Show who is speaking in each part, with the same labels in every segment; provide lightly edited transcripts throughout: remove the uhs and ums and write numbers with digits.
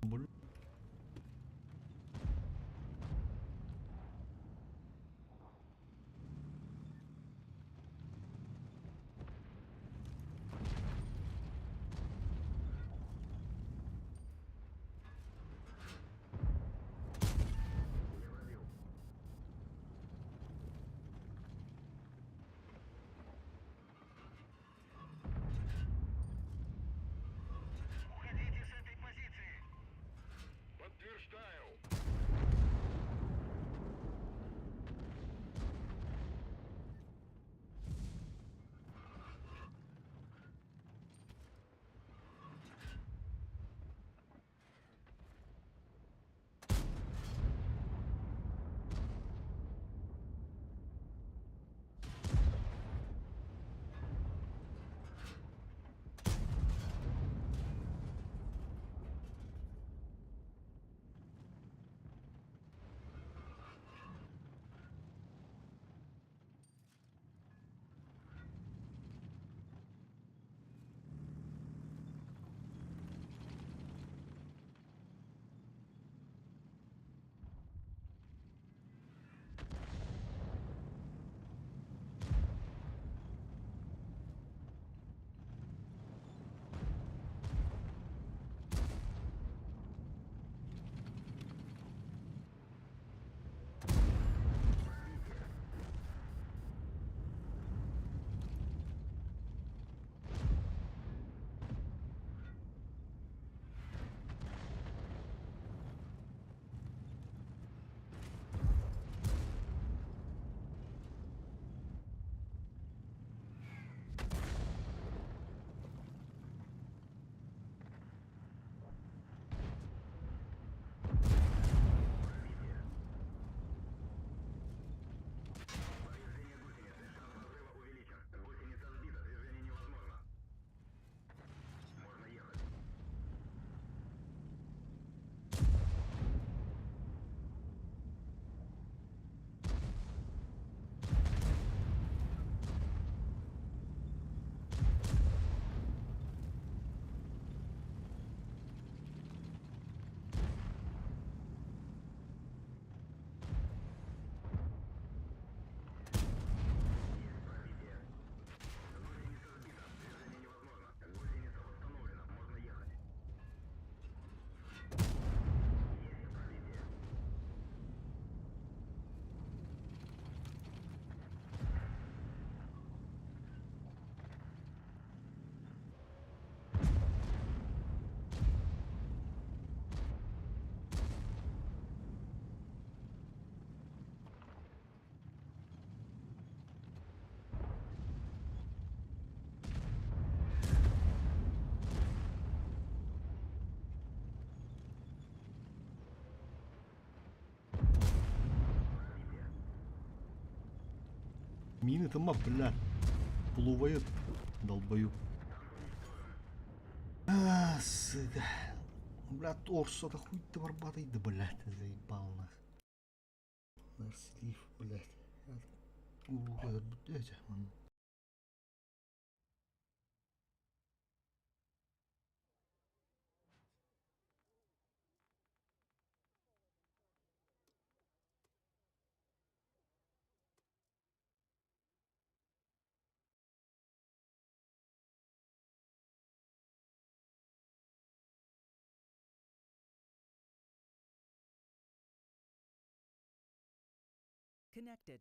Speaker 1: Бл- Мины тыма, бля, плывает, долбоёб. А, сука. Бля, торс, это хуй ты горбатый, да, блядь, ты заебал нас. Слив, блядь.
Speaker 2: Connected.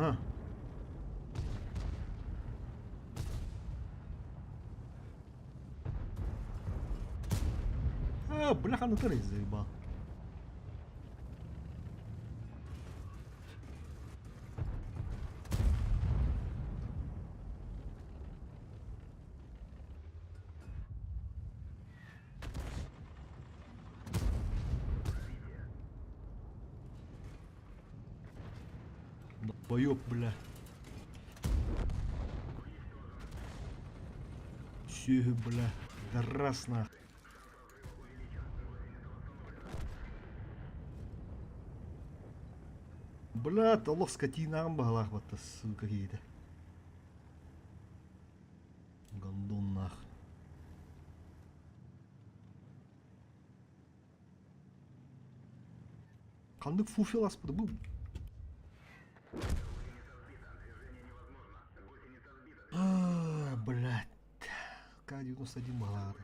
Speaker 1: Ага. А, бляха, натуре заебал. Долбоёб, бля. Сүөһү, бля. Раз нах. Бля, олох скотинаҕын баһылаах батта, сука киһитэ. Гондон нах. Ханнык фуфел аспыта бу? А, блядь. К-91 баҕалаата.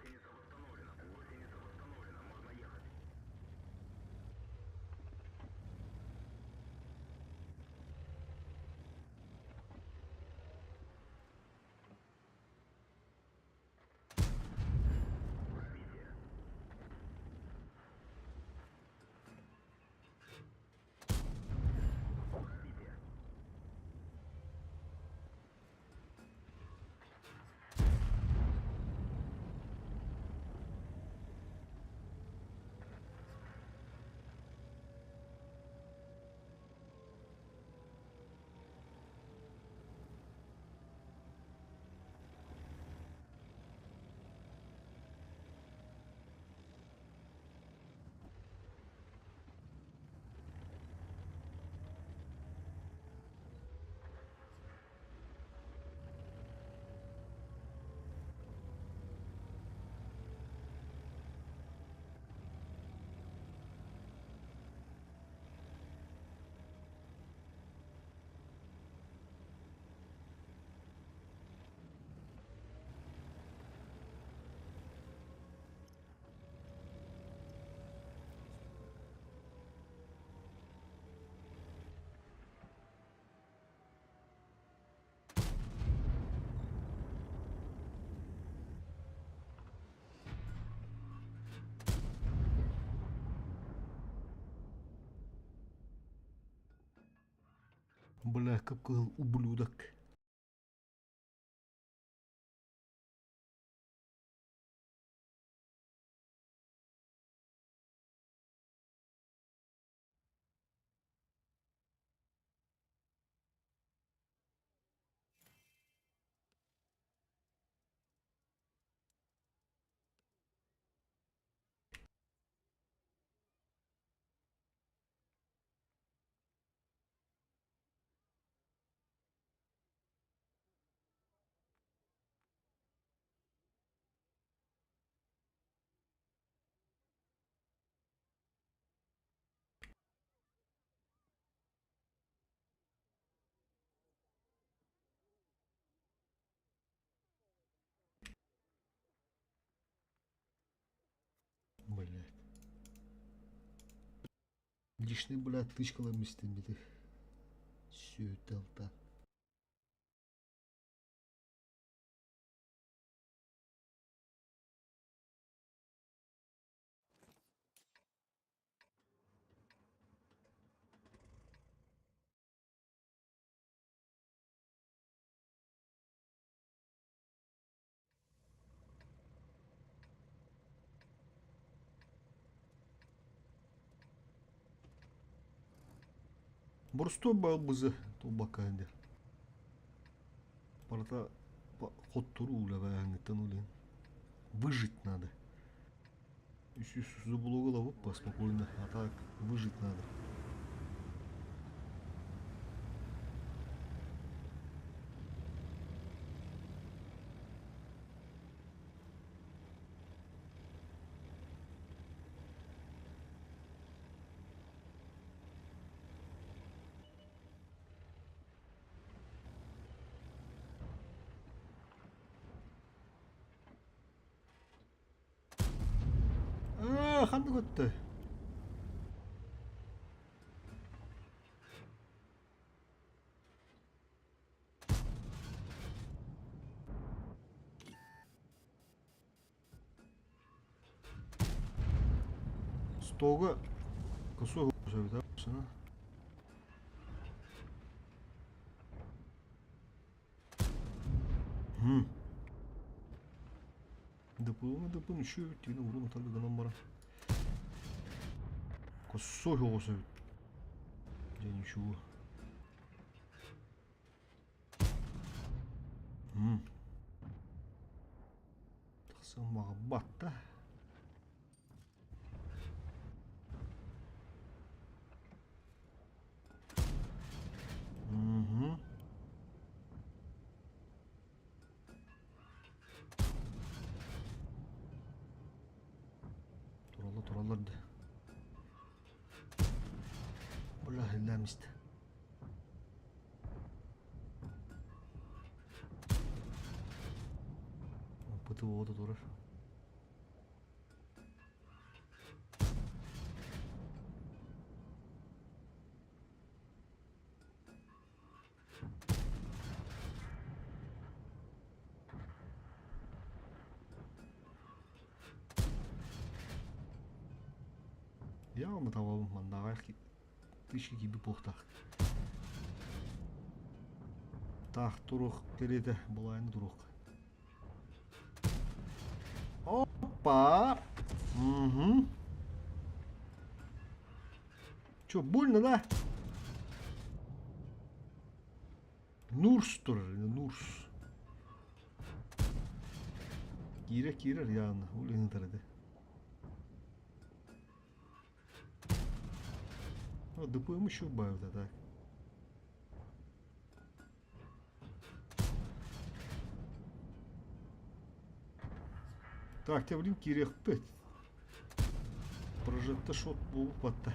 Speaker 1: Бля, кып-кыһыл ублюдок. Блядь. Лишний, блядь, тычкалар истин бити. Сүүтэлтэ. Боростуой баалбызы толбакка диэн. Барыта хотторуу үлэбээһиҥҥиттэн улин. Выжить надо. Үс зубулугу ылабыт спокойно, а так выжить надо. Аа, ханнык өттө? Стога косой эбит Дыпыны дыпын үчү тигин урун утары гынан баран. Косой оҕус эбит. Дьэ ничего. Тахсан баҕарбат да. Мгм. Тураллар, тураллар да. Бля, иһиллээмистэ. ПТО-да турар. Явно того мандаҕай тысячи киирбит буолуохтаах. Таах туруох кэриэтэ балайны туруох. Опа! Угу. Че, больно, да? Нурс турар, Нурс. Киирэ киирэр яғны, ол иһин этэ. Ну, ДПМ еще убавят, а так. Так, тебрин киириэхпит. Прожекта шот буолбатта.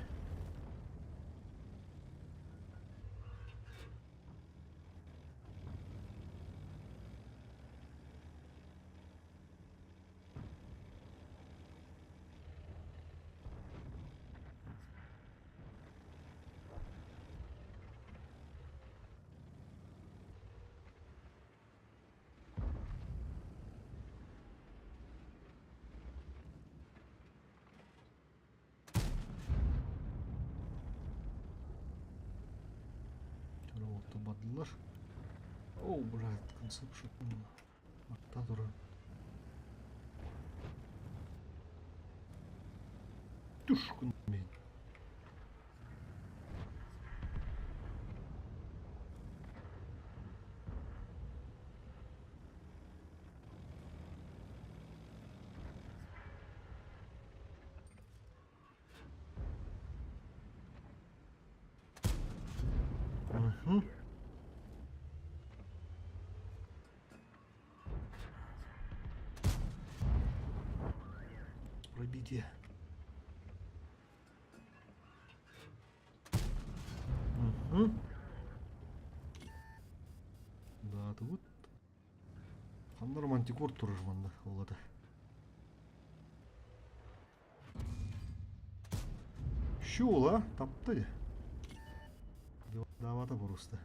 Speaker 1: Бардылар. О, блядь, концепшн. Атта турар. Түшкүн мен. Мгм. Пробитие. Угу. Да, тут ханна романтикор турар манна ол ата. Щула, тапты. Давата просто.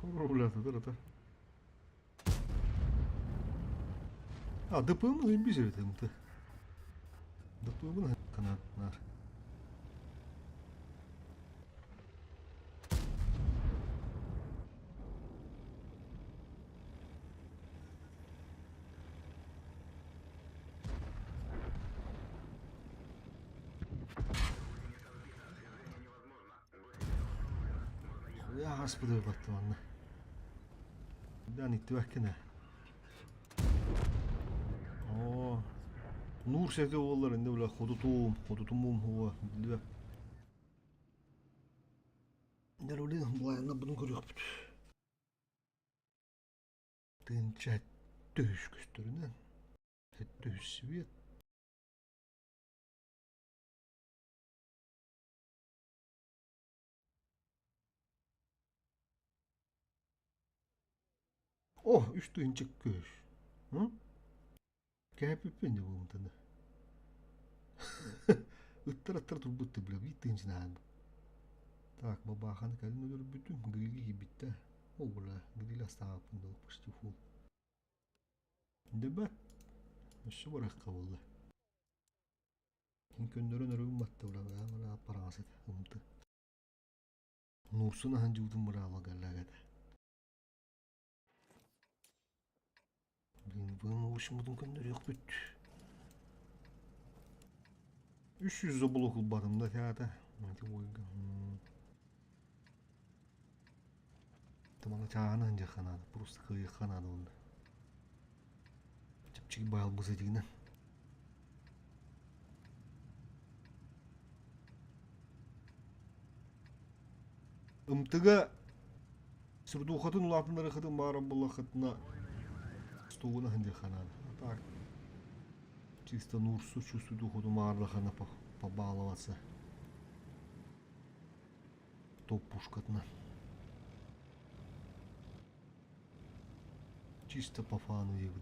Speaker 1: Кровлята, да, да. А, ДПМ заебись это МТ. ДПМ на Я господи баттыланна. Дан иттибэккин ээ. Оо. Нуур сэтэ буоллар инде бile ходутуум, ходутумуум хуа биллибэт. Дэрулин былайына бұны көрүөхпүт. Тыынча төһүс көстөрүнэн. Төһүс свет. О, үс тыһыынча көс. Кээпиппин дии буолумтаны. Ыттар-ыттар турбут да бля, биир тыһыынча Так, бабаханы кэлин өлөрбүтүм, грили киирбиттэ. Ол бля, грили астаабыппын да почти фул. Дебат. Өссө барыахха буолла. Кин көннөрөн өрүгүм батта бля, бля, бля, параҥасыт, ымты. Нуурсун аһан дьуутун быраала галлагата. Блин, быын уушмутун көннөрүөхпүт. 300 заболок ылбатым да теата. Ити ойга. Тамана чааһын андьахха наада, просто кыайыахха наада онно. Чэпчэки баалбыс этигинэн. Ымтыга Сурдуухатын улаатыннарыахытын баарар буоллаххытына столун аһын ханаан. А так чисто нуурсу чувствуйдухуту маарлахана побаловаться. Топ пушкатынан. Чисто по фану егит.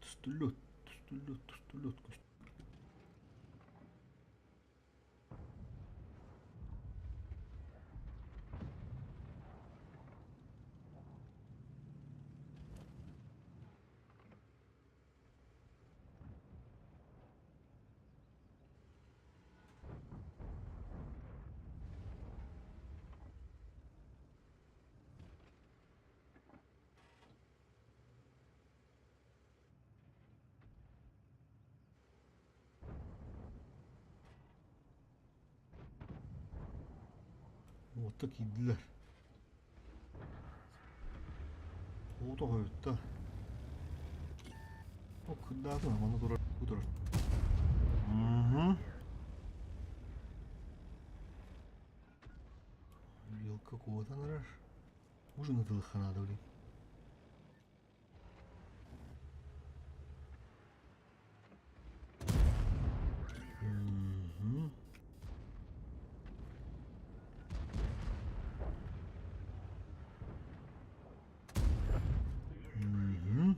Speaker 1: Түстүллүт, түстүллүт, түстүллүт Уотта киирдилэр. Уот оһойутта. О, кырдаатын манна турар, бу турар. Угу. Вилка куотан эрэр. Ужин ытылыхха наада блин. Угу. Угу.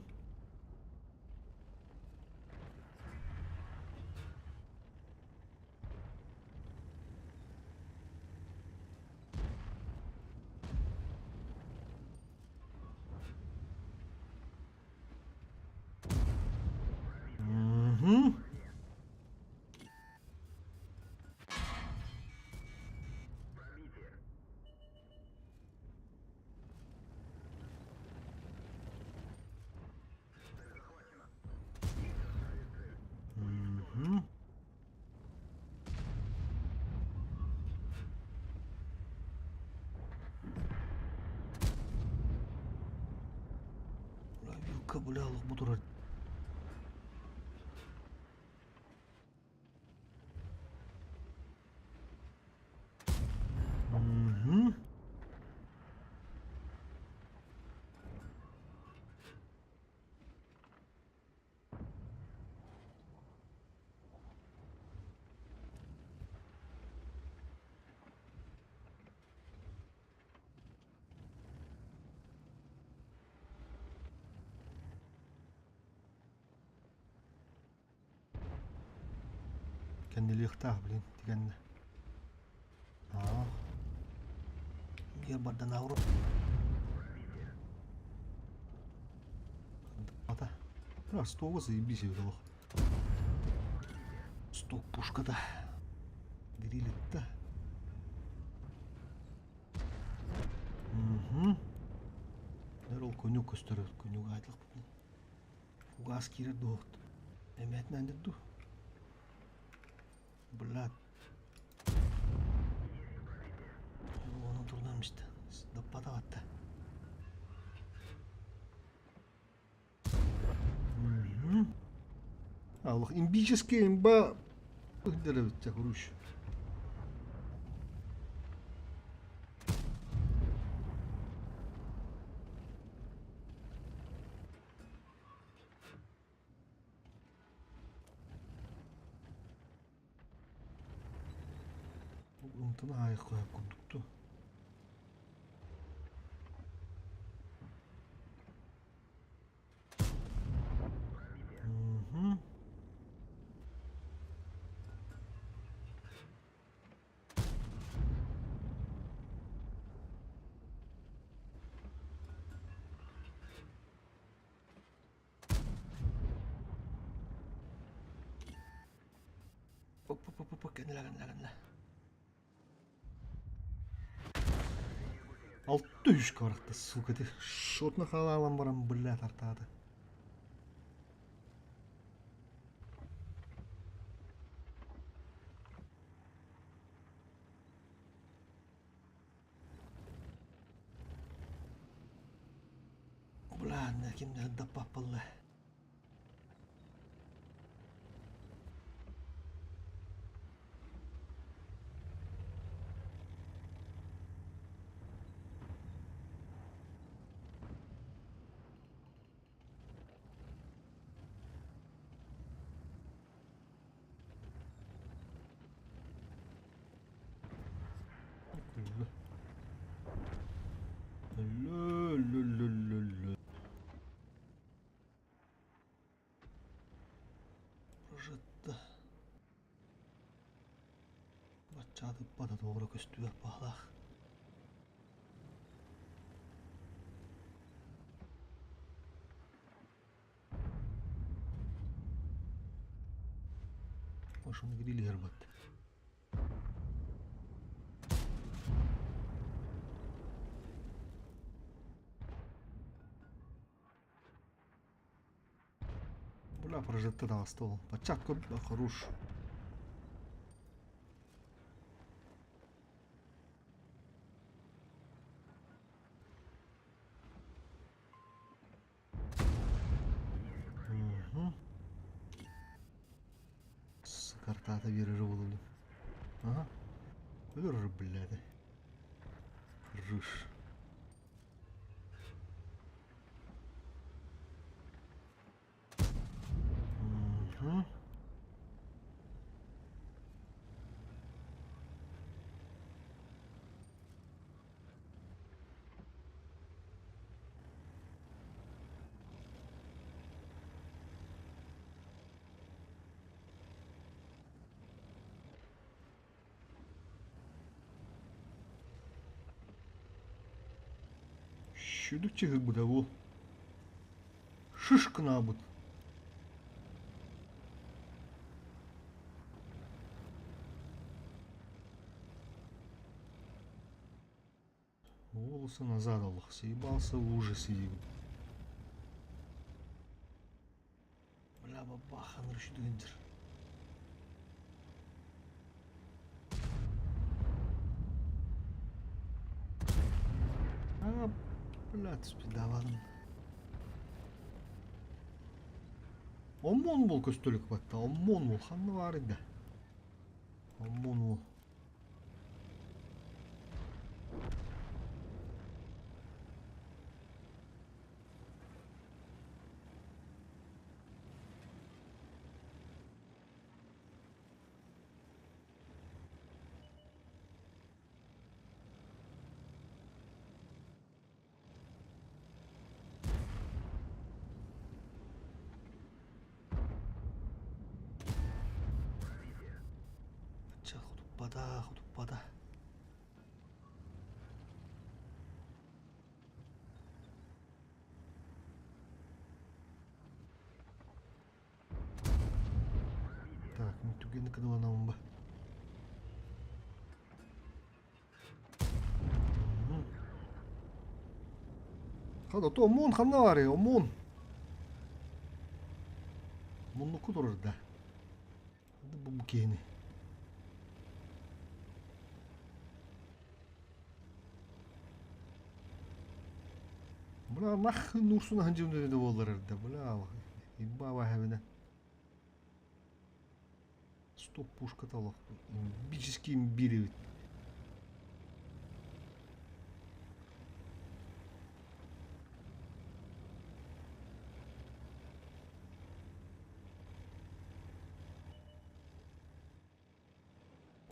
Speaker 1: Угу. Угу. Вилка бля бу турар. Угу. Кэннилиэхтээх блин тигэннэ. Аа. Биир барданаабыр. Ата. Ростова заебись его. Сток пушката. Грилит-то. Угу. Ол конюк көстөр, конюк айтылық. Фугас киирэр дуо? Эмээтинэн дуу? Блядь. Онон турунан истэ. Доппатаҕатта. Аллах, имбический имба ыдырыбытта хуруш. Ынтын аайы куһа курдук Угу. Оп-оп-оп, кэннилэ, кэннилэ, кэннилэ. Алты үскэ барахта, сука, ты шотно халаалан баран, бля, тартааты. Бля, ким да даппаппалла. Лө-лө-лө-лө-лө. Прожитта. Баччаатыппата туора көстүбэт баһылаах. Ошону кирилиһэр бат. Бля, прожекта таҕыста ол. Баччаакка хорош. Угу. Картата биэрэрэ буолуо. Ага. Өлөр, блядь. Рыж. Угу. Сүдүк чыһыырбыта буол. Шишкынаабыт. Волосы назад Аллах, съебался в ужасе. Бля, бабахан рүшүдүгүндүр. А, бля, түспүдавадым. Оммон бол көстөлүк батта, оммон бол, ханна бар иде. Оммон бол. Ча хотуппата, хотуппата. Так, мин түгэни кыдыланабын ба. Хада то омон ханна баарый, омон. Муннуку турар да. Бу бу киһини. Бля, нахуй нурсун ханжым да болар эрде. Бля, имба хэвіне. Стоп пушка талах. Имбический имбиревит.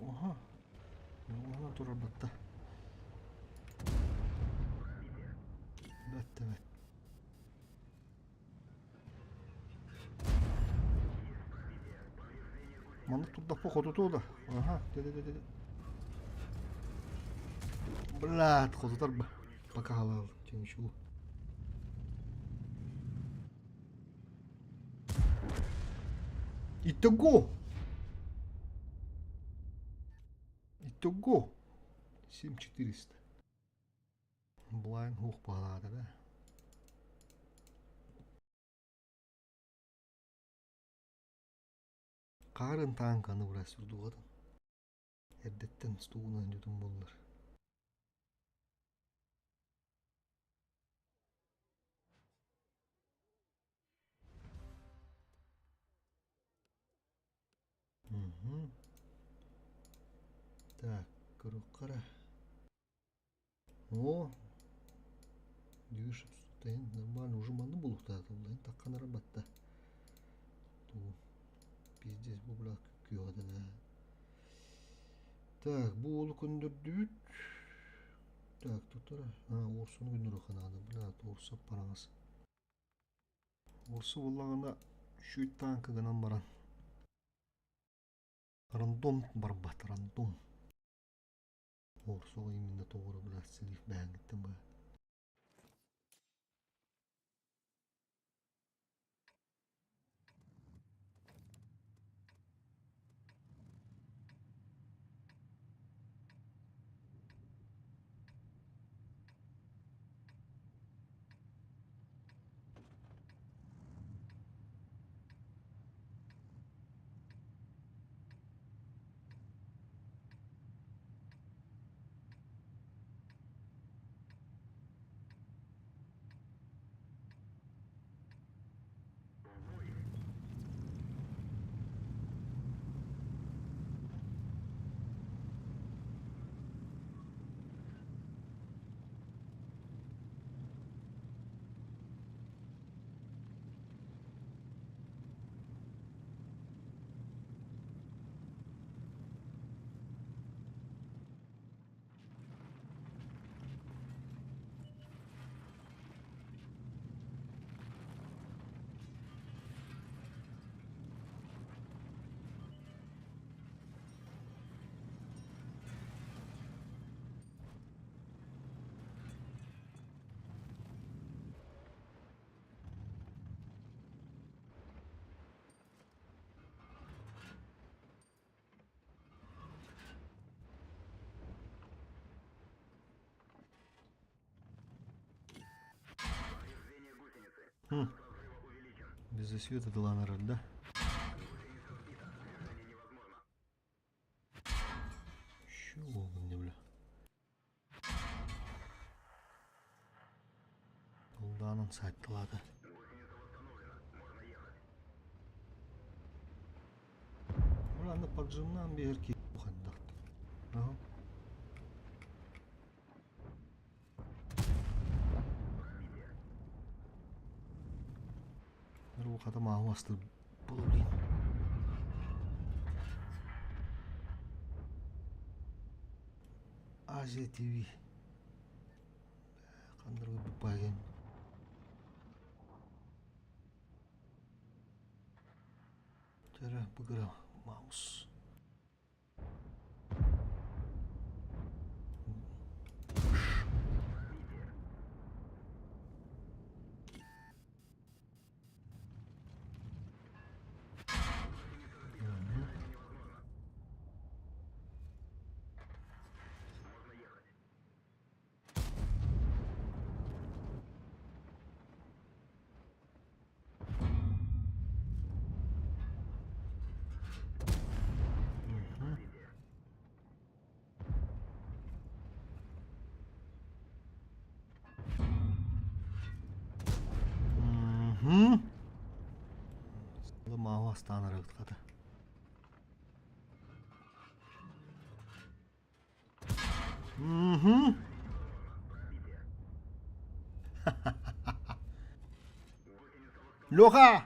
Speaker 1: Оха. Хотурар батта. Бэтте бэт. Маннык турдахпа хотутуо да. Аха, дэ-дэ-дэ-дэ. Блядь, хотутар ба. Пока халал, ничего. Итого! Итого! 7400. Блайн хух баҕалаата да. Хаарын тааҥканы бырас сурдугатын. Эрдэттэн стугунан дьутун буллар. Угу. Так, көрүөххэ О, дьүс нормально уже манны булуктаата булайын таккан арабатта. Туу пиздец бу бля күөҕэ да. Так, бу уолу көндөрдүбүт. Так, тутара. А, уорсуну күннөрүөххэ наада. Бля, уорса параҥас. Уорсу буоллаҕына шүүт таанка гынан баран. Рандом барбат, рандом. Уорсуга именно тоҕура бля слив бэһэҥҥиттэн быһа. Хм. Без света дылан эрэр да? Чего не бля? Ылдаанын сайттылаата. Аны поджимнаан биэр ки хайдахты. Ага. Хата мааһы астыр блин. Азия ТВ. Ханнар буппаген. Төрө быгыра маус. Мааһы астаан арыгыт хата. Мгм. Леха!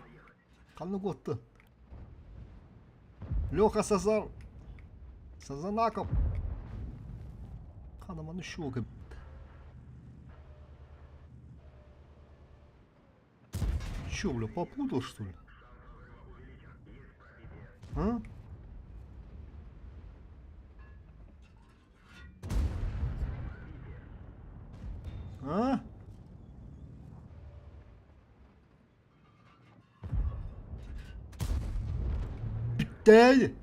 Speaker 1: Ханна куоттун? Леха Сазар Сазанаков. Ханаманы щелка. Че, бля, попутал, что ли? А? А? Бүттэ!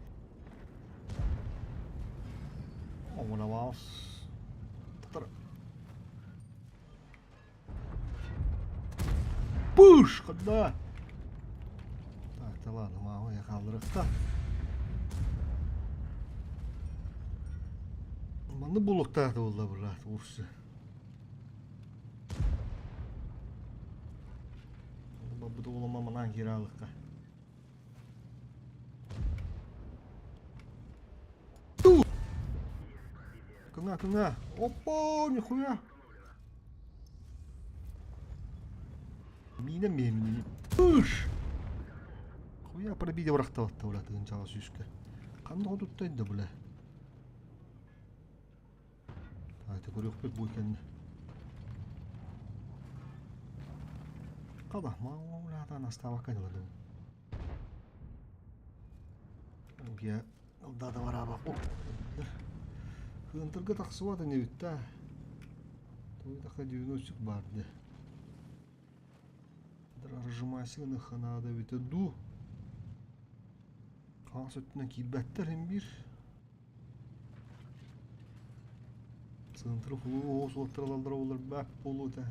Speaker 1: Оҥоноваас. Татар. Пыш! Куда? Так, да ладно, мама, я хаалларыахта. Манны булуктаах да буолла була, урсы. Бабыт уолума манаан киирэ Кына, кына. Опа, нихуя. Миинэ миэмини. Пыш! Хуя пробили бырахтабатта бля тыгынчаҕа сүүскэ. Ханна хотуттай да бля. Давайте көрүөхпүт бу кэннэ. Хада, маалаатаан астаабакка дылы. Бия ылдаата бараабак. Кыынтырга тахсыбат инибит да. Туйдаха 90 бар де. Ржимасины ханада бите ду. Хаҥас өттүнэн киирбэттэр һин биир. Центры флу суоттаралаллара буолар баак буолуо этэ.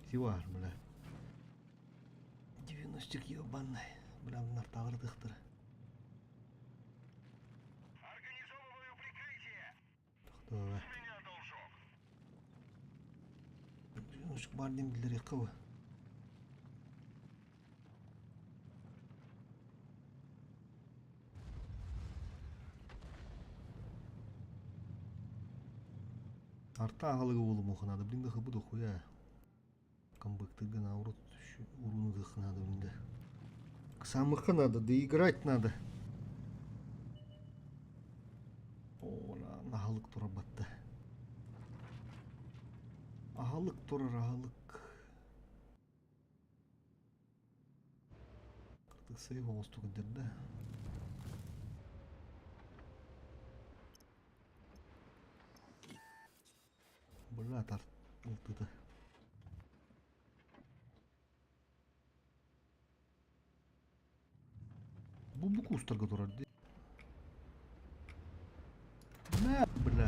Speaker 1: Ити баар, бля. 90 ебаный. Бля, нартаҕыр тыхтара.
Speaker 2: Организовываю прикрытие.
Speaker 1: Тохтоо.
Speaker 2: С меня должок.
Speaker 1: 90 баар диэн биллэриэххэ бу. Арта аҕалыга буолумуохха наада, блин да хыбы дохуя. Камбэктырга наоборот урууну ытыахха наада блин да. Самыхха надо, доиграть надо. О, аһылык турар батта. Аһылык турар, аһылык. Кырдыксайы оҕустук да. Была тартылтыта. Бу бу кустарга турар дии. Мә, бля.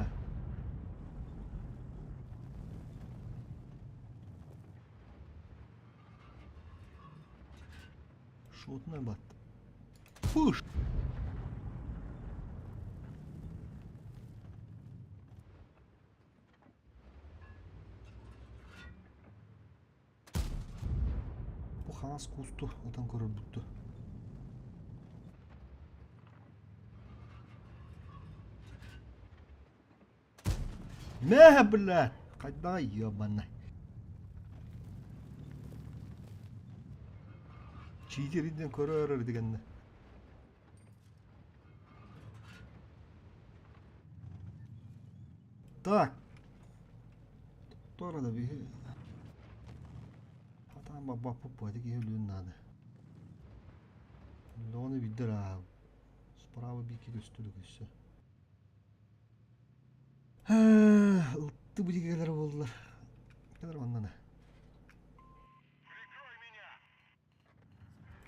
Speaker 1: Шотная бат. Пыш! Бу хаҥас куусту ытан көрөрбүт Мэ, бля! Хайдаҕа ебаный. Читеринен көрөр дегенне. Так. Туора да биһи. Хатаан баббаппыт буо киһи өлүөн наада. Ону билдер аа. Справа бики көстүлүк өссө. Ылты бу дигелер буоллар. Кэлэр оннана.
Speaker 2: Прикрой меня.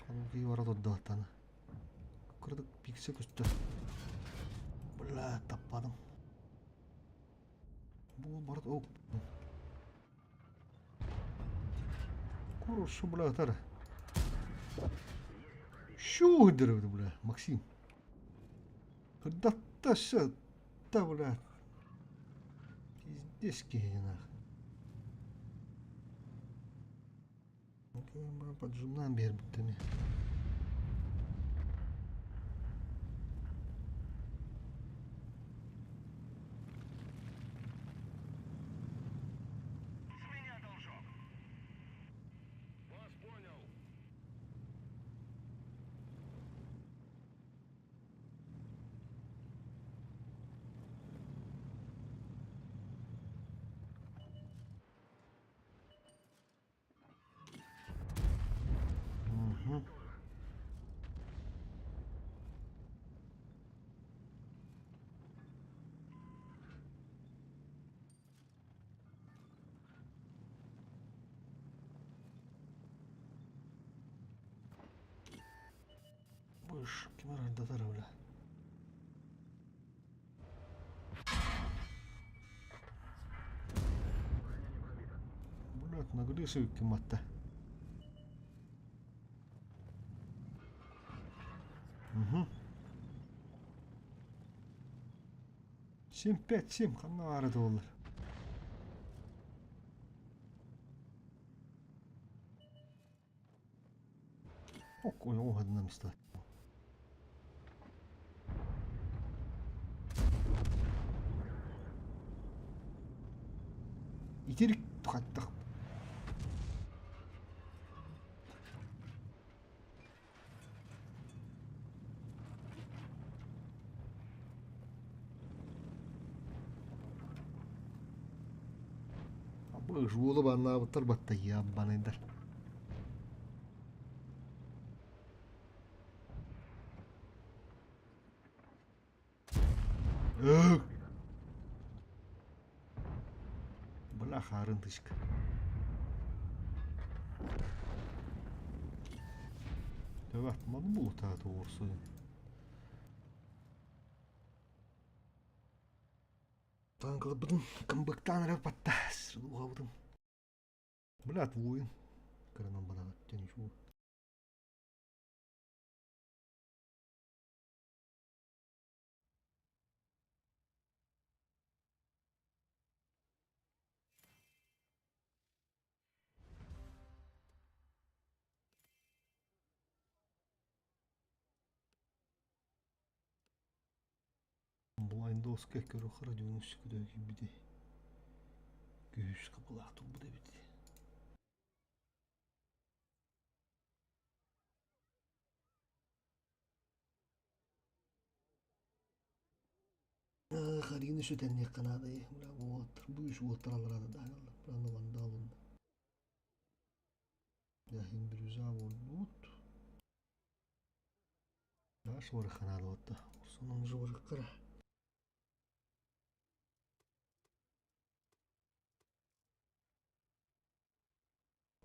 Speaker 1: Калуги бара турдуаттан. Кырдык пиксе көстөр. Бля, таппадым. Бу барыт оп. Хорошо, бля, тара. Що дыры, бля, Максим? Да та та, бля. Пиздец киһи нах. Поджимнаан биэрбиттэр
Speaker 2: С меня должок. Вас понял.
Speaker 1: Слышь, ким арардатар бля? Блядь, наглейший ким атта. Угу. 7-5-7 ханна баара буоллар. Ок, уһадынан истэ. Итирик хаттах. Жуолу баннаабыттар баттайыа банайдар. Бля, харын тычка. Evet, маны булутааты уурсуйун. Танкалабытын камбыктаан эрэ батта сылуҕабытын. Блядь, воин. Кыранан банаҕат тенишуу. Блайндоска көрө радионус көдө кибити. Күүс капылаах турбут эбит. Харины сүтэнниэххэ наада уолаттар бу үс уолаттар аллараада даһаналлар Бранда вандалын Яхин бирюза буолбут Даш барыхха наада буолта Сонун же барыххара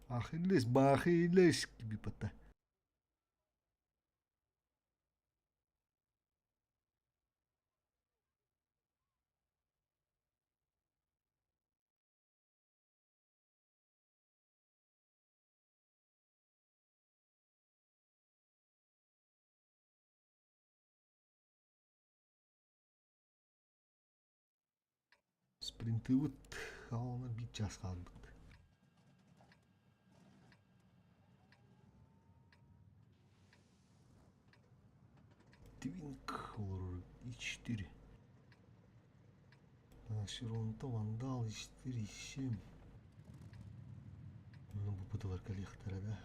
Speaker 1: Ахиллес Бахиллес кибипата Спринтыбыт хаалана биир чаас хаалбыт. Твинк олорор И4. Широнта Вандал И4, И7. Ну, бу бутылар кэлиэхтэрэ да.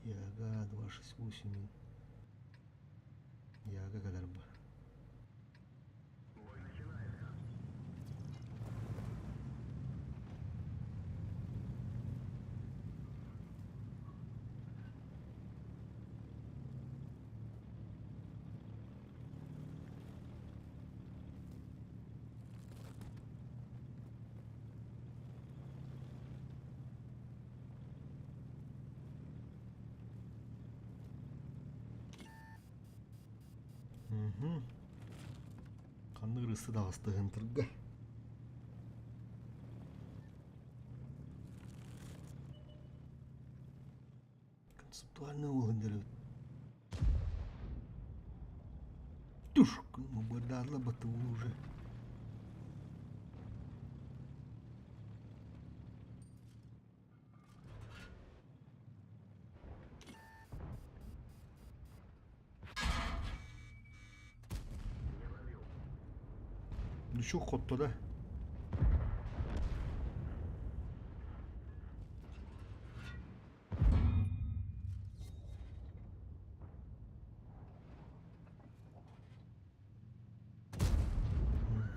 Speaker 1: Яга 268. Яга кэлэр бу. Мгм. Ханнык ырысты даҕастыһын турга. Концептуальный уолун дөрөбүт. Тушку бырдаатла баттыбын уже. Лючок хотто да?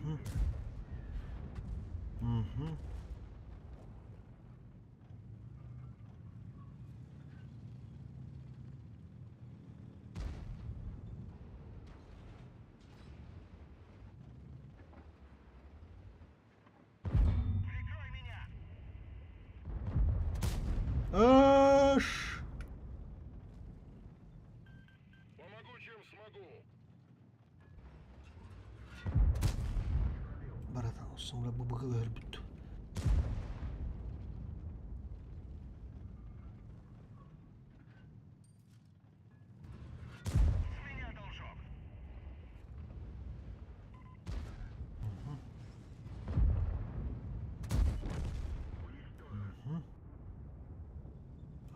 Speaker 1: Мгм. Мгм.
Speaker 2: врагу!
Speaker 1: Братан, оссон бу быгы өлбүт.
Speaker 2: С меня должок!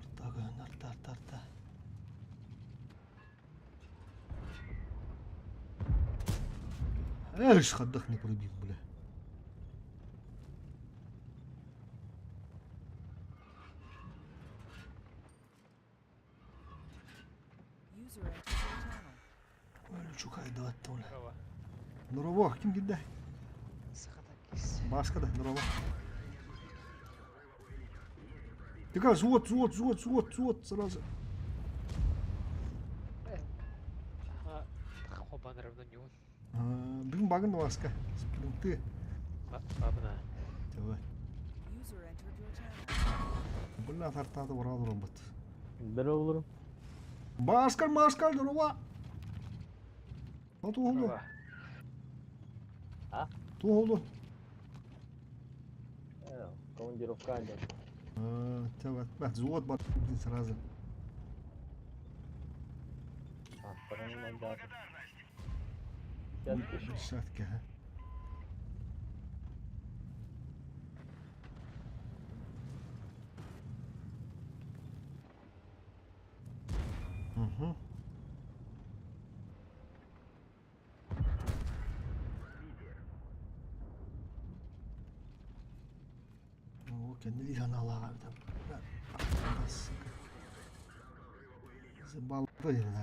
Speaker 1: Арта көһөн, арта, арта, арта. Эш, хаддах не пробил, бля.
Speaker 3: User entered your channel.
Speaker 1: Өлүчүк айдалатта бля. Нурово, ким кирдэ?
Speaker 4: Сахатакис.
Speaker 1: Бааска да, Нурово. Ты вот, вот, вот, вот, вот, сразу.
Speaker 4: Хобанарывна ньюн.
Speaker 1: Бүгүн багын Бааска. Спринты.
Speaker 4: Бабына.
Speaker 1: Давай.
Speaker 3: User entered your channel.
Speaker 1: Бля, тартады орал робот.
Speaker 5: Здорово, olurum.
Speaker 1: Бааскар, Маскар, здорово. Ну, туолу.
Speaker 5: А?
Speaker 1: Туолу.
Speaker 5: Командировка идет.
Speaker 1: Взвод сразу.
Speaker 5: А, правильно, да. Десятки.
Speaker 1: Десятки, ага. Угу. О, кэннилиир аналаах эбит. Сука. Забалда диэн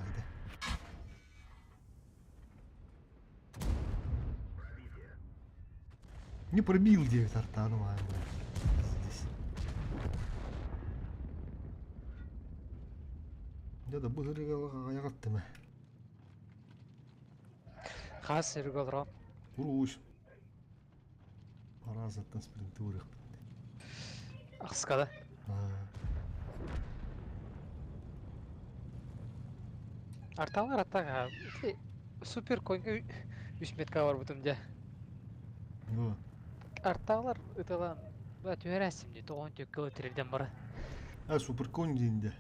Speaker 1: Не пробил 9 арта, ну ладно. Здесь. Я да быһырыга
Speaker 4: Хас сиргэ
Speaker 1: Уруш. Паразаттан спринты урых.
Speaker 4: Ахскада. Арталар аттага. Супер конь үс метка бар бутум дьэ.
Speaker 1: Ну.
Speaker 4: Арталар ыталан ба түһэрээсим дии тоҕон түккө тирилден бара.
Speaker 1: А, супер конь дейінде.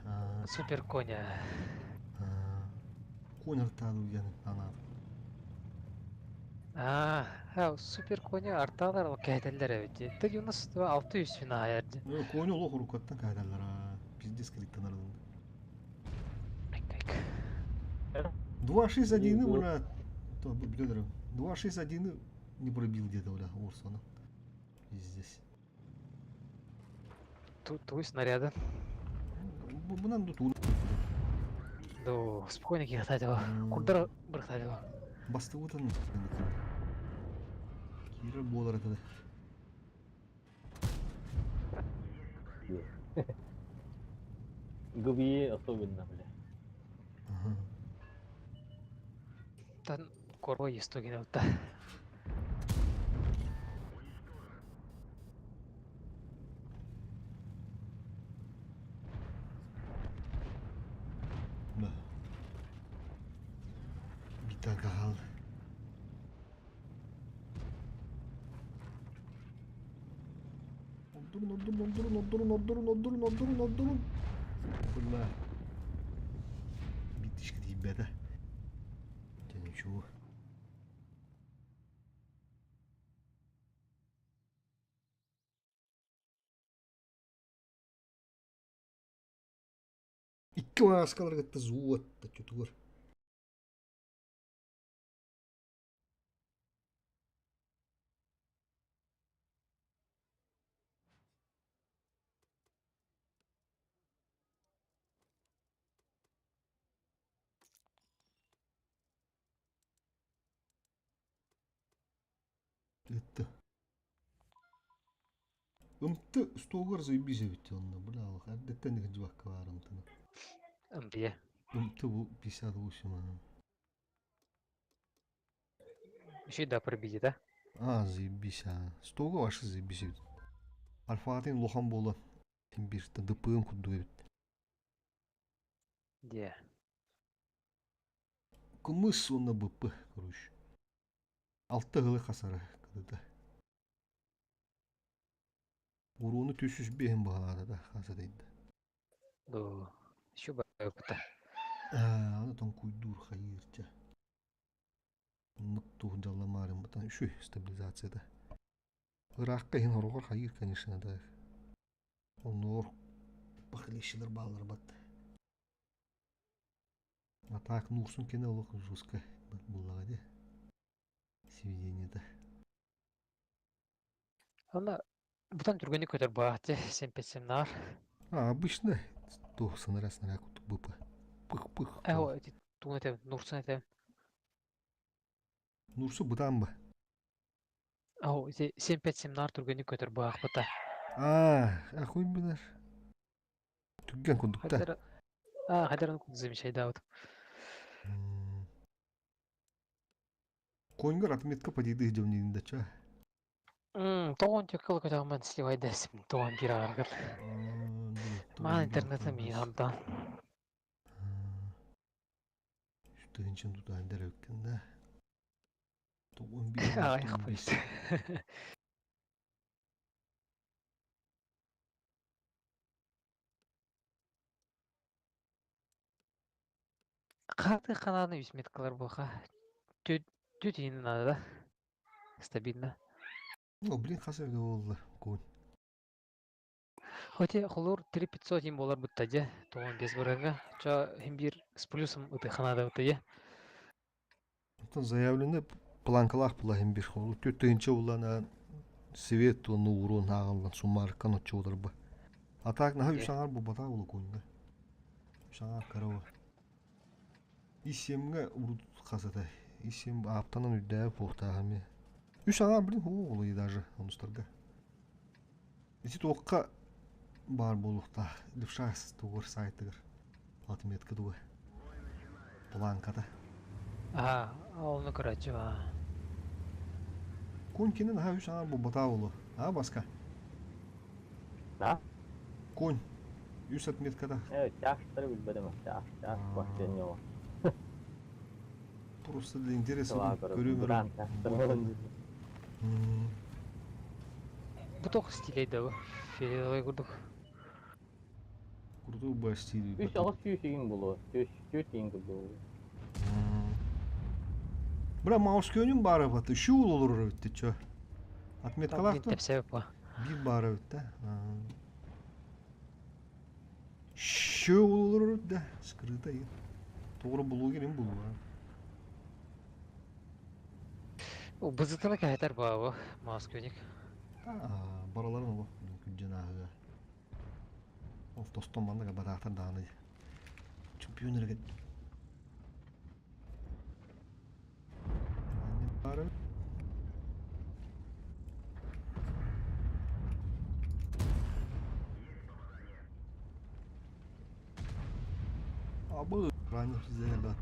Speaker 4: Супер коня.
Speaker 1: Конь артаду диэн анаат.
Speaker 4: А, супер коня арталар ол кэһэтэллэр эбит дии. Ты у нас 600 фина дии.
Speaker 1: Ну, конь олох уруккаттан каадаллар. Пиздец каликтанар.
Speaker 4: Айк-айк.
Speaker 1: 2-6-1, бля. То, бедер. 2-6-1 не пробил где-то, бля, Орсона. Пиздец.
Speaker 4: Ту снаряда.
Speaker 1: Бунан тут
Speaker 4: Ду, спокойно кихтать его. Курдар бырхтать его.
Speaker 1: Басты утан. Кира болар это.
Speaker 5: ГБЕ особенно, бля.
Speaker 1: Ага.
Speaker 4: Тан корво есть тугин утта.
Speaker 1: Да. Битагал. Durun, durun, durun, durun, durun, durun, durun, durun. Бля. Битишка ребята. Да ничего. Икки мааскалар кытта зуотта чутугар. Это. Ымты столгар заебись ведь он, бля, эрдэттэн дьыбакка баар ымтыны.
Speaker 4: Мбие.
Speaker 1: Ымты бу 58 ана.
Speaker 4: Еще да пробили, да?
Speaker 1: А, заебись, а. Столга ваши заебись ведь. Альфа-атын лохан бола. Тим бир ДПМ кудду эбит.
Speaker 4: Де.
Speaker 1: Кымыс уонна БП, короче. Алта ыһылы хасара кыдыта. Урууну 305 баһылаата да хасатайда.
Speaker 4: Ду. Еще бакта.
Speaker 1: Аны тоҥкуйдуур хайыырча. Оннук туох дьалламаарым бутан үчү стабилизацията. Ыраахха иһин хороҕор хайыыр, конечно, да. Онноор похлещилар бааллар бат. А так Нурсун кene олох жестко буллаҕа дии. Сведениета.
Speaker 4: Ана бутан түргэнник көтөр баати семпетсемнаар.
Speaker 1: А, обычно то снаряд снаряд БП. Пых-пых.
Speaker 4: Эho эти туун этем, Нурсун этем.
Speaker 1: Нурсу бытаан ба?
Speaker 4: Аho ити семпетсемнаар түргэнник көтөр баахпыта.
Speaker 1: А, ахуй билэр. Түргэн курдук да.
Speaker 4: Хайдара а хайдаран замечайдаабыт.
Speaker 1: Коньгар отметка подійди дьомнин ча.
Speaker 4: Тоҕон төккөл көтөҕмөн сливайдасым тоҕон бир ааргар. Маан интернетим иһамтан.
Speaker 1: Үстүһүнчен тутаан дәрөккин да. Тоҕон бир.
Speaker 4: Ай хапайс. Хаты ханааны үс меткалар буха. Түт түт иһин надо да. Стабильно.
Speaker 1: О, блин, хас эбит буолла конь.
Speaker 4: Хотя холур 3500 им болар бутта же. Тоҕон бес бырыҥа. Чо хим бир с плюсом ыты ханада бутта же.
Speaker 1: Оттон заявлены планкалаах була хим бир холу түт тыһынча буллана свет уонна уурун ааҕыллан суммаарыккан оччолорба. А так наһаа үс аҥаар буолбатах буолу коньга. Үс аҥаар кыра Исемҥэ урут хасата. Исем ааптанан үрдээбит буолуохтаах эмиэ. Үс аҥаар блин уолуй даже онустарга. Ити туохха баар буолуохтаах левша тугур сайтыгар отметка туга планката.
Speaker 4: Аа, оны көрөчү ба.
Speaker 1: Конь кини наһаа үс аҥаар буолбатах буолуо. А, Баска?
Speaker 5: Да?
Speaker 1: Конь. Үс отметката.
Speaker 5: Чаштары билбэтим. Чаш, чаш, последнего.
Speaker 1: Просто для интереса көрүм.
Speaker 4: Бу тох стилей да бу. Фиолетовый курдук.
Speaker 1: Крутой бы стиль.
Speaker 5: Үс аҕыс сүүс игин булуо. Түс, түс игин курдук.
Speaker 1: Бра, маус көнүм баара баты. Үшү олорор эбит чё. Отметкалаах ту?
Speaker 4: Тепсебеп ба.
Speaker 1: Бир баара эбит да. Шө олорор эбит да. Скрыто. Тоҕура булуу керин булуу.
Speaker 4: Бызытына кәһәтер ба бу. Маус көник.
Speaker 1: Бараларын олох күндьэн ааһыга. Ол тостон маннык батаахтар даҕаны чемпион эрэ бары Абы ранее ребят.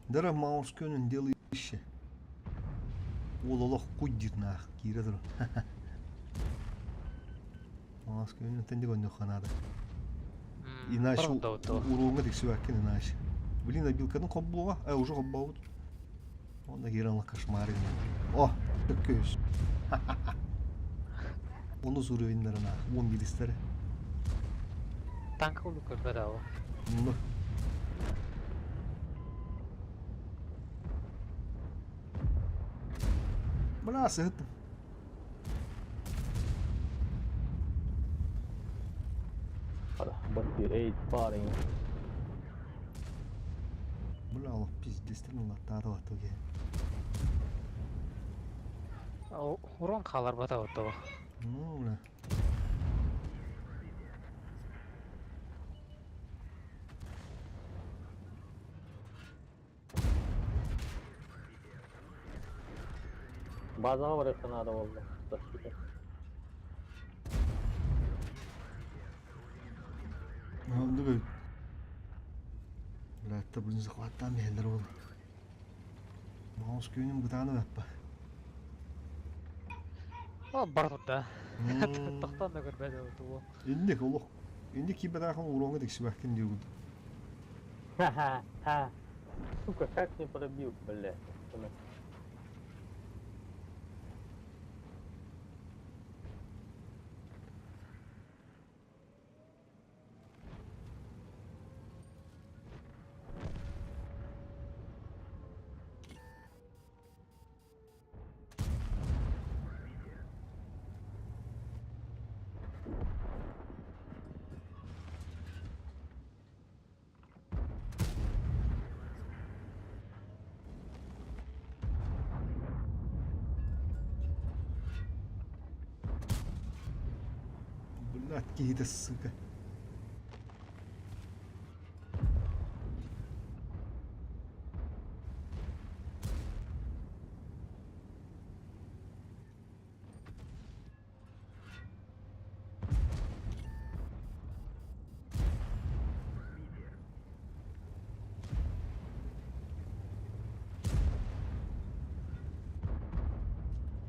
Speaker 1: Дара маус көнүн делающий. Ол олох куйдир наах киирэ турар. Маус көнүн тэнди гоннюха надо. Иначе уруҥҥа тиксибэккин иначе. Блин, обилканы хоббуоҕа. Э, уже хоббообут. Онно киирэн кошмар. О, көккөс. Оны уровеньнарына, он билистері.
Speaker 4: Танк улу көрбөт ау.
Speaker 1: Ну. Бля, сыһыттым.
Speaker 5: Эй, парень.
Speaker 1: Бля, олох пиздец латтаата баттыге.
Speaker 4: Урон халар бата оттого.
Speaker 1: Ну, бля.
Speaker 5: Базаға барыхха надо болды. Защита.
Speaker 1: Оннук Бля, это блин захваттаан биһэллэр ол. Маус күнүм бытааны баппа.
Speaker 4: О, бар турда. Тохтон да көрбөт оттого.
Speaker 1: Инник олох. Инник кибетахан уроҥа тиксибэккин диир
Speaker 5: Ха-ха. Сука, как не пробил, блядь.
Speaker 1: Блядь, киһитэ сука.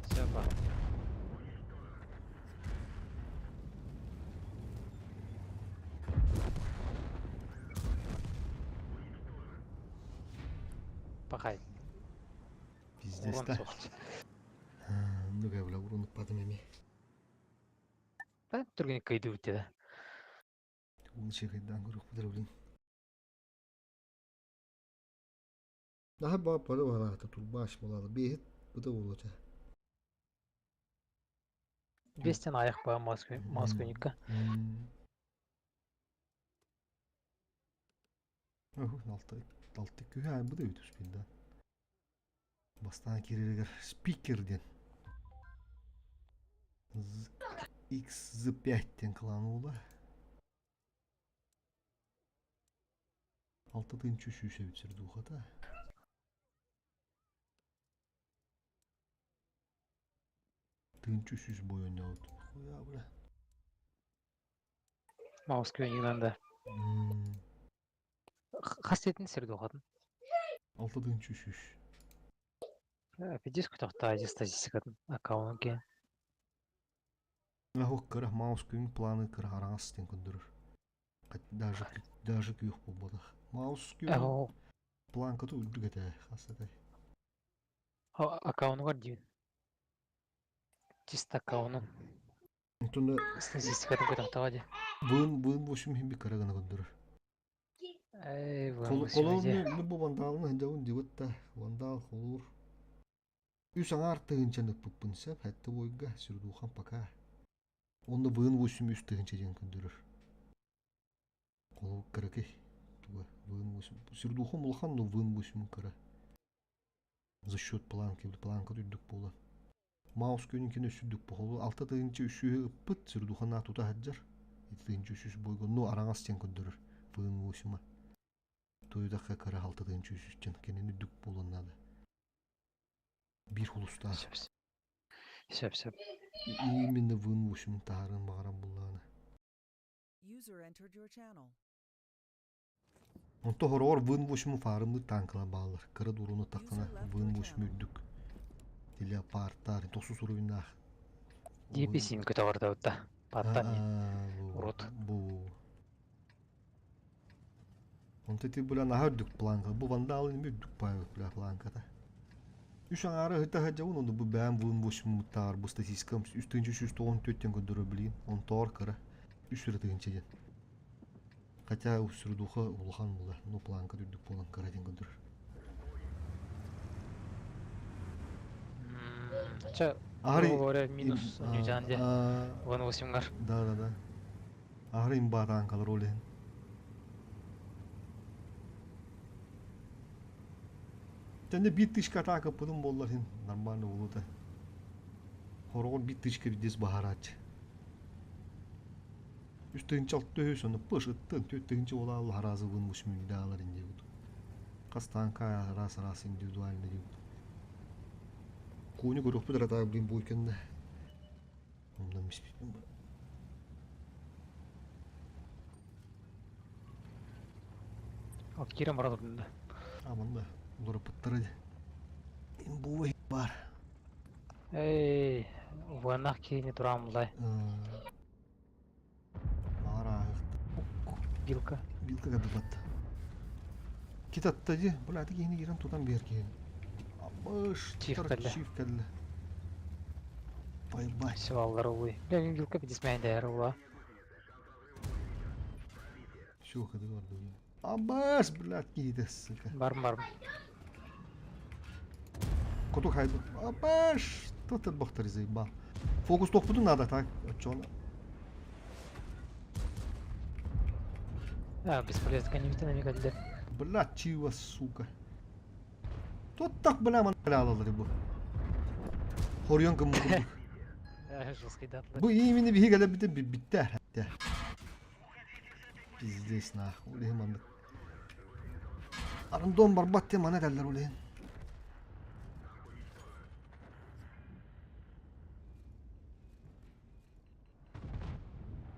Speaker 4: Все, ба. Пахай.
Speaker 1: Пиздец
Speaker 4: Урон
Speaker 1: да.
Speaker 4: суох.
Speaker 1: Ну-ка, бля, урон ыкпатым эмиэ.
Speaker 4: Да, түргэн кыйды бүтті да.
Speaker 1: Уну чекайдан көрүк блин. Daha ба пары барата турбаш болады. Бейт быта болот.
Speaker 4: Бестен аяқ ба Москвеника.
Speaker 1: Алты алты күһә быта өтүс бинда. Бастан киререгер спикер ден. XZ5 ден кланы ола. Алты тыынчы сүүсэ бүтсер духата. Тыынчы сүүс бойон Хуя, бля.
Speaker 4: Москвенигынан да. Хас етін сірді оқатын.
Speaker 1: Алты тыынчы сүүс.
Speaker 4: Пидис күтіқта статистикатын аккаунтке.
Speaker 1: Ахок кыра маус күн планы кыра араңас тен көндөрөр. Даже даже күйөх болбодах. Маус күн план кыты үрдүк эте хасатай.
Speaker 4: Аккаунтугар дейін. Чисто аккаунту.
Speaker 1: Онтон
Speaker 4: Статистикатын күтіқтаға де.
Speaker 1: быын быын бошум хим би кыра гына көндөрөр.
Speaker 4: Эй,
Speaker 1: Колор бу вандалын ханжабын дибет та вандал холур. Үс аңар тыгынчаны пыппын сәп, хәтта бойга сүрдухан пока. Онда быын восемь үс тыгынча ден көндөрөр. Колу кыракы. Туга быын восемь. Сүрдухан улахан, но быын восемь кыра. За счет планки, планка дүрдүк була. Маус көнүнкүнө сүрдүк бу. Алта тыгынча үшү ыппыт сүрдухан тута хаджар. Эти тыгынча үсүс бойго, но араңас тен көндөрөр. Быын восемь. Туйдакка кыра алта тыгынча үсүс тен кенени дүк болон надо. Бир хулуста.
Speaker 4: Сөп, сөп.
Speaker 1: Именно вын восемь тарын бағаран булланы.
Speaker 3: User entered your channel.
Speaker 1: Онто хороор вын восемь фарымды танкала баалар. Кыра дуруну такына вын восемь үрдүк. Леопардтар, тосу уровеннах.
Speaker 4: DPC-ін күтіғарда өтті. Паттан. Урут.
Speaker 1: Бу. Онто ти була наһа үрдүк планка. Бу вандал ини үрдүк пай бля планката. Үс аңары хыта хажабын, онда бу бәм вын восемь тар бу статистикам үс тыгынча үс тоғон төрттен көндөрө билин. Он тор кыра. Үс үрі тыгынча ден. Хотя үсүрдуха улахан була, но планка үрдүк болан кыра ден көндөрөр.
Speaker 4: Ча,
Speaker 1: Ари
Speaker 4: грубо говоря, минус ньютян де. Вон восемьгар.
Speaker 1: Да, да, да. Ари имба танкалар олен. Тәнде бит тышка атака пудум боллар хин нормально болута. Хорогон бит тышка бидес бахарач. Үс тыгынча алты төһөс оны пыш ыттын төт тыгынча ола харазы вын мушми даалар инде бут. Кас танка раз раз индивидуально дип. Куни көрөк бу дара блин бу экен. Ондан миспитим.
Speaker 4: Ал кирем барады да.
Speaker 1: Аманда улар пыттары. Бу бар.
Speaker 4: Эй, ванах кийини турам лай.
Speaker 1: Мара
Speaker 4: Билка.
Speaker 1: Билка кадыбат. Китатта дии. Бля, ити киһини киирэн тутан биэр киһини. Абыш,
Speaker 4: Чиф кэллэ.
Speaker 1: чиф кэллэ. Бай-бай.
Speaker 4: Все аллар улуй. Бля, мин вилка пятисмэйн дэһэр ула.
Speaker 1: Все, ходы барды. Абаш, блядь, киһитэ, сука.
Speaker 4: Барым барым.
Speaker 1: Коту хайбыт. Абаш, что ты бохтар заебал. Фокус тохпутун надо, так? Отчон.
Speaker 4: А, бесполезно, не на мигальде.
Speaker 1: Блядь, чива, сука. Тут так, бля, ман алалары бу. Хорьон кым курдук.
Speaker 4: Жесткий датлы.
Speaker 1: Бу именно биһи кэлэбитэ биттэ. Пиздец нахуй, улиһин маннык. Арындон барбат диэн маны этэллэр улиһин.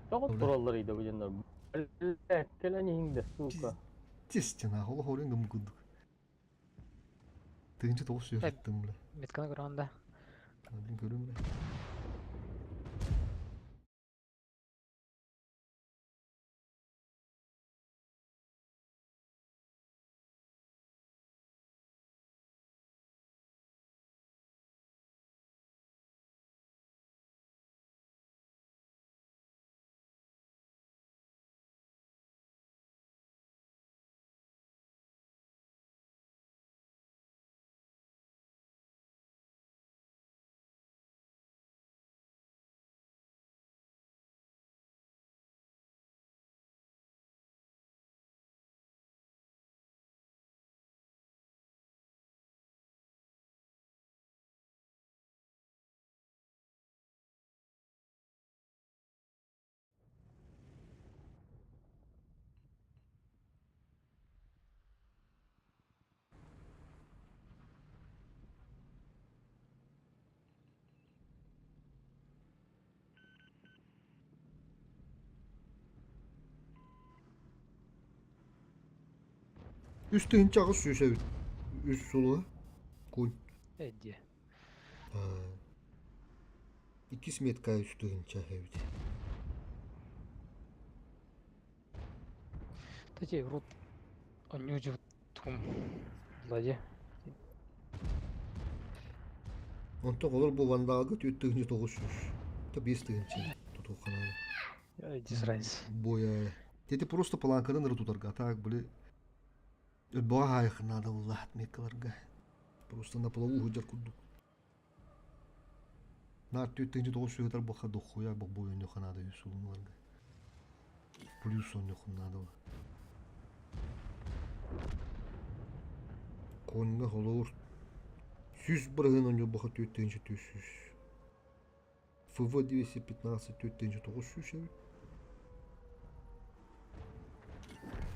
Speaker 5: Тоҕо тураллар иде бу дьоннор? Блядь, кэлэн иһиҥ да, сука.
Speaker 1: Пиздец нахуй, олох хорьон гым курдук. Тыынча тоҕус сүүрттым бля.
Speaker 4: Метканы көрөҕүн да.
Speaker 1: Блин, көрүм бля. Үс тыһыынча аҕыс сүүс эбит. Үс сулуһа. Кунь.
Speaker 4: Эдди.
Speaker 1: Иккис метка үс тыһыынча эбит.
Speaker 4: Кстати, рут онньуу тум Влади.
Speaker 1: Онтон олор бу вандаалга 4900. То 5 тыһыынча тутуохханааны.
Speaker 4: Без разницы.
Speaker 1: Боя. Тети просто планкадан ыры тутарга. А так, были Өлбөҕө надо булла отметкаларга. Просто на плаву сылдьар курдук. Наар 4900 ытар буолха дохуя бобуй онньуха надо сулунуларга. Плюс онньуха надо. Коньга холобур 100 бырыһын онньурбаха 4400. ФВ 215 4900 эбит.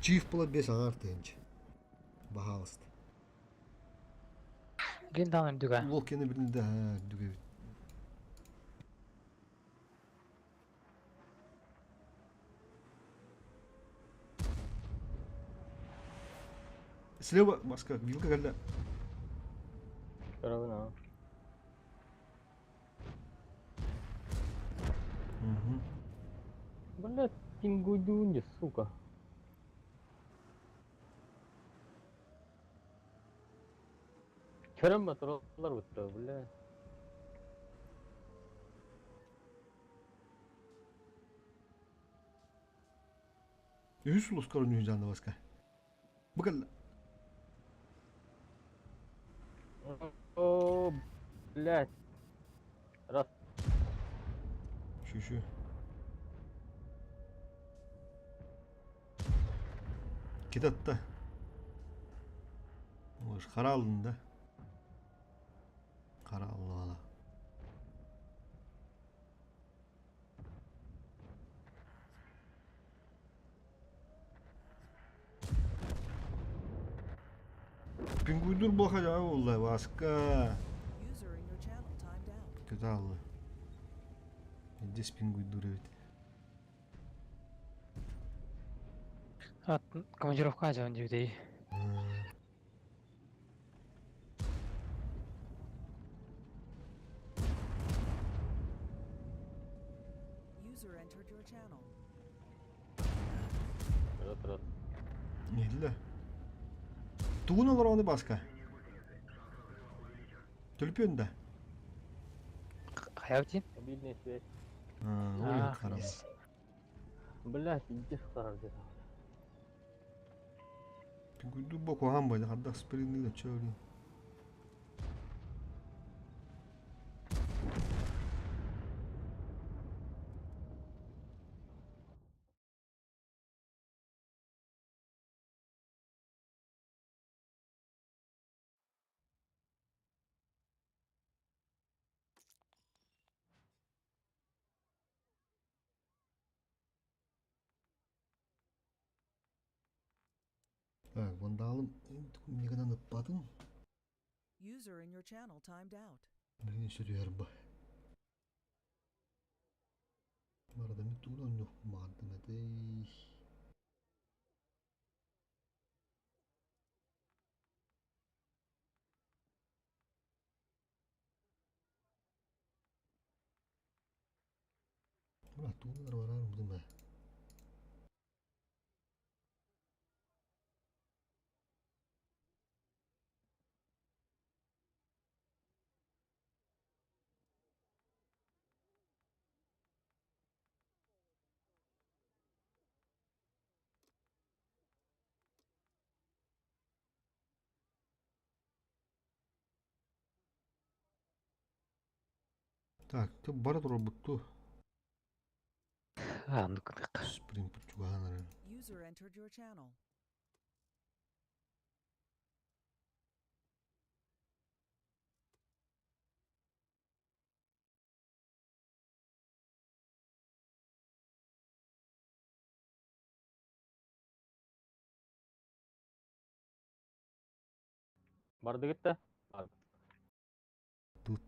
Speaker 1: Чиф была 5 аҥаар тыһыынча. Баһаалыста.
Speaker 4: Билин даҕаны үрдүгэ.
Speaker 1: Ол кэнэ билин да үрдүк эбит. Слева маска, вилка кэллэ.
Speaker 5: Көрөбүн аа.
Speaker 1: Угу.
Speaker 5: Блядь, пингуйдунья, сука. Көрөн тураллар бутта, бля.
Speaker 1: Үһүс сулус көрүнүү жанна баска. Бу кэллэ.
Speaker 5: О, блядь. Раз.
Speaker 1: Şu şu. Китатта. Может, хара алдын да? Хара алла. Пингуйдур буолха дьаа буолла, Васка.
Speaker 3: User in your channel timed out.
Speaker 1: Көтө алла. Здесь пингуйдур эбит.
Speaker 4: А, командировка дьон диэбитий.
Speaker 3: User entered your channel.
Speaker 5: Раз, раз.
Speaker 1: Нелле. Тугун олороҕуну Бааска? Төлөпүөн да?
Speaker 4: Хайа дии?
Speaker 5: Мобильная связь.
Speaker 1: А, ол иһин харабын.
Speaker 5: Блядь, иди харар где-то.
Speaker 1: Күндү бу куһаҕан буолла, хардах спринныы да чөөлүн. Так, вандалым никогда ыппатын.
Speaker 3: User in your channel timed out.
Speaker 1: Билигин сүтүһэр бу. Барадамит тугун онньук маардым этэй. Мына тугун барар бутум ээ. Так, ты бара турарбыт дуу?
Speaker 4: Аа, оннук гыныахха.
Speaker 1: Спринт чугаһаан эрэр.
Speaker 3: User entered your channel.
Speaker 5: Бардыгыт да? Барды.
Speaker 1: Тут.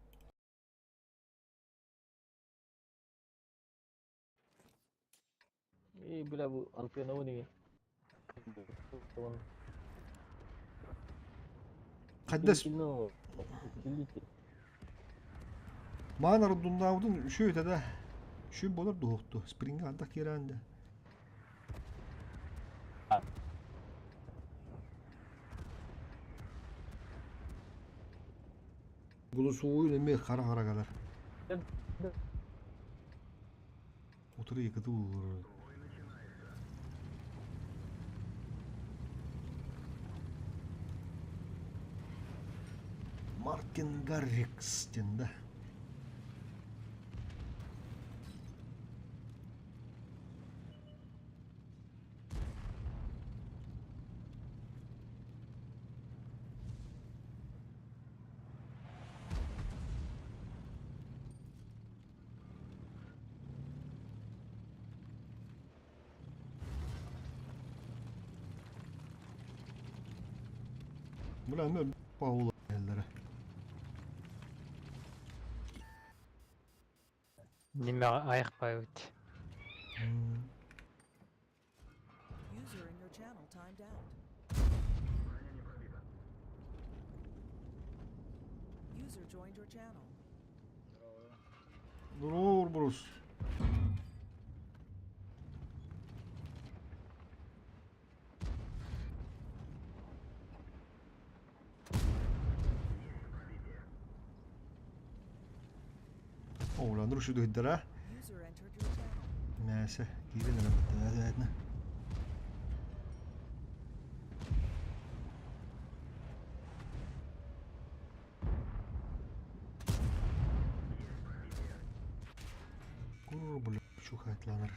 Speaker 5: И, бля, бу антенна не.
Speaker 1: Хайдас
Speaker 5: Усилитель.
Speaker 1: маан ардуннаабытын үчүгэй этэ да. Үчүгэй буолар дуоһукту. Спрингэ антах киирээн да. Голосовойун эмиэ хара-хара кэлэр. Утары якыты буллар. Мартин Гаррикс диэн да. Бу эмиэ Паула эллэрэ.
Speaker 4: Нимэҕэ айахпайбыт.
Speaker 3: User in your channel timed out. User joined your channel.
Speaker 1: Здорово, Брус. Оҕолоннор үчүгэйдэрэ.
Speaker 3: User entered your channel.
Speaker 1: Мээсэ киирэн эрэ баттаҕа Кур, бля, чухайтланар.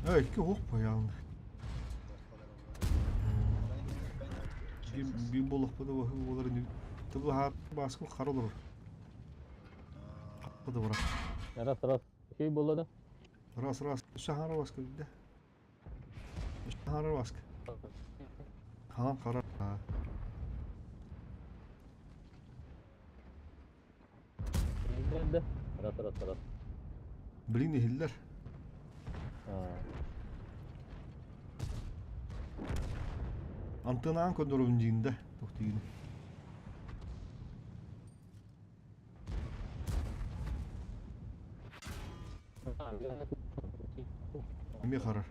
Speaker 1: Эй, икки оһох буойаҕын. Биир буоллахпына буолар ини. Тылы бааскын хара олорор. Хаппа да барар.
Speaker 5: Раз, раз. Окей буолла да?
Speaker 1: Раз, раз. Өссө хаара баска билдэ. Өссө хаара баска. Хаан хара.
Speaker 5: Да? Раз, раз, раз.
Speaker 1: Блин иһиллэр. Антынаан көрдөрөбүн диин да туох диигин. Эмиэ харар.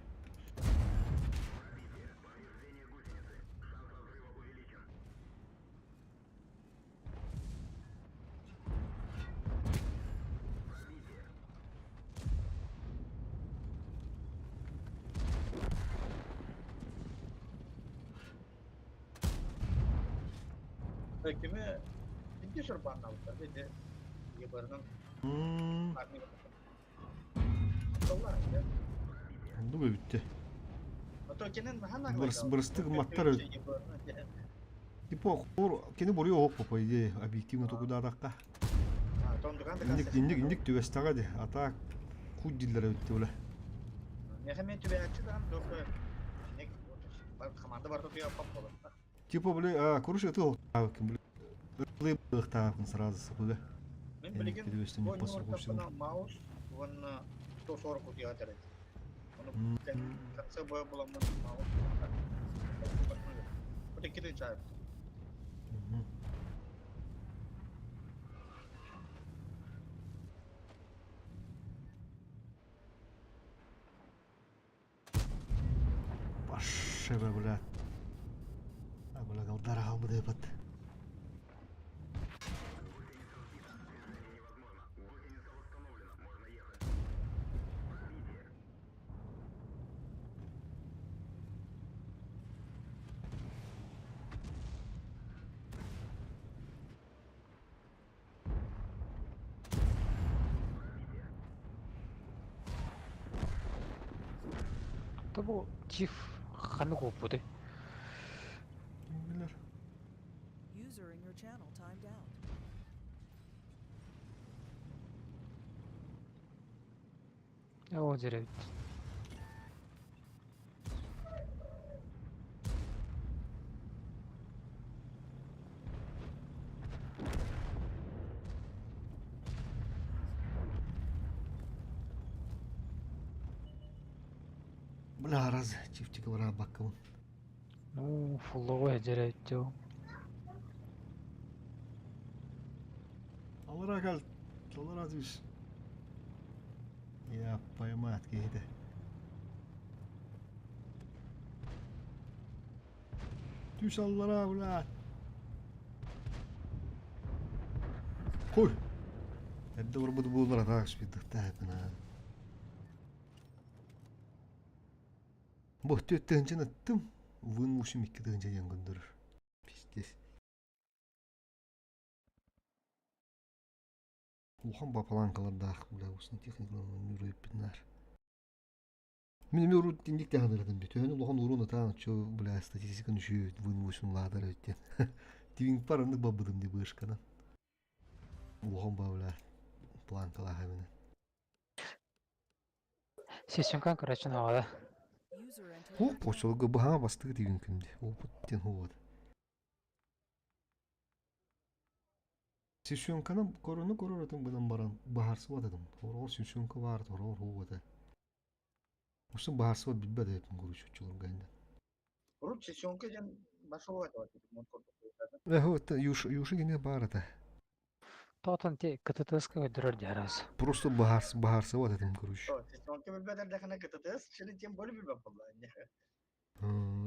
Speaker 6: Кими икки сурбааннаабыттар ити ЕБР-нан
Speaker 1: Оннук эбиттэ. Бырыстык маттар Типа кини буруйу оһох по идее объективно токудаатахха. Инник инник инник түбэстэҕэ ди а так кут дииллэр эбит бile. Типа бile короче ты бile ылыахтаахпын сразу сахуга.
Speaker 6: Мин билигин оонньуур маус уонна 140 утуйа тэрит. Ону конце боя буламмын маус Вот икки чай.
Speaker 1: Пашева, бля. А, бля, Галдара халбы депат.
Speaker 4: Тобу чиф ханнык уоппуты.
Speaker 1: Билэр.
Speaker 3: User in your channel timed out.
Speaker 4: Оо дьэ
Speaker 1: Бля, раз чифтик бара баккабын.
Speaker 4: Ну, фулловой дьэ
Speaker 1: Аллара кэл. Аллара түс. Я поймать киһитэ. Түс аллара, бля. Кой. Эрдэ барбыт буолар атаак спиддахтаапына. Бу түөттөһүнчэн аттым. Вын мусим икки тыһынча диэн көрдөрөр. Пиздец. Улахан бапалаанкалардаах бля устун техникаларын нүрөйппүтнаар. Мин эмиэ урут инник таһынырытым би. Төһөнү улахан уруун ытаан оччо бля статистиканы үчүгэй вын мусин улаатар эбит диэн. Тивиҥпар оннук барбытым дии быышканан. Улахан ба бля планкалаах эбинэн.
Speaker 4: Сессионкан короче навада.
Speaker 3: User entered
Speaker 1: Хук
Speaker 3: your channel.
Speaker 1: почолго баһаа бастыгы тивин күнди. Опыт диэн хуот. Сессионканан корону корор этим гынан баран баһарсыбат этим. Хороҕор сессионка баар, хороҕор хук этэ. Устун баһарсыбат билбэт эбиппин короче оччолорго инде.
Speaker 6: Урут сессионка диэн башова
Speaker 1: Э, юша юша гене баар этэ.
Speaker 4: Тоотон те КТТС-ка көрдөрөр дьараас.
Speaker 1: Просто баһарс баһарсыбат этим короче.
Speaker 6: Сессионка билбэт эрдэхинэ КТТС шили тем более билбэт буолла.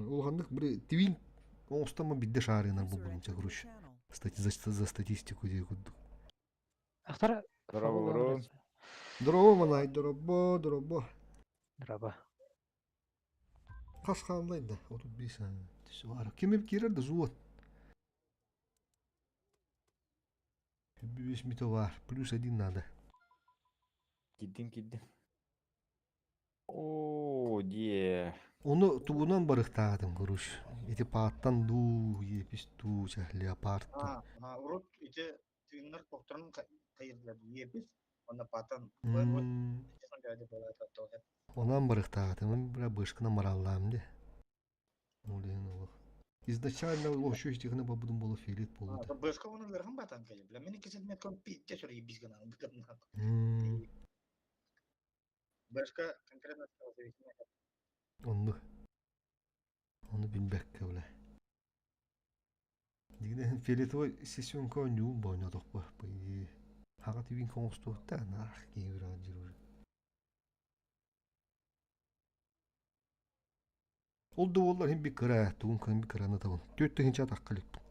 Speaker 1: Улаханнык били тивин оҥостоммо бидде шаарыынар
Speaker 3: User
Speaker 1: булбутум
Speaker 3: entered your
Speaker 1: короче.
Speaker 3: channel.
Speaker 1: Стати за, за статистику дии курдук.
Speaker 4: Ахтар
Speaker 7: Здорово,
Speaker 1: Здорово, Манай, дорообо, дорообо.
Speaker 4: Драба.
Speaker 1: Хас хааллай да, 35 түс Ким киирэр да зуот. Весь метовар, плюс один надо.
Speaker 7: Кидин кидин. Оо, дие.
Speaker 1: Ону тугунан барыхтаатым, короче. Ити пааттан дуу, епис дуу, ча, леопард дуу.
Speaker 6: А, урут ити тыыннар тохторун хайырдылар епис, онно патан
Speaker 1: Онан барыхтаатым, бля, бышкына мараллаам де. Ол деген олох. Изначально вообще истигіне бабудун болу фиолет болута.
Speaker 6: Бэшка оны ыарахан батан кэлэ. Бля, мен икки сантиметр пиздец ебись гына. Бэшка конкретно стала зависимой.
Speaker 1: Онну. Ону билбэккэ бля. Дигинэ фиолетовый сессионка ньуун боонньотохпо по идее. Хаҕа тибин оҥостуохта наах киһи үрэҕин дьирур. Ол да буоллар иһин би кыра, тугун кыһын би кыраны табын. Түөрт тыһыынча атахха иликпин.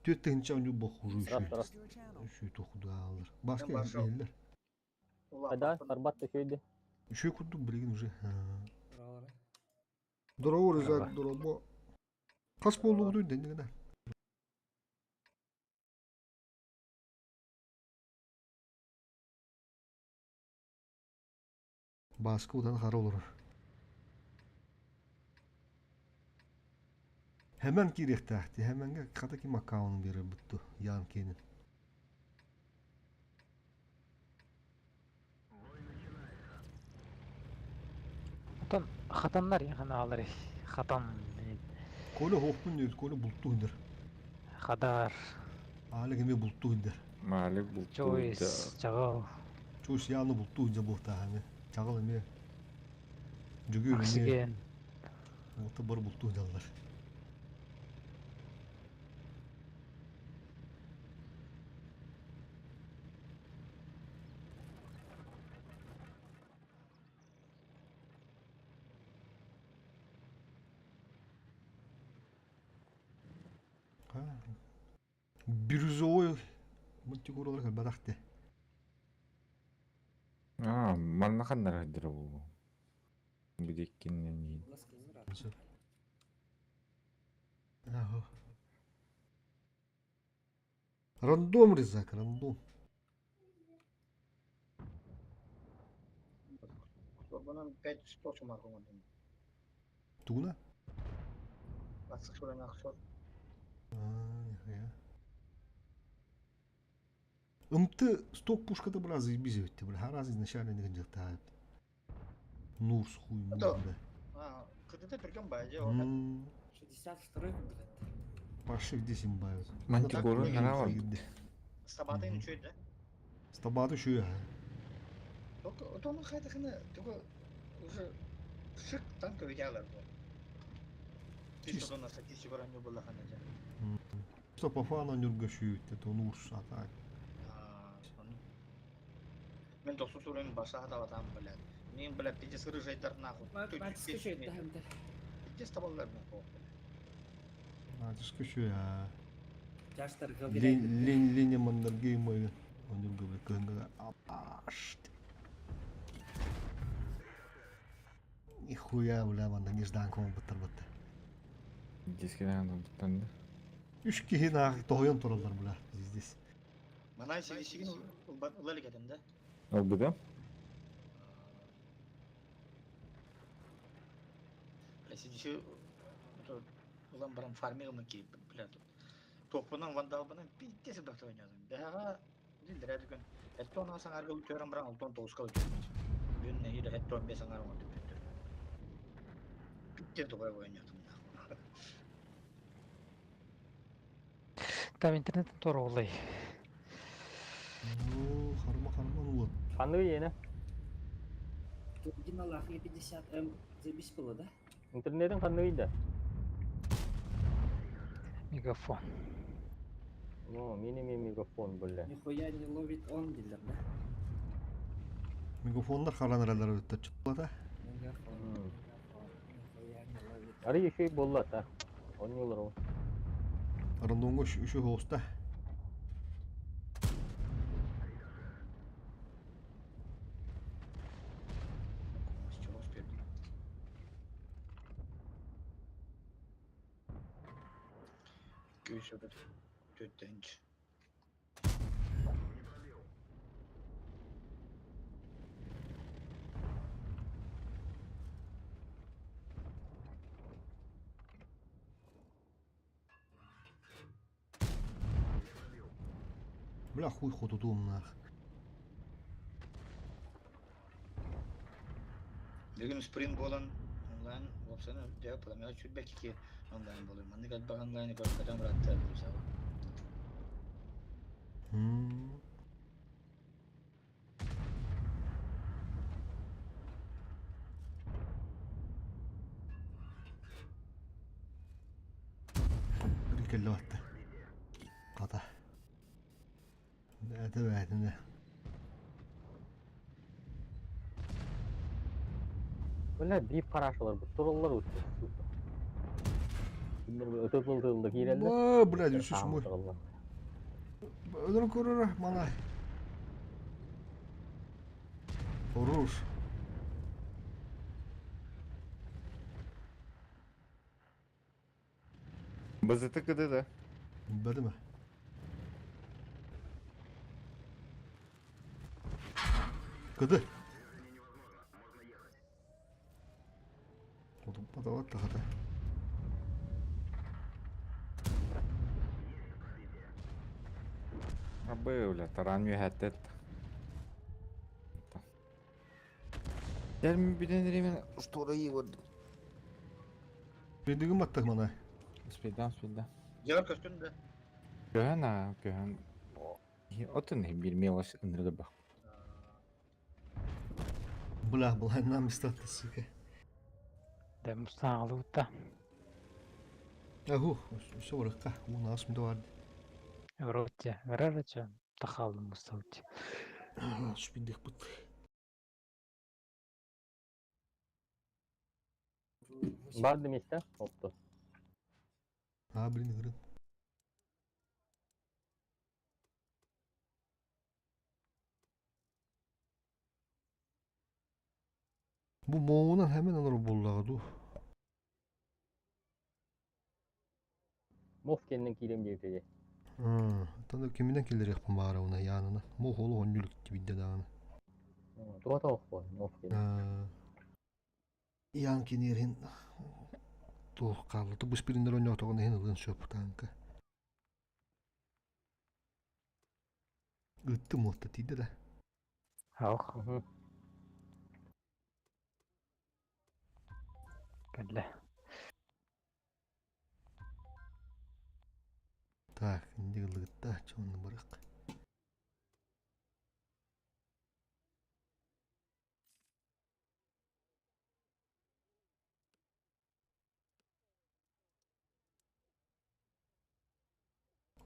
Speaker 1: Түөрт тыһыынча онньу бохужу
Speaker 5: Раз,
Speaker 1: үчү.
Speaker 5: раз.
Speaker 3: Your channel.
Speaker 1: Үчү тохудуаалар. Баска
Speaker 6: Баршал.
Speaker 1: иһиллэр.
Speaker 5: Хайда, сарбат төшөйдө.
Speaker 1: Үчү курдук билигин уже. Дорово Рызак, дорово. Хас буолугутуй дэннигинэ. Бааска удан хара олорор. Hemen киириэхтээхти, Хэмэнгэ хата ким аккаунун биэрэр бутту, Ян киэнин.
Speaker 4: Оттон хатаннар ханаалар хатан
Speaker 1: Коля хоохпун диэбит, Коля бултуу индер.
Speaker 4: хадар
Speaker 1: Аалык эмиэ бултуу индер.
Speaker 7: Малик бултуйда.
Speaker 4: Чойс чаҕыл
Speaker 1: Чуус яаны бултуу индер буолтааһа эмиэ. Чаҕыл эмиэ. Дьөгүөр эмиэ.
Speaker 4: Оксиген
Speaker 1: Уота бары бултуу индаллар. Бирюзовой мультикуралар кэлбэтэх
Speaker 7: А, манна ханнар хаддыра бу. Бидиккиннен
Speaker 1: Ага. Рандом, Резак, рандом.
Speaker 6: Сорбанан 500 сумар оҥордум.
Speaker 1: Тугуна?
Speaker 6: Басык суран ахсор.
Speaker 1: А, нихуя. Ымты сток пушката бля заебись өтте бля. Хараз изначально не гынжактаа. Нурс хуй мур,
Speaker 6: Это-
Speaker 1: бля.
Speaker 6: А, кыдыта түргэн баажа. М
Speaker 8: 62 блядь.
Speaker 1: Пашик здесь имбают.
Speaker 7: Мантикору нара
Speaker 6: Стабатын
Speaker 1: Мгм.
Speaker 6: үчүй да.
Speaker 1: Стабаты шуя.
Speaker 6: Только отону хайдахына только уже шик танковый ялар бу.
Speaker 1: Чисто.
Speaker 6: Чисто на статистику ранее было хана.
Speaker 1: Что по фану нюрга шуют, это Нурс, а так.
Speaker 6: Мен тохсус уровень баша хаталатам, блядь. Мен, блядь, пиздец рыжайдар нахуй.
Speaker 8: Матиска еще это
Speaker 6: Пиздец табаллар мен қоқ, блядь.
Speaker 1: Натиска шуя.
Speaker 8: Жаштар
Speaker 1: Лень, лень, лень Мандергейма. Он нюрга, бля, кыһыҥҥа апаш. Нихуя, бля, манна нежданка оҥорбуттар батта.
Speaker 7: Дискеден буттанды.
Speaker 1: Үс киһи наах тоһуйан тураллар, бля, здесь.
Speaker 6: Манай сигин ылал кетем да.
Speaker 7: Ол буда?
Speaker 6: Бля, сидиши улан баран фармигым ки, блядь. Топунан вандалбынан пиздец бакта ойнадым. Бәға дилдер дүкөн. Этте она саңарга үтөрөн баран алтон тоғызка үтөрөн. Бүгүн нехире этте он бес аңар оңды бүттү. Пиздец дугай ойнадым.
Speaker 4: Там интернет тура олай.
Speaker 1: Ну, харма харма ну вот.
Speaker 5: Ханны иена.
Speaker 8: Тургина 50 М заебись было, да?
Speaker 5: Интернетин ханны да.
Speaker 4: Мегафон.
Speaker 5: Ну, мини мегафон, бля.
Speaker 8: Нихуя не ловит он, дилер, да?
Speaker 1: Мегафоннар харанаралар өттө чыплата.
Speaker 8: Мегафон,
Speaker 5: М.
Speaker 8: мегафон, нихуя не ловит.
Speaker 5: Ары еще и болла та. Он не олар.
Speaker 1: Рандомго үшү хоста.
Speaker 6: С чего успели? Күйсө бит төттенч.
Speaker 1: Бля, хуй хотутуум наах.
Speaker 6: Бүгүн спринт болан Онлайн уопсайынан үрдээҕи пламя сүүрбэкки онлайн буолуо. Маннык элбэх онлайны көрбөтөм ыраатта буолсаҕа.
Speaker 1: Кэллэ батта. Хата. Бэйэтэ бэйэтинэ.
Speaker 5: Бля, биир парашалар бу тураллар утты. Кинилэр ытыллы киирэллэр.
Speaker 1: Ба, блядь, үсүс мой. Өлөрөн көрөрө манай. Хорош.
Speaker 7: Базыты кыды да.
Speaker 1: Бэдэ ме. Кыды. Подават тахата.
Speaker 7: Абы, бля, таран үһәттет. Дәл бүтән ремен штора йыгырды.
Speaker 1: Бедигим аттак манай.
Speaker 7: Спидан, спидан.
Speaker 6: Дьиэҕэр көстүн да.
Speaker 7: Көһөн а, көһөн. Отын бир мелочь ыныргы бах.
Speaker 1: Бля, была нам статус, сука.
Speaker 4: Да мустаалуутта.
Speaker 1: Аху, все уракка, у нас мдуар.
Speaker 4: Вроде, врарача, тахал мустаути.
Speaker 1: Шпиндих бут.
Speaker 5: Бар деместе, опты.
Speaker 1: А, блин, игры. Бу моонан hemen alır буллагы
Speaker 5: Мов кеннен киирем диэбитэ.
Speaker 1: Таны киминен келер яқпын баара уна янына. Мо холу оннюлүк тибидде дааны.
Speaker 5: Туга тоох бо, мов кен.
Speaker 1: Ян кинерин туох каалла. Тубус бириннер ойноотоҕун иһин ылын сөп танка. Ыттым уотта тиийдэ да.
Speaker 4: Ох, кэллэ.
Speaker 1: Так, инди ылыгытта чонну барык.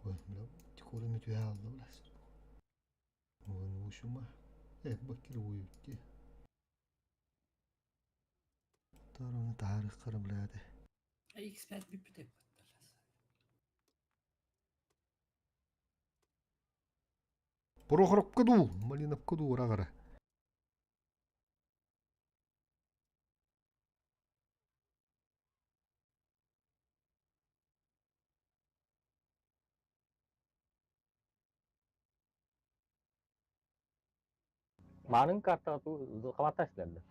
Speaker 1: Ой, бля, тикоры мүтү алды бля. Вон ушума. Э, бакир уйутти. Таруны тарых кара бляде.
Speaker 8: X5 бүппүтэ
Speaker 1: Прохоровка ду, Малиновка ду урагара.
Speaker 5: Маанын картаға ту қабаттасылар.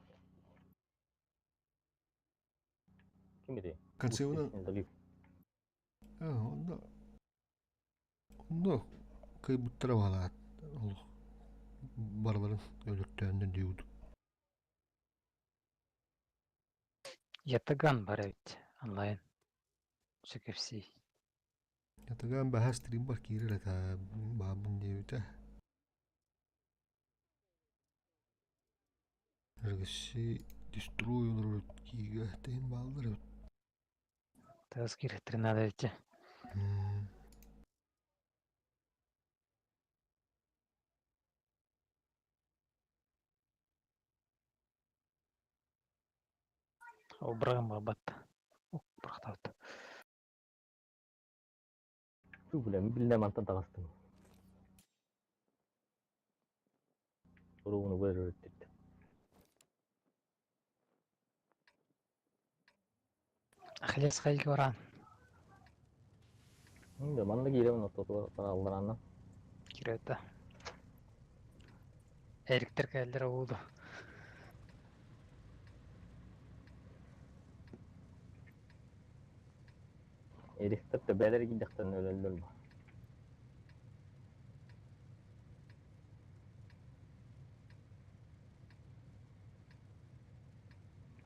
Speaker 5: Ким бити?
Speaker 1: Концевна. Онда. Онда кайбыттара балаат. Ол барыларын өлөртөөннөн диуду.
Speaker 4: Ятаган бар эбит онлайн. Сөкепси.
Speaker 1: Ятаган баһа стрим бар киирэр этэ баабын диэбитэ. Ргси дестрой олорор киигэ тэйин бааллар эбит.
Speaker 4: Таас киирэттерин надо эбит. Обраган бабат. Бырахтабыт.
Speaker 5: Ту бля, билне мантан тағастым. Уругуну бөрөттүт.
Speaker 4: Ахилес хайга баран.
Speaker 5: Инде манна киирем ортотугар таралларанна.
Speaker 4: Киирэтэ. Эриктер кэллэр уулу.
Speaker 5: Эристер төбөлөр кийдэхтэн өлөллөр ба.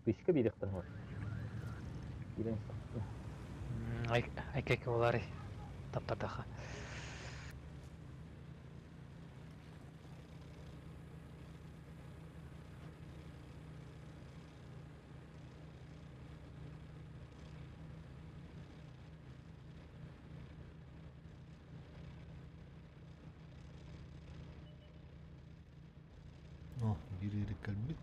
Speaker 5: Подписка биэриэхтэрин сөп. Киирэн истэххинэ.
Speaker 4: Айкайка буолаарай таптардаха.
Speaker 1: О, биир эрик кэлбит.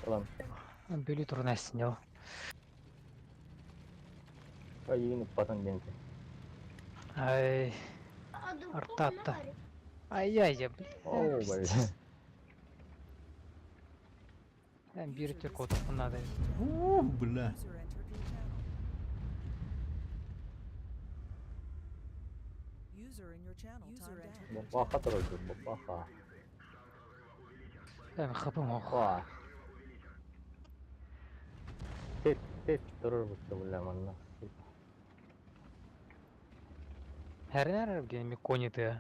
Speaker 5: Ылан.
Speaker 4: Бүлүү турун эстин ол.
Speaker 5: Айыын ыппатын диэн.
Speaker 4: Ай, артаатта. Ай-яй, блин.
Speaker 5: Оо, бля.
Speaker 4: Эн биир өттүгэр куотуохпун наада.
Speaker 1: О, бля.
Speaker 3: User entered your channel. User in your channel timed out.
Speaker 5: Баппаха турар, баппаха.
Speaker 4: Эн хапым ох.
Speaker 5: Ва. Тет, тет турар бутта, бля, манна. Сука.
Speaker 4: Хэрнэр диэн ми ты.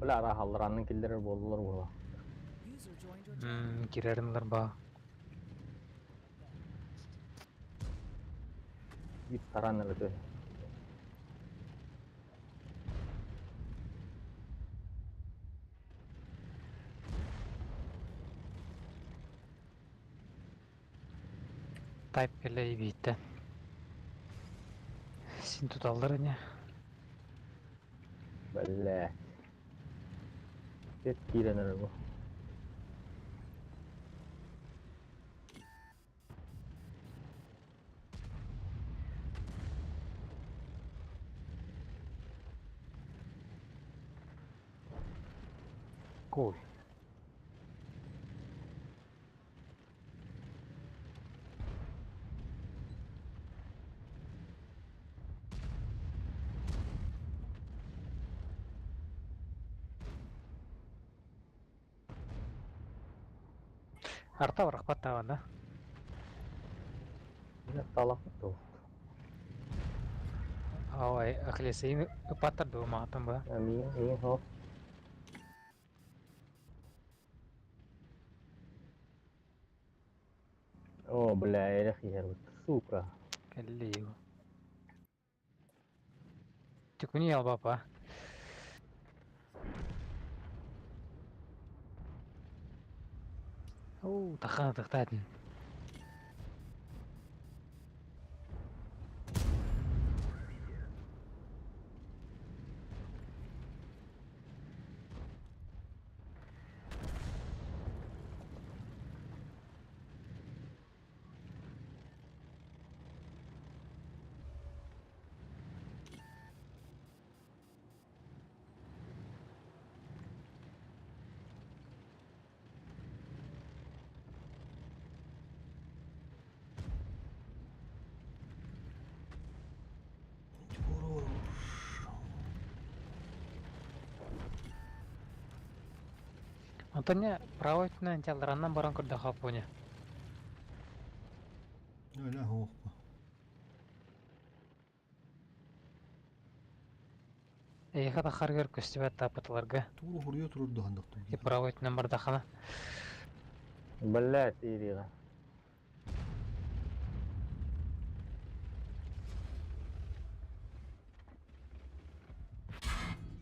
Speaker 5: Бля, араһаллараннын киллэрэр буоллулар буола.
Speaker 3: User joined your channel.
Speaker 4: Кирэринлэр ба.
Speaker 5: Биир таран эрэ түһэ.
Speaker 4: Тайп кэлэ бииттэн. Син туталлар ини.
Speaker 5: Бля. Тет киирэн эрэр бу.
Speaker 4: Кой. Арта барахпат таҕа да.
Speaker 5: Бля, талах туох.
Speaker 4: Ай, ахлесейин ыпаттар дуо маатан ба.
Speaker 5: Амин, иин хоп. О, бля, эрэх иһэр бут. Сука.
Speaker 4: Кэлли его. Тикуни албапа. Оу, тахана тахтаатын. Онтон не правой өттүнэн чаллараннан баран көрдөхө поня.
Speaker 1: Öyle hook.
Speaker 4: Эйха тахаргар көстүбэт таапытыларга.
Speaker 1: Тугу хуруйа турар дуһандак
Speaker 4: И правой өттүнэн бардахана.
Speaker 5: Бля, тиириэҕэ.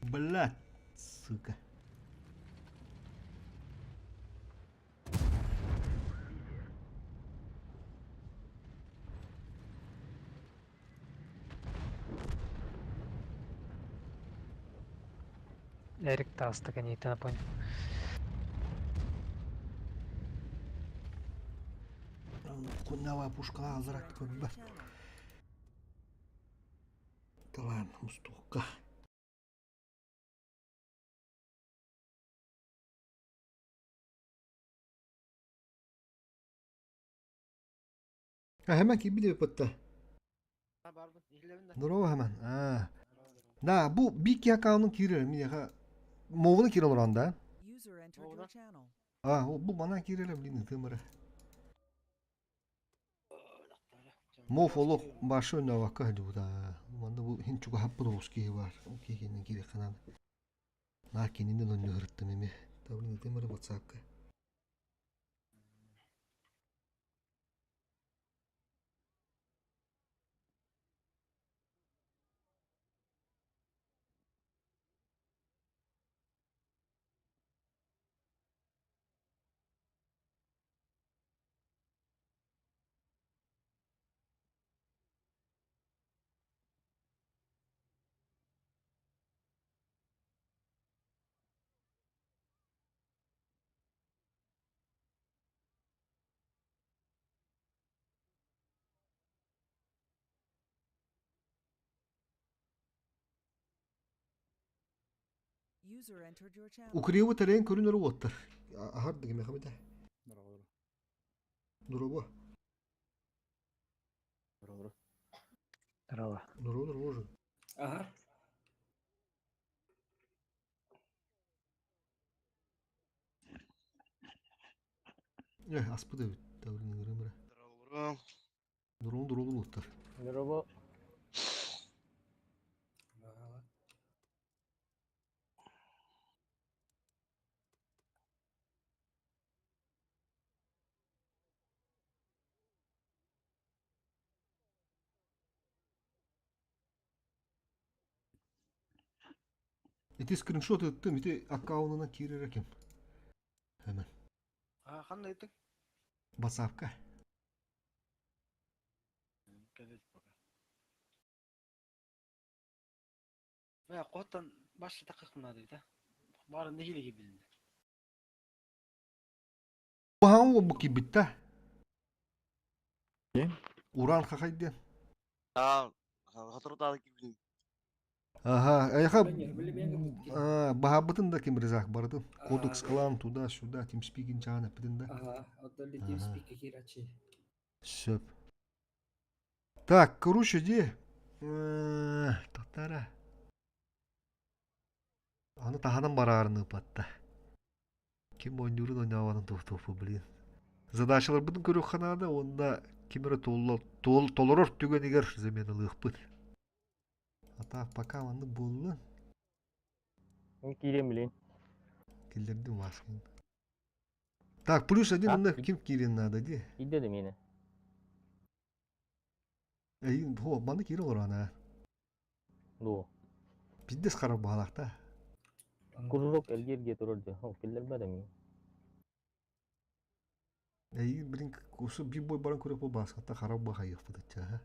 Speaker 1: Блядь, сука.
Speaker 4: Эрик таастык эниитен поня.
Speaker 1: Куннава пушкала азырак
Speaker 3: User entered your
Speaker 1: көрбөт.
Speaker 3: channel.
Speaker 1: Талан мустукка. Hemen киирбит эбиппит. Здорово, Hemen. А. Да, бу Бики аккаунтун киирэр миэхэ Мовуну киирэн олорон да.
Speaker 3: User entered your channel.
Speaker 1: А, бу мана киирэрэ блин ытым эрэ. Мов олох башы өнөбакка сылдьыбыта. Манна бу иһин чугаһаппыт оҕус киһи баар. Ол киһи киириэххэ наада. Наар кининэн онньуһарыттым эмиэ. Таблин ытым эрэ WhatsApp-ка.
Speaker 3: User entered your channel.
Speaker 1: Укриевы тэрийэн көрүн өрө уоттар. Аһар дигиме хамыта. Дурабо.
Speaker 4: Здорово.
Speaker 1: Дурабо дурабо же.
Speaker 8: Ага.
Speaker 1: Э, аспыт эбит. Таблин ырым эрэ. Дурун дурун уоттар.
Speaker 5: Здорово.
Speaker 1: Ити скриншот ыттым, ити аккаунтuna киирэр ким. Hemen.
Speaker 9: А, ханна ыттык?
Speaker 1: WhatsApp-ка.
Speaker 9: Кэлит пока. Бая қоттан баш тақық да. Барын нехилеге билинди.
Speaker 1: Баһаң бу кибитта.
Speaker 7: Ким?
Speaker 1: Уран хахайден.
Speaker 10: А, хатыртады кибин.
Speaker 1: Ага, аяха
Speaker 8: Ага,
Speaker 1: баһабытын да ким ризах бардын. Кодекс клан туда-сюда, TeamSpeak-ин чаан эппитин да.
Speaker 8: оттон TeamSpeak кирачи.
Speaker 1: Сөп. Так, короче, ди. Татара. Аны таһанан бараарыны ыпатта. Ким ойнуурун ойнаабатын туохтуохпу, блин. Задачаларбытын көрүөххэ наада, уонна ким эрэ толорор түгэнигэр заменалыахпыт. А так, пока маннык буолла.
Speaker 5: Мин киирем билин.
Speaker 1: Киллэрдим маскын. Так, плюс один
Speaker 5: А?
Speaker 1: онно ким киирин надо, ди.
Speaker 5: Киирдэ да миэнэ.
Speaker 1: Эйин, хо, манна киирэн олорон аа.
Speaker 5: Дуо.
Speaker 1: Пиздец харах баалаахта.
Speaker 5: Кружок элгиэргэ турар дии. Ол киллэрбэт эмиэ.
Speaker 1: Эйин, блин, кусу биир бой баран көрүөх бу бааскатта харах бахайыахпыт ычча,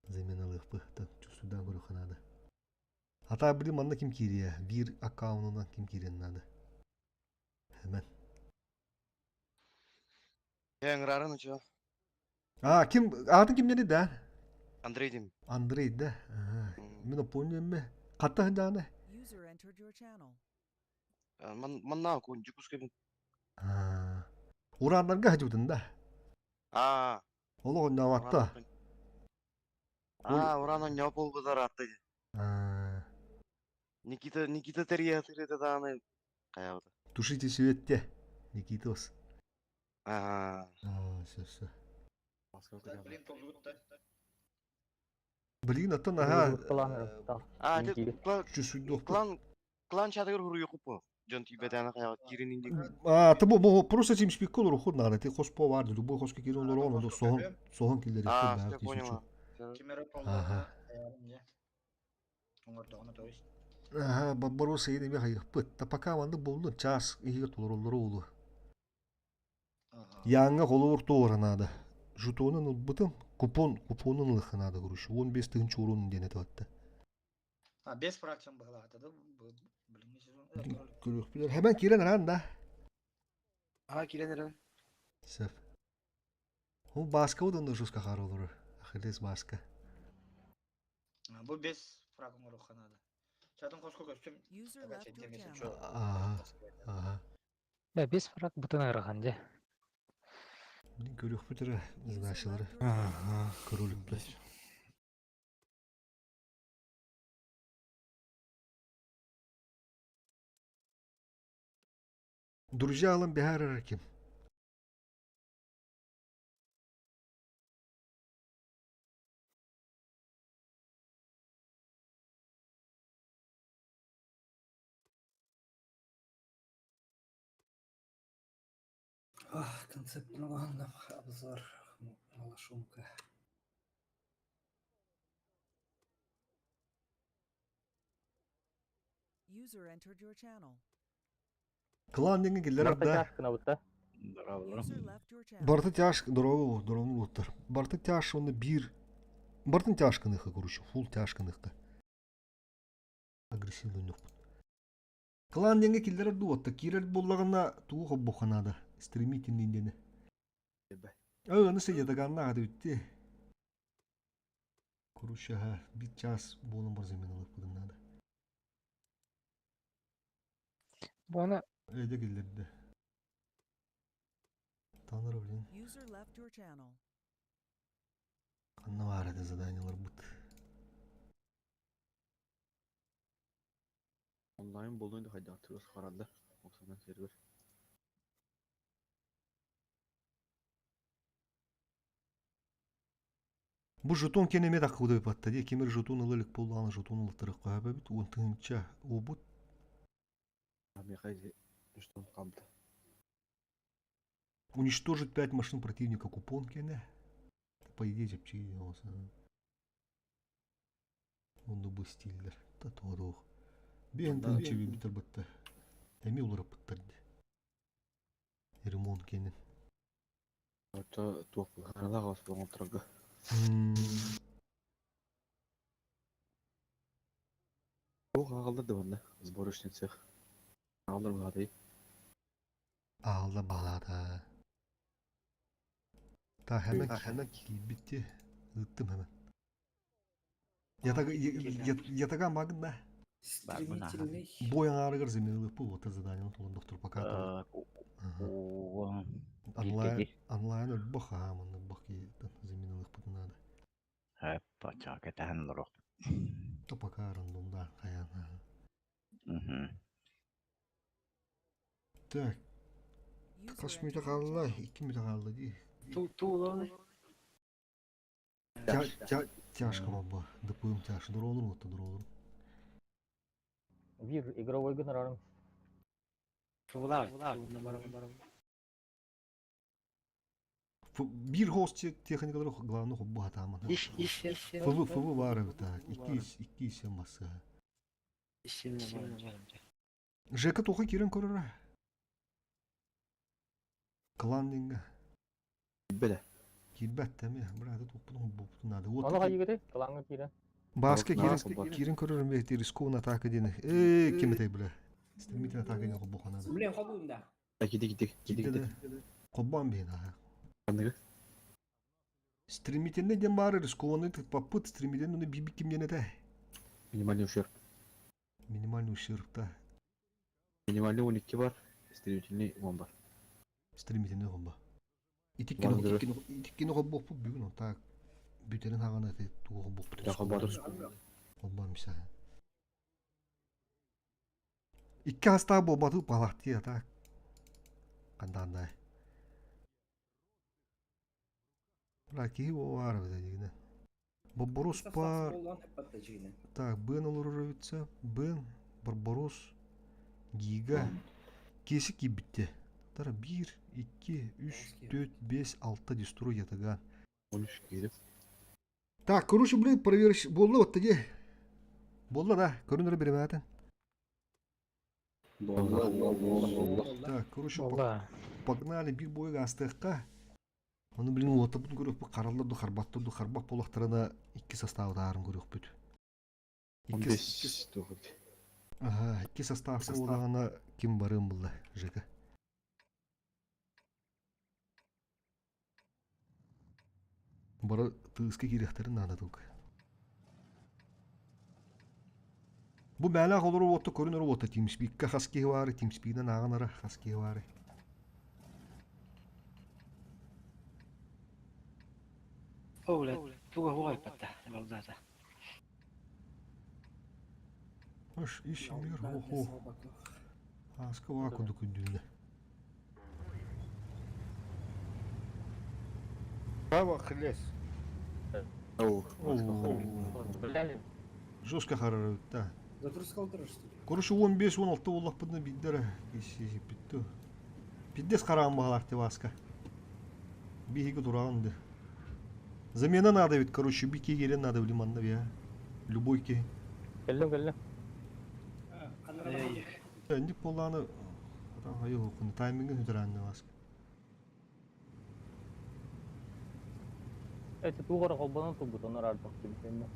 Speaker 1: Заменалыахпыт, чувствуйдаан көрүөххэ наада. А так, блин, манна ким киириэ? Биир аккаунунан ким киириэн наада? Hemen.
Speaker 10: Эңрарын учо.
Speaker 1: А, ким, аатын кимнери да?
Speaker 10: Андрей дим.
Speaker 1: Андрей, да? Ага. Мин помню ме. Хатта хандааны?
Speaker 3: User entered your channel.
Speaker 10: Ман манна кун жукускебин.
Speaker 1: А. Ураннарга хажыбытын да.
Speaker 10: А,
Speaker 1: Олох оннаабатта.
Speaker 10: А, уран не болбудар атты.
Speaker 1: А.
Speaker 10: Никита Никита терия тирете дааны. Каябыта.
Speaker 1: Тушите светте. Никитос.
Speaker 10: А,
Speaker 1: А, все, все.
Speaker 6: Так, блин, толлубут да.
Speaker 1: Блин, аттан ага.
Speaker 10: а,
Speaker 5: Мин киирем.
Speaker 1: Чувствуйдуох.
Speaker 10: клан клан чатыгыр хуру юкупу. Жон тибетаны кая кирин инди.
Speaker 1: А, ты бу просто TeamSpeak колор ухуд надо. Ты хос по варды, любой хоска кирин олор он,
Speaker 6: А,
Speaker 1: сохон сохон киллери
Speaker 10: А,
Speaker 1: да,
Speaker 10: все поняла.
Speaker 6: Кимере
Speaker 1: Ага.
Speaker 6: толлуга. Оңордоҕуна, то есть.
Speaker 1: Ага, Барбаросса ене меха пыт. Та пока манды болду час иге толороллор олу.
Speaker 6: Ага.
Speaker 1: Яңа холовур тоора надо. Жетонун ылбытым, купон, купонун ылыхы надо, короче. 15 тыһынча урун диэн этибатта.
Speaker 6: А, без фракцион быһалаата да, блин, сезон.
Speaker 1: Көрүөхпүлэр. Hemen киирэн араан да.
Speaker 9: А, киирен эрэн.
Speaker 1: Сөп. Ол баска удан жуска хар олору. Ахиллес баска.
Speaker 6: Бу без фраг оҥоруохха наада. Чатын хоско көстүм.
Speaker 3: User left your channel.
Speaker 1: Ага. Ага.
Speaker 4: Да, без фраг бутын арыхан де.
Speaker 1: Блин, көрүөхпүт эрэ задачалары. Көрүлүкпүт. Друзья алын бэһэр ким?
Speaker 8: Ах, концепт нам обзор малошумка.
Speaker 3: User entered your channel.
Speaker 1: Клан диҥҥэ киллэрэр
Speaker 5: Барыта
Speaker 1: да.
Speaker 5: тяжко гынабыт
Speaker 3: User left your channel.
Speaker 1: Барыта тяж дорогу дорогу улуттар. Барыта тяж уонна биир Бартын тяжканыхха короче, фул тяжканыхха. Агрессивный нөхпүт. Клан диэҥҥэ киллэрэр дуу, отто киирэр буоллаҕына тугу холбуохха наада? Стремительный диэни. Өө, аны сидя даганнаах бүтти. Короче, ага, бир час буолан бар заменалык надо.
Speaker 4: Буона
Speaker 1: Эде киллэрдэ. Таныр, блин.
Speaker 3: User left your channel.
Speaker 1: Ханна баар этэ заданиеларбыт?
Speaker 11: Онлайн болуун да хайдахтырыс хараллар. Оксанан сервер.
Speaker 1: Бу жетон кенеме таккыды батта ди кемер жетон ылылык болланы жетон ылыттырык каһабы бит он тыһынча обут
Speaker 11: Михаил жетон қалды.
Speaker 1: Уничтожить 5 машин противника купон кене. По идее жепчи болса. Онду бу стиллер. Та тоодуох. Биэн тыһынча битер батта. Эми уларыппыттар ди. Ремонт кенен.
Speaker 11: Ото туох харалаах оспоҥ отырга. Туох аҕаллар да манна сборочный цех. Аҕаллар баҕатай.
Speaker 1: Аалла балаата. Та hemen hemen киирбитти. Ыыттым hemen. Ятага магында.
Speaker 8: Стремительный.
Speaker 1: Бой аңарыгар заменилых пул вот задание он доктор пока. Онлайн онлайн өлбөх аамын бах заменилых пут надо. То пока рандом да хаян. Так,
Speaker 3: User
Speaker 1: хас
Speaker 3: entered
Speaker 1: мүтэ
Speaker 3: your
Speaker 1: хаалла,
Speaker 3: channel.
Speaker 1: икки мүтэ хаалла дии.
Speaker 9: Тууланы.
Speaker 1: Тяжко бабба, дыпым тяж, дуролур вот дуролур.
Speaker 5: Бир игровой гынарарым.
Speaker 9: Туулаа. Туулна барам.
Speaker 1: Бир хост техникалар главный хоббу хатааман.
Speaker 9: Иш иш иш.
Speaker 1: ФВ ФВ баар эбит икки икки исен басса.
Speaker 9: Иш барам.
Speaker 1: Жека тоха кирен көрөрө. Клан динга.
Speaker 11: Беле.
Speaker 1: Кирбэт теми, брат, туппун хоббу надо.
Speaker 5: Ону
Speaker 1: Вот
Speaker 5: хайыгыты? Кылаңы киирэн.
Speaker 1: Баска кирен
Speaker 11: Кирен
Speaker 1: кирен көрөрүм бе рискованная атака дени. Э, ким этэй бля. Стремительная атака дени хоббу ханада.
Speaker 8: Блин, хобуум да.
Speaker 11: Киди киди киди киди.
Speaker 1: Хоббан бейн аха.
Speaker 11: Ханныгы.
Speaker 1: Стремительный ден бары рискованный попыт стремительный биби ким ден эте.
Speaker 11: Минимальный ущерб.
Speaker 1: Минимальный ущерб та.
Speaker 11: Минимальный 12 бар. Стремительный 10 бар.
Speaker 1: Стремительный хобба.
Speaker 11: Бандыры.
Speaker 1: Итиккини хоббу бүгүн так. Бүтерин хагана те тугу хоббу.
Speaker 11: Я хоббатыр.
Speaker 1: Хобба миса. Икки хаста болбаты балахти так. Кандандай. Бра киһи бар дигине. Барбарос пар. Так, Бен олоровица, Бен, Барбарос, Гига. Кеси кибитте. Тара 1, 2, 3, 4, 5, 6 дестрой ятаган.
Speaker 11: 13 киди.
Speaker 1: Так, короче, блин, проверь, болла вот тади. Болла да, көрүнөр беремәтен.
Speaker 11: Болла болла.
Speaker 1: Так, короче,
Speaker 4: Болла.
Speaker 1: погнали бир бойга астыққа. Оны блин, уотабын көрөк қаралар ду харбаттар ду харбак болақтарына икки составдарын көрөк бүт. Икки
Speaker 11: 15 тоғыз.
Speaker 1: Ага, икки состав болағына ким барым булла, Жека. Бара тыыска кириэхтэрин наада только. Бу бээлээх олору уотта көрүн өрө уотта TeamSpeak-ка хас киһи баары, TeamSpeak-нан ааҕан ара хас киһи баары.
Speaker 9: О, блядь, туга хугай патта, балдата.
Speaker 1: Аш ишимир хо-хо. Аска waa кудук күндүүнэ.
Speaker 7: Браво, Ахиллес.
Speaker 11: Оу.
Speaker 1: Жестко харарыта.
Speaker 8: Загрузка алдырар, что ли?
Speaker 1: Короче, 15-16 буоллахпытына биирдэрэ киһи Пиздец хараан баҕалаах Васка. Биһиги тураҕын да. Замена надо ведь, короче, бики киирэн надо блин манна бия. Любой киһи.
Speaker 5: Кэллим, кэллим.
Speaker 1: Инник буоллаҕына айы таймингын сүтэрээҥҥэ Васка.
Speaker 5: Эти тугара холбонон турбут, онор ардах түбүтэнне.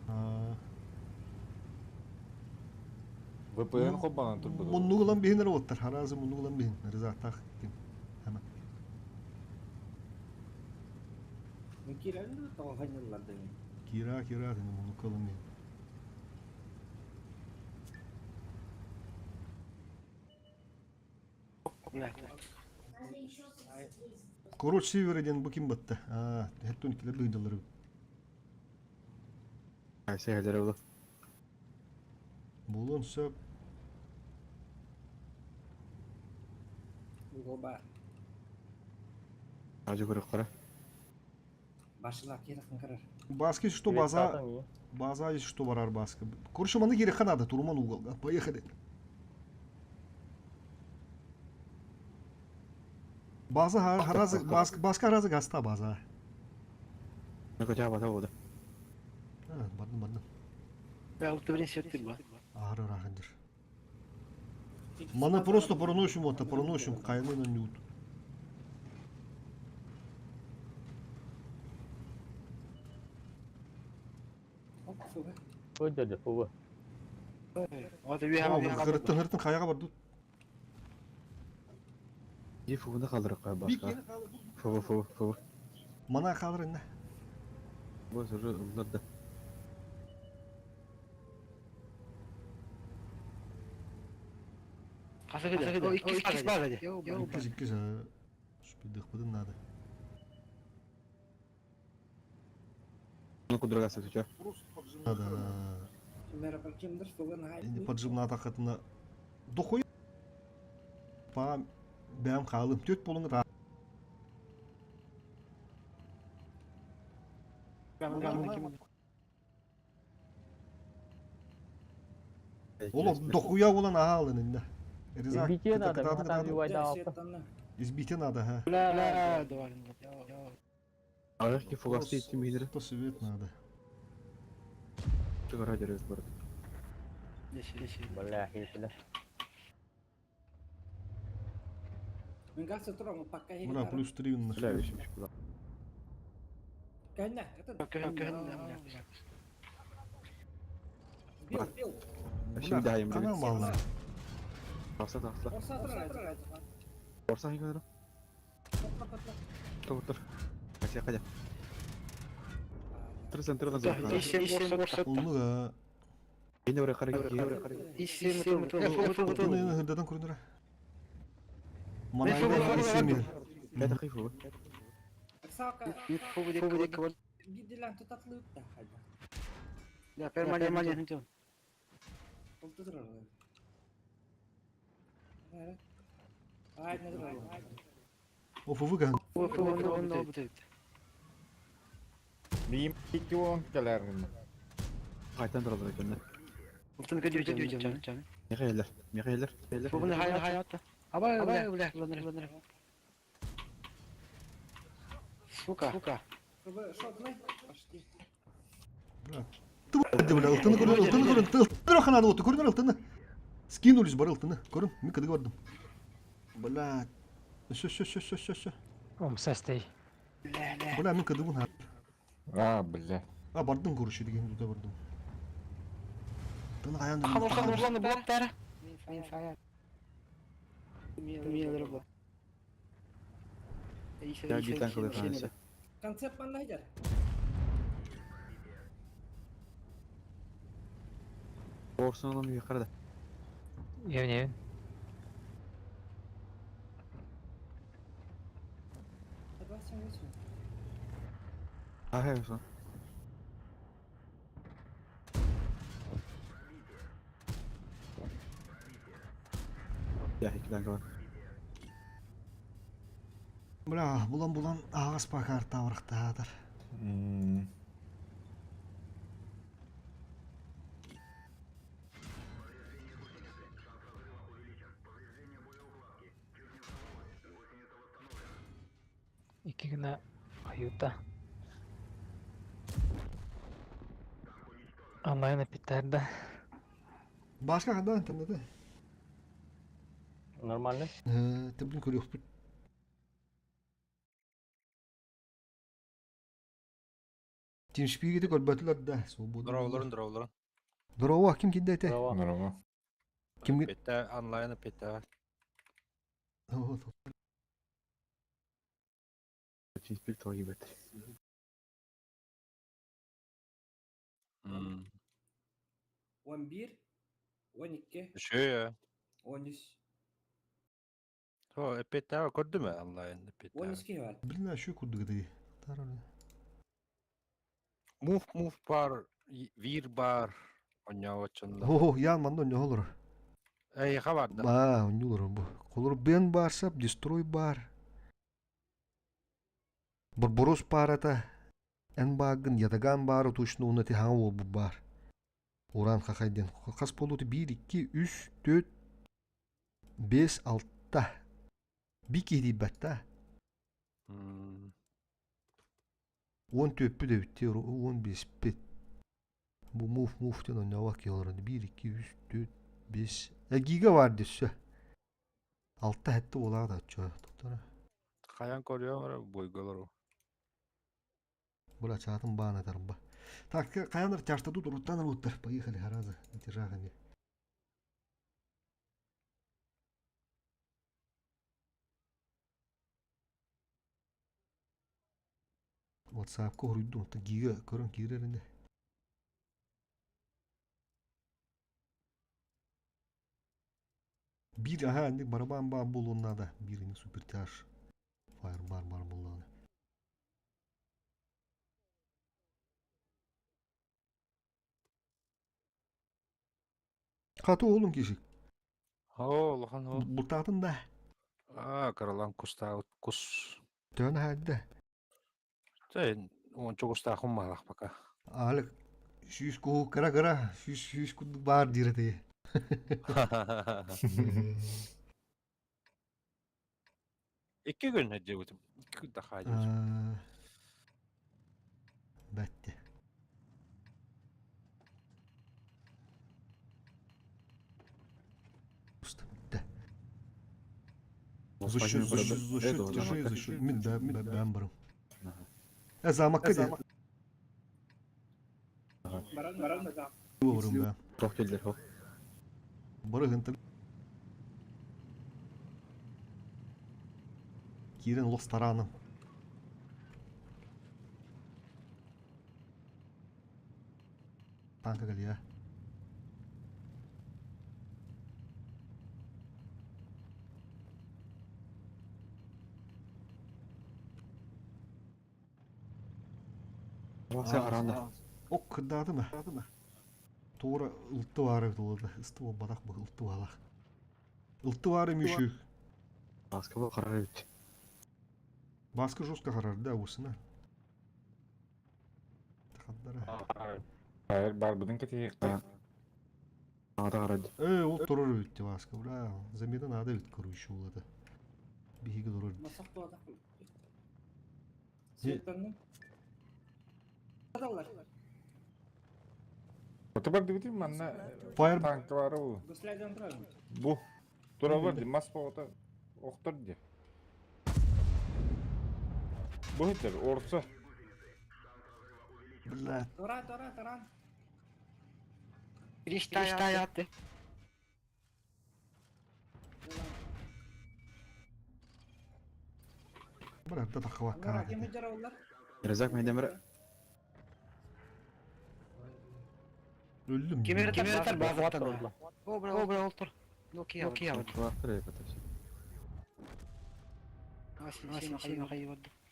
Speaker 7: VPN холбонон турбут.
Speaker 1: Муннугулан биһин роботтар, харазы муннугулан биһин, ризатах ким. Хама.
Speaker 8: Кирәлі тоғаныларды.
Speaker 1: Кира, кира, тени муннукалан биһин. Короче, север ден бу ким батта? А, хеттон килер дыйдалар.
Speaker 11: Сәһәләр булды.
Speaker 1: Булун сөп.
Speaker 8: Угол бар.
Speaker 11: Ажы көрөк кара.
Speaker 8: Башылар керекін кірер.
Speaker 1: Баски что база, база есть что барар баска. Короче, маны керек надо, турман угол, да? Поехали. База харазы, баска, баска харазы гаста база.
Speaker 11: Көтә бата булды.
Speaker 1: А, бардым, бардым.
Speaker 9: Бу.
Speaker 1: Ары рахындыр. Маны просто проносим, вот, проносим, кайны на нют.
Speaker 5: Ой, дядя, фуга.
Speaker 1: Хырыттын, хырыттын, каяга барды.
Speaker 11: И фугуны калдырып кой башка. Фугу, фугу, фугу.
Speaker 1: Мана калыр инде.
Speaker 11: Бу уже ылларды.
Speaker 9: Иккис бар ди.
Speaker 1: Иккис, иккис, Шпидых надо.
Speaker 11: Ну кудрага сөтүчө.
Speaker 1: Надо. Инде поджимна тақытына. Дохуй. Па бәм қалым төт болыңы та. Оло дохуя болан аалын инде.
Speaker 5: Риза. Избитие надо,
Speaker 1: Избитие надо, ха.
Speaker 9: Бля, давай.
Speaker 11: Ах, ки фугасты иттим хидер.
Speaker 1: То свет надо.
Speaker 11: Чыгара дерек бар.
Speaker 5: Бля, хитля.
Speaker 1: Ура, плюс 3 на.
Speaker 11: Бля, вещи куда.
Speaker 8: Кәнә, это. Бил, бил.
Speaker 11: Şimdi daha iyi
Speaker 1: Канал баллар.
Speaker 11: Тақса, тақса.
Speaker 8: Орса тұрар.
Speaker 11: Орса хин көрө. Тоқтор. Кача, кача. Тыр центр да зор.
Speaker 1: Уллуга.
Speaker 11: Енді бір қарай, бір қарай.
Speaker 1: Тыны хырдадан көрүнөр. Манайда исемир.
Speaker 11: Это хайфу.
Speaker 8: Сака. Биделән тотатлы да хайда.
Speaker 9: Да, перманент.
Speaker 8: Олты тұрар. Ай, не тұрар.
Speaker 1: О, фуфуга.
Speaker 7: Миим икки он келерин.
Speaker 11: Қайтан тұрады екен. Михаилер, Михаилер, Михаилер.
Speaker 9: Сука. Сука.
Speaker 8: Шотны. Почти.
Speaker 1: Ты, бля, ылтыны көрүн, ылтыны көрүн, ылтыны ханады оту, көрүн ылтыны. Скинулись бар ылтыны, көрүн, мен кыдыгы бардым. Бля, все, все, все, все, все, все.
Speaker 4: Омсастей.
Speaker 1: Бля, мен кыдыбын ха.
Speaker 7: А, бля.
Speaker 1: А, бардым короче деген туда бардым. Тыны каянды.
Speaker 11: Я гитан кылып ханысы.
Speaker 8: Концепт манда
Speaker 11: Орсын алам yukarıda.
Speaker 4: Не, не.
Speaker 11: А, хай, орсын. Яхики танка бар.
Speaker 1: Бля, булан-булан аҕас пакарта барахтаатар.
Speaker 4: Икки гына хаюта. Онлайн эпиттэр да.
Speaker 1: Башка хандан тымныды.
Speaker 5: Нормально?
Speaker 1: Тыбын көрүөхпүт. Тимшпигити көрбөтүлөр да. Свобода.
Speaker 12: Здороволорун, здороволорун.
Speaker 1: Здорово, ким кинде эте?
Speaker 7: Здорово.
Speaker 1: Ким
Speaker 12: Петте, онлайн петте.
Speaker 11: Тимспик тоҕо бэт.
Speaker 8: 11, 12,
Speaker 12: Үшөө.
Speaker 8: 13.
Speaker 12: То эпетте көрдүм онлайн эпетте.
Speaker 8: 12 бар.
Speaker 1: Блин, а şu курдук ди.
Speaker 12: Муф муф бар, вир бар. Оньявачында.
Speaker 1: О, ян манна не олор.
Speaker 12: Эй, хабарда.
Speaker 1: Ба, не олор бу. Колор бен барсап, дестрой бар. Барбарос парата. Эн багын ятаган бары точно уна ти хаң ол бу бар. Уран хахайден. Хас болу 1 2 3 4 5 6. Бики ди батта. 10 төппү де битти, 15 бит. Бу муф муф ден ойнауа келорын. 1 2 3 4 5. Гига бар десе. Алта хәтті олады чо. Тоқтара.
Speaker 12: Каян көрüyor бойголору.
Speaker 1: Була чатын бана тарба. Так, каяныр тяжта тут уруттан уттар. Поехали, хараза, натяжахами. WhatsApp коруйду, та гига көрөн киреринде. Бир, ага, инде барабан бар болуна да. Бир супер тяж. Фаер бар бар болуна. Кату oğlum киши.
Speaker 12: О, улахан о.
Speaker 1: Бултатын да.
Speaker 12: А, каралан куста кус.
Speaker 1: Төн хадда.
Speaker 12: Тен, он чогуста хуммалах пока.
Speaker 1: Алек сүүс куу кыра кыра сүүс сүүс курдук баар диир этэ.
Speaker 12: Икки күн дебутум. Икки күн даха
Speaker 1: Бәтте. Бітті. За счет, за счет, за счет тяжей, за счет... Мен бә, бә, бәм барым. Ә, замакка де.
Speaker 8: Баран, баран да.
Speaker 1: Барым, бә.
Speaker 11: Тох келдер хо.
Speaker 1: Бары гынты. Кирен лох стараным. Танка галия.
Speaker 11: Сен аранда.
Speaker 1: Ок кырдады ма? Тура ылтты бары толады. Ысты бадақ бұл ылтты балақ. Ылтты бары мүші.
Speaker 11: Баска бу карар бит.
Speaker 1: Баскы жестко қарар да осына. Тақаддара.
Speaker 7: Хайыр бар будын кете.
Speaker 11: Ада карады.
Speaker 1: Э, ол тұрыр өтті баскы. Бля, замедан ада өт көруші болады. Бигі тұрыр.
Speaker 8: Масақ туада. Светланның. Adamlar.
Speaker 7: Оты бар дебитим манна
Speaker 1: Фаер
Speaker 7: танка бар ол.
Speaker 8: Госляйдан тұрады.
Speaker 7: Бу. Тура бар ди мас боғыта оқтыр ди. Бу хитер орса.
Speaker 1: Бля,
Speaker 8: Тора, тора, тора.
Speaker 9: Риштая атты.
Speaker 1: бля, да таққа
Speaker 8: Олар кем өтер олар?
Speaker 11: Резак мен
Speaker 1: Өлдім.
Speaker 9: Кемер кемер базаттан. О, бра, о, бра, олтур. Nokia, Nokia.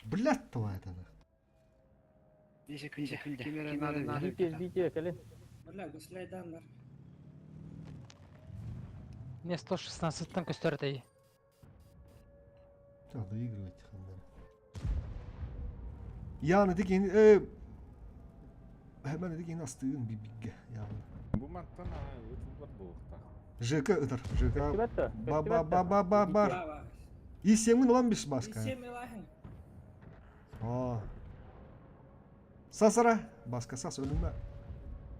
Speaker 1: Бля, това это.
Speaker 5: Бите, бите, кэлин.
Speaker 8: Бля, госляйданлар.
Speaker 4: Мне 116-тан көстөр этэй.
Speaker 1: Так, доигрывать ханнары. Яны дигин э hemen дигин астыгын бибигге яны.
Speaker 7: Бу мантан ытылбат буолуохтаах.
Speaker 1: ЖК ытар. ЖК
Speaker 5: Көстүбэт да?
Speaker 1: ба ба ба ба ба бар. И семин улан биш баска.
Speaker 8: Семь лахин.
Speaker 1: А. Сасара. Баска сас ölümle.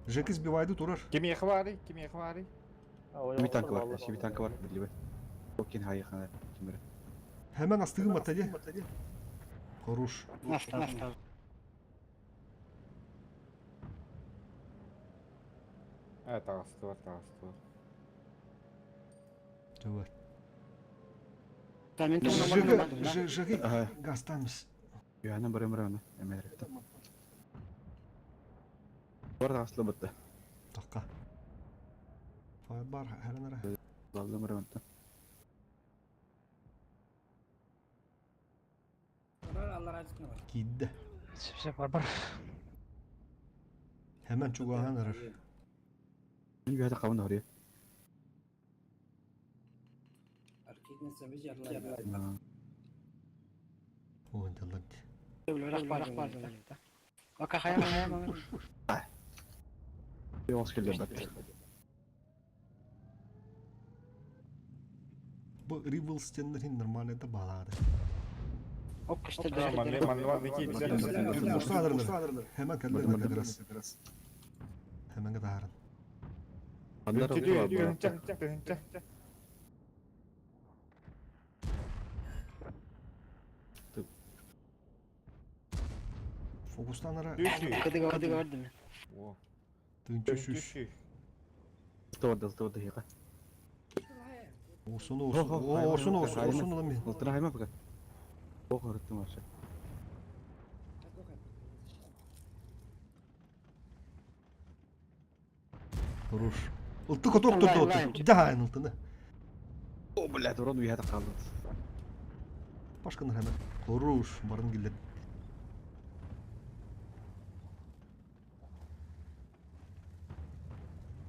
Speaker 1: ЖК сбивайды турар.
Speaker 7: Кимиэхэ баарый? Кимиэхэ баарый?
Speaker 11: Сиби танка бар, сиби танка бар, билибет. Окин хайы хана кимер.
Speaker 1: Hemen астыгын батади. Хорош.
Speaker 9: Наста.
Speaker 7: Э, таҕыстылар, таҕыстылар.
Speaker 1: Давай.
Speaker 9: Мен
Speaker 1: ЖК ЖК гастамс.
Speaker 11: Юхана барым барым эмеректе. Бар таҕыстылар бытта.
Speaker 1: Такка. Файбар хәрәнәрә.
Speaker 11: Баллы барым та.
Speaker 1: Кидде.
Speaker 4: Все, бар бар.
Speaker 1: Hemen чугахан арар.
Speaker 11: Мен юхата кабын хория.
Speaker 1: Ой, да ладно.
Speaker 9: Ока хаяма хаяма.
Speaker 11: Yos келдер бат.
Speaker 1: Бу Rivals тендерин нормально да балады.
Speaker 9: Оп, кышты
Speaker 7: Манны манны киирдэ.
Speaker 1: Устадырlar. Hemen келдер как раз. Hemen кадарын.
Speaker 11: Андар
Speaker 7: Тыһынча, тыһынча.
Speaker 1: Фокустанара.
Speaker 9: Кыды кыды көрдүм.
Speaker 7: О,
Speaker 1: Тынчы шүш.
Speaker 11: Торда торда хига.
Speaker 1: Орсуну орсуну орсуну орсуну lan мен.
Speaker 11: Олтра хайма пока. Ох, орттым вообще.
Speaker 1: Хорош. Ылты коток турду. Да, ылтыны.
Speaker 11: О, блядь, урон уята калды.
Speaker 1: Башканы hemen. Хорош, барын килдер.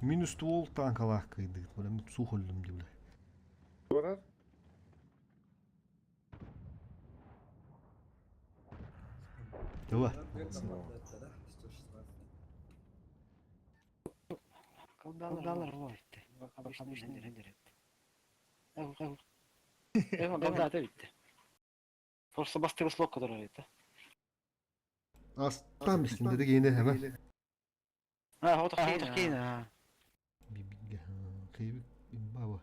Speaker 1: Минус ствол танкалах кыйды. Бля, мен сухолдум дибле.
Speaker 7: Барар?
Speaker 1: Давай.
Speaker 9: Калдалар болду. Обычный дерет. Калда битти. Просто бастыры слог который это.
Speaker 1: Астам бистин деди кийин hemen.
Speaker 9: А, вот такие.
Speaker 1: Бибиге. Кыйбы баба.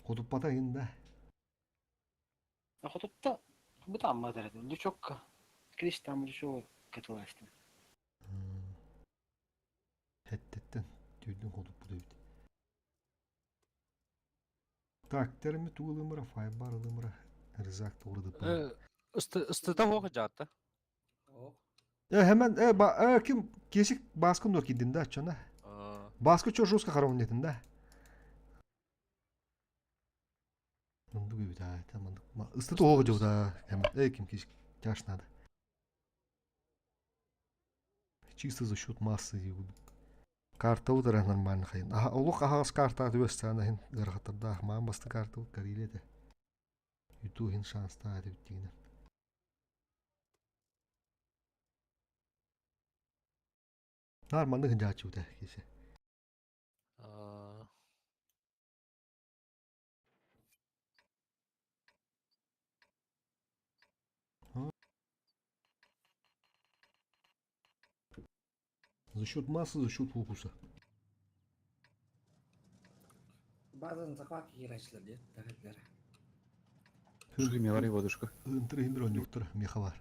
Speaker 1: Хотуп бата да.
Speaker 9: Хотутта бу там дерет. Лючок. Кристам лючок катыласты.
Speaker 1: Хеттеттен түйдүн хотуп бу дебит. Так, терми туылымыра, файбар ылымыра, рызак туурды.
Speaker 12: Ыстыта хоқ жатты.
Speaker 1: Э, hemen э, ба, э, ким кесик баскын дор кидин да, чона. Баскы чо жестко харон нетин да. Мынды гүбүт а, тамандык. Ыстыта оғы жок да. Hemen э ким кесик тяж надо. Чисто за счет массы. Карта удара нормально хайын. Аха, олук ахагас карта түбөс сана хин ырхатырда маан басты карта карилете. Юту хин шанста деп дигин. Нормально хин жачу да кесе. За счет массы, за счет фокуса.
Speaker 8: Базаны захват кирәчләр ди, тәгәтләр.
Speaker 11: Шушы мелари водушка.
Speaker 1: Ынтыр химбир онюктор мехалар.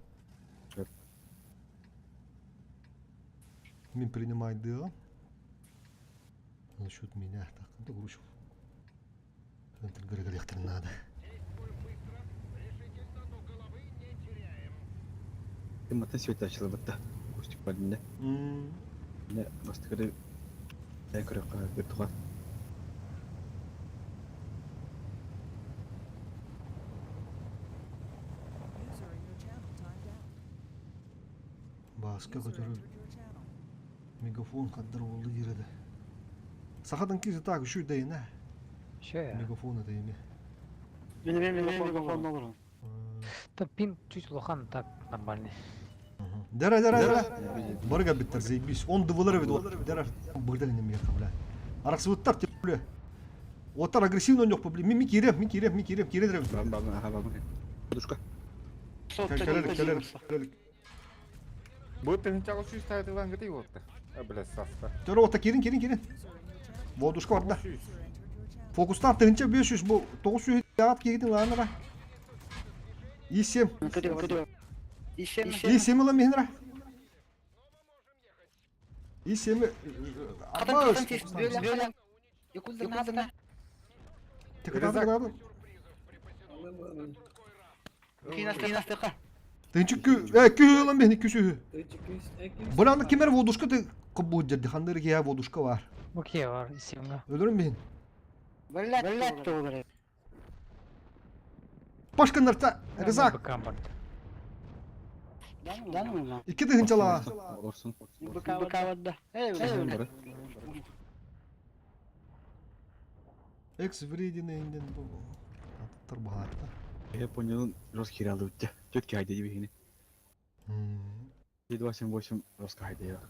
Speaker 1: Мин принимает дело. За счет меня. Так, да грушу. Ынтыр гыргылектер надо.
Speaker 11: Мата свет ачылы бытта. Кустик бадында. Не, бастыкыры әкірі бір туған.
Speaker 3: User in your channel timed out.
Speaker 1: Баска
Speaker 3: User
Speaker 1: көтөрүл.
Speaker 3: entered your channel.
Speaker 1: Мегафон каддар болду диреді. Сахадан кизи так үшүй дейін, ә?
Speaker 4: Еще
Speaker 1: Мегафон это имя.
Speaker 9: Мегафон олорон.
Speaker 4: Да пин чуть улахан так нормальный.
Speaker 1: Дара, дара, дара. Барыга биттер, заебись. Он дывылар бит, вот. Дара, бырдал не меха, бля. Арахсыбыттар, бля. Оттар агрессивно нёх, бля. Ми кирем, ми кирем, ми кирем, кирем.
Speaker 11: Бам бам, аха бам. Душка.
Speaker 1: Кэлэр, кэлэр, кэлэр.
Speaker 7: Бу тыһынчаҕа сүүс таһытылан гыты уотта. А, бля, саста.
Speaker 1: Төрө отта кирин, кирин, кирин. Водушка барда. Фокустан тыһынча 500 бу 900 аат киһитин лаанара. И7. И7 ылан миһинра. И7 Абаш. Текатады. Тыһынча кү э кү ылан биһини күсү. Буланды кимер водушка ты кыбу жерди хандыр кия водушка бар.
Speaker 4: Окей, бар, исемге.
Speaker 1: Өлөрүм биһин. Пашканнарта Резак. Икки тыһынчалаа.
Speaker 11: Олорсун.
Speaker 1: Экс вредина инден бу. Аттар баһаатта.
Speaker 11: Я понял, жесткий ряды у тебя. Тетки хайда дебихини. 278 жестко хайда я.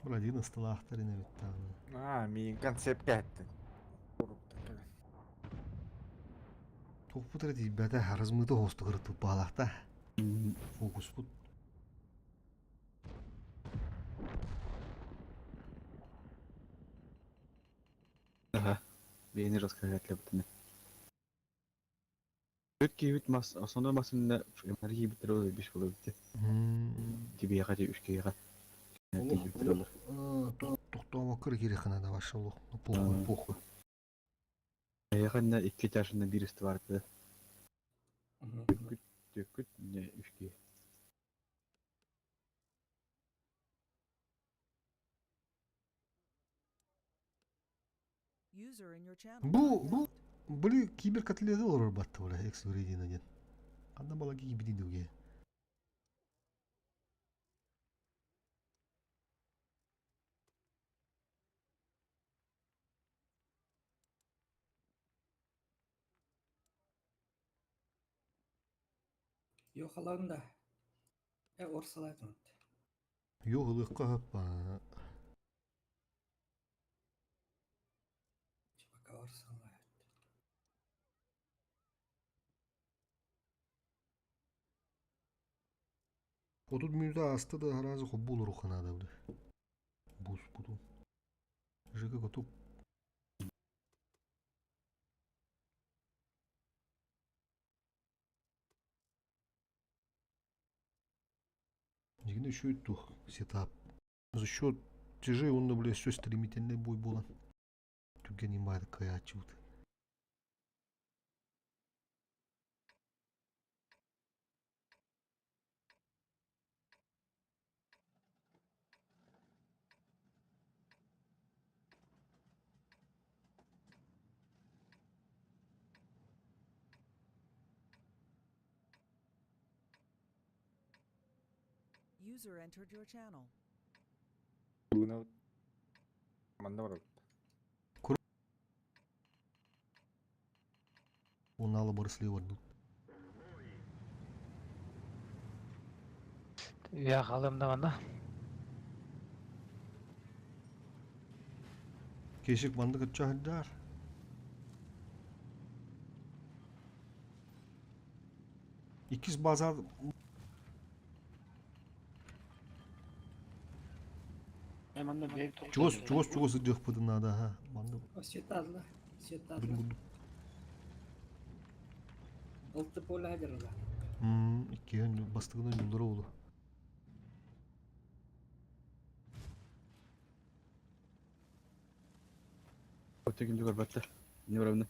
Speaker 1: Брадина сталахтарина биттааны.
Speaker 7: А, миин концепт кәттин.
Speaker 1: Тохпутара тиийбэтэ размыты хостугар туппаалахта. Фокуспут.
Speaker 11: Ага. Бейни жестко хайда битини. Тетки бит мас, основной масында энергия битер ол биш болу битти. Тебе хади үшке яга.
Speaker 1: Тохтоомоккор кири хана да ваша олох. Похуй, похуй.
Speaker 11: Яханна икки этажында бир үсті бар еді. Төккүт, төккүт, не үшке.
Speaker 3: User in your channel.
Speaker 1: Бу бу были киберкотлеты олорор батты бля, экс вредина ден. Анда балаги кибидин дуге.
Speaker 8: Yok alan da. E orsalaydım.
Speaker 1: Yok ылыкка хаппа.
Speaker 8: Чебака орсалай.
Speaker 1: Отут мүнүтэ ааста да араазы хоббу олоруохха наада бля. Бус бутун. Жыгы готов. Дигини үчүгэй туох сетап. За счет тяжей онно бля все стремительный бой буолан. Түргэн имбаады кыайааччыбыт.
Speaker 3: User entered your channel.
Speaker 7: Буна манна барар.
Speaker 1: Онналы барыслыы барбыт.
Speaker 4: Я халым да манда.
Speaker 1: Кешик манды кытча сылдьар. Иккис базар чугас чугас чугас сылдьыахпытын наада аха. Манды
Speaker 8: Светадла. Светадла.
Speaker 1: бүтүн
Speaker 8: Алты поле хадырла.
Speaker 1: Иккиһин бастыгынан юллара буолуо.
Speaker 11: Өтөгүн жүгөр батты. Не барабны.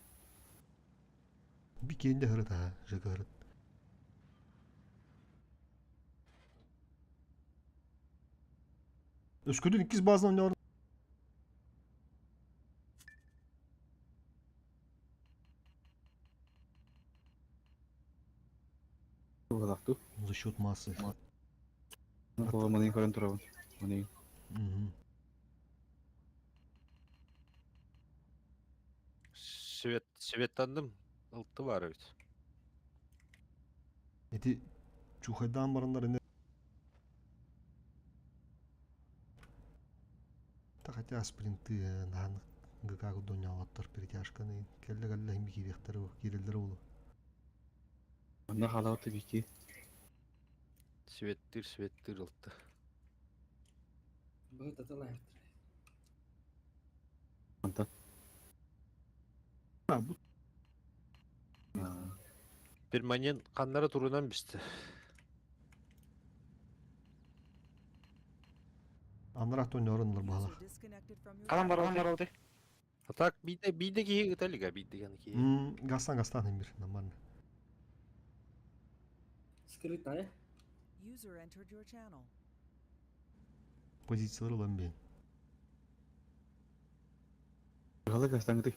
Speaker 1: Би киэнде хырыт аха, жыгы хырыт. Өскөтүн иккис базынан оонньоон
Speaker 11: Тугалакту.
Speaker 1: За счет массы.
Speaker 11: Манын көрөн турабын. Манын.
Speaker 12: Свет, светтанным. Ылты бар эбит.
Speaker 1: Ити чухайдаан бараннар ини Та хотя спринты наһан ГК курдук перетяжканы кэллэ-кэллэ иһин киириэхтэрэ киирэллэрэ буолуо.
Speaker 11: Онно хаалабыт бики.
Speaker 12: Светтир, светтир ылты.
Speaker 8: Быһыт аталаахтар.
Speaker 11: Онтон.
Speaker 1: Бу
Speaker 12: Перманент ханнара турунан бисти.
Speaker 1: Анара тоннорун баала.
Speaker 9: Калан баралды.
Speaker 12: А так биде биде киһи ыталига биде ган киһи.
Speaker 1: Гастан гастан эмир нормально.
Speaker 8: Скрытая.
Speaker 3: User entered your channel.
Speaker 1: Позициялар ылан бен.
Speaker 11: Гала гастан гыты.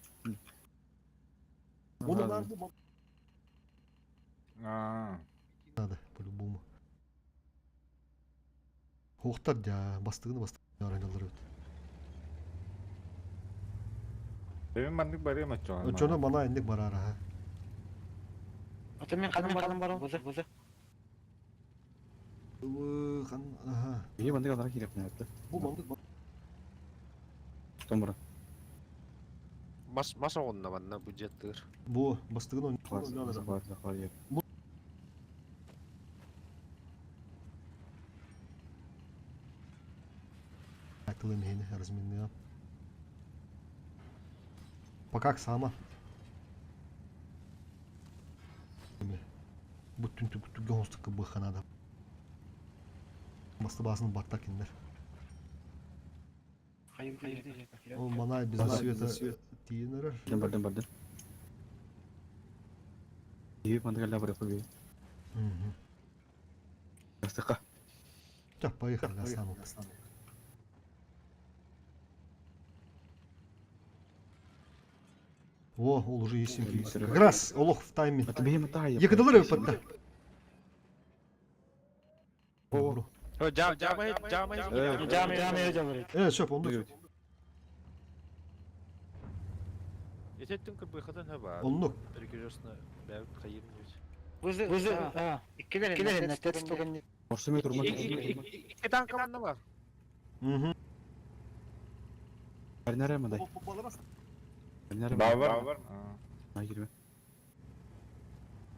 Speaker 1: Оны нар бу
Speaker 7: Аа.
Speaker 1: надо по-любому. Хуохтар дя бастыгыны бастыгыны арайналар өт.
Speaker 7: Эми маннык барыам оччоҕо.
Speaker 1: Очоно мана эндик барар аха.
Speaker 9: Ата мен калан барам барам. Бузы бузы.
Speaker 1: Хан аха.
Speaker 11: Бии маннык алара кииреп нәтте.
Speaker 1: Бу мандык
Speaker 11: Томра.
Speaker 12: Мас мас оҕунна манна бюджеттыр.
Speaker 1: Бу бастыгын
Speaker 11: Бар бар
Speaker 1: Бу Тылым хени разменныга. Пока сама. Бүтүн түгү гонстук быханада. Басты басын батта киндер.
Speaker 9: Хайыр хайыр.
Speaker 1: Ол манай без света тиенер.
Speaker 11: Бардым бардым. Бии маннык алла барып бии. Гастыка.
Speaker 1: Так, поехали, Гасан. О, ол уже есть Как раз, олох в тайме.
Speaker 11: Это бии мата.
Speaker 1: Екадалар өппетті.
Speaker 11: О,
Speaker 12: О, жам жам жам
Speaker 9: Жам жам жам.
Speaker 1: Э, шөп, онды.
Speaker 12: Этеттин кырбыхатын хаба.
Speaker 1: Оннук.
Speaker 12: Перекрестно бәбит кайым бит.
Speaker 9: Бузы бузы. Иккилер иннет туган.
Speaker 11: Орсу метр ма.
Speaker 12: Икки танка манна бар.
Speaker 1: Мгм.
Speaker 11: Барнара мадай. Барнара.
Speaker 7: Бар бар.
Speaker 11: Ай кирбе.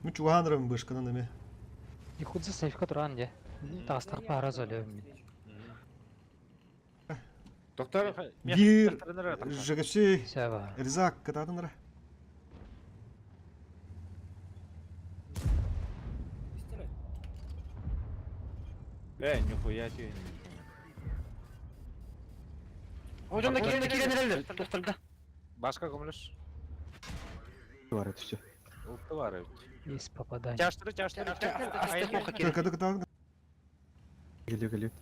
Speaker 1: Ми чуганырым бышканан эме.
Speaker 4: Ихудза сейфка туран де. Тастар пара золем.
Speaker 7: Доктор
Speaker 1: Бир ЖГС
Speaker 4: Сева.
Speaker 1: Ризак катадынра.
Speaker 7: Э, нихуя тебе не.
Speaker 9: Hocam da kiren kiren nereler? Doktorda.
Speaker 12: Башка көмөлөш.
Speaker 11: Бар это все.
Speaker 12: Улты бар бит.
Speaker 4: Есть попадание.
Speaker 12: Чаштыры, чаштыры.
Speaker 9: Асты кока
Speaker 1: Када катадын.
Speaker 11: Келип келип.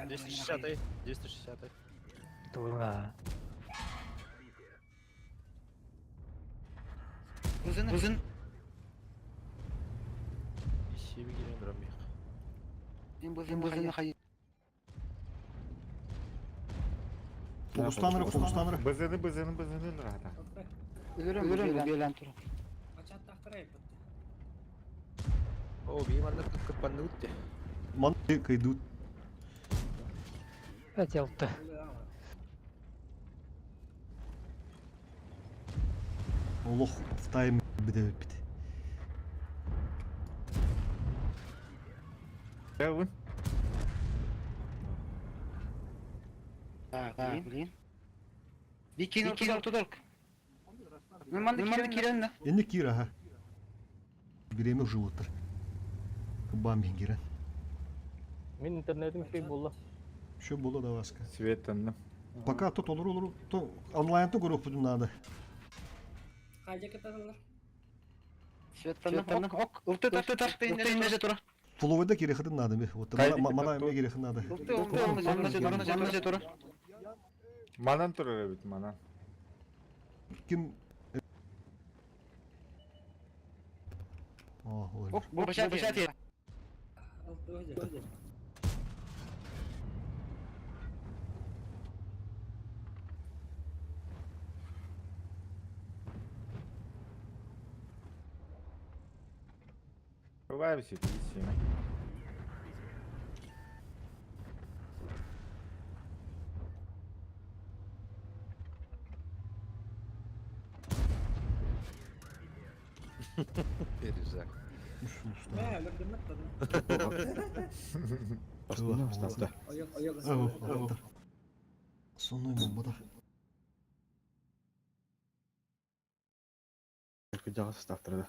Speaker 12: Двести шестьдесят, 260.
Speaker 4: Тура.
Speaker 9: Uzun uzun.
Speaker 12: Ишеби кирен дурам
Speaker 9: Buzun buzun hayır.
Speaker 1: Фокустаныры, фокустаныры.
Speaker 7: Бызыны бызыны бызыны рата.
Speaker 9: Ölürüm ölürüm gelen tur.
Speaker 12: О, бии манна кырпанны утте.
Speaker 1: Ман кайдут.
Speaker 4: Хотел-то.
Speaker 1: Олох в тайме бит.
Speaker 7: Дәвін.
Speaker 9: Блин. Бикин ortodoks. Мен kiren ne?
Speaker 1: Энни кир, ага. Биреме животтар. Бам кирен.
Speaker 5: Мин интернетим шей болла.
Speaker 1: Шо было да васка.
Speaker 7: Светтанным.
Speaker 1: Пока тут olur olur. То онлайн то группу надо.
Speaker 8: Хайда каталар.
Speaker 9: Светлана ок. Урты тар тар. Урты иннеже тура.
Speaker 1: Фловыда кирехатын надо бе. Вот мана ме кирехин надо.
Speaker 9: Урты урты тура.
Speaker 7: Манан турар бит, манан.
Speaker 1: Ким О, ой.
Speaker 9: Ок, бу башат башат.
Speaker 7: Выбавься, 37.
Speaker 12: Пережак.
Speaker 9: Мэ, өлөрдүммэт тадын.
Speaker 11: Основной ставта.
Speaker 1: Сонной болбата.
Speaker 11: Кыдьаҕас составтара да.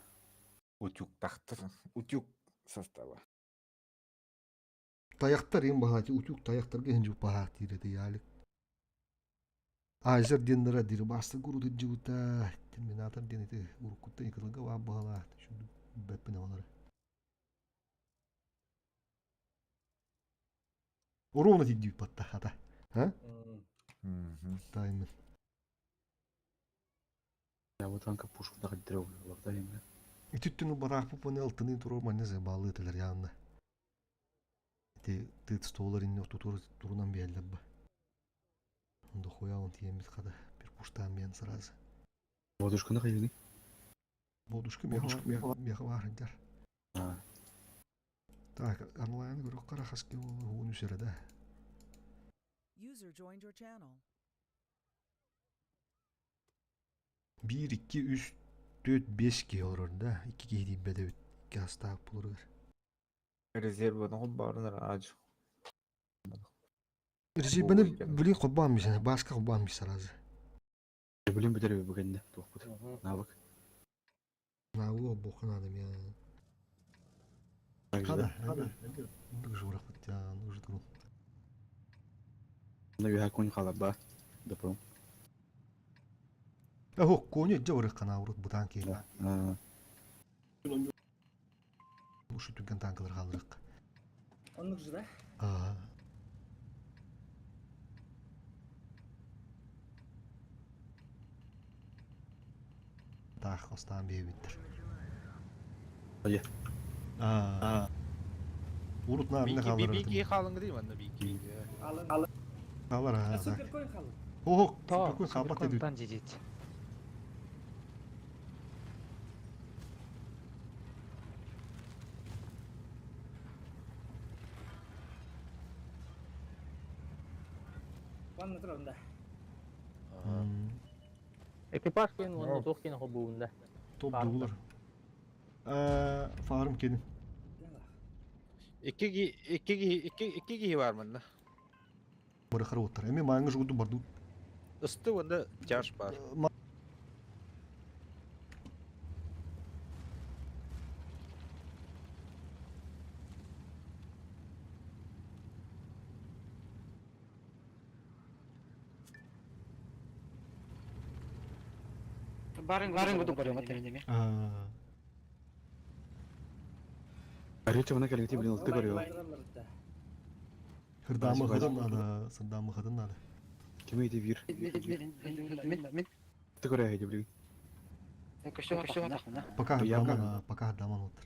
Speaker 7: Утюг тахтыр. Утюг состава.
Speaker 1: Таяқтар ең баға утюг таяқтарға хинжу баға тире ялик. Айзер деннера дири басты гуру дижута терминатор ден ити уруккутта икылга ва бағала шу беппине олар. Урона тидди патта хата. А? Таймын.
Speaker 11: Я вот танка пушку да хаддыры лапта химме.
Speaker 1: Итүттүнү бараах пупаны алтыны туру манна забалы телер янна. Ити тыт столар инне тутур турунан биэллэбба. Онда хуя он тиемит хада бир пуштан бен сразу.
Speaker 11: Водушканы кайыны.
Speaker 1: Бодушка меха бар дер. Так, онлайн көрөк кара хаски хуун үсөрө да.
Speaker 3: User joined your channel.
Speaker 1: 1 2 3 4 5 ки олорор да. 2 ки дейбе деп 2 астаап болор.
Speaker 7: Резерваны хоббарынар аж.
Speaker 1: Резерваны билин хоббаан бисен, башка хоббаан бис сразу.
Speaker 11: Билин битер бүгенде туохпут. Навык.
Speaker 1: Навык бохун адам я. Хада, хада. Журах бутян, уже туру.
Speaker 11: На юха конь халаба. Допром.
Speaker 1: Охо, кони жабыры кана урут бутан ки. Ушу түгэн танкалар халырык.
Speaker 8: Оннук же, да?
Speaker 1: Аа. Таах остаан биэбиттер.
Speaker 11: Ая.
Speaker 1: Аа. Урут на эмне халыры.
Speaker 12: Бики халың дейм анда бики.
Speaker 8: Алын.
Speaker 1: Алар аа.
Speaker 8: Супер конь халын.
Speaker 1: Охо,
Speaker 4: То,
Speaker 1: супер конь халбат дедүт.
Speaker 4: Тан жижит.
Speaker 8: Ванна турар да.
Speaker 5: Экипаж кин онны туох кин хобуунда.
Speaker 1: Топ доллар. Фарм кенин.
Speaker 12: Икки икки икки икки ки бар мында.
Speaker 1: Бары харваттар. Эми маңы жугуду барду.
Speaker 12: Ысты онда жаш бар.
Speaker 9: Барын барын гуду барым ата
Speaker 1: Аа.
Speaker 11: Арычы мына келгити билин ылты көрүө.
Speaker 1: Хырдамы хыдан надо, сырдамы хыдан надо.
Speaker 11: Ким иди бир.
Speaker 9: Мен мен
Speaker 11: Ылты көрүө иди билин.
Speaker 9: көшө көшө нахуй.
Speaker 1: Пока хырдаман, пока хырдаман отыр.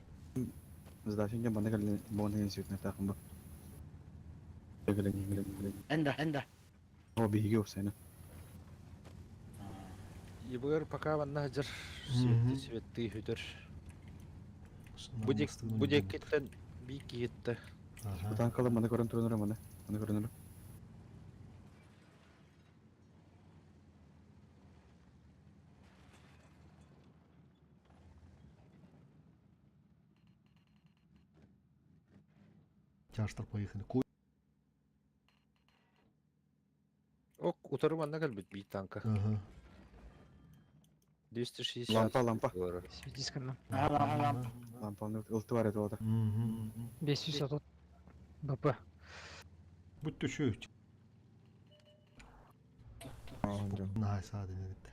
Speaker 11: Сдача не бана келген бона сүтүнө тахым ба. Келген келген келген.
Speaker 9: Энда энда.
Speaker 11: О биги опсайна.
Speaker 12: Ибгар пока ванна жыр светти светти хүдер. Будек будеккеттен бики кетти.
Speaker 11: Танкала мана көрөн турунура мана. Мана көрөнүрө.
Speaker 1: Чаштар поехали.
Speaker 12: Ок, утарым анна калбит би танка.
Speaker 1: Ага.
Speaker 12: 260.
Speaker 11: Лампа, лампа.
Speaker 4: Дисканна.
Speaker 9: Лампа.
Speaker 11: Лампа ылты бар эти ота.
Speaker 4: 500 БП.
Speaker 1: Будь төшө. Най саадын эдит.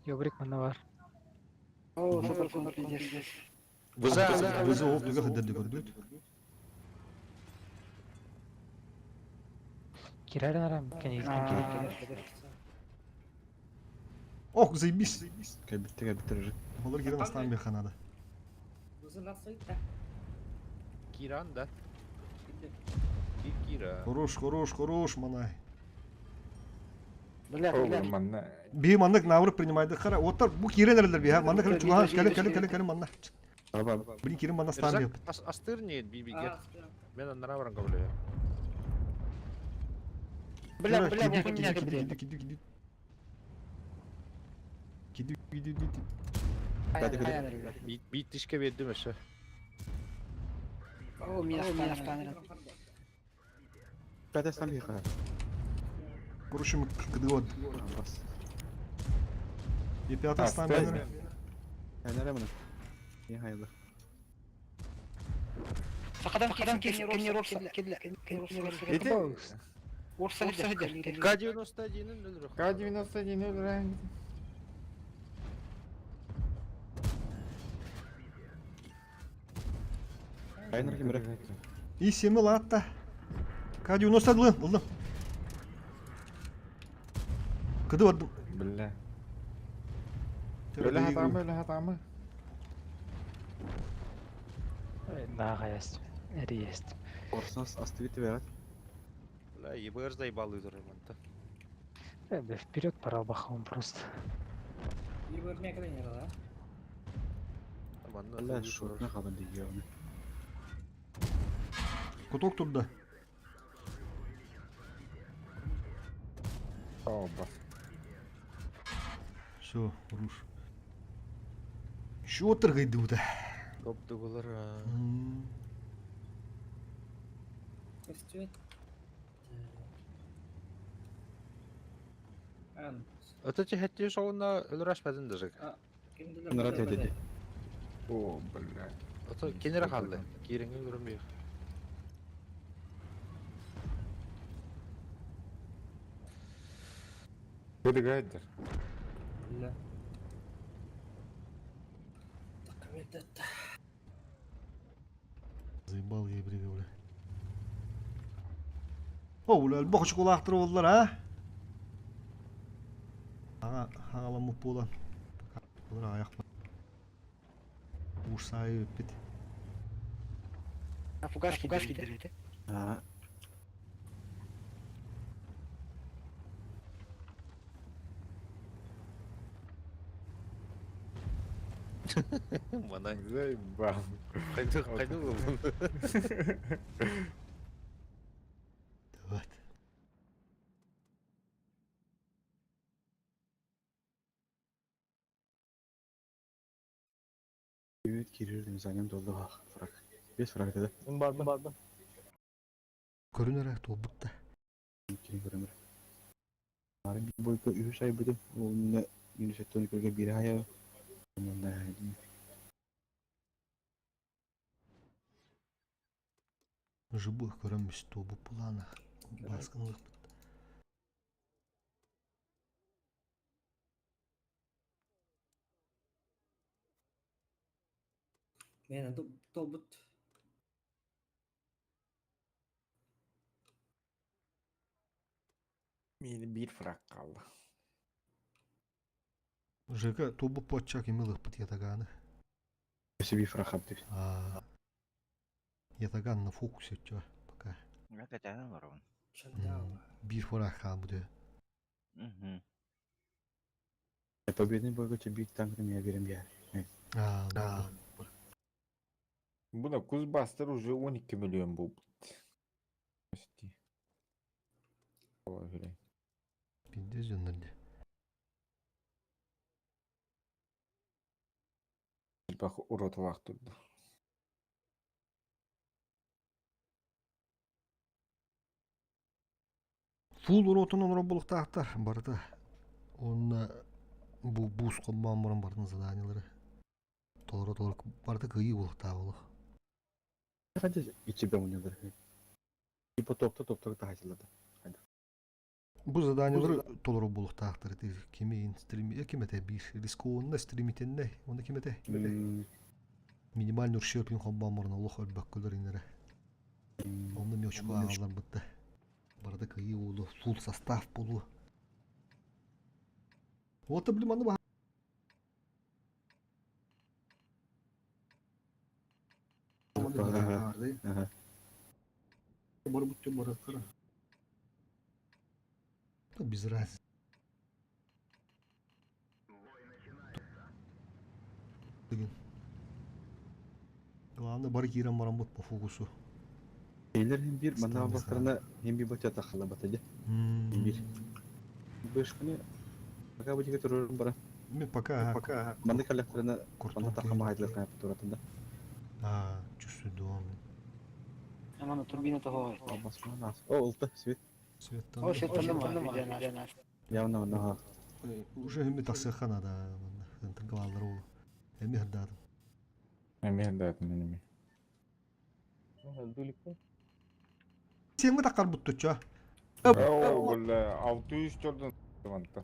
Speaker 4: Йобрик манна бар.
Speaker 9: О, супер конь пиздец.
Speaker 12: Выза,
Speaker 1: Выза оп түгө хыдырды көрдүт.
Speaker 4: Кирарин арам кенигиттен кирик.
Speaker 1: Ох, заебись.
Speaker 11: Кайбитте кайбитте уже.
Speaker 1: Олар кирен астан беханада.
Speaker 8: Өзі насойт да.
Speaker 12: Киран да. Кира.
Speaker 1: Хорош, хорош, хорош, манай.
Speaker 9: Бля, бля.
Speaker 7: Манна.
Speaker 1: Биһи маннык наоборот принимайдыххара. Оттар бу киирэн эрэллэр биһа. Манна кэлин чугаһан кэлин кэлин кэлин кэлин манна. Блин киирин манна стан
Speaker 12: Рюкзак
Speaker 1: биэппит.
Speaker 12: астыр не бибиге. Мен аннара баран кабылы.
Speaker 9: Бля, бля,
Speaker 1: Киди
Speaker 9: бу
Speaker 1: киди
Speaker 9: меня
Speaker 1: киди киди киди. Киди киди киди.
Speaker 12: Би тишке бердим өсө.
Speaker 9: О, меня станет.
Speaker 11: Пятая стан бихара.
Speaker 1: Короче, мы кыдыот. И пятая стан бенер.
Speaker 11: Нere bunu? Не hayırlı.
Speaker 9: Сақадан кисэн кенерорса кедле.
Speaker 7: Ити.
Speaker 9: Орса
Speaker 12: К-91-ын өлөрөх.
Speaker 7: К-91 өлөрөн.
Speaker 11: Кайнар кимре.
Speaker 1: И семи латта. К-91 ылдым. Кыды бардым.
Speaker 7: Бля. Өлө хатамы, өлө хатамы.
Speaker 4: Нага есть. Эри есть.
Speaker 11: Орснас астыгы теберат.
Speaker 12: Бля, ебыр заебал идыр манта.
Speaker 4: Бля, вперед пора бахом просто.
Speaker 11: Бля, шутна хабан дигән.
Speaker 1: Куток турда.
Speaker 7: Оба.
Speaker 1: Все, руш. Чё тыргайды да?
Speaker 12: Коптугулар. Это ти хәтти шоуна өлөрәш бәдин дежек.
Speaker 11: Нара теде.
Speaker 7: О, бля.
Speaker 12: Это кенере халды. Киреңе өлөрөм бих.
Speaker 7: Кыдыгайдыр.
Speaker 1: Заебал я брига, бля. О, бля, бог шоколад олар, а? Ага, хагаламы болан. Олар аяқ. Урсайы бит.
Speaker 9: Фугас фугас кидерде.
Speaker 11: А.
Speaker 12: Мана.
Speaker 7: Заебал.
Speaker 12: Кайды кайды булдым.
Speaker 1: Вот.
Speaker 11: Evet kirirdim zanем doldu bak. Frak. Бес фрак dedi.
Speaker 5: Бар бар бар.
Speaker 1: Көрүнөрө толбутта.
Speaker 11: Кирин көрөмөр. Ары bir бойко үш ай бүтүп, ол университеттен көргө бир ай. Онда
Speaker 1: Жыбы көрөмүс тобу пулана. Баскынлык.
Speaker 8: Мен толбут.
Speaker 7: Мени бир фраг калды.
Speaker 1: ЖК тобу почак имелых пыт ятаганы.
Speaker 11: Өсө бир фрак хапты.
Speaker 1: А ятаган на фокусе чё пока. Бир форах хабуды.
Speaker 11: Победный бойго че бир танк я берем я.
Speaker 1: А, да.
Speaker 7: Buna Kuzbastır уже 12 миллион был. Почти.
Speaker 1: Пиздец жөннөрдө.
Speaker 7: Бах уротулах турду.
Speaker 1: Фул уротун онор булуктаахтар барыта. Он бу бус комбан баран бардын заданиялары. Толору толору барыта кыйы булуктаа болу.
Speaker 11: Хадя ичи бе мунялар. Типа топта топта тахачылады.
Speaker 1: Бу заданиялары толору булуктаахтар. Кими стрим кимете бир рискованно стримитенне онда кимете. Минимальный ущерб комбан баран олох өлбөккөлөр инере. Онда мөчкө агалар бытты. Барыта кыйы болу, фул состав болу. Вот блин, аны
Speaker 11: Ага.
Speaker 1: Бар бүттен бар кара. Да без разницы. Главное бары киирэн бараммыт по фокусу.
Speaker 11: Кинилэр иһин биир манна бастарына иһин биир бачча тахалабата дьэ. Биир. Бышканы пока бу диэки турурун бара.
Speaker 1: Мен пока пока
Speaker 11: Манна кэллэхтэринэ манна тахамаһайдылар кайпыт туратын да.
Speaker 1: А, чувствую дом.
Speaker 9: Амана турбина того.
Speaker 11: О, улта, свет.
Speaker 1: Свет
Speaker 9: О, свет
Speaker 11: Явно онно
Speaker 1: Уже эми тахсыахха надо. Главный ол. Эми хырдаатым.
Speaker 7: Эми хырдаатым эми.
Speaker 1: Сиэҥҥэ таххарбыт тучча.
Speaker 7: Оо, бля, 600 төрдөн манта.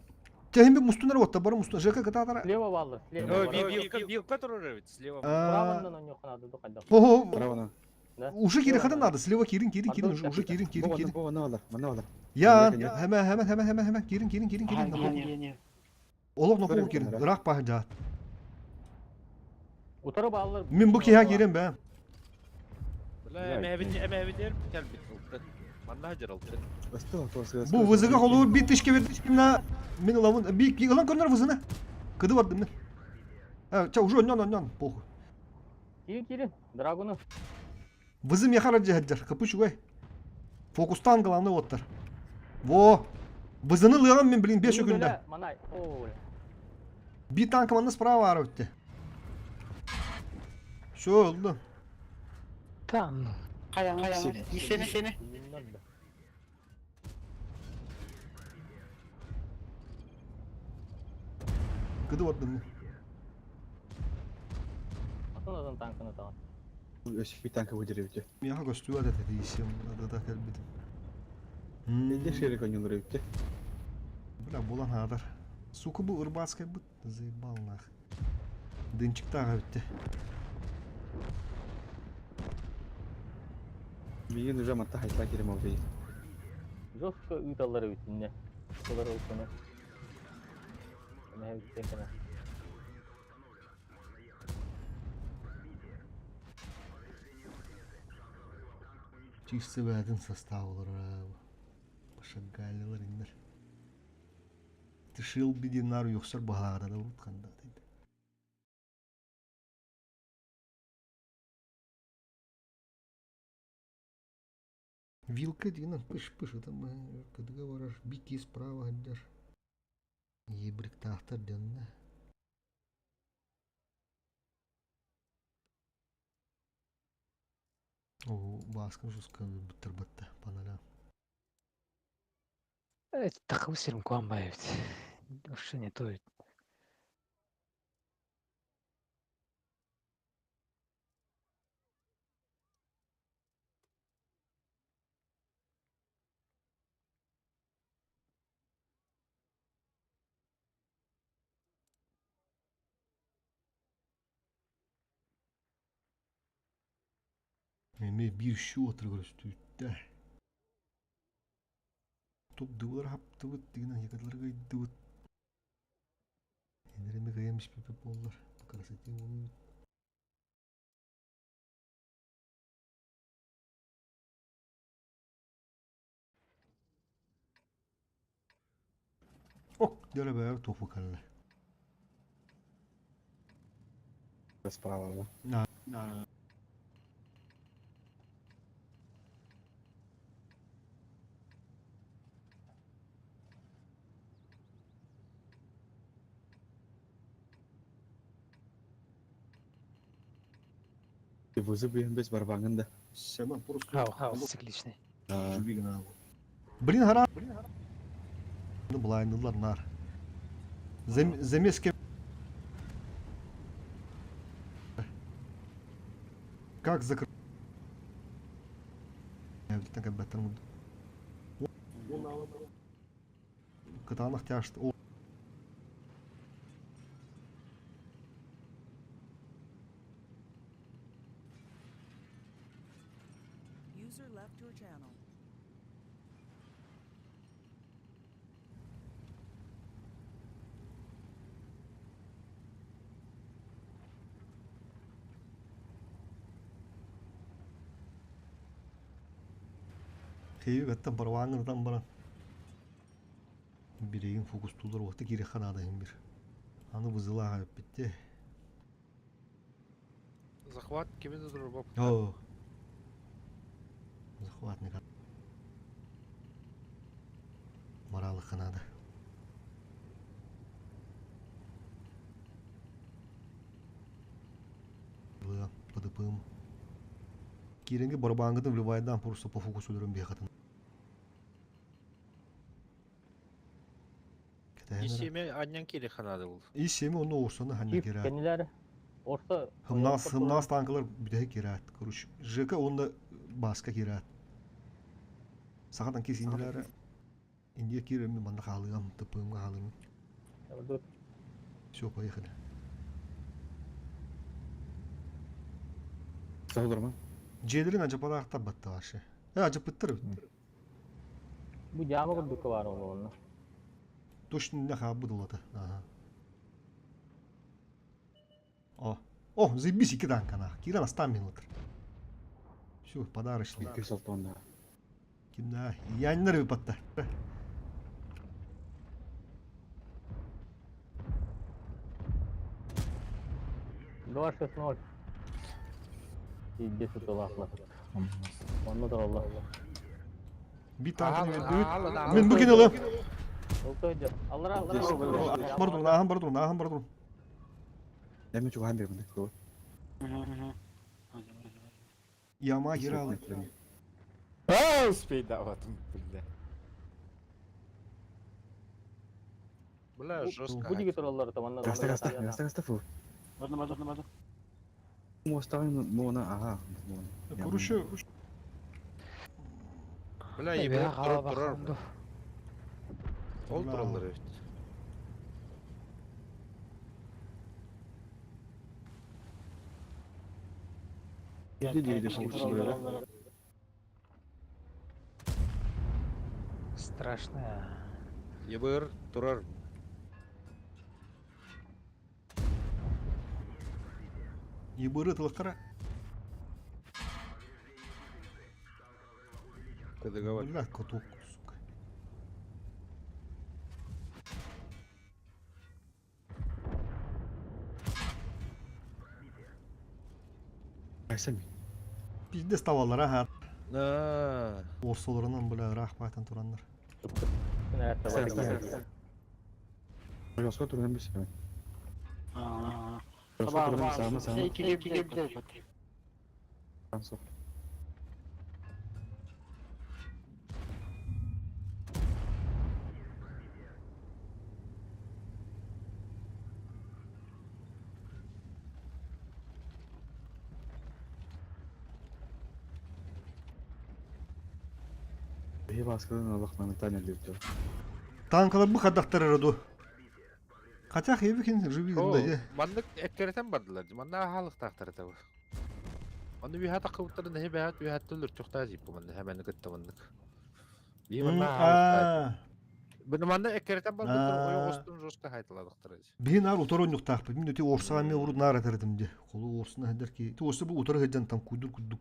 Speaker 1: Тэһин мустунар уотта бары мустун ЖК кытаатара.
Speaker 5: Слева баллар, слева.
Speaker 12: Вилка, вилка турар эбит, слева.
Speaker 5: Праваннан ойнуохха надо хайдах.
Speaker 1: Ого. Уже кири хатын надо, слева кирин, кирин, кирин, уже кирин, кирин, кирин.
Speaker 11: Бу мана алар, мана алар.
Speaker 1: Я, хәмә, хәмә, хәмә, хәмә, хәмә, кирин, кирин, кирин, кирин. Олох ноху кирин, ыраах баһын жаат.
Speaker 5: Утары баллар.
Speaker 1: Мин бу киһа кирин бә.
Speaker 12: Бля, эмэбит кэлбит ылты. Манна дьаралты.
Speaker 1: Бу вызыга холуур бит тишке бир тишкимна мин ылабын би ылан көрнөр вызыны. Кыды бардым мин. Ча уже оннон оннон похуй.
Speaker 5: Кирин кирин, драгону.
Speaker 1: Вызы мехара жаһаджар, кыпы чугай. Фокустан главный оттар. Во! Вызыны лыган мен, блин, 5 күндә.
Speaker 5: Манай, о,
Speaker 1: Би танк манна справа ара өтте. Все, oldu.
Speaker 4: Там.
Speaker 9: Хайа, хайа. Исене, сене.
Speaker 1: Кыды бардым мен.
Speaker 5: Атын атын танкını тагын.
Speaker 11: Өсүп bir танка выдеребите.
Speaker 1: Мияха көстү ата дейсем, да да кэлбитим.
Speaker 11: Нде шерик ойнолор эбитте.
Speaker 1: Бля, булан хадар. Сука бу ырбацкай бут, заебал нах. Дынчик тағы бітті.
Speaker 11: Миин уже матта хайта кирем алды.
Speaker 5: Жестко ыталлар эбитинне. Олар олсуну. Мә үттен кена.
Speaker 1: Чисто бәдін составлар. Пашагалилар индер. Тышыл бидинар юқсар бағада да ұтқанда дейді. Вилка дигән пыш-пыш там кыдыга барар, бики справа хаддар. Ебрик тахтар дәннә. О, баскын жестко буттар батта паналя.
Speaker 4: Такым сирим куанбай бит. Вообще не то.
Speaker 1: Эми бир шу отыр көрөстүттэ. Топ дылар хаптыбыт дигин якатларга иддыбыт. Энереме кыямыш пепе боллар. По красоте болуп. Ок, деле бэр топу калла.
Speaker 11: Справа,
Speaker 1: да? На.
Speaker 11: Вызы бүйін без барбаңын да.
Speaker 1: Сема просто.
Speaker 4: Хау, цикличный.
Speaker 1: Блин, гора. Ну, блайнылар нар. Замески. Как закрыть? Кытаанах тяжт.
Speaker 3: User left your channel.
Speaker 1: Хейі бәттен барваңырдан баран. Биреген фокус тулар уақта керек қанады бір. Аны вызыла бітті.
Speaker 12: Захват кими да турар
Speaker 1: Оо. Захватник. Моралыхха наада. ПДП-м. Киирэнги барабаангытын вливайдаан просто по фокусу өлөрөн биэхатын.
Speaker 12: Исеме анньан киири ханаады бул.
Speaker 1: Исеме оны орсаны ханна кираат.
Speaker 5: Кенилер орса
Speaker 1: Хымнаас хымнаас танкалар бүтэһик кираат. Короче, ЖК онда баска кираат. Сахатан кис индилер Индия киирэммин манна хаалыам, ТПМ-га хаалыам. Все, поехали.
Speaker 11: Саһыларма.
Speaker 1: Дьиэлэрин адьапалаахтар батта вообще. Э, адьаппыттар эбит.
Speaker 5: Бу дьаама курдукка баар буолуонна.
Speaker 1: Точно не хаалбыт улата. Ага. О, о, заебись, икки танкана. Киран астан минутр. Все, подарочный.
Speaker 11: Икки салтонна.
Speaker 1: Кимда? Яннар выпатта.
Speaker 5: Два шесть ноль. Пиздец ытылаахла. Онно тураллар.
Speaker 1: Би танканы өлдүбүт. Мин бу кинилы.
Speaker 5: Аллара, аллара.
Speaker 1: Бар турун, ааһан бар турун, ааһан бар турун.
Speaker 11: Эми чугаһан бербин.
Speaker 1: Яма киралы.
Speaker 7: А, успейдаватым, бля.
Speaker 12: Бля, жестко.
Speaker 5: Бу диги тураллар таманна.
Speaker 11: Гаста гаста, гаста гаста фу.
Speaker 9: Барды барды барды.
Speaker 11: Мостагын муна ага муна.
Speaker 1: Короче,
Speaker 12: Бля, ебет турар турар. Ол тураллар эбит.
Speaker 4: Страшно.
Speaker 12: ЕБР турар.
Speaker 1: ЕБР тылыктара.
Speaker 12: КДГ
Speaker 1: Бля, каток, сука.
Speaker 11: Айсами.
Speaker 1: Пиздец табаллар, аха.
Speaker 12: Аа.
Speaker 1: Орсолорунан, бля, ыраах баатан тураннар.
Speaker 11: Жоско турган бис.
Speaker 9: Аа.
Speaker 11: Жоско турган сама сама.
Speaker 9: Икки
Speaker 11: Сок. Биһи бааскалын алах моментально лүттү.
Speaker 1: Танкалар бу хаддахтар эрэ Хотя Хевикин живи да е.
Speaker 12: Маннык эккеретен бардылар. Манна хаалыктаахтар этэ бу. Оны үһэ такыбыттарын нэһи бэһэт үһэттэллэр чухтаа жип манна хэмэни кытта маннык. Би манна хаалыктаах. Бу манна эккеретен барбыттар ойоҕостун жестко хайталадыктар.
Speaker 1: Биһи наар утары ойнуктаахпыт. Мин өтө орсаға мен урут наар этэрдим де. Холу орсуна хедер ки. Ти орса бу утары хеджан там кудур кудук.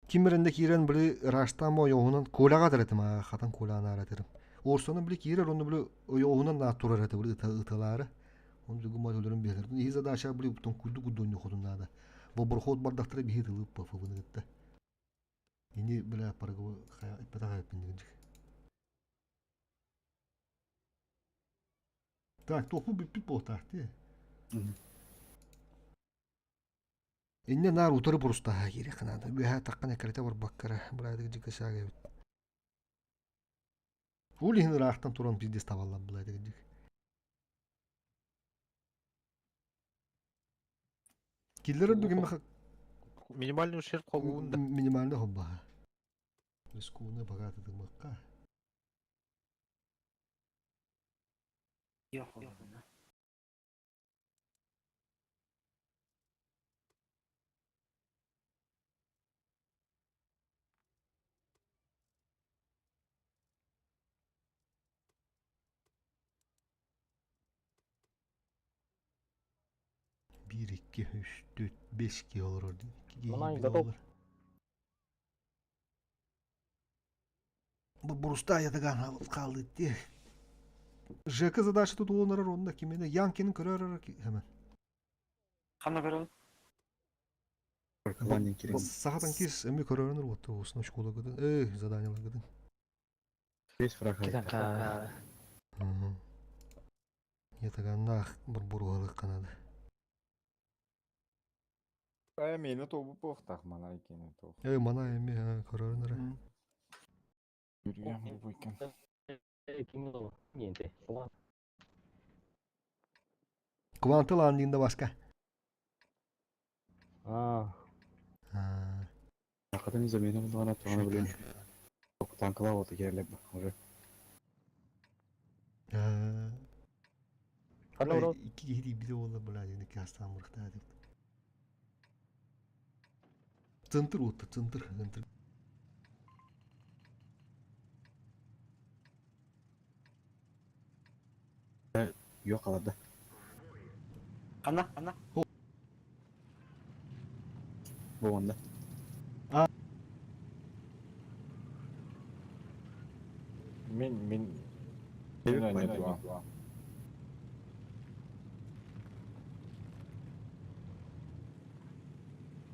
Speaker 1: Кимиренде киирэн били ыраастаама ойоҕуһунан Коляҕа атар этим аа хатан Коляны аара этэрим. Орсону били киирэр онно били ойоҕуһунан наат турар этэ били ыталаары. Ону тугу өлөрөн биэрэр. Иһи задача били уптан куйду куддуонньу хотун наада. Боборхот бардахтара биһи тылы пфвны кытта. Ини бля паргы эппэтэх эппин Так, туохпу бүппүт буолтаах дии. Иннэ наар утары бурустаһа киириэххэ наада. Үөһээ таххан эккирэтэ барбаккара, быраадык дьиккэ саага эбит. Ол иһин ыраахтан туран пиздец табаллар былаадык дьик. Киллер үрдүк эмэ
Speaker 12: Минимальный ущерб холуун да.
Speaker 1: Минимальный холбаһа. Рискованный богатый дымыкка. Биир, икки, үс, түөрт, бэс киһи олорор дии. Икки киһи
Speaker 5: Манан
Speaker 1: киирбит
Speaker 5: готов.
Speaker 1: олорор. Бу бурустаа ятыгаан хаалыт дии. ЖК задача тут уонарар онно кимине Янкинин көрөр hemen.
Speaker 9: Ханна көрөбүн?
Speaker 11: Клан кирин.
Speaker 1: Саха танкист эми көрөрөнөр уотта уусна школа гыдын. Эй, задание гыдын.
Speaker 11: Весь фраг.
Speaker 4: Китанка.
Speaker 1: Ятаганнаах бурбуруһалык канады.
Speaker 7: Ая мені тобу похтах мана икени тох.
Speaker 1: Эй, мана эми көрөрөнөр.
Speaker 7: Yürüyen bu iken.
Speaker 5: Ким ол? Niente.
Speaker 1: Кванты ландинда баска.
Speaker 5: А,
Speaker 11: Hakikaten замена булган туганы билем. Танкла вот керлеп уже.
Speaker 1: Икки киһи биле буолла бля диэн икки астаан мырыхтаа деп. Центр уотта, центр, центр.
Speaker 11: Yok alады.
Speaker 9: Ана, ана.
Speaker 11: Бу онда.
Speaker 7: Мен мен мен ойнадым.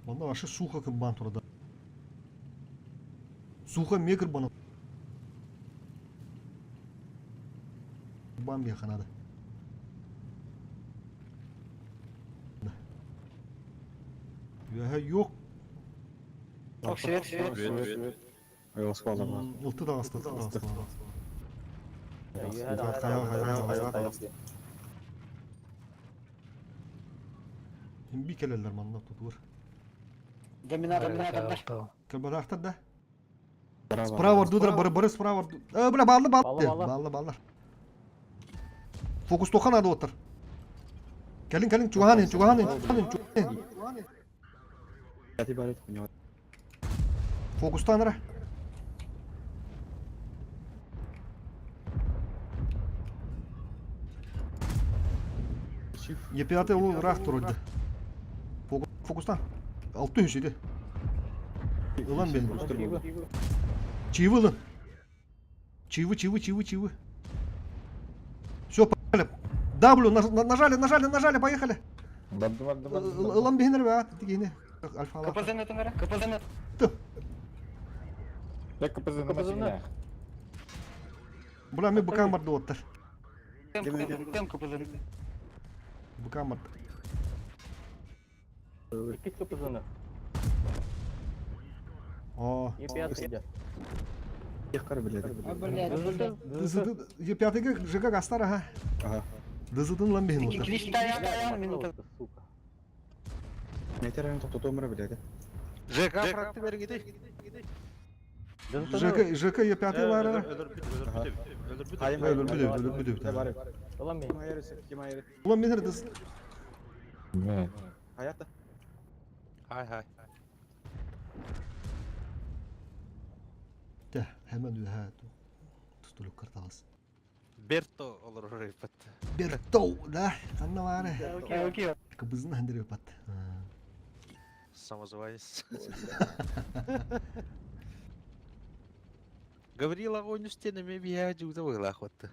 Speaker 1: Онда вообще сухо кырбан турда. Сухо ме кырбан. Бам ханада. Я yok.
Speaker 9: Ок, свет, свет.
Speaker 7: Свет.
Speaker 11: Ой, осколда бар.
Speaker 1: Ылты да асты, ылты да асты. Би келелер манна тутур.
Speaker 9: Домина, домина, домина.
Speaker 1: Кырбадахтар да. Справа дудра, бары бары справа. Э, бля, баллы баллы.
Speaker 5: Баллы, баллы.
Speaker 1: Баллы баллы. Фокус тохан ады отыр. Келин келин чуганин чуганин чуганин чуганин.
Speaker 11: Кати барып хуйня.
Speaker 1: Фокустан ара. Епиаты ол рах турды. Фокустан. Алты үш Ылан бен. Чивы ылын. Чивы, чивы, чивы, чивы. Все, поехали. W, нажали, нажали, нажали, поехали.
Speaker 7: Барды барды барды.
Speaker 1: Ылан бейнер бе, тигене. Альфа.
Speaker 9: КПЗ на КПЗ на.
Speaker 7: Я КПЗ на машине.
Speaker 1: Була ми быкам барды оттар.
Speaker 9: Тем КПЗ.
Speaker 1: Быкам барды.
Speaker 5: Икки КПЗ-ны.
Speaker 1: О.
Speaker 5: Е5
Speaker 11: Якар билет.
Speaker 9: Блядь,
Speaker 1: Е5 ЖК Гастар, ага.
Speaker 11: Ага.
Speaker 1: Дызыдын лан бейн оттар.
Speaker 9: Клич таян, минута.
Speaker 5: Сука.
Speaker 11: Метер район токтоту өмүрө билет.
Speaker 12: ЖК фракты бергиди.
Speaker 1: ЖК ЖК Е5 бар.
Speaker 11: Хайым
Speaker 1: Өлөр бүдөбүт, өлөр бүдөбүт.
Speaker 11: Барып.
Speaker 5: Ылан мен.
Speaker 11: Ким айры, ким айры.
Speaker 1: Улан бейнер дыз.
Speaker 11: Хаятта.
Speaker 12: Хай хай.
Speaker 1: Те, hemen ühe tutuluk карталас.
Speaker 12: Берто olur репет.
Speaker 1: Берто, да, анна бар.
Speaker 9: Окей, окей.
Speaker 1: Кыбызын хандырып пат.
Speaker 12: Самозванец. Гаврила ойын үстене ме бия жугда выгла хватты.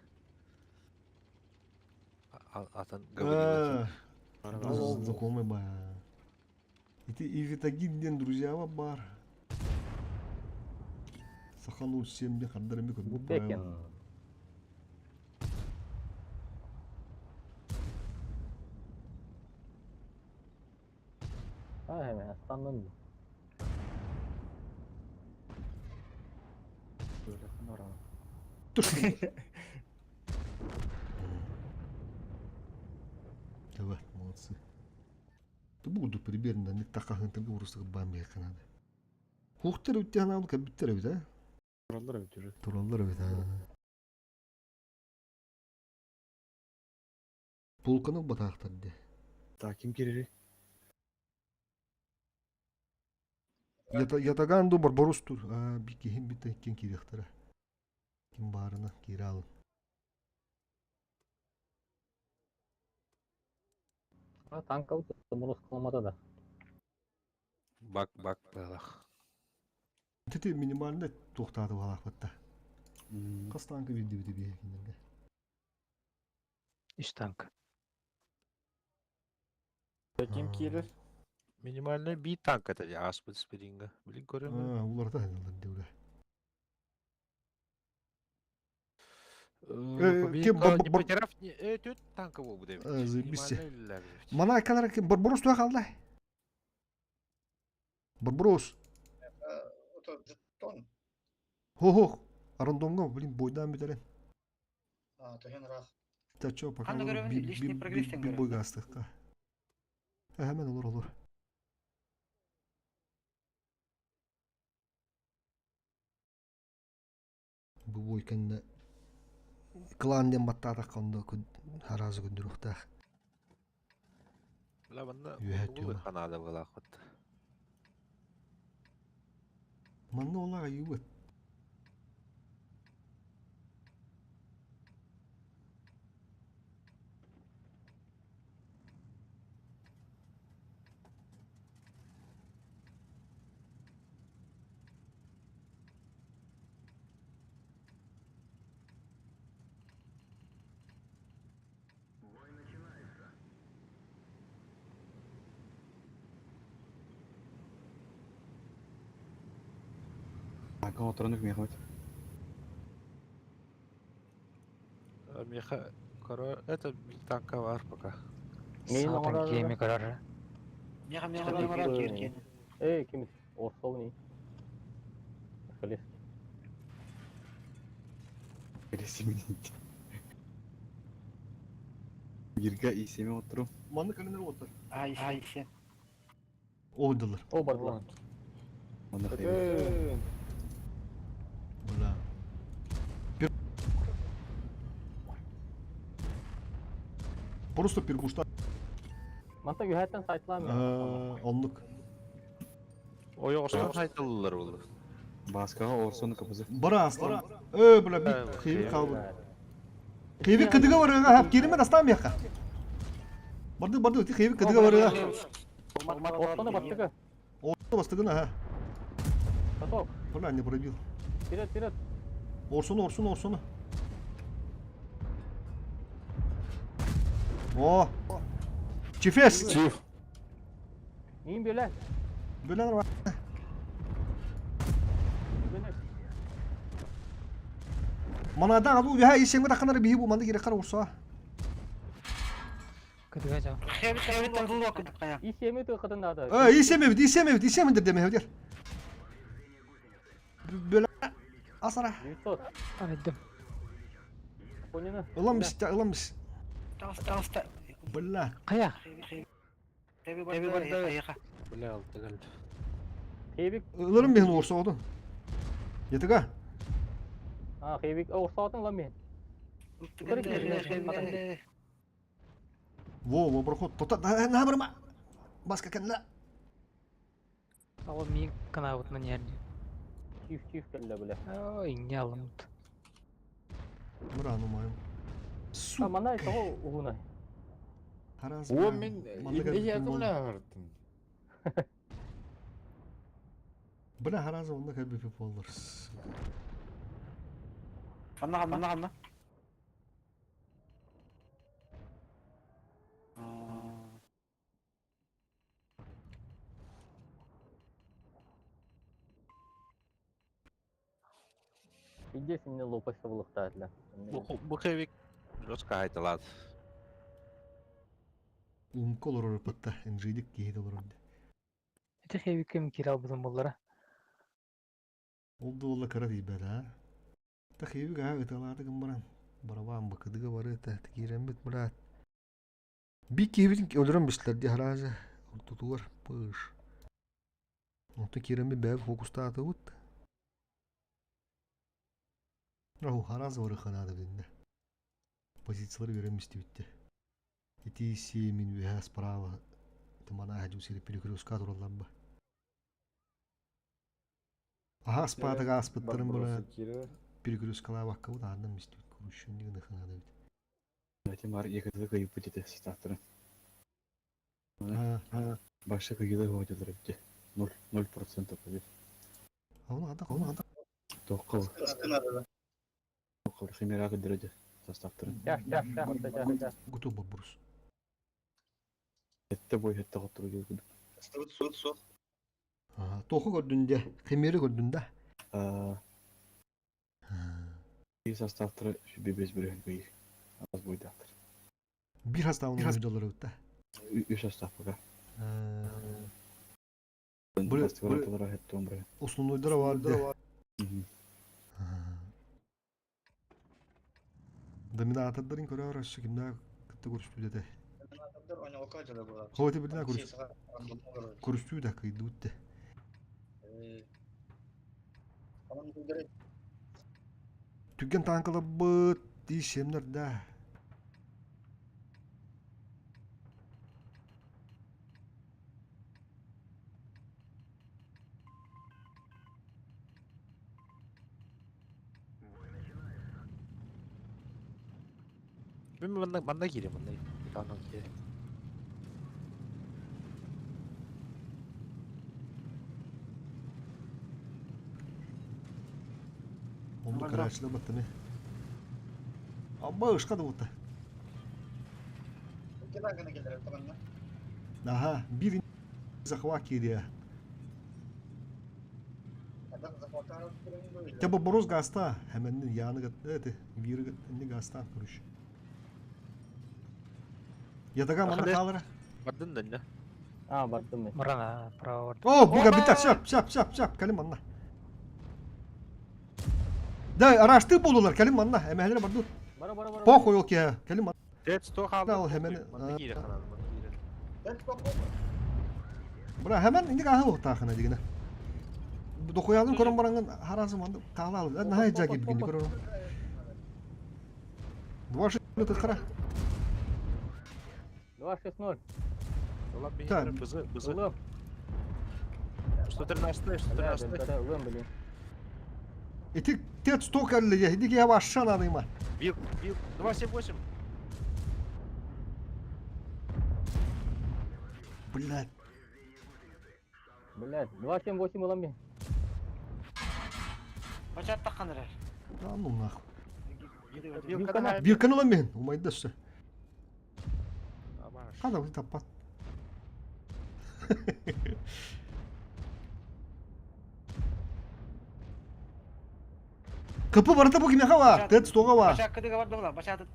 Speaker 12: Атын Гаврила.
Speaker 1: Знакомый ба. И ты и Витагин друзья бар. Сахану всем де хандарами как
Speaker 5: Бекен. А, hemen астаннын.
Speaker 1: Давай, молодцы. Ты буду примерно не так как ты говоришь, бам я канада. Хухтер үттен алып кәбиттер бит, а?
Speaker 11: Тураллар бит уже.
Speaker 1: Тураллар бит, а. Пулканы батақтар де.
Speaker 11: Так, ким кирири?
Speaker 1: Ятаган ду барбарус тур. А, бикихин бит кен кирехтара. Ким барына киралын.
Speaker 5: А, танк алып, мурус кылмады да.
Speaker 12: Бак бак балах.
Speaker 1: Тити минимально тоқтады балақ батта. Қас танкы види види бие киндерге.
Speaker 4: Үш танк.
Speaker 7: Ким кирер?
Speaker 12: Минимальный биир танк этэ дии ааспыт спринга. Билин көрөм.
Speaker 1: Уларыта сылдьаллар дии
Speaker 12: Ким Түт танка буолбут эбит.
Speaker 1: Заебись. Мана калар Барбарос туох хаалла? Барбарос.
Speaker 6: Это жетон.
Speaker 1: Хо-хо. Рандомга, блин, бойдан бүтэрэн.
Speaker 6: А, тоһен рах.
Speaker 1: Та чё, пока
Speaker 9: Ханна көрөбүн, личный прогресстен
Speaker 1: би
Speaker 9: көрөбүн.
Speaker 1: бойга астыкка. Hemen olur olur. Бу бой кэннэ клан диэн баттаатахха онно араас көрдөрүөхтээх.
Speaker 12: Бля, манна
Speaker 1: Үөһэ
Speaker 12: улуу
Speaker 1: тема.
Speaker 12: Канада былаахпыт.
Speaker 1: Манна олар айыбыт.
Speaker 11: Танка отыранық мехмет.
Speaker 12: Меха, коро, это танка бар пока.
Speaker 5: Мейін
Speaker 4: Саатан
Speaker 5: оңорор.
Speaker 4: киэми көрөр.
Speaker 9: Меха меха меха киир
Speaker 5: Эй, ким Орсол не? Колес.
Speaker 11: Келесі Бирга исеме отыру.
Speaker 1: Манна календер оттар.
Speaker 9: Ай, ай, сен.
Speaker 1: Ойдылар.
Speaker 5: О, бардылар.
Speaker 11: Онда хайыр.
Speaker 1: Бля. Просто пербушта.
Speaker 5: Манта үһәттен сайтламы.
Speaker 1: Оннук.
Speaker 12: Ойоғыстан айтылылар ол.
Speaker 11: Баскаға Орсоны капызы.
Speaker 1: Бара аслан. Э, бля, бит хейви қалбы. Хейви кыдыга барыга, хап кереме дастан бияққа. Барды, барды, ти хейви кыдыга барыга.
Speaker 5: Орсоны баттыгы.
Speaker 1: Орсоны бастыгына, ха.
Speaker 5: Готов.
Speaker 1: Бля, не пробил.
Speaker 5: Вперед, вперед.
Speaker 1: Орсону, Орсону, Орсону. О! Чифес!
Speaker 7: Чиф.
Speaker 5: Мин бөлә.
Speaker 1: Бөлән бар.
Speaker 5: Бөлә.
Speaker 1: Манадан алу бия исемге тақанар бии бу манды керек қара урса.
Speaker 4: Кыдыга жау.
Speaker 9: Хебит хебит табылды кая.
Speaker 5: Исеме тыгытын да.
Speaker 1: Э, исеме бит, исеме бит, исеме деме хевдер. Бөлә асара.
Speaker 5: 900.
Speaker 4: Айдым.
Speaker 5: Поняла?
Speaker 1: Ылам бис, ылам бис.
Speaker 9: Тас тас та.
Speaker 1: Бля.
Speaker 4: Кая?
Speaker 9: Хеби барды яха.
Speaker 12: Бля, алты калды.
Speaker 5: Хебик.
Speaker 1: Ылырым бихин урса одun. Етіга.
Speaker 5: А, хебик. Орсоатын лам мен.
Speaker 1: Во, во, проход. Тота, на барма. Баска кәнлә.
Speaker 4: Ол мин канабытынан ярды.
Speaker 5: Чиф, чиф кәллә бөлә.
Speaker 4: Ой, не алымыт.
Speaker 1: Бра, ну моем.
Speaker 5: А, мана того угуна.
Speaker 1: Хараз.
Speaker 7: О, мен ягымла артым.
Speaker 1: Бля, харазы онда кәбі болыр.
Speaker 9: Ханна ханна ханна.
Speaker 5: Иде синне лопасы булыкта әтлә.
Speaker 12: Бу хевик жестко айтылады.
Speaker 1: Умка олор орпатта, инжидик кейді олор орды.
Speaker 4: Эти хебикем кире албытын боллара.
Speaker 1: Ол да ола кара дейбәді, а? Та хейвик а, ыталады кім баран. Барабан бакыдыга бары, та текерен бит, брат. Би кейбитин өлөрөн бислер ди харазы. Ортутуар, пыш. Онто керен би бәб фокуста аты бут. Раху харазы бары ханады бинде. Позициялар берем битте. Ити семин веха справа. Тымана хажу сири перекрестка тураллан ба. Аха спатыга аспыттарын бара перекресткалаа бакка бут андан мистит курушун деген ханады бит.
Speaker 11: Әтем бар екіді күйіп бітеді составтары.
Speaker 1: А, а.
Speaker 11: Башы күйді өтелер бітті. 0,0% побед.
Speaker 1: Оны ада, оны ада.
Speaker 11: Тоққыл.
Speaker 6: Скынады да.
Speaker 11: Тоққыл химера кідіреді составтары.
Speaker 5: Тяш, тяш, тяш, тяш, тяш.
Speaker 1: Готов барбарус.
Speaker 11: Хетте бой хетте қоттыру келді.
Speaker 6: Ыстыбыт суох.
Speaker 1: Туоху көрдүн дьэ? Химери көрдүн да?
Speaker 11: Биир составтара сүбэ бэс бүрүһүн быйы. Аз бойдаахтар.
Speaker 1: Биир составын ойдолор да.
Speaker 11: Үс состав пока.
Speaker 1: Основнойдара бар да. Доминатордарын көрөр өссө кимнээх кытта көрүстүү этэ.
Speaker 6: Доминатордар оньолка дьылы буолар.
Speaker 1: Хоти билинэ көрүстүү да кыйдыбыт де. Түгэн танкаларбыт тиишемнер да.
Speaker 12: Мин манна манна киирем манна. Итаанан киирем.
Speaker 1: Онду карачыла баттаны. Абба ышка да бута. Аха, бир захват киирия. Те боборос гаста, hemen яны это виры не гаста короче. Ятага мана хаалара.
Speaker 12: Бардын да не?
Speaker 5: А, бардым мен.
Speaker 4: Мурана, право.
Speaker 1: О, буга бита, шап, шап, шап, шап, калим манна. Да, арашты болулар, калим манна, эмәһлер барды.
Speaker 5: Бара, бара, бара.
Speaker 1: Похуй ол ке, калим манна.
Speaker 12: Тет сто хаалар.
Speaker 1: Ал hemen.
Speaker 12: Манна киире хаалар, манна киире.
Speaker 1: Бра hemen инди кахы ухтахына дигине. Докуялын көрөн баранган харазы манды каалал. Нахай жаги бигин көрөн. Два шесть кара.
Speaker 5: 2-6-0.
Speaker 1: Так.
Speaker 12: Бызы, бызы.
Speaker 5: Улым.
Speaker 12: 113, 113.
Speaker 5: Улым, блин.
Speaker 1: Ити тет сто калли, иди я ваша надыма.
Speaker 12: Бил, бил. 278.
Speaker 1: Блядь.
Speaker 5: Блядь, 2-7-8 улым мен.
Speaker 9: Бачат таққан ырар.
Speaker 1: Да ну нахуй.
Speaker 12: Вилканы
Speaker 1: Вилканы улам мен, умайда все. Када бу таппат. Капы барата бу кимеха бар, тет стога бар.
Speaker 9: Бачат кыдыга бар дола, бачат.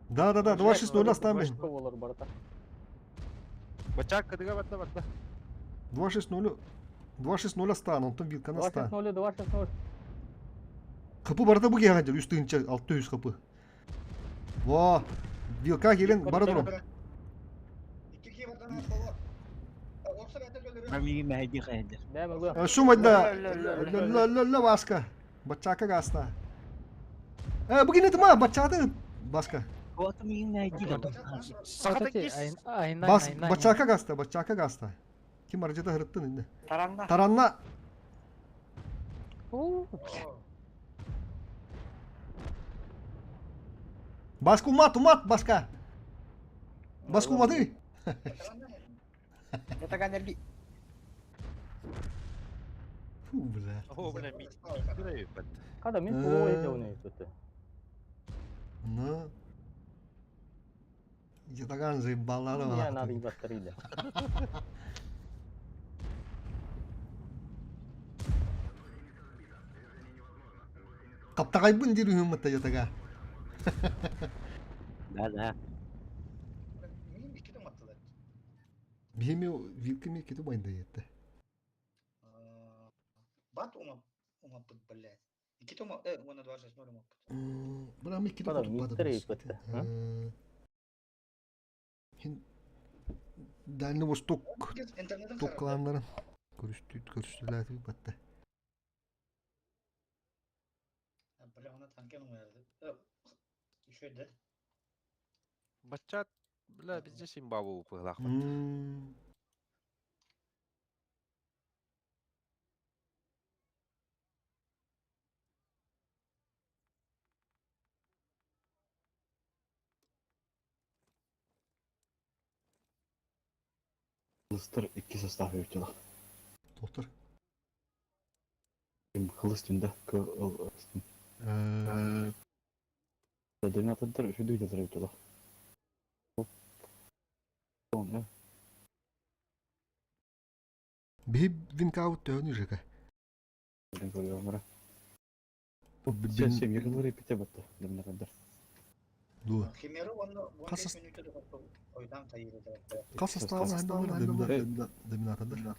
Speaker 1: Да, да, да, 2-6-0 оставим.
Speaker 5: Болар барата.
Speaker 12: Бачак кыдыга барда барда.
Speaker 1: 2-6-0. 2-6-0 астан, онтон вилканы астан.
Speaker 5: 2-6-0, 2-6-0.
Speaker 1: Капы барата бу киһи үс тыһынча 600 капы. Во, вилка келен бара турам. Шумайда. Ла баска. Бачака гаста. Э, бүгін это ма, бачаты баска. Бас, бачака гаста, бачака гаста. Ким аржата хырыттын инде.
Speaker 9: Таранна.
Speaker 1: Таранна. Баска умат, умат, баска. Баска уматы.
Speaker 9: Это энергии.
Speaker 1: Фу, бля.
Speaker 12: О, бля, ми.
Speaker 5: Када мен кулоо эте уну өтө.
Speaker 1: Ну. Ятаган заебала.
Speaker 5: Не надо ебаться рыля.
Speaker 1: Каптагайбын дир үһүммэтэ ятага.
Speaker 10: Да, да.
Speaker 1: Бихеми вилками кету байнда етті.
Speaker 6: Бат ума умаппыт, блядь. Икки ума, уона 2-6-0 умаппыт.
Speaker 1: Бра ми кету
Speaker 5: Бара,
Speaker 1: кутуп бады.
Speaker 5: мистер иппетте,
Speaker 1: Хин Дальний Восток топ кланнарын көрүстүү көрүстүләти батта.
Speaker 6: Бля, она танкен умерді. Еще да.
Speaker 12: Бачат, бля, везде симбабу пыглах.
Speaker 11: Хылыстар икки состав өтілі.
Speaker 1: Доктор.
Speaker 11: Ким хылыс түнді, кы ыл ыстын. Доминатордар үшүдү өтілі.
Speaker 1: Биһи винкаут төһөнү жека?
Speaker 11: Көрөн көрүөҕүм Сен семья пите батта доминатордар.
Speaker 1: Дуо.
Speaker 6: Химера уонна
Speaker 1: Хас
Speaker 6: 15 мүнүүтэ доҕотто ойдан хайыыр этэ.
Speaker 1: Хас састаабын доминатордар?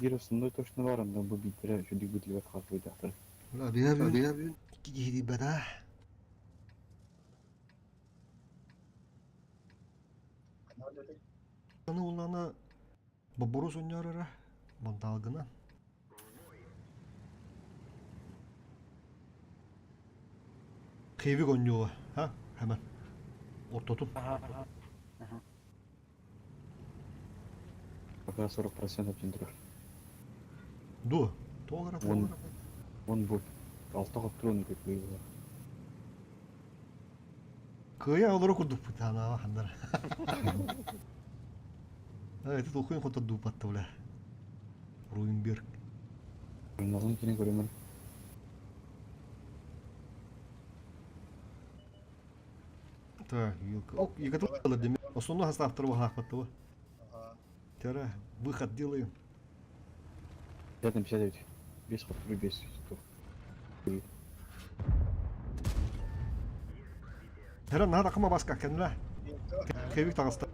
Speaker 11: Биир основной точно бар, онно бу биирдэрэ үчүгэй быдлыбат хаалбытахтар.
Speaker 1: Бля, биһи икки киһи диибэт Аны улана боборус онньорора манталгына. Хевик онньуга, ха, hemen. Ортотун.
Speaker 11: Пока 40% өтөн турар.
Speaker 1: Ду, тоғыра,
Speaker 11: Он,
Speaker 1: тоғыра.
Speaker 11: он бу. Алта хоптуруон көпөй буолар.
Speaker 1: Кыйа олоро курдук путана хандар. Это толкуйын хотор дуупатта бля. Руинберг.
Speaker 11: Налын кини көрөмөр.
Speaker 1: Так, вилка. О, Екатерина деме. Основной состав второго хахватова. Тера, выход делаем.
Speaker 11: 50 на 59. Без хоптуру, без тух.
Speaker 1: Тера, надо кама баска кенла. Хевик тағыста.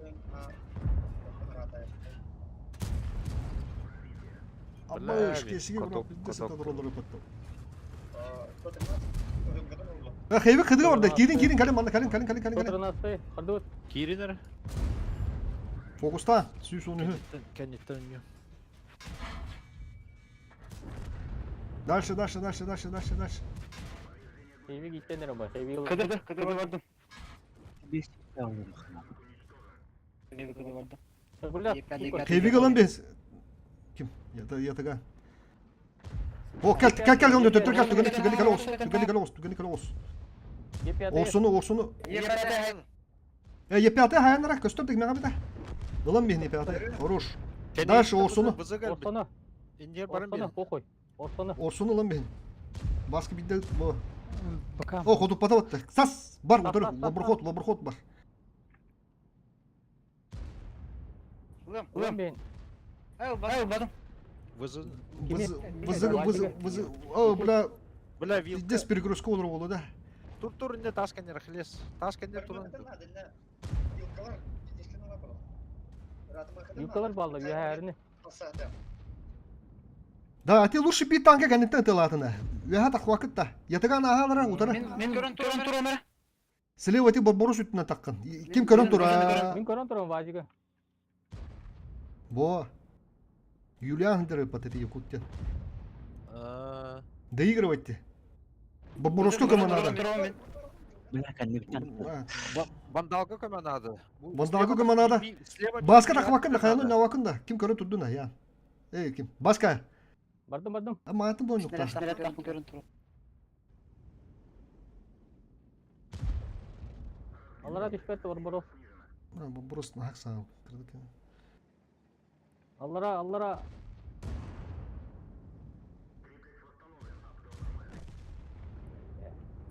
Speaker 12: Бля,
Speaker 1: Абыш, кесиге
Speaker 12: каток,
Speaker 1: бұрап, бізде
Speaker 12: каток.
Speaker 1: сатадыр патты. Хевик кыдыга барда. Кирин, кирин, калин, манда, калин, калин, калин, калин, калин.
Speaker 5: 113 Хардут.
Speaker 12: Киринер.
Speaker 1: Фокуста, сүйіс оны.
Speaker 12: Кенниттен үнү.
Speaker 1: Дальше, дальше, дальше, дальше, дальше, дальше.
Speaker 5: Хевик иттенер ба. Хевик.
Speaker 9: Кыды кыды бардым.
Speaker 8: Бес
Speaker 9: Кыды бардым.
Speaker 5: Бля.
Speaker 1: Хевик алан без. Ким? Ята, ятага. О, кел, кел, кел, оны төттөр, кел, түгені, түгені кел оғыз, түгені кел оғыз, түгені кел оғыз. Орсуну, орсуну. Э, Е5 хаянара, көстөрдүк мега бita. Ылан бихни Е5, хорош. Дальше Орсуну.
Speaker 5: Орсуну.
Speaker 12: Индер барым
Speaker 5: Орсуну,
Speaker 12: бир.
Speaker 5: похуй. Орсуну.
Speaker 1: Орсуну ылан бихни. Баскы бидде бу.
Speaker 4: Пока.
Speaker 1: О, ходу патабатты. Сас, бар,
Speaker 5: Сас,
Speaker 1: утыр,
Speaker 5: сас, сас,
Speaker 1: лабырхот, лабырхот бар.
Speaker 9: Улам,
Speaker 5: Улан
Speaker 9: улам.
Speaker 5: бен.
Speaker 9: Ай, бадым.
Speaker 12: Вызы.
Speaker 1: Вызы, вызы, вызы, вызы. О, бля,
Speaker 12: Бля, вилка.
Speaker 1: здесь перегрузка olur oldu да.
Speaker 12: Тур тур инде тас кеннер хлес. Тас кеннер турун.
Speaker 5: Юкалар балды, яһәрне.
Speaker 1: Да, а ты лучше би танка ганеттен тылатына. Яха тахвакыт та. Ятаган ахалара утара.
Speaker 9: Мен көрөн турам турам эре.
Speaker 1: Слева ти борборус үтүнө таккын. Ким көрөн тура?
Speaker 5: Мин көрөн турам Вазига.
Speaker 1: Бо. Юлиан дыры патети якуттен.
Speaker 12: Аа.
Speaker 1: Доигрывать ты. Борборуску кому надо?
Speaker 8: Бля, кәннектен.
Speaker 12: Вандалга көмө надо.
Speaker 1: Вандалга көмө надо. Баска тахвакын да хаяны навакын да. Ким көрөн турду на я. Эй, ким? Баска.
Speaker 5: Бардым, бардым.
Speaker 1: А матын бо нукта.
Speaker 9: Көрөн турам.
Speaker 5: Аллара түшпәтте Барбарос.
Speaker 1: Борборус на хакса кырдык.
Speaker 5: Аллара, аллара.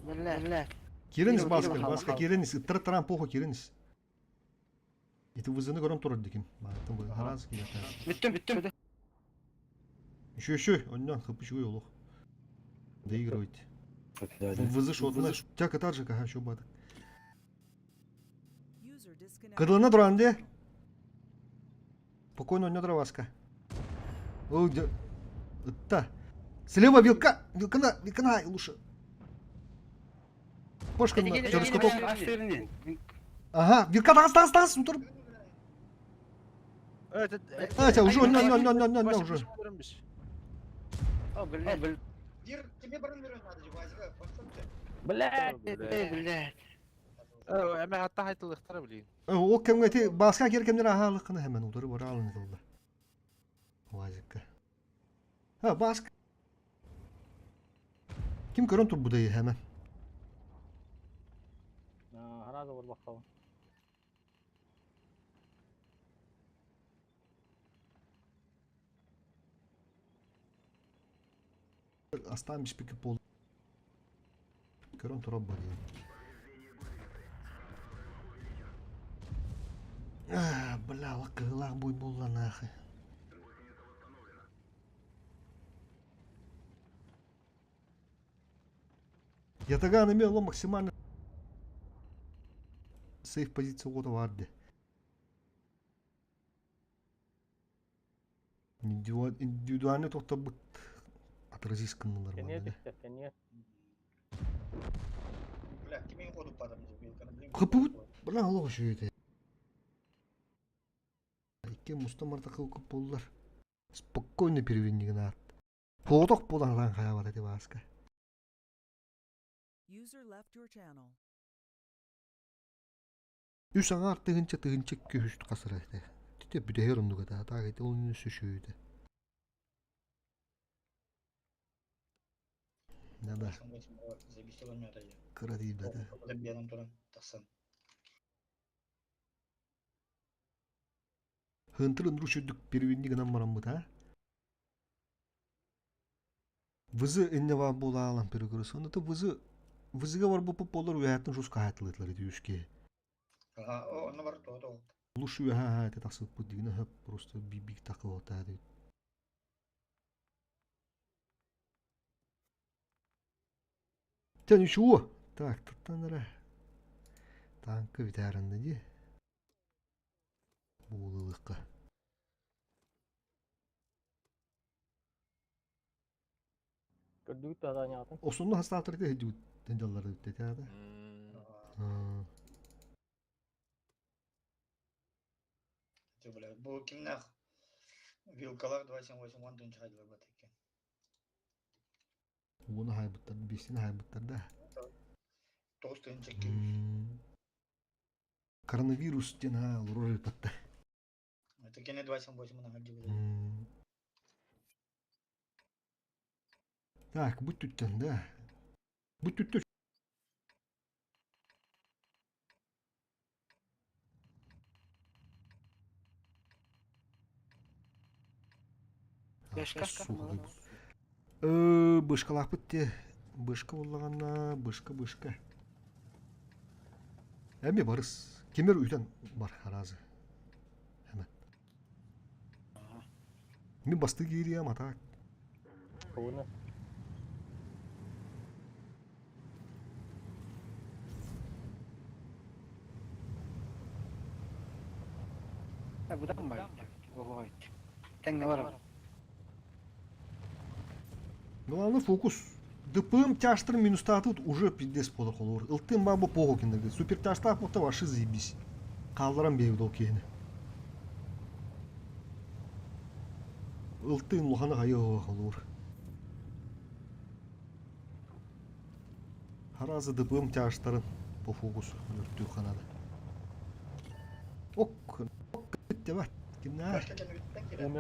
Speaker 9: Бля, бля.
Speaker 1: Киренис баска, баска киренис. Иттыр таран поху киренис. Ити вызыны көрөн турар диким. Матын бу хараз килете.
Speaker 9: Бүттүм, бүттүм.
Speaker 1: Еще, еще, оннан хыпы чуй олох. Доигрывайте. Вызы шотна. Тяка таджика, ха, шо бадык.
Speaker 3: User disconnected.
Speaker 1: Кыдылына дуранде. Спокойно, не дроваска. О, где? Та. Слева вилка. Вилкана, вилкана лучше. Пошка на через каток. Ага, вилка тагас, тагас, тагас, утыр. А, тебя уже, не, не, не, не, не, уже.
Speaker 9: О, бля, бля.
Speaker 6: Бир кime баран берен надо Вазига, поставьте.
Speaker 5: Блядь.
Speaker 9: Бля.
Speaker 12: Эме хатта хайтылыктара билин.
Speaker 1: О, кемге ти баска кер кемдер ахалыкны hemen утырып бара алын oldu. Вазикка. Ha, баска. Ким көрөн тур будайы hemen.
Speaker 5: Хараза бар баккабы.
Speaker 1: Астан бишпеки пол. Көрөн тура бар. А, бля, лакылах буй булла нахуй. Ятаган эмиэ олох максимально сейф позиция уота баар дии. Индивидуальный тохторбут отразись гыннылар
Speaker 5: Кэнниэ
Speaker 1: манна.
Speaker 5: түстэ, кэнниэ.
Speaker 6: Бля, кимин ходу падам
Speaker 1: Кыпыбыт, бля, олох үчүгэй этэ. Икки муста марта кылкып буоллар. Спокойно перевиннигин аат. Фотох буолан хараан хайаабат эти Бааска.
Speaker 3: User left your channel.
Speaker 1: Үс аҥаар тыһыынча тыһыынча күһүс хасыра этэ. Тите бүтэһэр оннук этэ. Атаак ити ол сүшүүтэ. Да-да. Кыра тиийбэтэ. Хынтыр ындру сүрдүк первинни гынан бараммыт, а? Вызы инне бар буолаалан перегрыз. Онно вызы вызыга барбыппыт буоллар үөһээттэн жус хаһаатылытлар ити үске.
Speaker 6: Ага, онно бар то
Speaker 1: Луш үөһээ это тахсыппыт дигинэ хөп просто би-би такылата дейт. Тен ничего. Так, туттан эрэ. Танка бүтээриннэ дии. Буулылыкка.
Speaker 5: Көрдүгүт да адааньаҕытын?
Speaker 1: Осунну хастаатырды хедьүт тендаллары үттэтэ.
Speaker 6: Бу кимнах вилкалар 28 уон тыынча хайдылар батыккен.
Speaker 1: Уону хайбыттар, биэстини хайбыттар да.
Speaker 6: 9 тыынча 200.
Speaker 1: Коронавирус диэн аа олорор ыыппатта.
Speaker 6: Это кене 28 на хадьыбыт.
Speaker 1: Так, бу түттэн да. Бу түттэ
Speaker 9: Бешка.
Speaker 1: Бышкалаахпыт те. Бышка буллаҕына, бышка, бышка. Эми барыс. Кимер үтэн бар аразы. Hemen. Мин басты киириэм атаак.
Speaker 5: Тугуна?
Speaker 9: Будан бар. Тэҥҥэ барабын.
Speaker 1: Главный фокус. ДПМ тяжтыр минустаатыт уже пиздец буолар холобур. Ылтын баба поху киндерге. Супер тяжтаах буолта вообще заебись. Хаалларан биэбит ол киһини. Ылтын улахана хайыа холобур. Харазы ДПМ тяжтарын по фокусу өлөртүү ханада. Ок, ок, бат. Кимнää?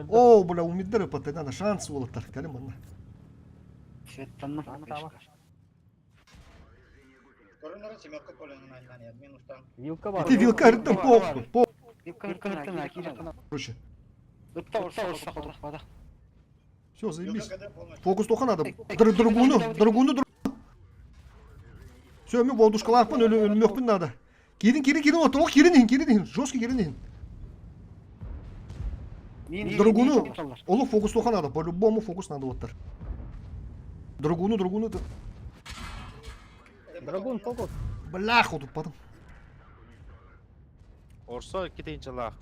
Speaker 1: Оо, бля, умиддар ыппаттар, шанс уолаттар, кэлин манна.
Speaker 9: Светтанна.
Speaker 1: Ити вилка ырыттан похуй, похуй.
Speaker 9: Вилка ырыттан киирэн.
Speaker 1: Короче.
Speaker 9: Ытта орса орса хотурбата.
Speaker 1: Все, заебись. Фокус тоха надо. Другуну, другуну, Все, мен воздушкалаахпын, өлмөхпүн надо. Киирин, киирин, киирин, отурук, киирин иһин, киирин иһин, жестко киирин иһин. Другуну, олу фокус тоха надо, по-любому фокус надо оттар. Другуну, другуну.
Speaker 5: Драгун фокус.
Speaker 1: Бля, хотуппатым.
Speaker 12: Орсо икки тыһыынчалаах.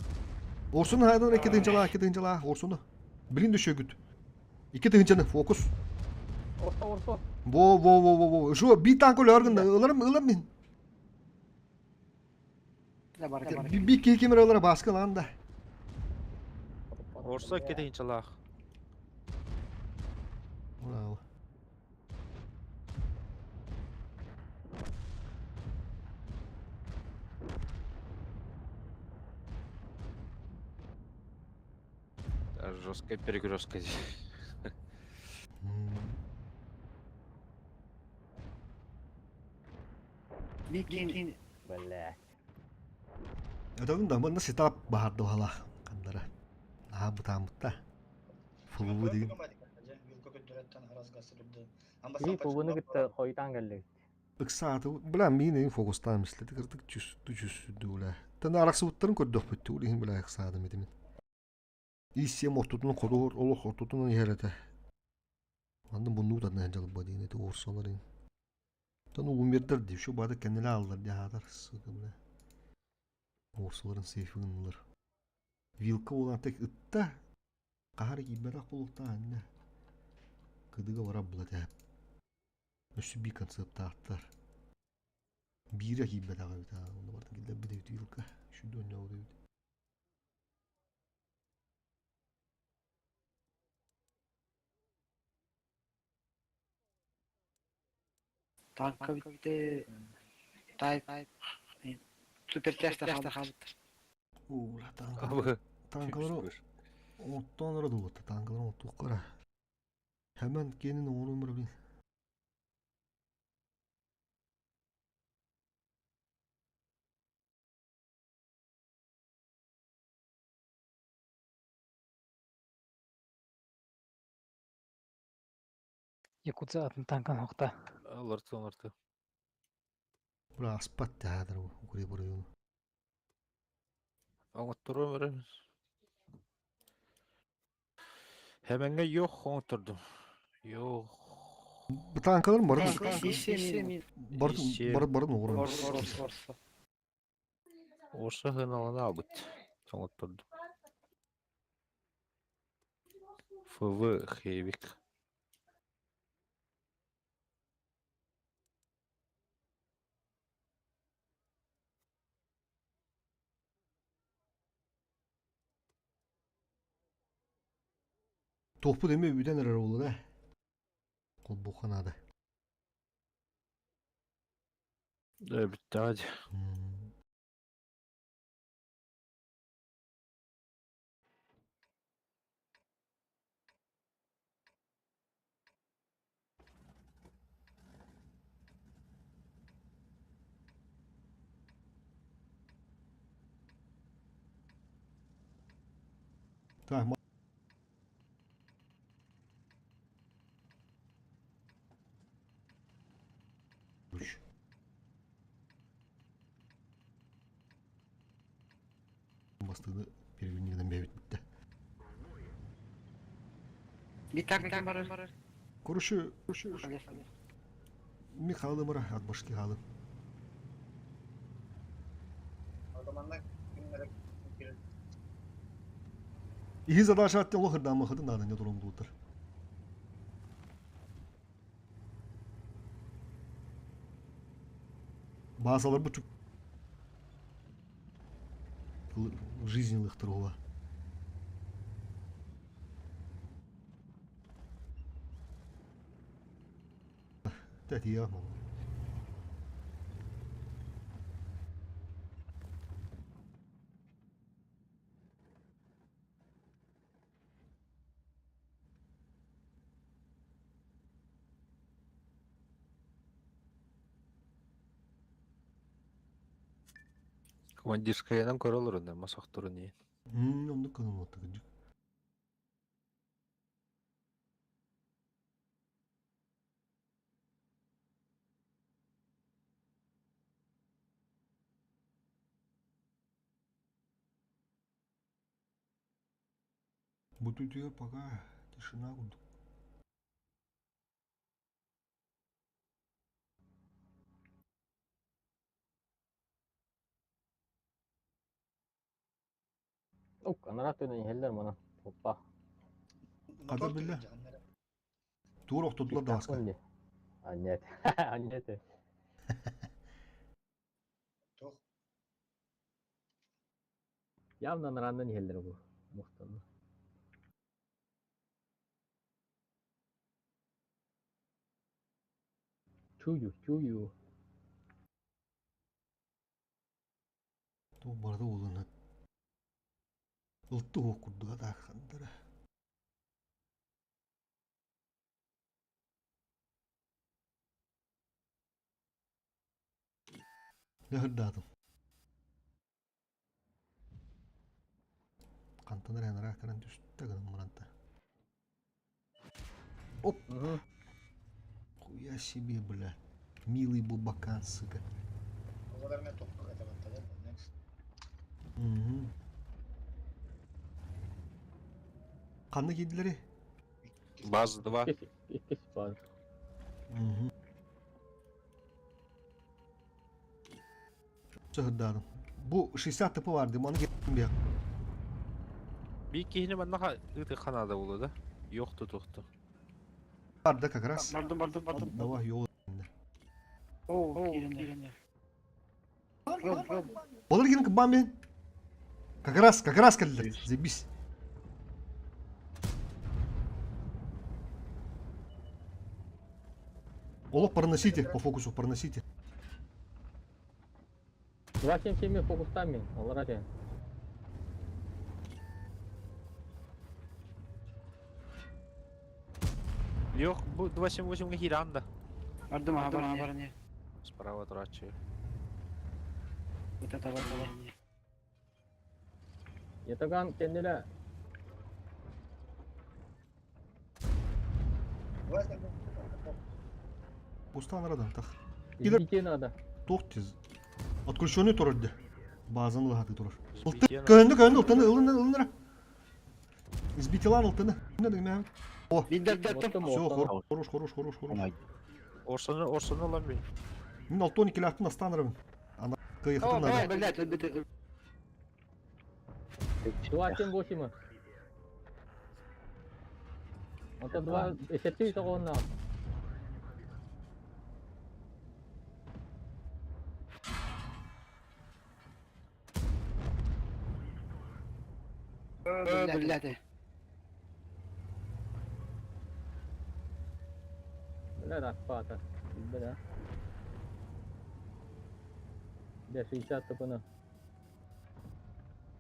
Speaker 1: Орсуну хайдан икки тыһыынчалаах, икки тыһыынчалаах, орсуну. Блин дөшөгүт. Икки тыһыынчаны фокус.
Speaker 5: Орсо, орсо.
Speaker 1: Во, во, во, во, во. Шо, би танк өлөргүн, ыларым, ылам мин. Би киһи ким ылара баска лаан да.
Speaker 12: Орсо икки тыһыынчалаах.
Speaker 1: Браво.
Speaker 12: Жесткая перегрузка здесь.
Speaker 9: Бикин.
Speaker 5: Бля.
Speaker 1: Өтөбүн да манна сетап баһарды баһала хандара. Наһаа бытааммытта. Фулубу деген.
Speaker 5: Ии фулбуну кытта хойутаан кэллибит.
Speaker 1: Ыксааты, бля, миин фокустаан мислети кырдык түс түс бля. Тэн арахсыбыттарын көрдөхпүт, ол иһин бля ыксаадым этимин. Иссиэм ортотунан ходуһур олох ортотунан иһэр этэ. Манна муннуу тардан дьалба диэн эти уорсалар ин. Тон умердер дии, şu бады кэннилэ аллар дии аатар, сука, бля. Оҕурсуларын сейфи гыннылар. Вилка буолан так ытта. Хаһар киирбэтэх буолуохтаах иннэ. Кыдыга барар була тэһэп. Өссө биир концептаахтар. Биирэ киирбэтэх эбит аа, онно барытын киллэрбит эбит вилка. Шүрдэ оонньообут эбит.
Speaker 9: Танка bitti. Tay Süper тяжко хаалбыттар.
Speaker 1: Уула танкалары танкалары оттон ора дуота танкалары оттуоххара. Hemen киэнин оҥоруум блин.
Speaker 4: Якутса атын танкан хохта.
Speaker 12: Олорты олорты.
Speaker 1: Бра аспат театр укри буруйун.
Speaker 12: Оҥотторуом эрэ. Хэмэҥҥэ йох оҥоттордум. Йох.
Speaker 1: Бу танкалар барын барын барын оҥорон.
Speaker 12: Орса сыаналана албыт. Оҥоттордум. ФВ Хевик.
Speaker 1: Туохпут эмиэ бүтэн эрэр буолла да. Холбуохха наада.
Speaker 12: Ээ бүттэҕэ дии.
Speaker 1: Так, Үч. Бастыгы переведениеден бэйбит бүттэ.
Speaker 9: Bir tanka kim барар?
Speaker 1: Короче, Михаил мара от башки халы. Иһи задача аттен лохырдаама хытын наада не турун Баасалар бу жизненных туруга. Тәтия
Speaker 12: Командирскайынан көрө олорун масохторун иин.
Speaker 1: Оннук кылын кырдьык. Бу түтүө пока тишина курдук.
Speaker 5: Ок, анараа төнөн иһэллэр мана. Оппа.
Speaker 1: Хата биллэ. Тур охтотулар да баска.
Speaker 5: А нет. А нет. Явно анараандан иһэллэр бу. Мухтанна. Чую, чую.
Speaker 1: Туох барыта уолунат. Ылты уох курдуга тааххандара. Дьаһырдаатым. Хантан эрэ анараа кэлэн түстэ гынан баранта. Оп! Хуя себе, бля. Милый бубакан, сука. Угу. Ханна киирдилэри?
Speaker 12: База 2.
Speaker 5: Иккис база.
Speaker 1: Угу. Сыһырдаадым. Бу 60 тп бар дим, аны кеттим бия.
Speaker 12: Биир киһини манна ыытыахха наада буолуо да? Йохту тухту.
Speaker 1: Бар да как раз.
Speaker 9: Бардым, бардым, бардым.
Speaker 1: Давай, йол.
Speaker 9: О, киирэн.
Speaker 1: Олар кин кыбам мен. Как раз келдер. Забись. Олох проносите, по фокусу проносите.
Speaker 5: 277 фокустами, олар
Speaker 12: Yok bu 278 кииран да.
Speaker 9: Бардым, аха, баран, баран.
Speaker 12: Справа турачы.
Speaker 9: Вот это баран.
Speaker 5: Ятаган кенделе.
Speaker 1: Пустан радан тах.
Speaker 5: Избитие надо.
Speaker 1: Тоқ тез. Отключенный турар де. Базаны лахаты турар. Ылты
Speaker 12: Избитие
Speaker 1: көнді көнді ылтыны ылыны ылыныра. Избитилан ылтыны. Не дегме? О, все, хорош, хорош, хорош, хорош.
Speaker 12: Орсону орсону lan bir.
Speaker 1: Мин алтон килахтын астанырым. Ана кыйхытын надо.
Speaker 9: Блядь, блядь.
Speaker 5: 278. Это 2, 7 соғына.
Speaker 9: Блядь.
Speaker 5: Бля, рахпата. Бля. Бля, 60 тпн.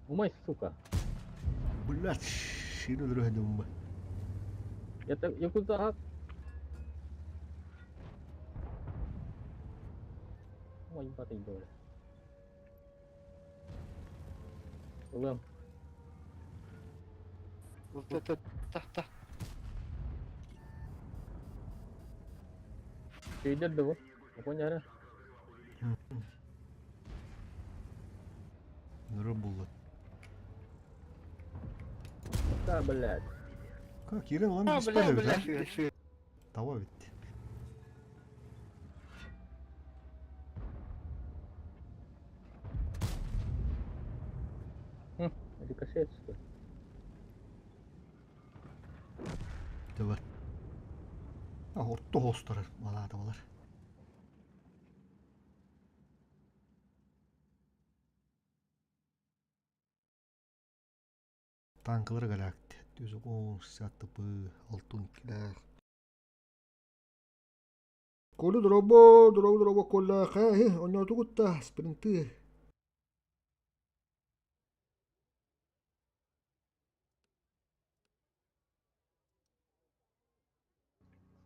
Speaker 5: Умай, сука.
Speaker 1: Блядь, шире өлөрөһөдүм бу.
Speaker 5: Это якудза. Ой, батый доля. Улым.
Speaker 9: Вот это та та.
Speaker 5: Şeydir bu. Поняли?
Speaker 1: Нөрө булла.
Speaker 5: Да, блядь.
Speaker 1: Как Кирин lan
Speaker 9: А,
Speaker 1: biz
Speaker 9: бля,
Speaker 1: böyle
Speaker 9: бля.
Speaker 1: bir Tava bitti.
Speaker 5: Рикошет, что ли?
Speaker 1: Давай. А ортто хостор балада болар. Танкалар галакти. 110 ТП, алтын килер. Колу дробо, дробо, дробо, кола, хэ, онно тугутта, спринты.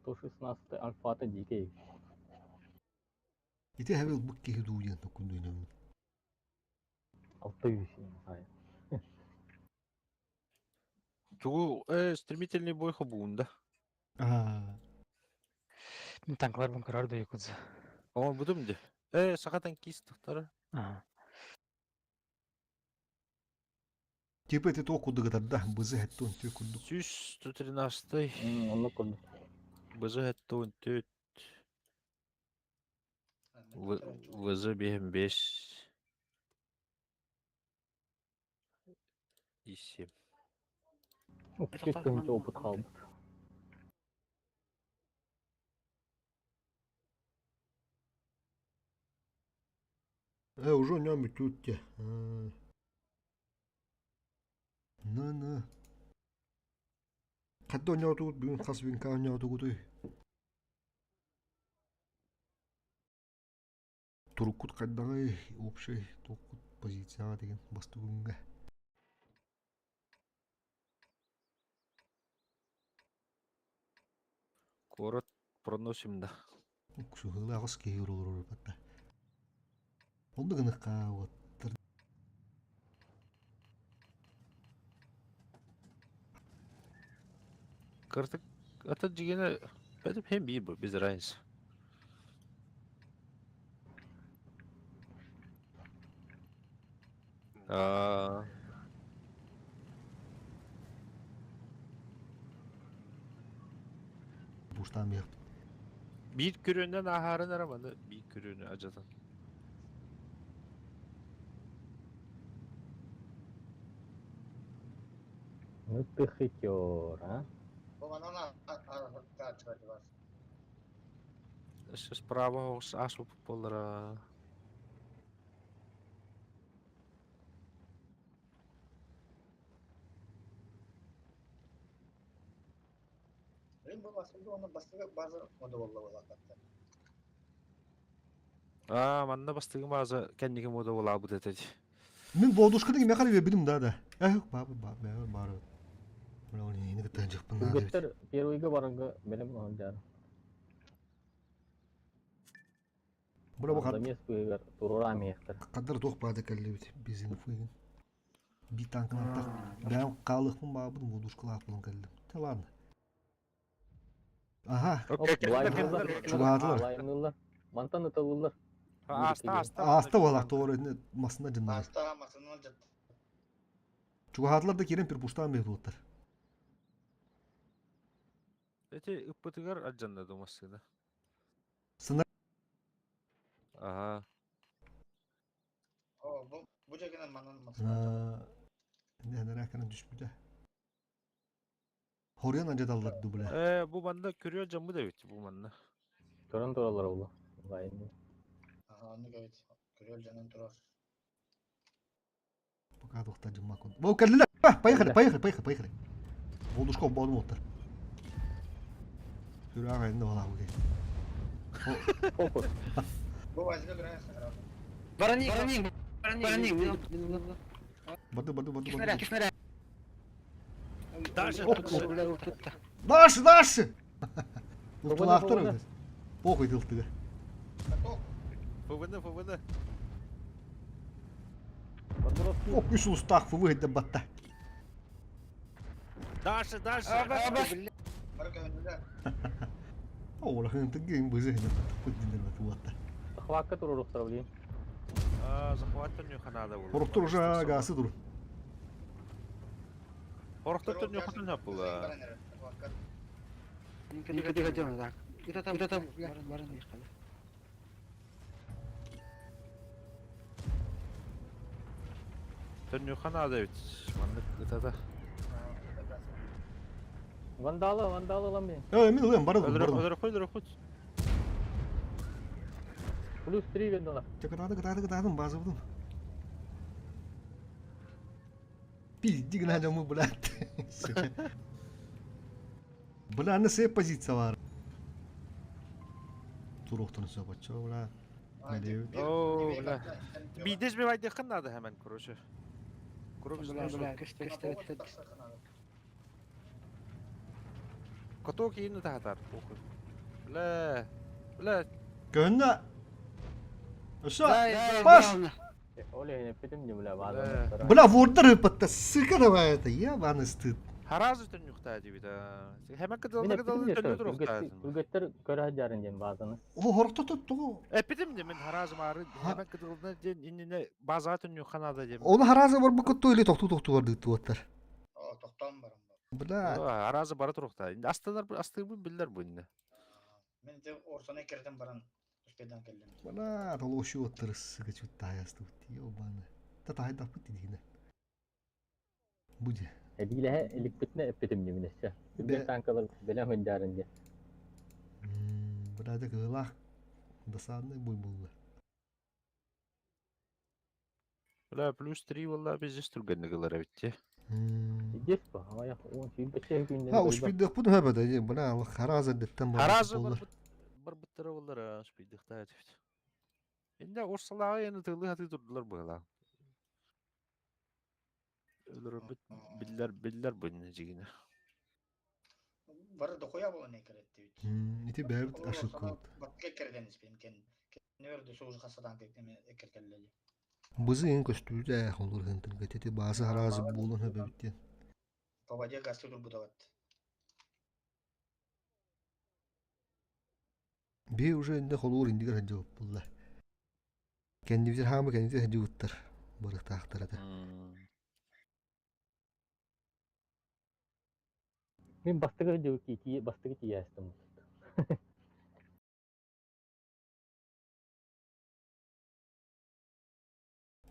Speaker 5: 116 альфа-то дикий.
Speaker 1: Ити хэвел бу киһи дуу диэн токкундуйнаммын.
Speaker 5: Алты не знаю.
Speaker 12: Тугу стремительный бой хобуунда.
Speaker 1: Аа.
Speaker 4: Мин танклар бун көрөр да якудза.
Speaker 12: О, будум де. Сахатан кис тахтара.
Speaker 4: Ага.
Speaker 1: Типа ити туох курдугатарда бызы хэттон түө курдук.
Speaker 12: Сүс 113.
Speaker 5: Онно курдук.
Speaker 12: Бызы хэттон төт. ВЗ 5 и 7.
Speaker 5: Чисто опыт қалды.
Speaker 1: Уже нөмі түтте. На-на. Қадда ойнауды бүгін қас бүгін ка ойнауды гуды. Туруккут қаддаңай общий тоққут позицияға деген басты күнге.
Speaker 12: Город проносим да.
Speaker 1: Уксуһыла ағыс кейір олар батта. Онды гыныққа оттыр.
Speaker 12: Кыртык ата жигене бәдіп hem bir bu biz разница. Аа
Speaker 1: Буштан бияқ.
Speaker 12: Bir көрөннен ахарын араманы, bir көрөнү ажатан.
Speaker 5: Ну ты хитер, а?
Speaker 12: Өссө справа оҕус аас буоллара. Аа, манна бастыгы мааза кэнники муода буолаабыт этэ.
Speaker 1: Мин бодушканы кимиэхэ эрэ биэрбитим да да. Эх, баабы баабы баары. Бля, ол инини кытта дьыппын наада эбит.
Speaker 5: Үгэттэр первыйга барарга бэлэм оһон
Speaker 1: Бля, бу
Speaker 5: Замес быыгар туруораам иһиэхтэр.
Speaker 1: Хаддар туох баада кэллибит бизин фыгын. Би танкын бэм хаалыхпын баабын водушкалаах булан кэллим. Те ладно. Аха. Чугаатылар.
Speaker 5: Лайымнылар. Мантан ытылылар.
Speaker 12: Ааста, ааста.
Speaker 1: Ааста буолах тоҕор масына дьыннар.
Speaker 6: Ааста масына дьат.
Speaker 1: Чугаатылар да киирэн пирпуштаан бэйдуоттар.
Speaker 12: Эти ыппытыгар алдьанна ду массыына.
Speaker 1: Сына.
Speaker 12: Аха.
Speaker 6: О, бу бу жагынан манан масына.
Speaker 1: Нэнэрэ кэнэн түспүтэ. Хоруйан алдьаталлар ду бля.
Speaker 12: Э, бу манна көрүө дьаммыт эбит бу манна.
Speaker 5: Көрөн тураллар олу. Лайымны.
Speaker 6: Аха, оннук эбит. Көрүөл дьонун турар.
Speaker 1: Пока тухта дьымма кун. Бу кэллилэр. Поехали, поехали, поехали, поехали. Болдушка болдум оттар. Күрәк айында бала бу.
Speaker 5: Фокус.
Speaker 6: Бу вазга көрәс.
Speaker 9: Бараник, бараник, бараник.
Speaker 1: Барды, барды, барды, барды.
Speaker 9: Кишнәрә.
Speaker 12: Дальше.
Speaker 1: Дальше, дальше. Ултулаахтар Похуй тылтыга.
Speaker 12: ФВН, ФВН.
Speaker 1: Оп, үс улустаах ФВ хидде батта.
Speaker 12: Дальше, дальше.
Speaker 1: Ола хын тыгын бызы хидде батта. Куддинер батта батта.
Speaker 5: Захватка туруруктар блин.
Speaker 12: А, захваттан нюханада был.
Speaker 1: Хоруктур уже гасы тур.
Speaker 12: Хорохтор нюханада була.
Speaker 9: Никогда так. Это там, это там, бараник.
Speaker 12: Нюханада ведь. Маннык это
Speaker 5: Вандалы, вандалы лам мен.
Speaker 1: Э, мен ылым, бардым, бардым.
Speaker 12: Өлөрө хой, өлөрө хой.
Speaker 5: Плюс 3 вендала.
Speaker 1: Кытаады, кытаады, кытаадым, базыбдым. Пизди гына мы, блядь. Бля, на се позиция бар. Туруктун все бачо, бля.
Speaker 12: О, бля. Бидеш бе вайде ханада hemen короче.
Speaker 9: Бля, бля, кеште,
Speaker 12: Коток ийин тахатар. Похуй. Бля. Бля.
Speaker 1: Көннө. Ошо. Баш.
Speaker 5: Оле, петим не бля, база.
Speaker 1: Бля, вордер ыпатта, сыка давай это, ебаный стыд.
Speaker 12: Харазы түннүхтаа дибит. Hemen кыдылды кыдылды түннү туруктаа.
Speaker 5: Үгеттер көрө жарын ден базаны.
Speaker 1: О, хорто тут
Speaker 12: Эпитим де мен харазы мары hemen кыдылды ден инне база түннү ханада дем.
Speaker 1: Оны харазы бар бу кутту или токту токту бар дыттı оттар.
Speaker 6: О, токтон барам.
Speaker 1: Бля.
Speaker 12: Харазы бара туруктаа. Инде астылар астыбы биллер бу инне.
Speaker 6: Мен де орсона кирдим баран. Успедан келдим.
Speaker 1: Бля, толошу оттар сыка чутта ясты. Ебаный. Та тайда пыты дигне. Буде.
Speaker 5: Эбилэһэ иликпитинэ эппитим диминессе. Үгет танкалар белем жарын де.
Speaker 1: Бля, да кылах. Досадный бой был.
Speaker 12: Бля, плюс 3 валла биз түргенне кылар битти.
Speaker 5: Здесь по, а я он сүйбече күнден.
Speaker 1: Ha, успейдік бұны хөбөдө, бля, харазы деттен бар.
Speaker 12: Харазы бар бар буттара боллар, успейдик та бит. Инде орсалага яны тылы хаты турдулар була. Өлөр бит биллер биллер бу инне жигине.
Speaker 6: Бары дохуя болан экер этти бит.
Speaker 1: Ити бәбит ашык кылып.
Speaker 6: Батка керден испем кен. Нөрдө соғуш хасадан кектеме экер келлели.
Speaker 1: Бызы ен көстүрдө холур хентин кетети базы харазы болун хөбөбүттен.
Speaker 6: По воде гасты тур будават.
Speaker 1: Би уже инде холур индигер хаджы булла. Кендибитер хаамы кендибитер хаджы буттар. Барыктаахтар ата.
Speaker 5: Мен бастыгы жыл ки бастыгы тиястым.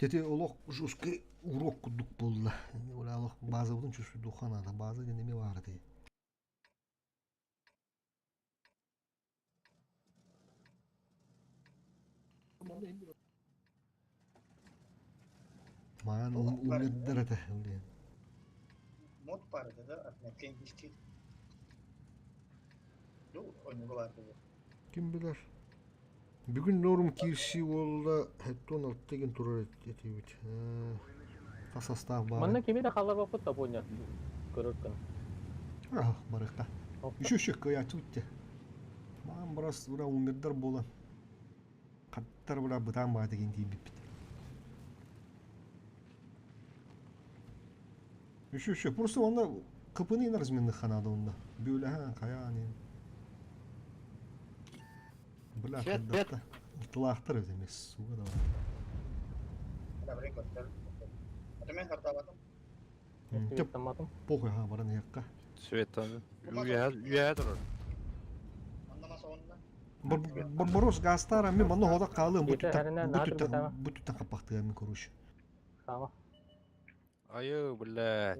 Speaker 1: Дети олох жесткий урок курдук буолла. Олох базабытын чувствуйдуохха наада. База диэн эмиэ баар этэ. Маан умердер этэ.
Speaker 6: Мод бар этэ да, отметка индийский. Ну, ойнуга бар буолуо.
Speaker 1: Ким билэр. Бүгүн норм киирсии буолла, 76 деген турар этибит. Хас састаах баар.
Speaker 5: Манна кими да халларбаппыт да понял. Көрөр күн.
Speaker 1: Ах, барыхта. Еще еще кыайааччы бүтте. Маан барас ура умердар буолан. Хаттар бура бытаан баа деген тиийбиппит. Еще еще просто онно кыпыны разменных ханада онно. Бүөлэһэн хайаан Бля, когда-то тылаахтар эбит эмиэ суга да Похуй, ха, баран иһиэххэ.
Speaker 12: Света үөһэ турар.
Speaker 1: Барбарос гаастаара мин манна хода хаалыам бу түттэн хаппахтыа мин короче.
Speaker 12: Айы, бля.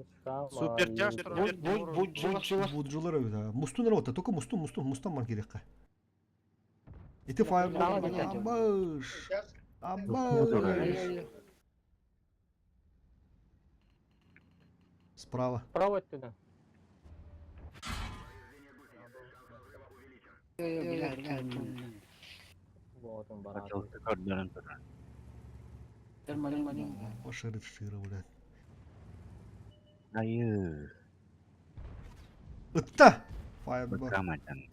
Speaker 12: Суперчаш
Speaker 1: Буджулар эбит Мустун работа, только мустун, мустун, мустан бар кириэххэ. Ити файл Абыш! Абыш! Справа.
Speaker 5: Справа отсюда. Вот он барат.
Speaker 1: Пошарит шира, блядь.
Speaker 10: Айы.
Speaker 1: Ытта! Файл
Speaker 10: Быкаматан.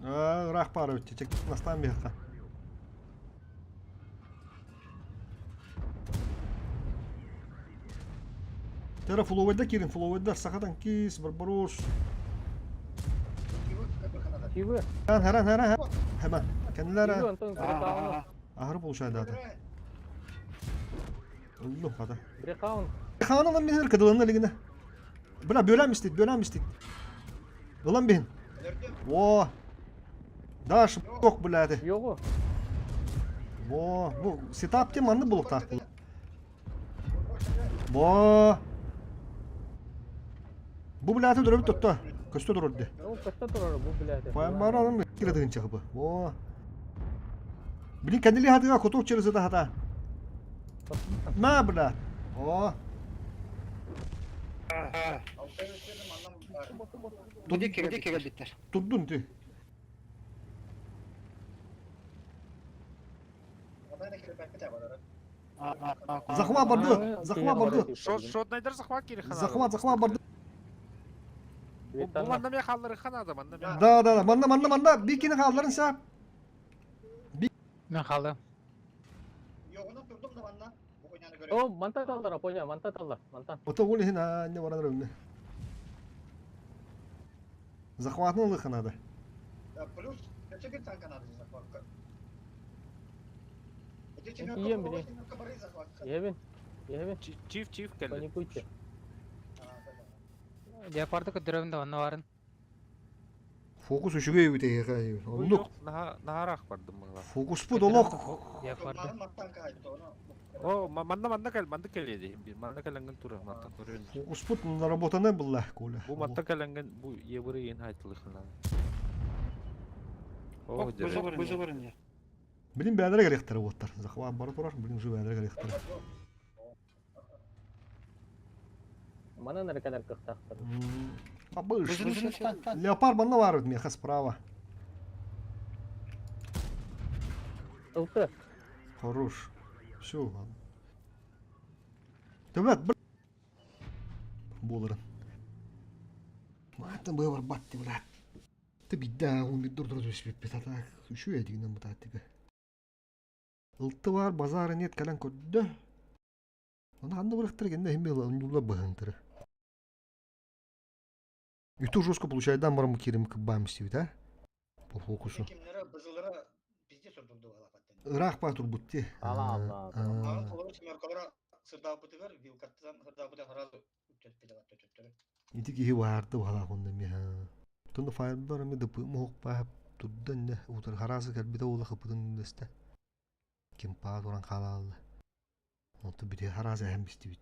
Speaker 1: Ыраах баар эбит, чек настаан биһиэхэ. Тера фловайда киирин, фловайдар сахатан киис, барбарос.
Speaker 5: Кивы.
Speaker 1: Харан, харан, харан. Hemen. Kendileri. Ahırı buluşaydı zaten. Ыллым хата.
Speaker 5: Брехаун.
Speaker 1: Хаан ылан биһин кыдылынна илигинэ. Бля, бөлөм истит, бөлөм истит. Ылан биһин. О! Даш, ок, блядь.
Speaker 5: Йогу.
Speaker 1: Во, бу сетап тем манны булуктаах. Во! Бу блядь дөрөбүт тотто. Көстө турар
Speaker 5: Ол көстө турар бу блядь.
Speaker 1: Фаяммара алын кире чыгыбы. Во! Блин, кәнили хатыга котук через это хата. На, бля. О! Турдун ты. Захват барды, захват барды.
Speaker 12: Шо найдар захват кири ханада.
Speaker 1: Захват, захват барды.
Speaker 12: Бу манна ме халлары ханада, манна ме.
Speaker 1: Да, да, да. Манна, манна, манна. Бикини халларын са.
Speaker 4: Мен халдым.
Speaker 5: О, манта таллар, понял, манта таллар, манта.
Speaker 1: Ото ол ихин не баран рөмне. Захватны лыхы надо.
Speaker 6: Плюс, это bir танка надо захватка.
Speaker 5: Ием, блин. Ебин, ебин.
Speaker 12: Чиф, чиф келди.
Speaker 5: Паникуйте.
Speaker 4: Леопарды көдөрөбүн да онно барын.
Speaker 1: Фокус үчүгэй үтэ Оннук.
Speaker 12: Нахарах бардым мыла.
Speaker 1: Фокус бу долох.
Speaker 4: Леопарды.
Speaker 12: О, манна манна кел, манна кел еди. Bir манна келенген тура, манна көрөн.
Speaker 1: Фокус бут наработаны булла, Коля.
Speaker 12: Бу манна келенген бу ебыры ен айтылыхына. О, дere.
Speaker 1: Билин бәлere керектер оттар. Захват бара турар, билин уже бәлere керектер.
Speaker 5: Манан әркәләр кыхтахтар.
Speaker 1: Абыш. Леопард манна бар бит меха справа.
Speaker 5: Ылты.
Speaker 1: Хорош. Все, ладно. Төбәт бір болырын. Матын бы бар батты брат. Ты бидда он бир дур дур бит бит ата үшү эдигинен бу таттыгы. Ылты бар базары нет калан көрдө. Оны анда бырыктыр кенде хим бил ундула быһынтыры. И то жестко получает дан барым кирим кыбам истибит, а? По фокусу. Ыраах ба турбутти.
Speaker 5: Ала алла.
Speaker 1: Ити киһи баарды баалаах онно эмиэ. Тунда файлдар эми дыпы моһук баа. Турда иннэ утары хараасы кэлбитэ уола хыппытын үллэстэ. Кимпаа туран хаалаалла. Онтон бити хараасы эһэм бистибит.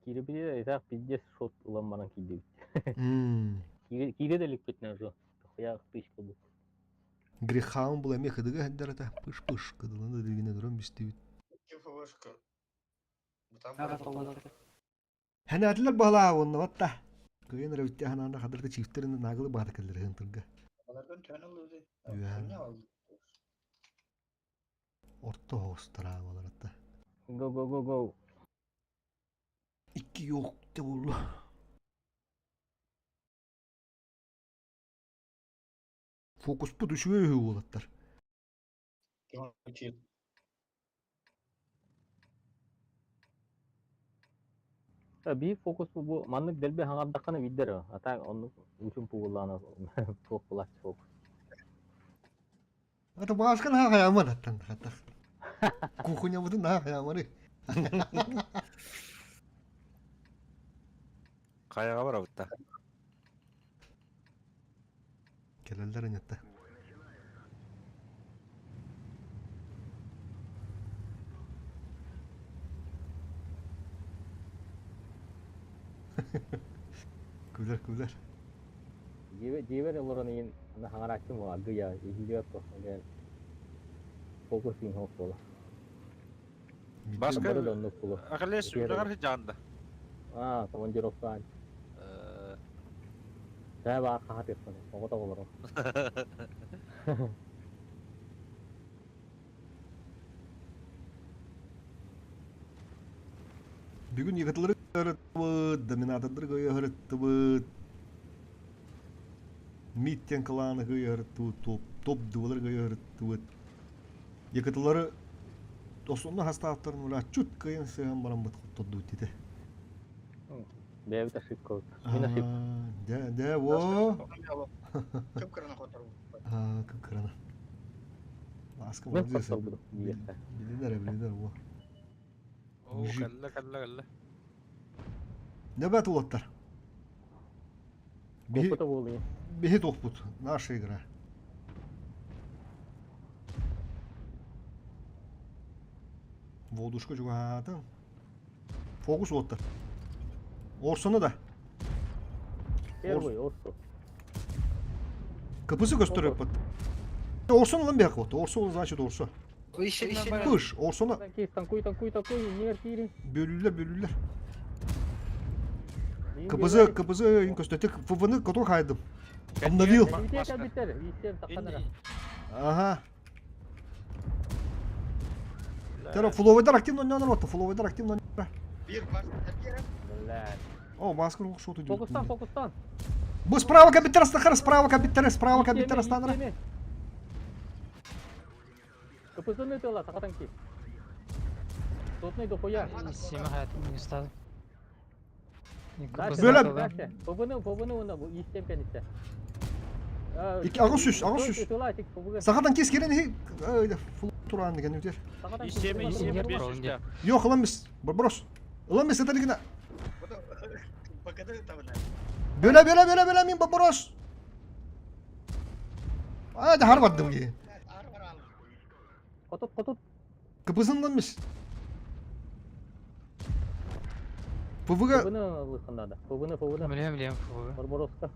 Speaker 5: Киирбитэ итак пиздец шот ылан баран киирдибит. Киирэ да иликпитинэ уже дохуя тычка бу.
Speaker 1: Грехаун был эмиэ кыдыга сылдьар этэ. Пыш-пыш кыдылана дигинэ туран бистибит.
Speaker 6: ФВшка.
Speaker 1: Хэнээтилэр баһылаа уонна батта. Кыйын эрэ бүтте ханаана хадырда чифтерин наагылы баата кэллэр ыһынтырга.
Speaker 6: Балардан төн ылыды.
Speaker 1: Орто хоостара баларата.
Speaker 5: Go go go go.
Speaker 1: Икки yok de buldu. Фокуспут үчүгэй үһү уолаттар.
Speaker 5: Биир фокус бу маннык дэлби хаҥардаххына биирдэр а так оннук учун пугуллаана туох булааччы фокус.
Speaker 1: Это бааска наһаа хайааман аттан хаттах. Кухнябытын наһаа хайаамары.
Speaker 12: Хайаҕа барабытта.
Speaker 1: Кэлэллэр инетте. Күлэр күлэр.
Speaker 5: Дьиэбэр олорон иин аны хаҥарааччым аргыйа иһиллибэт по фокус иин хоп буола.
Speaker 12: Башка Ахиллес үлэҕэр сыдьаанда.
Speaker 5: Аа, командировкаан. Сээ баар хаһатыахпын, оҕо тоҕолору.
Speaker 1: Бүгүн Якутлары ырыттыбыт, доминатордары ырыттыбыт, Миттен кланы ырыттыбыт, топ, топ дывалары ырыттыбыт. Якутлары основной хастаахтарын ула чут кыйын сыһан баран быт хоттордубут дите.
Speaker 5: Бэйэбит ошибка Мин ошибка.
Speaker 1: Дэ, дэ, во.
Speaker 6: Кып кырана хоторбут.
Speaker 1: Аа, кып кырана. Ласка
Speaker 5: Мен хотторбут диэххэ.
Speaker 1: Билинэр, билинэр, во.
Speaker 12: Оо, кэллэ, кэллэ, кэллэ.
Speaker 1: Небет уолаттар.
Speaker 5: Куоппута буолуйа.
Speaker 1: Биһи туохпут. Наша игра. Водушка чугаһаатым. Фокус уоттар. Орсону да.
Speaker 5: Первый Орсу.
Speaker 1: КПС көстөрөппүт. Орсон ылан биһак вот. Орсу значит Орсу. Пыш, Орсону.
Speaker 5: Танкуй, танкуй, танкуй, нер киирин.
Speaker 1: Бөлүллэр, бөлүллэр. КПЗ, КПЗ көстөтүк ФВ-ны котор хайдым. Обновил. Ага. Теро фловайдар активно ойнонор отто, фловайдар активно ойнонор.
Speaker 6: Бир бас
Speaker 1: О, маска рух шоту делает.
Speaker 5: Фокустан, фокустан.
Speaker 1: Бу справа кабиттер астахар, справа кабиттер, справа кабиттер астанара.
Speaker 5: КПЗ-ны тыла, сахатанки. Сотный дохуя.
Speaker 4: Сима не стал.
Speaker 1: Бөлө.
Speaker 5: ФВ-ны, ФВ-ны уна бу истем кенитте.
Speaker 1: Ики агыс сүс, агыс сүс. Сахатан кис керен хи фул туран деген өтер.
Speaker 12: Исеме, исеме, бес үсте.
Speaker 1: Yok ылан biz. Барбарос. Ылан biz саталигина. Бөлө бөлө бөлө бөлө мин барбарос. Ай да хар бардым ки.
Speaker 5: Котут, котут.
Speaker 1: Кыпызын biz. ФВГ.
Speaker 5: ФВ-ны ылыхан надо. ФВ-ны, ФВ-ны.
Speaker 4: Билем, билем, ФВ.
Speaker 5: Барбароска.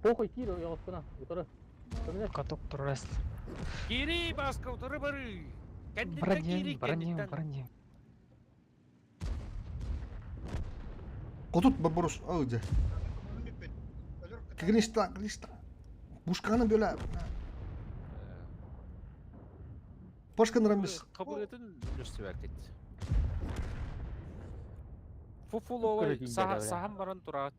Speaker 5: Похуй, кир, оҕоскуна. Утары.
Speaker 4: Каток турас.
Speaker 12: Кири баска утары бары.
Speaker 4: Бронем, бронем, бронем.
Speaker 1: Котут барбарос. Ау дьэ. Киришта, киришта. Пушканы бөлө. Пашканы biz.
Speaker 12: Кабылытын үлөстүбәкет. Фуфуловай сахан баран тураат.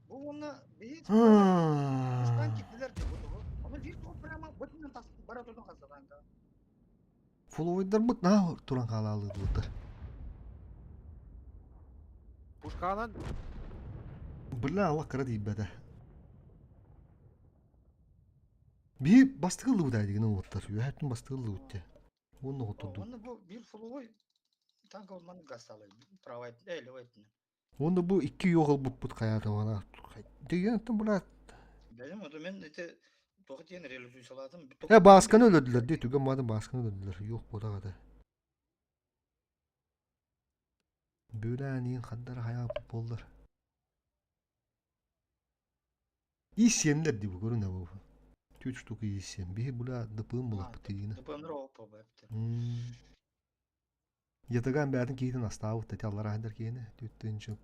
Speaker 6: Бу оны бейт. Пушкан киттилер деп бу. Аны бир топ прямо бутунан тас бара турдун казаганда.
Speaker 1: Фуловайдар бут на туран хаалаалы буттар.
Speaker 12: Пушканан
Speaker 1: Бля, Аллах кара дейбәді. Би бастығылды бұдай деген оттар. Үйәттің бастығылды өтте. Оны отырды.
Speaker 6: Оны бу бир фуловой танк олман гасталы. Правай, эй, левай.
Speaker 1: Оны бу икки yoğul бұт бұт қаяды ана. Деген аттым бұла.
Speaker 6: Бәлем, ото мен эте Туох диэн революциялаатым.
Speaker 1: Э, Баасканы өлөрдүлэр дии, түгэн маатын Баасканы өлөрдүлэр. Юох буотах этэ. Бүлээн иин хандара хайааппыт буоллар. Ииссиэннэр дии бу көрүнэ бу. Түөрт штука ииссиэн. Биһи була дыпыын булаппыт тигиинэ.
Speaker 6: Дыпыыннар ооппо бэптэр.
Speaker 1: Ятаган бэйэтин киһитин астаабыт эти аллараа сылдьар киһини түттүнчү.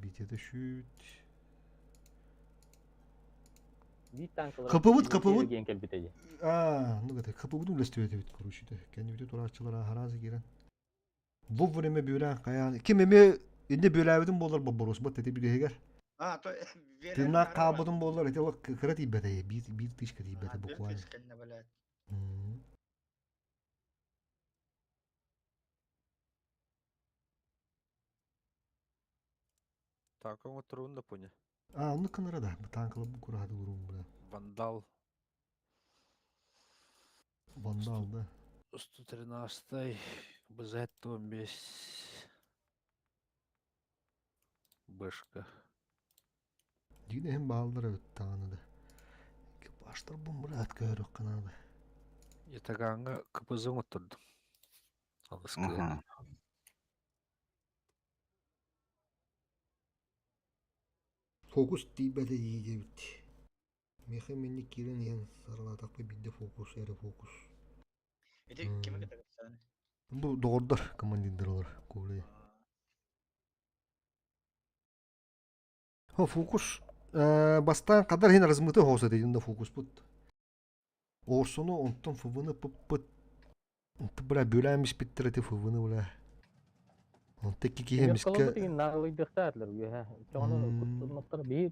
Speaker 1: Битиэтэ шүүт.
Speaker 5: Биир танкалар
Speaker 1: Хапыбыт, хапыбыт.
Speaker 5: диэн кэлбитэ дии.
Speaker 1: Аа, ну гата хапыбыт үлэстибэтибит короче. Кэннибити турааччылар аһараазы киирэн. Вовремя бүөлээн хайаан. Ким эмиэ инде бүөлээбитин буолар бобборус бат эти бүтэһигэр.
Speaker 6: А, то
Speaker 1: Тыыннаах хаалбытын буоллар ити ол кыра тиийбэтэ биир биир тысяча тиийбэтэ буквально.
Speaker 12: Танка оҥотторуун да поня.
Speaker 1: А, оннук гынара да, танкалар бу кураһаты уруун бля.
Speaker 12: Вандал.
Speaker 1: Вандал, да.
Speaker 12: 113 БЗ-15 Бэшка.
Speaker 1: Дигин иһин бааллар эбит даҕаны да. Экипажтар бу быраат көһөрүөххэ наада.
Speaker 12: Ятагаҥҥа КПЗ оҥоттордум. Алыскы.
Speaker 1: Фокус тиийбэтэ дии диэбит. Миэхэ минник киирэн иһэн сарылаатахпы биирдэ фокус эрэ фокус.
Speaker 6: Ити кими кытта кэпсээн?
Speaker 1: Бу доҕордор командирдар олор Коля. Фокус бастаан хадар иһин размыты хоос этэ да фокуспут. Орсону онтон ФВ-ны пыппыт. Онтон бля бүлээн испиттэр эти ФВ-ны бля. Онто икки киһи эмискэ
Speaker 5: Наҕылыйдыахтаатылар үөһэ. Чоҕону куттаннахтар биһи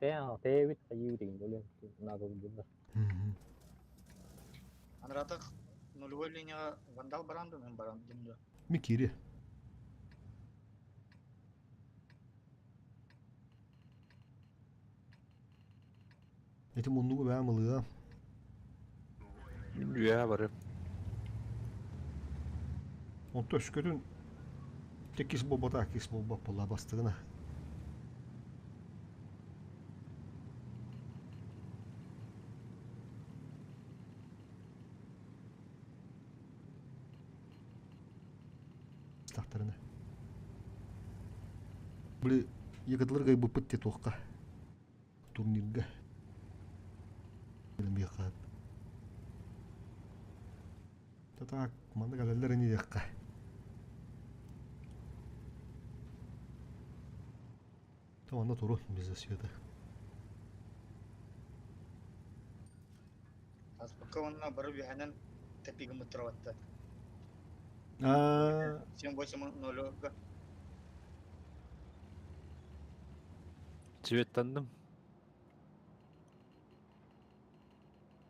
Speaker 5: тэйэбит хайыыбыт игин өлөн наҕылыйдылар.
Speaker 6: Анратах нулевой линияҕа вандал баран да мен баран дим да.
Speaker 1: Ми киири. Ити муннугу бэйэм ылыам.
Speaker 12: Мин үөһэ барыам.
Speaker 1: Онто өскөтүн текис буолбата кис буолбат буолла бастыгына. Тахтарына. Били якотлар гайбыппыт те туохха турнирга. Миэхэ. Так, манна кэлэллэр ини диэххэ. Онно турун без света.
Speaker 6: Аспыкка уонна бары үөһэнэн тэпигин мыттырабатта.
Speaker 1: Аа.
Speaker 6: 7-8-0
Speaker 12: Цветтанным.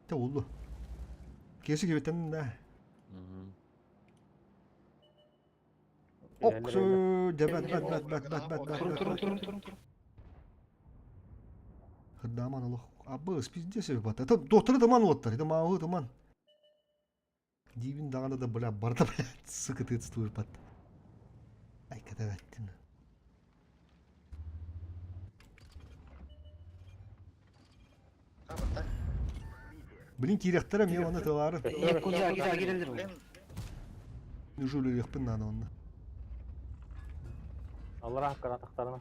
Speaker 1: Те улу. Кеси кебеттен да. Оксу, дебат бат бат бат бат бат бат.
Speaker 9: Турун турун турун турун турун.
Speaker 1: Хырдааман олох. Абы, пиздец бат. Это доктор тыман уоттар, это маалы тыман. Диибин даҕаны да бля барда блядь, сука ты бат. Ай кэтэ Блин, киириэхтэрэ эмиэ уонна тылаары. Уже үлэлиэхпин наада онно.
Speaker 5: Аллара хаккаратахтарына.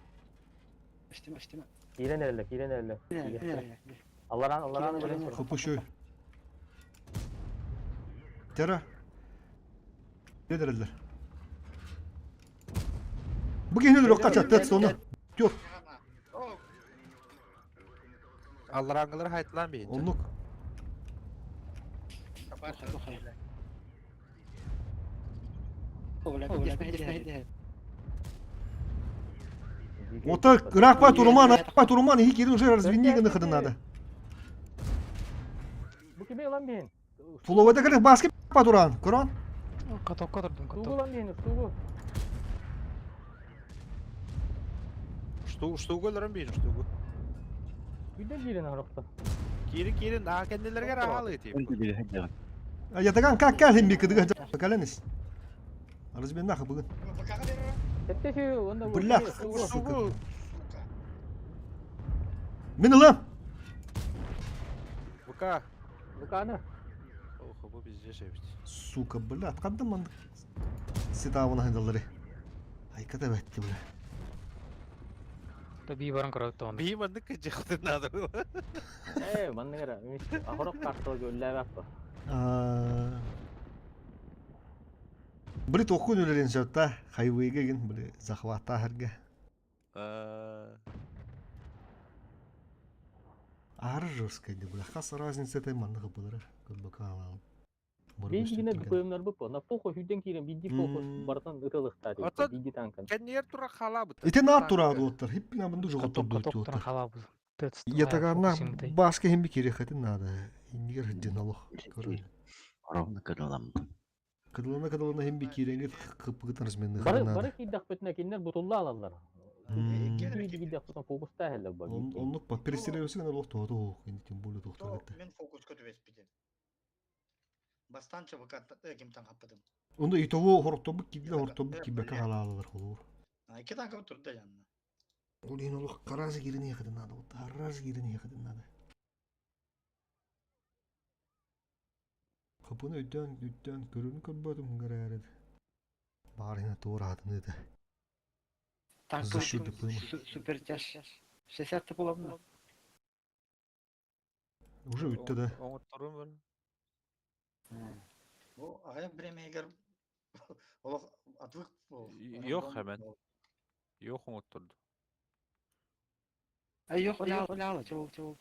Speaker 9: Истиме, истиме.
Speaker 5: Киирэн эрэллэр, киирэн эрэллэр. Алларaan, алларaan өлөн
Speaker 1: Хопушуй. Тера. Киирэн Бу киһини өлөрүөххэ чаттыат сону. Тёр.
Speaker 12: Аллараңгылар хайтлаан биһин.
Speaker 1: Оннук. Ота ыраах туруман, ыраах туруман, иһи кирин уже развини гына хыды надо.
Speaker 5: Бу кими ылан биһин?
Speaker 1: Фуловада кэлэх баски па туран, көрөн?
Speaker 4: Катокка турдум,
Speaker 5: Тугу
Speaker 4: каток.
Speaker 5: ылан биһин, тугу?
Speaker 12: Штугу штугу өлөрөн биһин штугу.
Speaker 5: Үйден киирен арықта.
Speaker 12: Киирин киирин аа кэннилэригэр аалыы тип.
Speaker 1: Ятаган как кэлин би кыдыга кэлэнис. Разменнах бүгүн. Бля, сука. Мин ылам.
Speaker 12: ЧВК.
Speaker 5: ЧВК-ны.
Speaker 12: Ох, бу пиздец эбит.
Speaker 1: Сука, блядь, хандан маннык ситаабын аһындаллары. Айката бэтти, бля.
Speaker 4: Да бии баран көрөт тоҕон.
Speaker 12: Бии маннык кыдьыктын надо было.
Speaker 5: Э, маннык эрэ. Ахорок картала көллээбэппэ.
Speaker 1: Били тохкун үлэлин сөпта хайвейга гин били захваттааһарга. Ары жесткая бля хас разница этой манныгы булар көрбөкө алалым.
Speaker 5: Биир ДПМнар бу на похуй хүден киирэн биирдии фокус барытын ытылыхтаа
Speaker 12: Оттон
Speaker 5: биирдии танкан.
Speaker 12: кэннигэр тура халаабыт.
Speaker 1: Ити наат тураады уоттар. Хиппин абынды жоҕотторду
Speaker 4: Токтор
Speaker 1: уоттар.
Speaker 4: халаабыт.
Speaker 1: Ятаганна бааска химби кириэхэтин наада. Иннигэр хыджын олох. Көрөн.
Speaker 13: Ровно кыдыламмын.
Speaker 1: Кыдылана кыдылана химби кииренгит кыппыгытын разменны
Speaker 5: Бары
Speaker 1: наада.
Speaker 5: бары киирдэхпитинэ кинилэр бутулла алаллар. Биирдии киирдэхпитинэ фокустаа иһэллэр бу.
Speaker 1: Оннук па перестрелюсүгэн олох тоҕото уох ини тем более
Speaker 6: То
Speaker 1: тохтор
Speaker 6: мен фокуска түбэспитим. Бастаан ЧВК кимтан хаппытым.
Speaker 1: Онно итого хортобут кидле хортобут кибэкэ халаалалар холуур.
Speaker 6: Икки танка турда жанна.
Speaker 1: Ол иһин олох караз киирин иэхэтин наада вот хараз киирин иэхэтин наада. Хапыны өйдөөн өйдөөн көрүн көрбөтүм гэрээрид. Баар иһин туораатыны да.
Speaker 9: Танка
Speaker 1: Защита пыма.
Speaker 9: супертяж. 60 буламна.
Speaker 1: Уже үттэ да.
Speaker 12: Оҥотторум бар.
Speaker 6: Бу аҕыйах бириэмэһигэр олох атвык
Speaker 12: Yok hemen. Yok оҥотторду.
Speaker 9: Ай yok оля оля чол чол.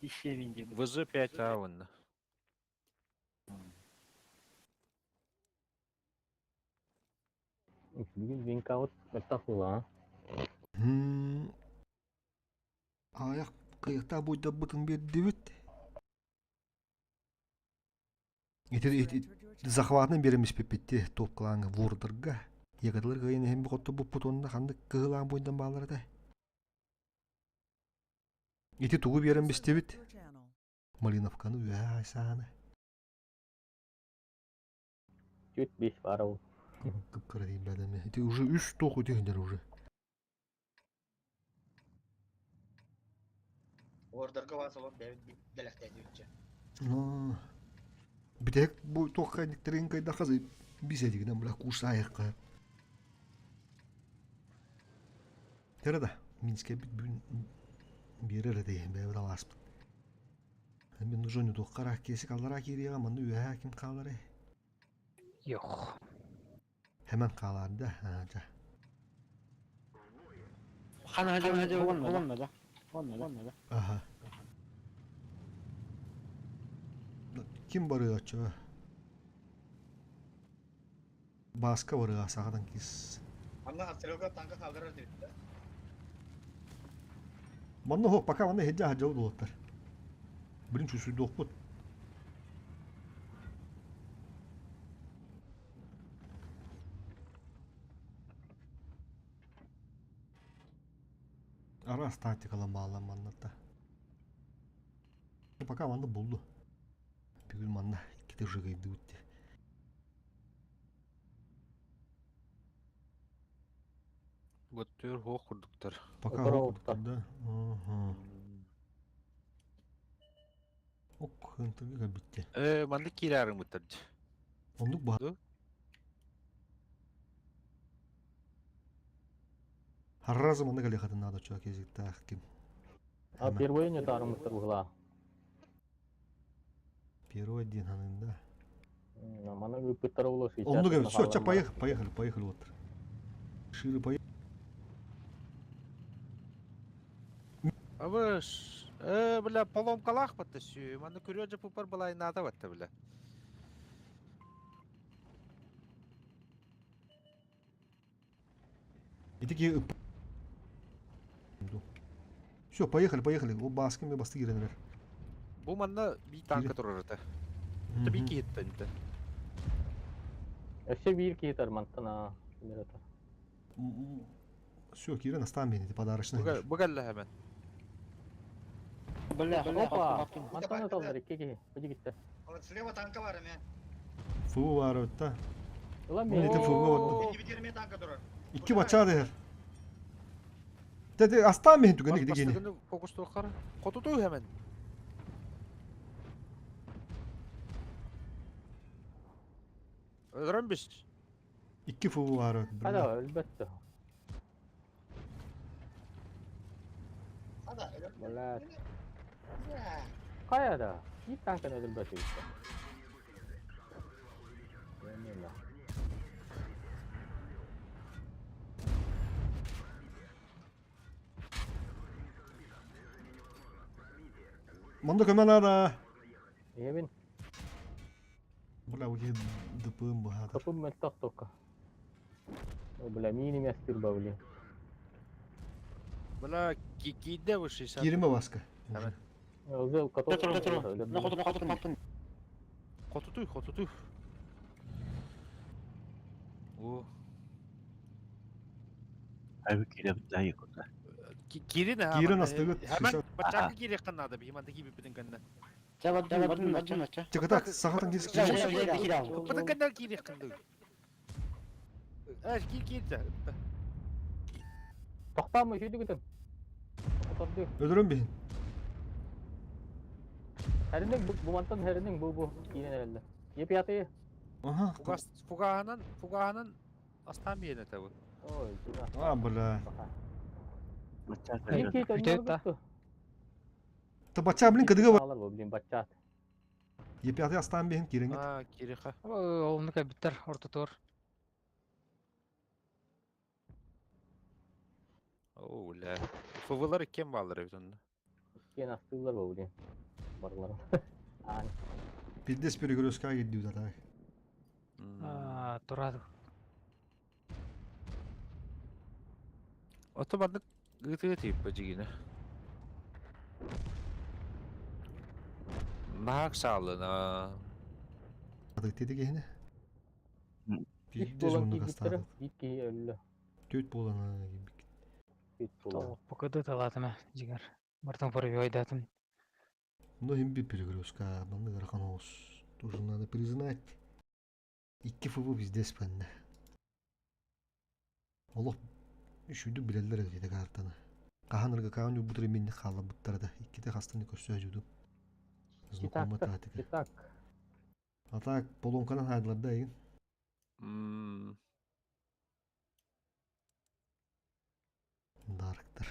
Speaker 9: Исемин деп.
Speaker 12: ВЗ-5 аунна.
Speaker 5: Бүгүн винкаут мөлтөх була.
Speaker 1: Аяқ кыйыкта буйдабытын бердибит. Ити захватны беремис пиппитти топ кланга вурдырга. Ягадылар гайын хем бу бу путонна ханды кыһылаан буйдан баалар да. Ити тугу берем бистебит. Малиновканы үә сааны.
Speaker 5: Чуть бис бар ол.
Speaker 1: Кыпкыра дейм бәдәме. Ити уже үч тоқ өтегендер уже.
Speaker 6: Ордерга вас олор бэбит дэлэхтээди үтчэ.
Speaker 1: Но битек бу тоққа никтерин кайда хазы биседигинен бля курс аяққа. Тере да Минске бит бүгүн берер дейм бе аласпыт. Мен нужон тоққара кесик аллара кирига манны үһә ким калары.
Speaker 4: Yok.
Speaker 1: Hemen каларды. Ha, жа.
Speaker 9: Хана хажа хажа болмады да. Болмады да.
Speaker 1: Аха. Ким барыга чө? Баска барыга сагадан кис.
Speaker 6: Анна стрелка танка калдырар дейт да.
Speaker 1: Манна хо пока манна хеджа хаджа болоттар. Биринчи үсүдө окпут. Ара статикала бааламанната. Пока манна булду. Бүгүн манна икките жыгайды үтте.
Speaker 12: Вот түр хоқ курдуктар.
Speaker 1: Пока курдуктар да. Ага. Ок, хынтыгы битте.
Speaker 12: Э, манны кирәрің бұттар.
Speaker 1: Ондук ба. Харразы манны галихатын надо чуак языктах ким.
Speaker 5: А первый не тарымыттыр була.
Speaker 1: Первый день анында.
Speaker 5: Мана ыппыттар оло сейчас.
Speaker 1: Ондук все, ча поехали, поехали, поехали вот. Шире поехали.
Speaker 12: Абыш, э, бля, поломкалах батты сүй. Маны көрө жапы бар балай ната батты, бля.
Speaker 1: И такие... Все, поехали, поехали. О, басками басты киренер.
Speaker 12: Бу манна би танка турар это. Это би киеттен.
Speaker 5: Өссө биир киһи мантан а.
Speaker 1: Все, Кирен, оставь меня, ты подарочный.
Speaker 12: Бугалла hemen.
Speaker 9: Бля,
Speaker 5: Опа! Мантан ыталлар икки киһи. Бу жигиттер.
Speaker 6: Вот слева танка бар эме.
Speaker 1: Фу бар өтті.
Speaker 5: Улан
Speaker 1: Мен ити фуга барды.
Speaker 6: Бир танка турар.
Speaker 1: Икки бача дер. Теде оставь меня түгені гене.
Speaker 12: Фокус тоқар. Котуту hemen. Өлөрөн бис.
Speaker 1: Икки фу баар.
Speaker 5: Hadi elbette.
Speaker 6: Hadi öyle.
Speaker 5: Блядь. Kaya da. Bir tankın öldürmesi işte. Yeminle.
Speaker 1: Манна көмө наада.
Speaker 5: Yemin.
Speaker 1: Бля, у них ДПМ бахатыр.
Speaker 5: Kapı mı только. Бля, мини мястыр ба, блин.
Speaker 12: Бля, киирдэ бу 60.
Speaker 1: Кириме баска.
Speaker 12: Hemen.
Speaker 5: Уже
Speaker 9: Тұр, тұр, тұр. Мына хоту, хоту, хоту.
Speaker 12: Хотутуй, хотутуй. О.
Speaker 13: Айбы кире бит якута.
Speaker 12: Кирин ha.
Speaker 1: Кирин астыгыт,
Speaker 12: Hemen
Speaker 1: 60.
Speaker 12: бачакы кири каннада бихиманда киби битин канна.
Speaker 9: Жа, бардым, бардым, бача, бача.
Speaker 1: Чакатак, сахатан кис.
Speaker 9: Жа, жа, жа, жа, жа.
Speaker 12: Битин канна кири канды. Э, кир кир да.
Speaker 5: Тоқтамы, шүйді күтін. Тоқтамды.
Speaker 1: Өлөрөн биһин.
Speaker 5: Хәрінің, bu мантан хәрінің, bu bu. Кейінен әлі. Еп яты.
Speaker 1: Аха.
Speaker 12: Фугас фугаһанан фугаһанан астан биене табы.
Speaker 5: Ой, жина.
Speaker 1: А, бля.
Speaker 5: Мен кейт
Speaker 4: Бүтөйт та.
Speaker 1: Та бача, блин, кыдыга бар.
Speaker 5: Алар бу, блин, бачат.
Speaker 1: Епяты астан биһин кирингит.
Speaker 12: А, кириха.
Speaker 4: Олнука биттер ортотор.
Speaker 12: О, ля. Фувылар кем баллар бит онда.
Speaker 5: Кен астылар бу, блин. Барлар. Ан.
Speaker 1: Пиздец перегрузка кидди да.
Speaker 4: А, турады.
Speaker 12: Ото бардык гыты тип бажигине. Нахак саалына.
Speaker 1: Адык теди кehine.
Speaker 5: Үш
Speaker 1: Пиздец
Speaker 5: болан
Speaker 1: онны
Speaker 5: кийбиттер,
Speaker 1: кастады.
Speaker 5: бит кии өллө.
Speaker 1: Төт болан кибик.
Speaker 5: Бит болан.
Speaker 4: Покыды талатым, жигар. Бартан поры ойдатым.
Speaker 1: Ну, им би перегрузка, манны гарахан оос. Тоже надо признать. Икки ФВ пиздец пенне. Олох үшүдү билеллер эти картаны. Каханырга каан юбутыр минни хала буттарда. Икките хастаны көрсө жуду. Знакомый татика.
Speaker 5: Итак.
Speaker 1: А так полонканан хайдылар да эгин.
Speaker 12: Мм.
Speaker 1: Дарктар.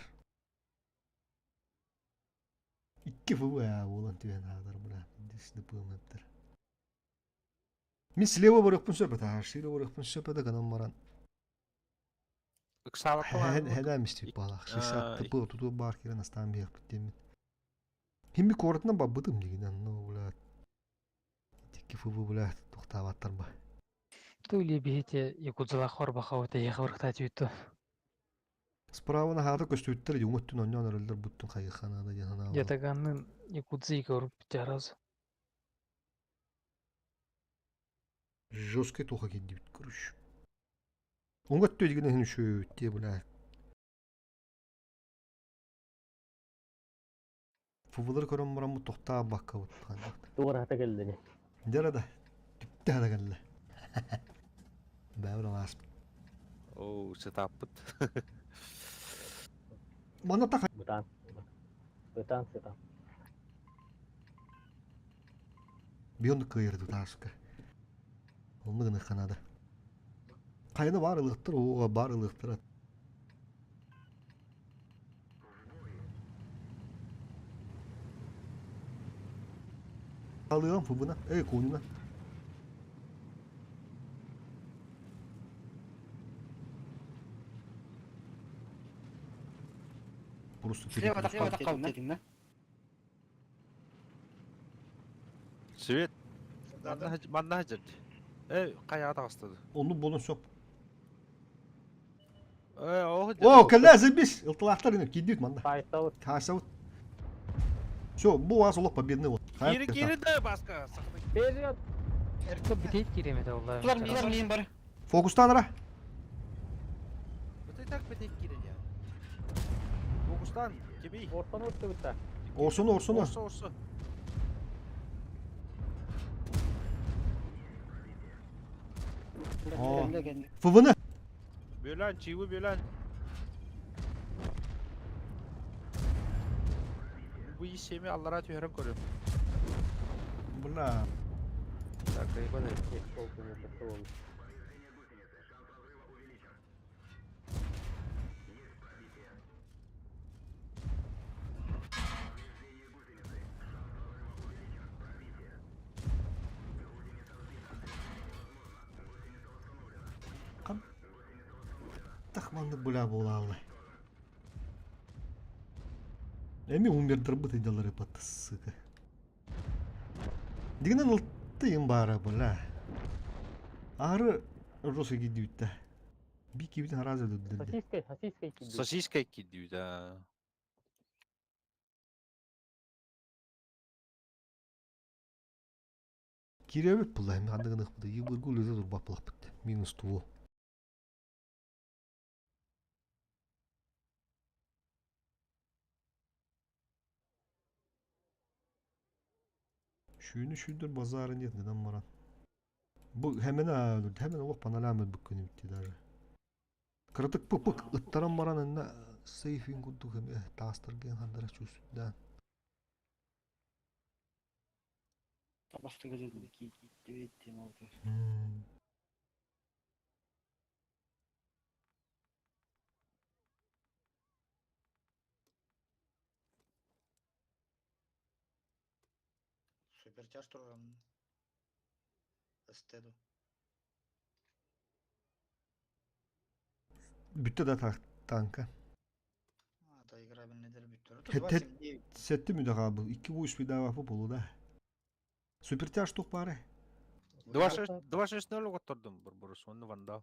Speaker 1: Икки ФВ а болан түен хадар була. Дисни пымыптыр. Мен слева барықпын сөпі, та шире барықпын сөпі да канам маран. Хәдәм истеп балақ. 60 тп туту бар кирен астан бияқ биттемин. Химби коратынан ба бытым деген, ну, бля. Тикки ФВ, бля, тоқтабаттар ба.
Speaker 4: Тули бихите якудзала хорба хаута ехвархта тюту.
Speaker 1: Справа на хата көстүттер, юңөттүн оннан өрөлдөр буттун хайыханада жанана.
Speaker 4: Ятаганнын якудзы көрүп жараз.
Speaker 1: Жесткий туха кидди бит көрүш. Оңгөттү деген хин үшөттө, бля. Фувлар көрөм барам бу тохтаа бакка буттан.
Speaker 5: Тугар хата келди.
Speaker 1: Жарада. Түптэ хата келди. Бәбір алас.
Speaker 12: О, сетаппыт.
Speaker 1: Мана та
Speaker 5: Бутан. Бутан сетап.
Speaker 1: Бионды кыйырды таашка. Онны гына ханада. Кайны бар ылыктыр, ууга бар ылыктыр. Алыган фубуна, эй конуна. Просто
Speaker 9: Слева таққа дедің, да?
Speaker 12: Свет. Манна хажыр. Э, кая тагыстады.
Speaker 1: Onu болон сөп.
Speaker 12: Э, о.
Speaker 1: О, кэллэ забис. Ылтылаахтар ини киддит манда.
Speaker 5: Кайсабыт.
Speaker 1: Кайсабыт. Все, бу аз олох победный вот.
Speaker 12: Кири кири да баска.
Speaker 5: Вперед!
Speaker 4: Битейт киремете олла.
Speaker 9: Бұлар, бұлар мен бар.
Speaker 1: Фокустан ара.
Speaker 12: Битей так битей кири я. Фокустан, кеби.
Speaker 5: Ортон өттү битта.
Speaker 1: Орсуну, орсуну.
Speaker 12: Орсу, орсу.
Speaker 1: ФВны.
Speaker 12: Бөлән, чиви бөлән. Бу ишеми аллара түһәрен көрөм.
Speaker 1: Бля.
Speaker 12: Так, кайбан
Speaker 1: Тах маннык бля буолааллай. Эми умердырбыт идалары патты сыка. Дигинен ылтыйым баара бля. Ары Роса гидүүттэ. Би кибитин харазы өлөрдүлдэ.
Speaker 5: Сосиска, сосиска кидүү.
Speaker 12: Сосиска кидүү да.
Speaker 1: Кирэбит була эми ханныгын ыкпыты йыбыргы үлөтө турбап булахпыт. Минус туо. Шүүнү шүүдөр базары нет гынан баран. Бу hemen өлүрдү. Hemen олох панолам өлбүккүн битти даже. Кыратык пыпык ыттаран баран энна сейфин курдук эме таастаргын хандара чүүсүддаан.
Speaker 9: Табастыга дедим ки киттибит oldu.
Speaker 6: Супертяж туран. Эстеду.
Speaker 1: Бүттэ да танка.
Speaker 6: А, да играбельный бүттөр.
Speaker 1: Хет сетти мүдө бу. Икки бу үс видава бу болу да. Супертяж тух бары.
Speaker 12: 2-6-0 оттордум бурбурус, онну вандал.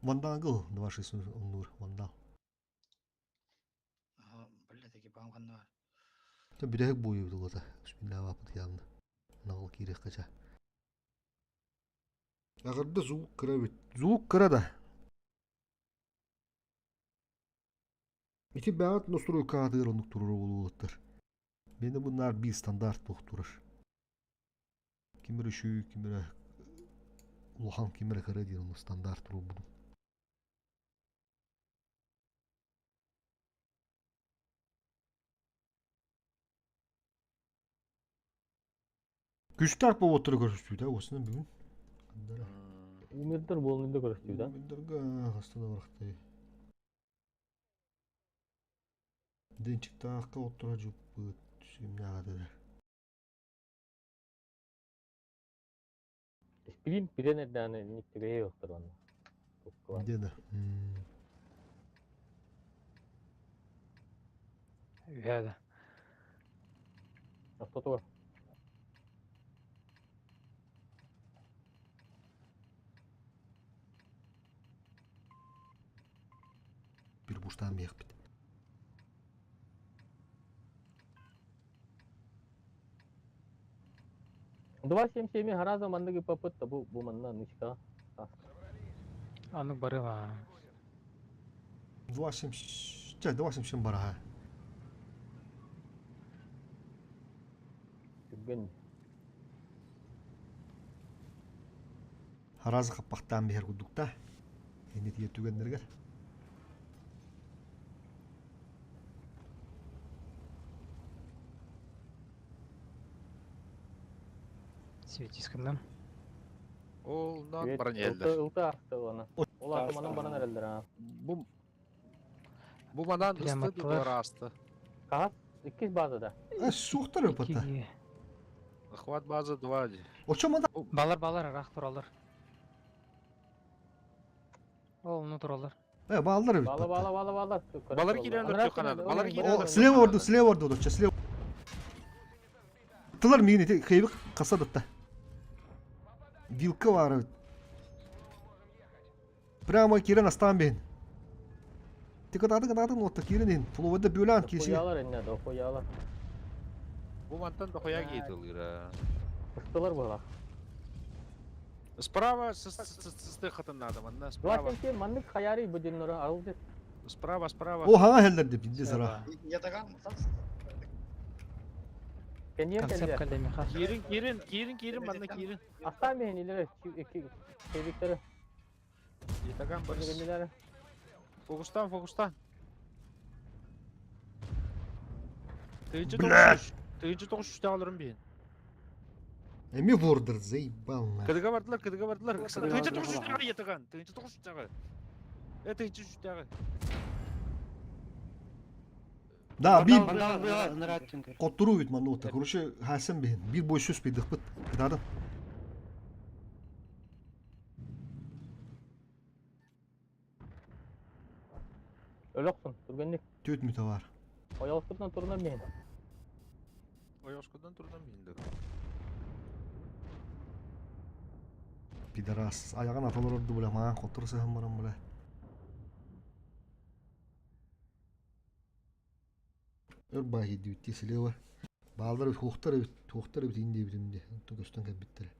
Speaker 1: Вандал 2-6 оннур вандал.
Speaker 6: Ага, бля, таки бам ханна.
Speaker 1: Та бүдэк бою булата. Бисмилlah вапыт явно. Нагыл кирек кача. Агырда звук кыра бит. Звук кыра да. Ити бәғат настройка атыгыр оннук турар болуоттар. Мени буннар бир стандарт тух турар. Кимир үшүү, кимир улахан, кимир кыра диэн ону стандарт туру буду. Күстәк болуоттары көрүстүү да, осынан бүгүн. Кандара.
Speaker 5: Умердер болуңда көрүстүү да.
Speaker 1: Умердерге хастана барахтай. Денчиктаахка оттура жуппыт түсүмнааҕа
Speaker 5: Спринт бирен эрдааны никтебее yoктор онно.
Speaker 1: Где да?
Speaker 4: Үһәдә.
Speaker 5: Автотуга.
Speaker 1: Бир буштан бияқпит.
Speaker 5: Два семь семь хараза мандыгы попыт бу бу манна нычка.
Speaker 4: Аннык барыма.
Speaker 1: 2-7 чэ 2-7 бараха.
Speaker 5: Түрген.
Speaker 1: Харазы қаппақтан бер кудукта. Енді тие түгендергер.
Speaker 4: Светискандан.
Speaker 12: Ол нан баран
Speaker 5: Ылта
Speaker 12: елдер.
Speaker 5: ылта асты оны. Ол атыманан баран эрелдер а.
Speaker 12: Бу Бу манан
Speaker 4: Прямо
Speaker 12: ысты
Speaker 4: аттылар.
Speaker 12: дуар асты.
Speaker 5: Кахас иккис базада.
Speaker 1: Э, суқтар өпата.
Speaker 12: Охват база 2.
Speaker 1: Очо манда
Speaker 4: Балар балар ырах туралар. Ол ну туралар.
Speaker 1: Э, балдар өпата.
Speaker 5: Бала бала бала бала.
Speaker 12: Балар кирен өртү канады. Балар кирен өртү
Speaker 1: Слева орду, слева орду, доча, слева. Тылар мигин ити хейбик касадытта. Вилка бар. Прямо кирен астан бен. Тик атын атын отта кирен ин. Фловада бөлан кеси.
Speaker 5: Хуялар инне до хуялар.
Speaker 12: Бу мантан да хуя кейтилгир.
Speaker 5: Ыстылар була.
Speaker 12: Справа с с с хатын надо, манна
Speaker 5: Два
Speaker 12: справа.
Speaker 5: семь семь мандык хаяри будиннора арылды.
Speaker 12: Справа, справа.
Speaker 1: О, хага хелдер деп инде сара.
Speaker 6: Ятаган
Speaker 5: Кеньер
Speaker 4: Концепт
Speaker 5: келде.
Speaker 4: калемиха.
Speaker 12: Кирин, кирин, кирин, кирин, манна кирин.
Speaker 5: Астан бehen илери хебиктери.
Speaker 12: Ятаган барыс.
Speaker 5: Кенилери.
Speaker 12: Фокустан, фокустан. Тыйынчы
Speaker 1: Блядь.
Speaker 12: тоғыз, тыйынчы тоғыз үсте алырым бейін.
Speaker 1: Эми вордер заебал нах.
Speaker 12: Кыдыга бардылар, кыдыга бардылар. Тыынча тоҕус үстэҕэ ятыган, тыынча тоҕус үстэҕэ. Э тыынча үстэҕэ.
Speaker 1: Да, бир Коттору бит манна отта. Короче, хасан бихин. Бир бой сөз бейдікпіт. Кытадын.
Speaker 5: Өлөксүн, түргэнник.
Speaker 1: Төрт мүтө бар.
Speaker 5: Ойоҕоспутунан турунан биһин.
Speaker 12: Ойоҕоскутунан турунан биһин да.
Speaker 1: Пидорас. Аяғын аталар орду бля. Маған коттору сыһан баран бля. Өр баһи диэбиттии слева. Бааллар эбит, хуохтар эбит, туохтар эбит иин диэбитим дии. Онтон көстөн кэлбиттэрэ.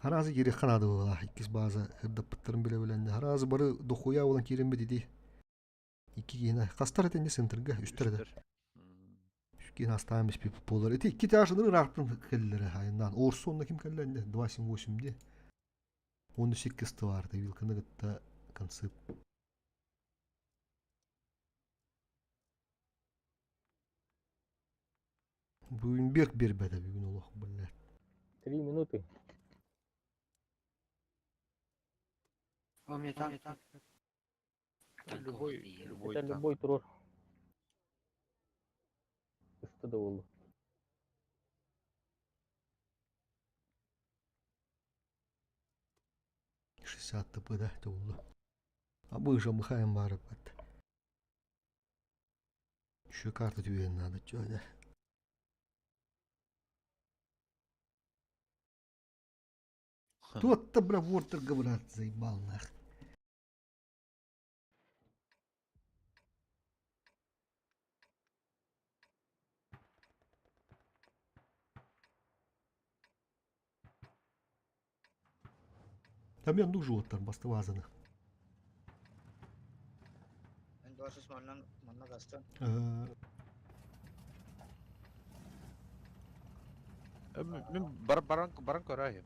Speaker 1: Хараазы киириэххэ наада буолла. Иккис бааза ырдаппыттарын билэ-билэннэ. Хараазы бары дохуя буолан киирэн дии. Икки киһини хастар этинни центрга үстэр этэ. Үс киһини астаан биспит буолар. Ити икки этажын ыраахтан кэллэрэ айаннаан. Орсу онно ким кэллэ инде 278 дии. 18 товарда вилканы кытта концепт. Бүгүн берк биэрбэтэ бүгүн олох блядь.
Speaker 5: 3 минуты.
Speaker 9: О, мне танк.
Speaker 12: Любой, любой
Speaker 5: Это
Speaker 12: танк.
Speaker 5: любой турур. Ысты да болду.
Speaker 1: 60 ТП да болду. А мы же мыхаем барып. Еще карту тебе надо, чё, да? Тот-то, бля, вортер говорят, заебал нах. Там я нужен вот там бастывазаны.
Speaker 6: Мен 23 маннан манна кастым.
Speaker 12: Мен бар баран баран көрәйм.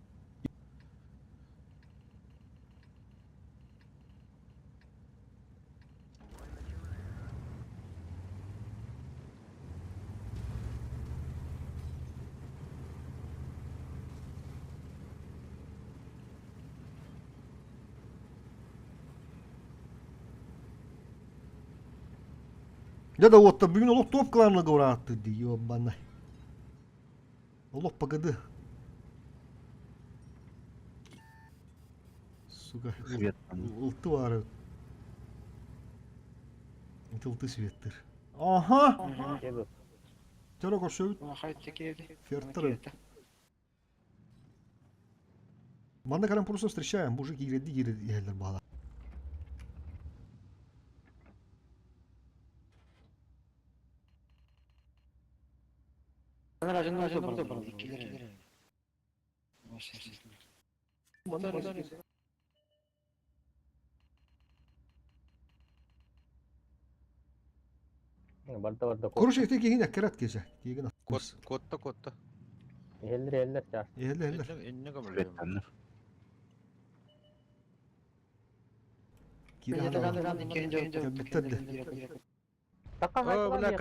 Speaker 1: Да да вот бүгүн олох топ кланна говорят ди ёбана. Олох погоды. Сука,
Speaker 13: Свет.
Speaker 1: ылты бары. Ылты светтер. Ага.
Speaker 5: Едут.
Speaker 1: Чара көрсөбүт. Ферттер. Манна каран просто встречаем, мужик киирди киирди иһэллэр баала.
Speaker 5: Барда барда.
Speaker 1: Короче, ити киһин эккерат киһи. Киһин
Speaker 12: Котта котта.
Speaker 5: Эллер эллер чаас.
Speaker 1: Эллер эллер.
Speaker 12: Инне көмөлөм.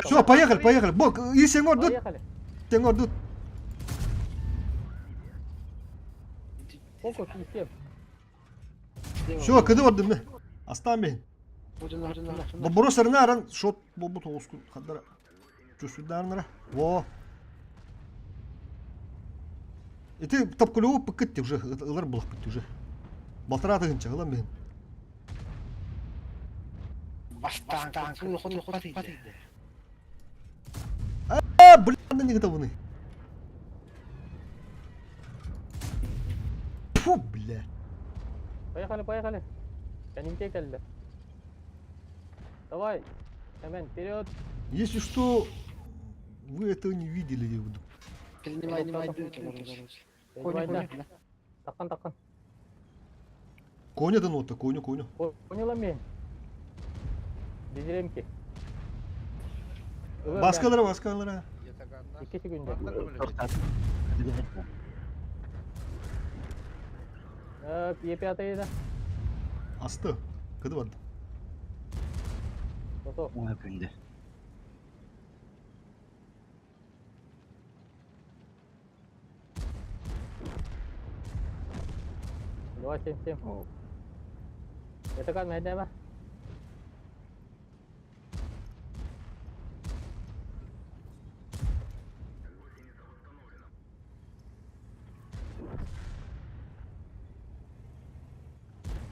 Speaker 1: Все, поехали, поехали. Бок, и сенгор дут. Сенгор дут.
Speaker 5: Сколько систем?
Speaker 1: Все, кыды ордым мен. Астан мен. Боборо сарына аран шот бобу тоғыз қадара. Чөсүдарнара. Во. Ити тапкулуу пыккытти уже, ылар булак битти уже. Балтара тыгынча, ылам мен. А, блин, не готовы. Фу, бля.
Speaker 5: Поехали, поехали. Кәнімке келді. Давай, Эмен, вперед.
Speaker 1: Если что, вы этого не видели, я буду.
Speaker 5: Таққан, таққан.
Speaker 1: Коня да нота, коню, коню.
Speaker 5: Поняла мен. Безеремки.
Speaker 1: Баскалара, баскалара.
Speaker 5: 2 секунда. Е5 да.
Speaker 1: Асты. Кыды барды.
Speaker 5: Готов.
Speaker 13: Ой, күнде.
Speaker 5: 2.77. Это как найдем?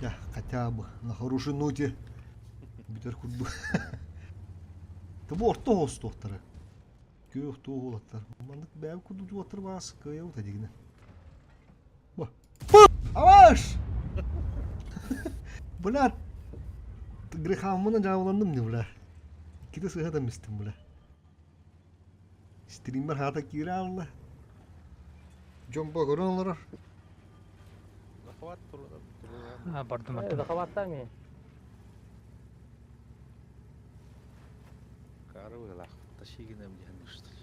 Speaker 1: Я хотя бы на хорошей ноте бүтэр курдук. Тобо орто хостуохтара. Күөх туоһулаттар. Маннык бэйэм курдук дьуоттар баас кыайабыт дигинэ. Ба. Аваш! Бля, грехаммынан дьаабыланным не бля. Иккитэ сыһа да мистим бля. Стриммер хаата киирэ алла. Дьон бо көрөн олорор.
Speaker 12: Захват турунан.
Speaker 4: А, бардым бардым.
Speaker 5: Захваттами.
Speaker 12: Кары быһылаах. Тащигинем диэн что ли.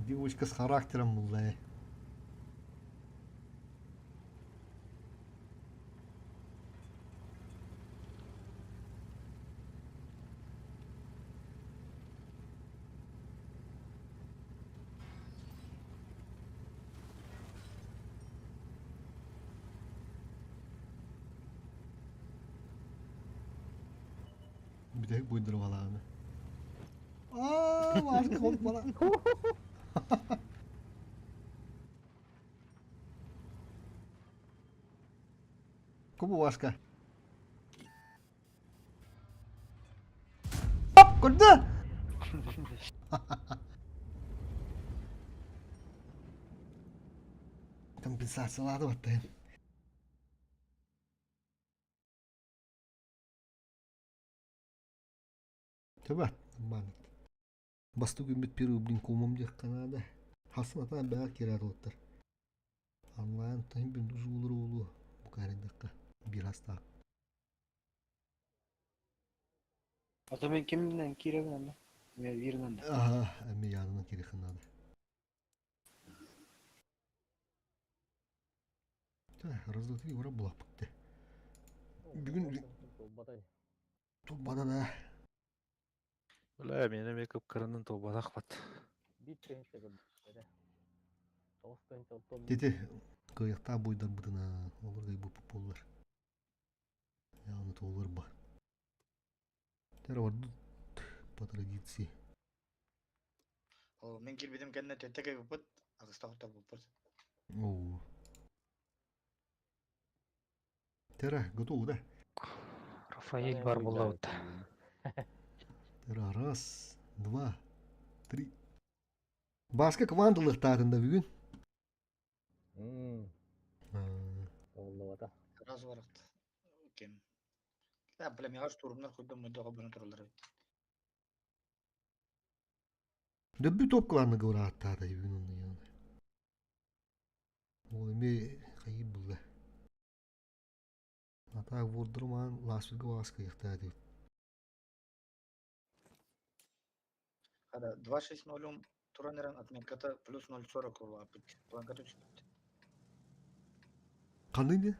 Speaker 1: Девочка с характером была. Бүтэһик буйдурбалааны. Аа, башка холк бала. Кубу башка. Оп, куда? Компенсациялады баттайын. Төбө, маннык. Бастык күммүт первый блин комом диэххэ наада. Хасын атаан бэҕэ киирэр уоттар. Онлайн таһын бин узуулар уолу букаарындахха биир хастаах.
Speaker 9: Ото мен кимнен киирэбин онно? Мен бииринэн да.
Speaker 1: Аха, эми яанынан кириэххин наада. Раз, два, три, ура, булаппыт. Бүгүн Тулбада да.
Speaker 12: Бля, мен эмиэ кып-кыранан толбатахпат.
Speaker 5: Биир тыһыынча көрдөрө. Тоҕус тыһыынча алтан
Speaker 1: Дети кыайыктаах буйдарбытына олор гайбыппыт буоллар. Яғны туолар ба. Тэр ордут по традиции.
Speaker 6: Ол мин киирбитим кэннэ түөртэ кыайбыппыт, аҕыста хотторбуппут.
Speaker 1: Оо. Тера, готов, да?
Speaker 4: Рафаэль бар буоллабыт.
Speaker 1: Тера, раз, два, три. Баска командалыктаатын да бүгүн.
Speaker 5: Оллубата.
Speaker 6: Раз барахт. Кем. Да, бля, мига штурмнар курдум мойдоҕо буну тураллар эбит.
Speaker 1: Дөббү топ кланы говорааттаата бүгүн онно. Ол эми хайы булла. Атаак буурдурумаан лааспытга бааска ыйахтаа диэбит.
Speaker 6: Хада 2.6.0 туран эрэн отметката плюс 0.40 улааппыт. Планката түспүт.
Speaker 1: Ханнык диэн?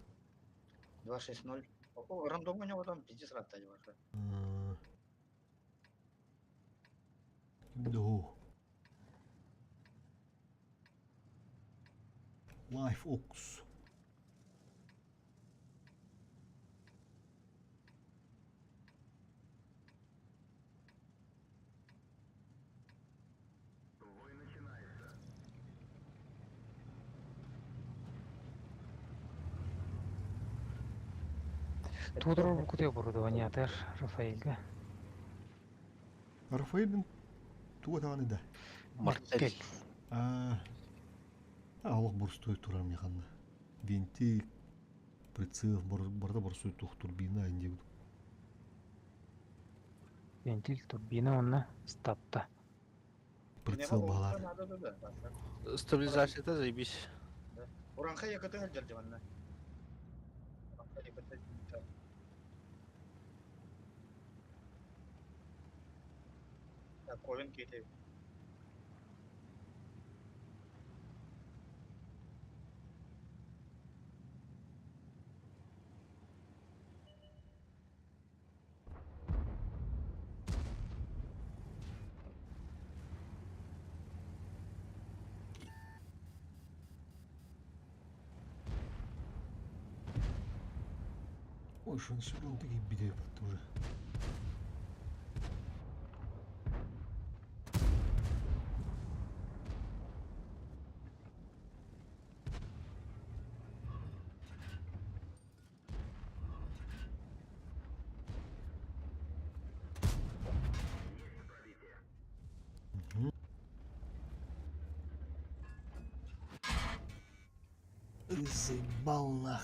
Speaker 6: 2.6.0. О, рандомҥа ньоҕотон пиздец ыраатта дьыбарда.
Speaker 1: Доо. Life Ox.
Speaker 4: Тудор кутуйа оборудованиятыгар Рафаэльга.
Speaker 1: Рафаэль туга даҕаны да?
Speaker 4: Мартель.
Speaker 1: Аа, олох боростуой турар механна. Винтик, прицел, барда боростуой тух турбина диэбит.
Speaker 4: Вентиль, турбина уонна стапта.
Speaker 1: Прицел баалаата.
Speaker 12: Стабилизацията заебись.
Speaker 6: Уранха якыты сылдьар дьыбанна. Уранха якыты сылдьар. Так, Ковен киэтэй.
Speaker 1: Ой, шанширон такие беды тоже. Заебал нах.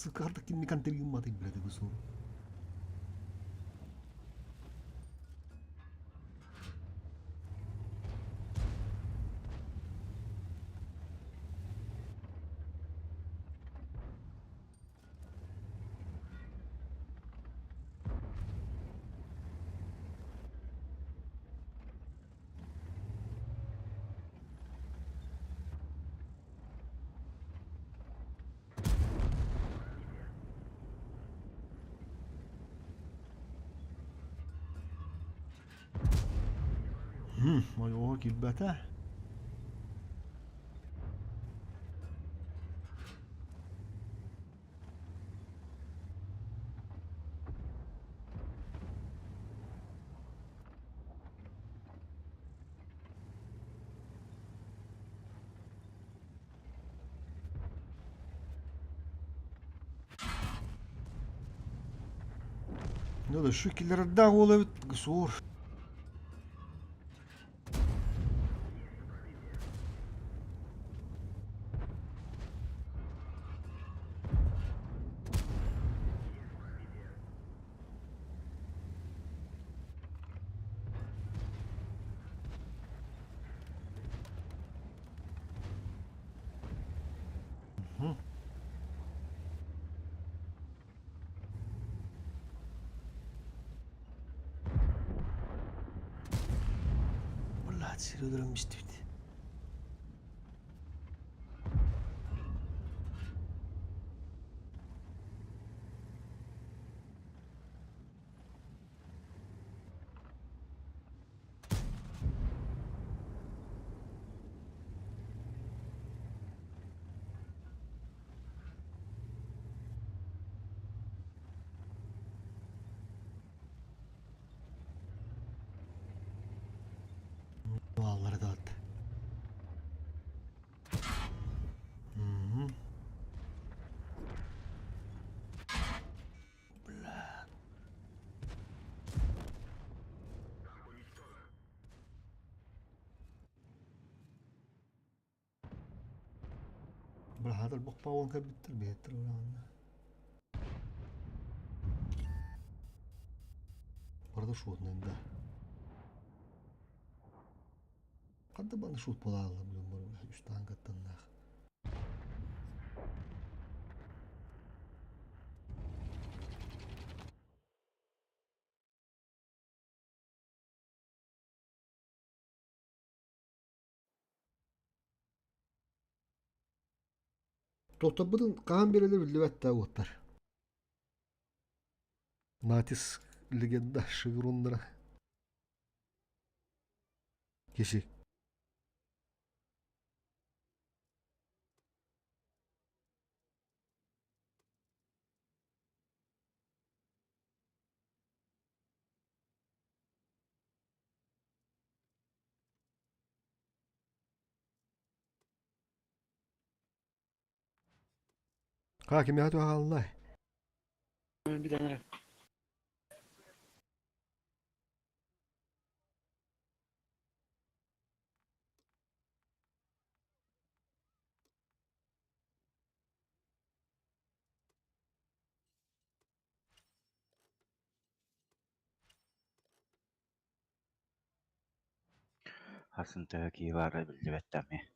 Speaker 1: Сука, таким не контролируем, блядь, гусу. Ойоҕо киирбэтэ. Ну да, шу киллэрэрдээх уол эбит Гсур. Блядь, серьезно мистит. Аллары да атты. Бля. Бля, хатар бохпауан кабиттер беттер улаанна. Барда шутнын да. Ханта баны шут болаалла блин бар үс таангаттаннаах. Тохторбутун хаһан биэрэлэр биллибэт да уоттар. Натиск легенда шевроннара. Киши. Ха кимиэхэ туһаҕаллай?
Speaker 9: Бүтэн эрэ.
Speaker 13: Хасын төһө киһи баара биллибэт да эмиэ.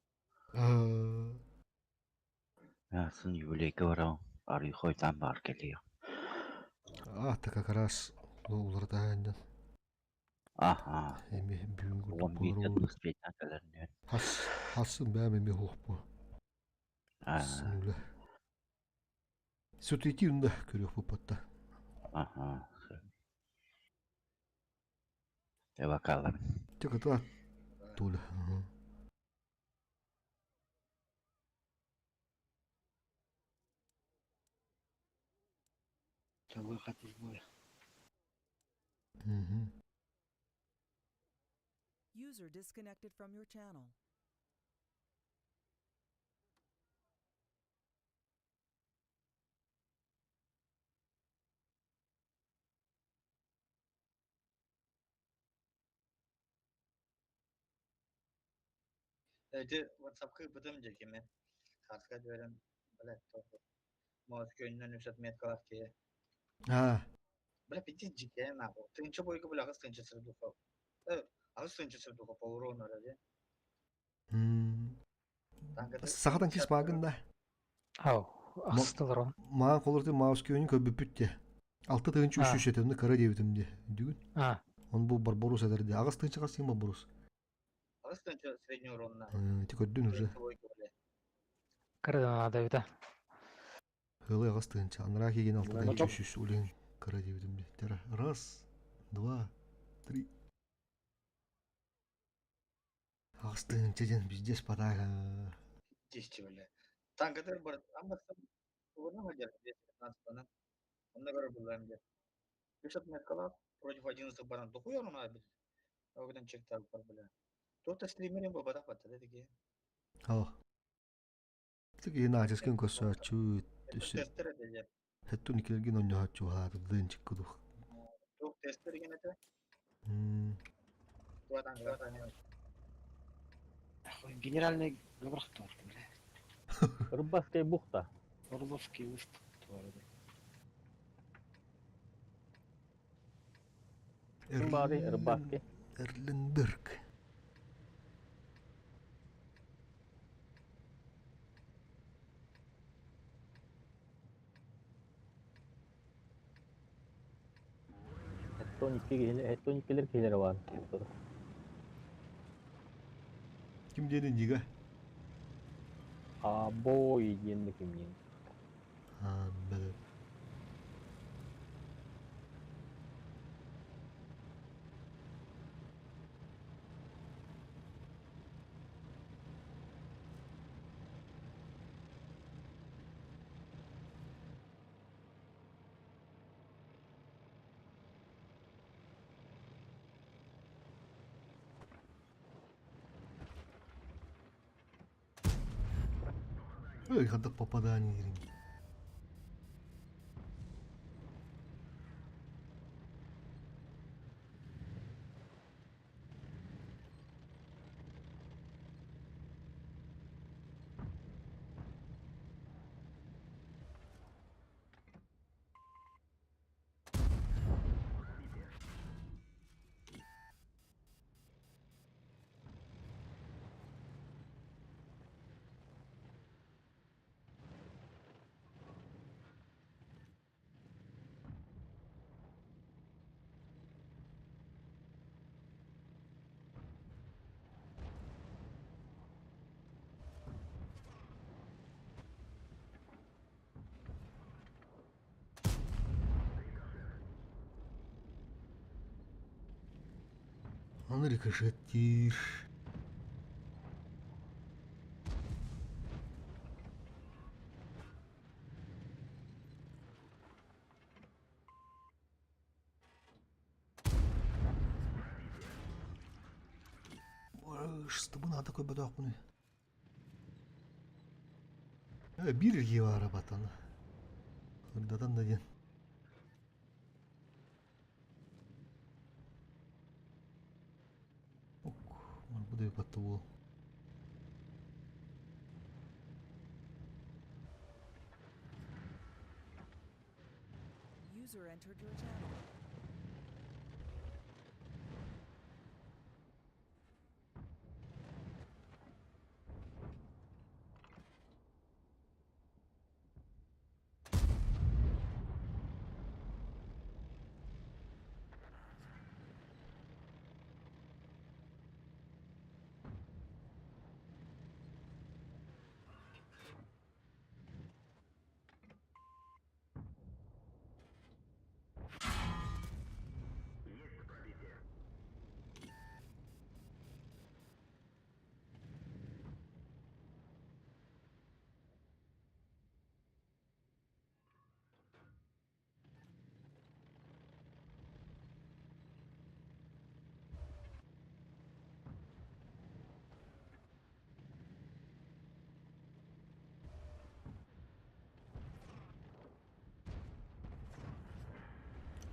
Speaker 13: Сын юбилейга баран арыы хойутаан баар кэлиэ.
Speaker 1: А, так как раз уларытаһаанньан.
Speaker 13: Аха.
Speaker 1: Эми бүгүн курдук
Speaker 13: Уон биирдэ
Speaker 1: буолар.
Speaker 13: успейтан кэлэринэн.
Speaker 1: Хас хасын бэм эми хуохпу. Сынула. Сутити унда көрүөх буппатта.
Speaker 13: Аха. Эвакалар.
Speaker 1: Теката тула.
Speaker 9: Выход из боя.
Speaker 3: User disconnected from your channel.
Speaker 6: Эти WhatsApp-ка ыыппытым дьэ кими хааска түһэрэн блядь Моос күөнүнэн үс отметкалаах киһи.
Speaker 1: Аа.
Speaker 6: Бля пиздец дьиккэ нахуй. Тыынча бойга бля аҕыс тыынча сырдуха. Аҕыс тыынча сырдуха по урону эрэ дии.
Speaker 1: Саха танкист баагын да?
Speaker 4: Ау, ахсыстылар он.
Speaker 1: Маан холорты Маус күөнүн көрбүппүт де. Алты тыынча үс үс этимни кыра диэбитим де. Дүгүн. Он бу Барбарус эдэр де. Аҕыс тыынча хас Барбарус.
Speaker 6: Аҕыс тыынча средний уронна.
Speaker 1: Ити көрдүн уже.
Speaker 4: Кыра наада эбитэ.
Speaker 1: Ыалы аҕыс тыһыынча, анараа киигин алта тыһыынча үс улин кыра диэбитим диэттэрэ. Раз, два, три. Аҕыс тыһыынча диэн пиздец подарок.
Speaker 6: Десять бля. Танкатыр бар, аммастан угуна хадьар, 215-тан. Онно көрөр булларым диэн. Үс отметкалаах против 11 баран дохуя он бил. Огдан чектал бар бля. Тута стримерин буолбатах баттата тики.
Speaker 1: Оо. Тиги наачаскын көрсөөччү өссө
Speaker 6: Тестер этэ дьэ.
Speaker 1: Хэттун икилэргин онньоһооччу хаатырдыын чиккудух.
Speaker 6: Туох тестер деген этэ?
Speaker 9: Генеральный габрахтар, бля.
Speaker 5: Рыбацкая бухта.
Speaker 9: Орловский остров.
Speaker 5: Ким баарый Рыбацкий?
Speaker 1: Эрленберг.
Speaker 5: Эттон икки киһи, эттон иккилэр киһилэрэ баар.
Speaker 1: Ким диэн дига?
Speaker 5: Абой диэн да ким диэн.
Speaker 1: Аа, бэл. Ой, хадак попадание дириҥ. Аны рикошеттиир. Ыстыбын ата көрбөтөхпүнүй. Биир илии баара батан. Ырдатан да диэн. Ок, буду батты буол.
Speaker 3: User entered your channel.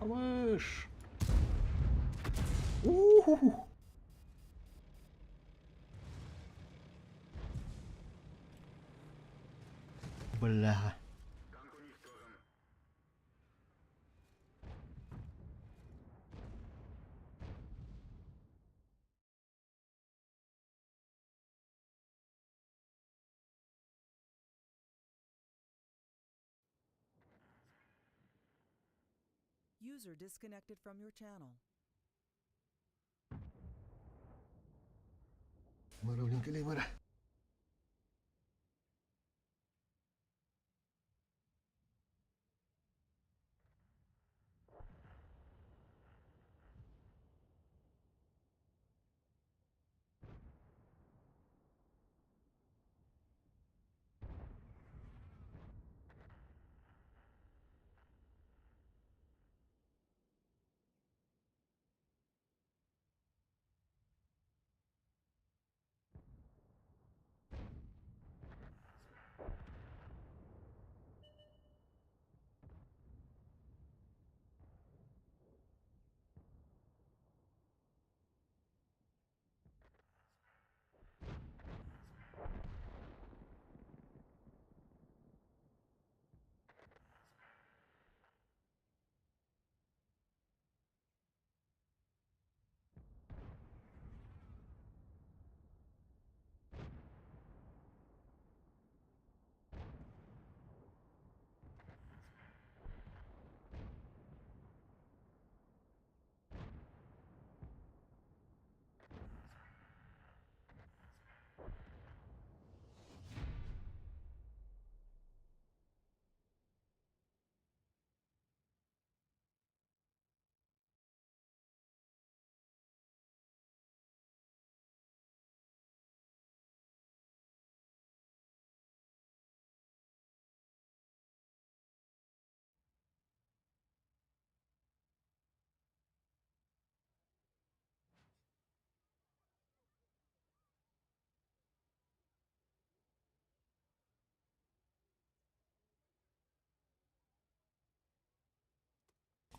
Speaker 1: Малыш! У-ху-ху! Бля.
Speaker 3: User disconnected from your channel.
Speaker 1: Мара, блин, кэлэй, мара.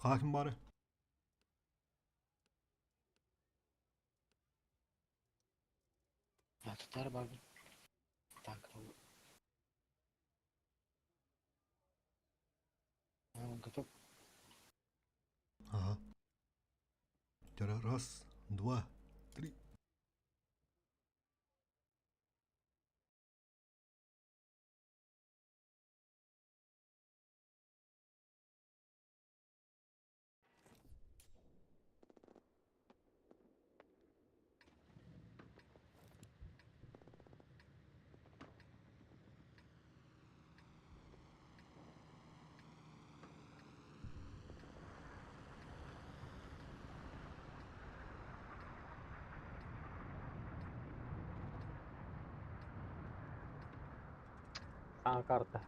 Speaker 1: Hakim bari.
Speaker 9: Tutar бар танк. Он готов.
Speaker 1: Ага. Раз, два, три.
Speaker 5: А, карта.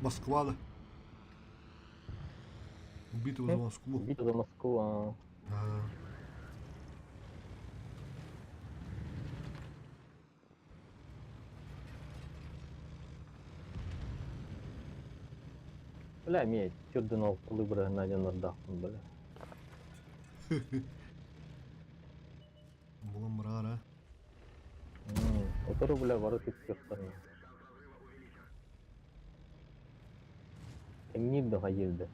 Speaker 1: Москва, да. Битва за Москву.
Speaker 5: Битва за Москву, а.
Speaker 1: А.
Speaker 5: Бля, мне тюрденол выбрали на один отдохнуть, бля.
Speaker 1: Була мрара.
Speaker 5: Отору, бля, воротит всех. Темнит до езды.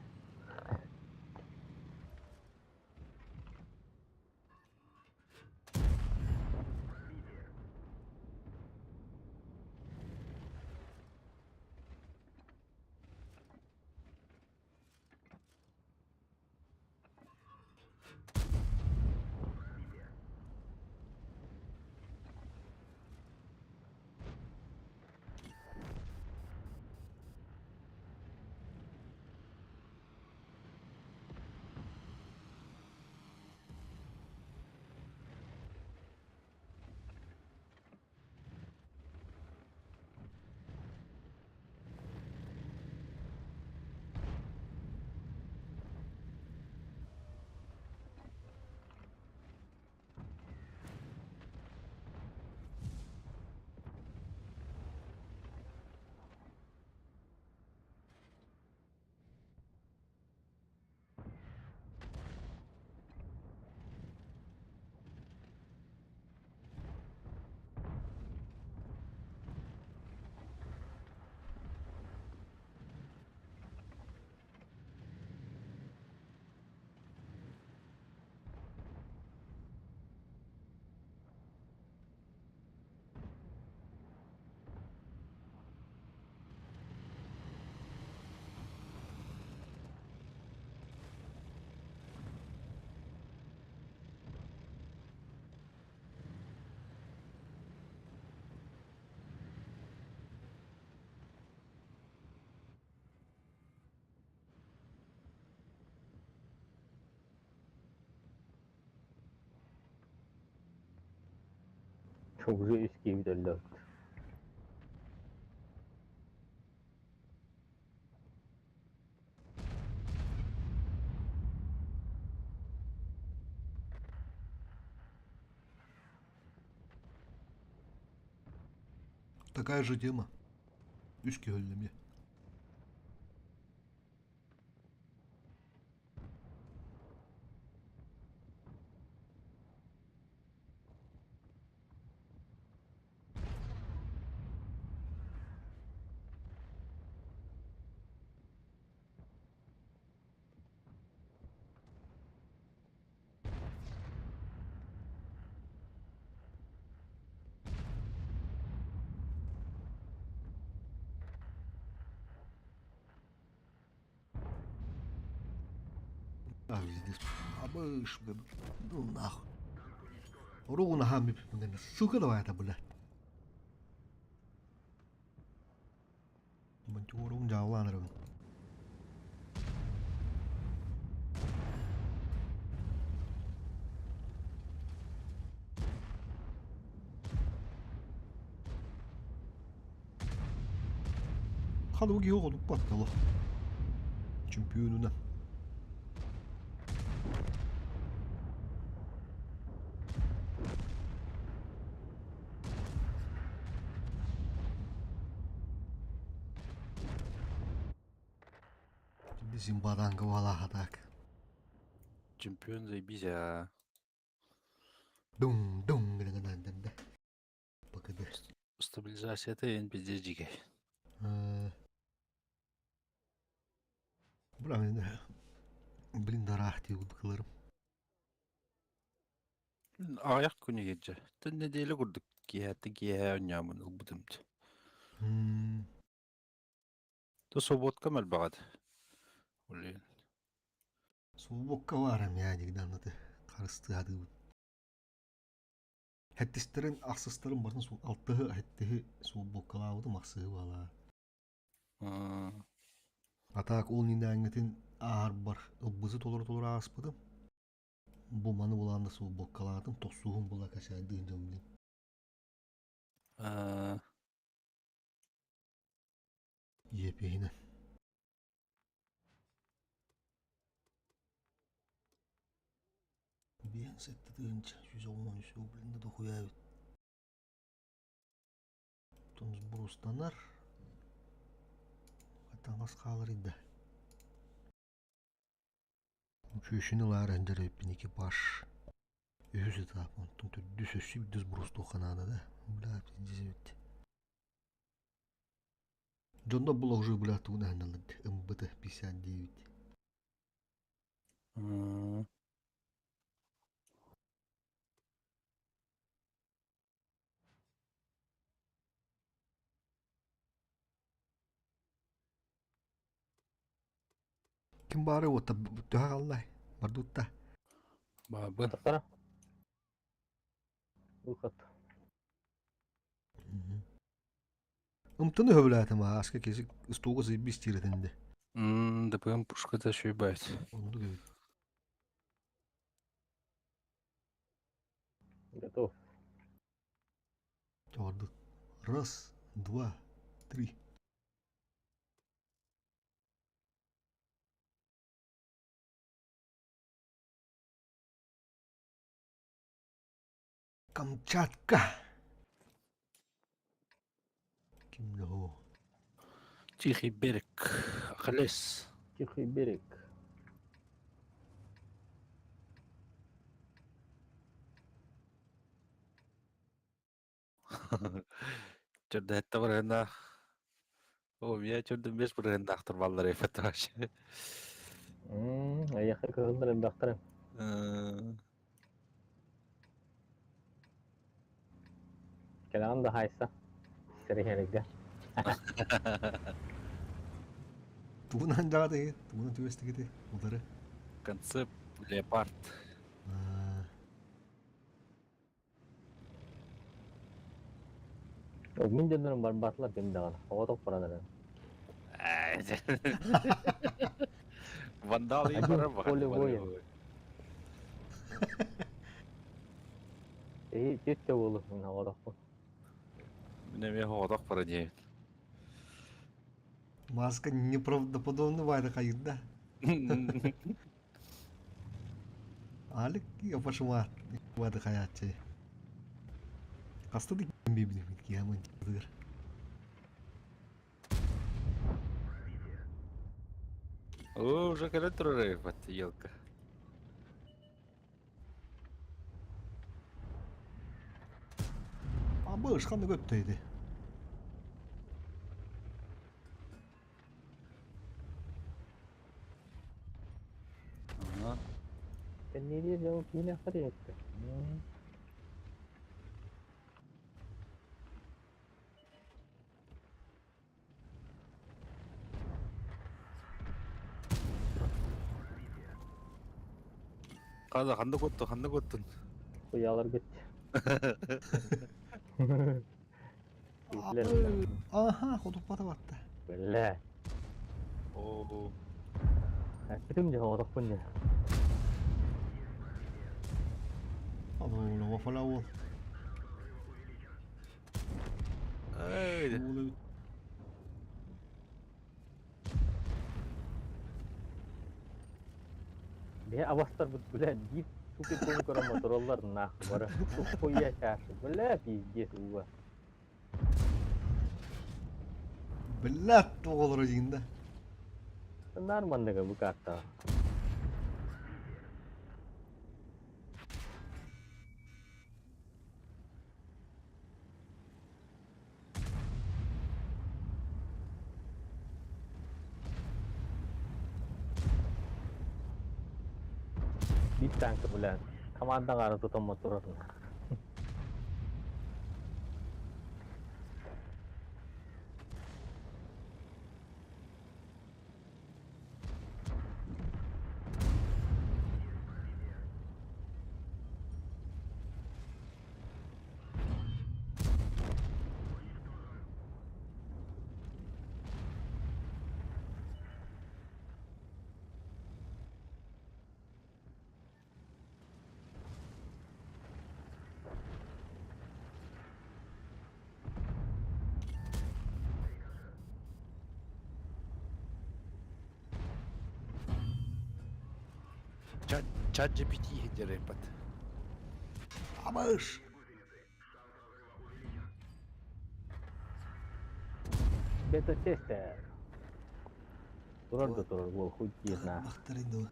Speaker 5: Уже үс киһибит өллө.
Speaker 1: Такая же тема. Үс киһи өллө эмиэ. А, пиздец. Абыш, ну нахуй. Руку ногами, сука, давай это, блядь. Монтюрум дьаалаан Хадуги оҕолуппаттало. Чемпионуна. Зимбаданга валаха так.
Speaker 12: Чемпион заебись, а.
Speaker 1: Дум дум гына ПКД.
Speaker 12: Стабилизация это пиздец дикий.
Speaker 1: Бля, блин, дарахти кылырым.
Speaker 12: Аяқ күні кеджі. Түн неделе күрдік. Киһәтті киһә оннямын ылбытым. То субботка мэлбағат. Блин.
Speaker 1: Субботка барам я дигдан ты карысты хады. Хеттистерин ахсыстарын барын су алтыһы хеттиһи суббоккалаабыты махсыһы бала. Атак ол нинәңетин аар бар ылбызы толор толор ааспытым. Бу маны булаанда суббоккалаатым тохсуһун була качайдыын дьон Епейне. Биэн сетте тыынча, 110 үс, блин, да дохуя бит. Тонус бурустанар. Хаттан хаалар идда. Чүйшүнү лаар энжер экипаж. Үһүс этап, онтон түрдүс өссү бүдүс бурусту ханада да. Бля, пиздец бит. Джонда было уже, бля, тугна МБТ 59. Ким бары вот төһә аллай. Бардутта.
Speaker 12: Бабы.
Speaker 5: Выход.
Speaker 1: Ымтыны хөбләтем аска кесик стуга заебись тиретенде.
Speaker 12: ДПМ пушка-то ебать.
Speaker 5: Готов.
Speaker 1: Чордык. Раз, два, три. Камчатка. Ким له?
Speaker 12: Тихий берег. Ахалес.
Speaker 5: Тихий берег.
Speaker 12: Чөрдө этте барына. О, я чөрдө беш барында ахтыр баллар эфет вообще.
Speaker 5: Аяққа кығылдар бақтырым. Кэлэҕин да хайса. Сэрихэригэ.
Speaker 1: Тугунан жаҕа тугунан түбэстигити удары.
Speaker 12: Концепт леопард.
Speaker 5: Мин дьоннорум барбатылар ким даҕаны. Оҕотох баран
Speaker 12: Вандал и
Speaker 5: Один в поле воин. Эһи түөртэ буолу мин оҕотохпун.
Speaker 12: Мин эмиэ оҕотох бара диэбит.
Speaker 1: Маска неправдоподобно баайда хайырда. Алик япашыма баады хаяччы. Хаста да бибилибит киһамын тыгыр.
Speaker 12: О, уже кэлэн турар эбит елка.
Speaker 1: Абы ышқанды көттөйді.
Speaker 5: Кэннири дьон киинэ харыйатта.
Speaker 12: Ханна ханна коттун, ханна коттун.
Speaker 5: Хуялар гыт.
Speaker 1: Аха, хотуппата батта.
Speaker 5: Бля.
Speaker 12: Оо.
Speaker 5: Бүтүм дьэ оҕотохпун дьэ.
Speaker 1: Аны вафала ол.
Speaker 12: Ай.
Speaker 5: Бе абастар бут бля биир супер кон көрөн мотороллар нахуй бары. Хуя чашы. Бля пиздец уга.
Speaker 1: Блядь, оҕолоро дьиҥ да.
Speaker 5: Нормально бу карта. Биир танка бля. Командаҥ ары тутаммат турар.
Speaker 12: Чат GPT иһитиннэрбэт.
Speaker 1: Абыш!
Speaker 5: Бета-тестер. Турар да турар буол хуй диир на.
Speaker 1: Бахтарын да.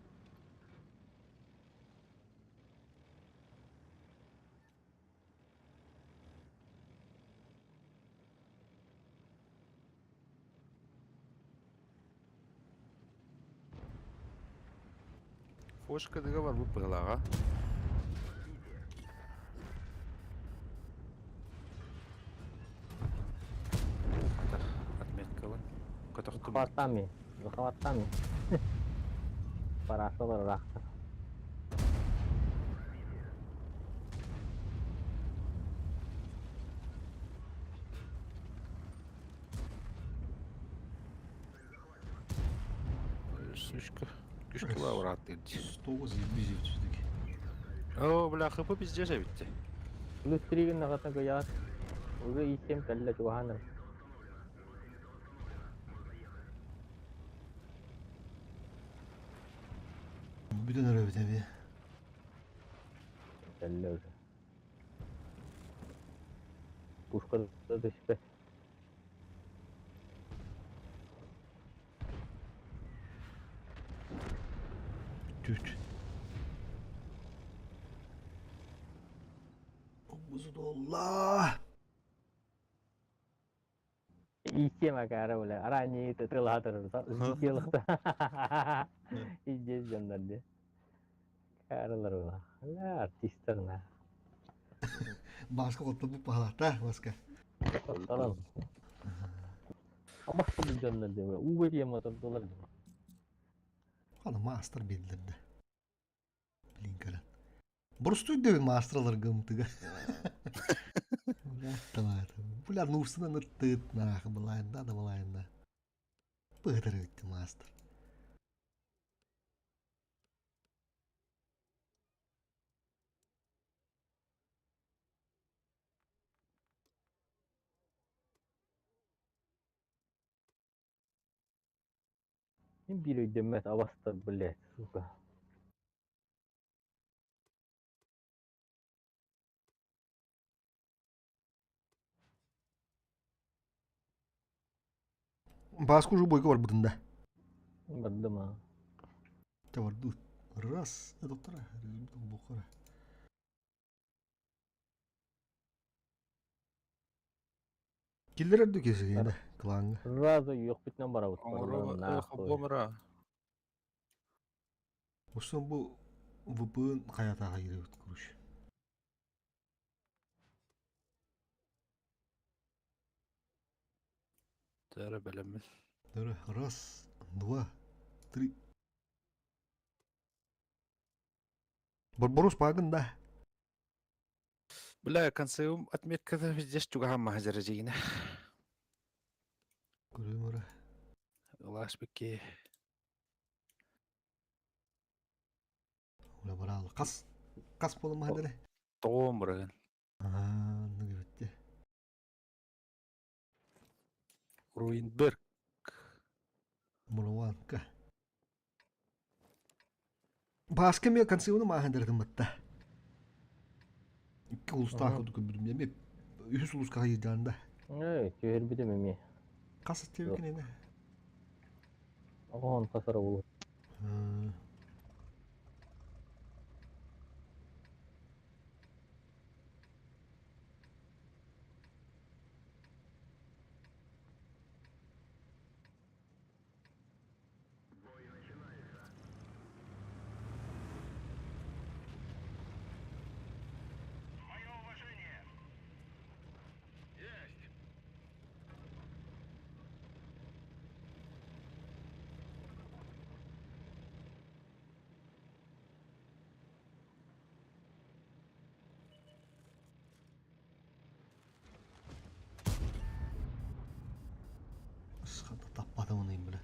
Speaker 12: Фошка дыга бар бу пыһылаҕа. Отметкалын. Көтөхтүм.
Speaker 5: Захватами. Захватами. Парашалар ыраахтар.
Speaker 12: Сучка. Күшкә лауреат диир.
Speaker 1: Стол заебись все-таки.
Speaker 12: О, бля, хп пиздец эбитти.
Speaker 5: Плюс три гыннаҕытына кыйаат. Уже исем кэллэ чугаһаан
Speaker 1: Бүтэн өрөбүт эби.
Speaker 5: Кэллэ уже. Пушка да түспэт.
Speaker 1: Түт. Бузу долла.
Speaker 5: Исем акара бля. Арани тылаатыр. Сделықта. Издец дьоннор дии. Каралар була. Ла артистар на.
Speaker 1: Маска хотто бу палата, маска.
Speaker 5: Таран. Абас дьоннор дии. Уу диэн мотордулар дии.
Speaker 1: Аны мастер билдирди. Блин кэлэн. Боростуй дэви мастерлар гымтыга. Бля, Бля, нурсынан ыттыт нах былайында да былайында. Быдыр өтті мастер.
Speaker 5: Мин биир өйдөммөт абастар, блядь, сука.
Speaker 1: Бааска уже бойга барбытын да.
Speaker 5: Бардым а.
Speaker 1: Те барды. Раз, доктора, бухара. Киллерер ду кесигене кланга.
Speaker 5: Сразу үөхпүтүнэн барабыт.
Speaker 12: Оҥоро хобуомара.
Speaker 1: Усон бу ВП-н хайатааха кииребит короче.
Speaker 12: Тара бэлэммин.
Speaker 1: Тара раз, два, три. Барбарос паагын да.
Speaker 12: Бля, концевым отметкада везде чугаһан маһа дьиинэ.
Speaker 1: Көрүм ора.
Speaker 12: Ылаш бикки.
Speaker 1: Ула барал. Қас қас бола маһа
Speaker 12: Тоҕуон бырагын.
Speaker 1: Аа, нугибитте.
Speaker 12: Руинберг.
Speaker 1: Мулуанка. Бааска эмиэ концевыны maahan дэрэтимматта. Икки улустаах курдук көрбүтүм эмиэ үһүс улууска хайыырдаан да.
Speaker 5: Эй, түһэрбитим эмиэ.
Speaker 1: Хас аттебикин эне?
Speaker 5: Оҕон хасара булу.
Speaker 2: Мое уважение! Есть!
Speaker 1: Таппатымын бile.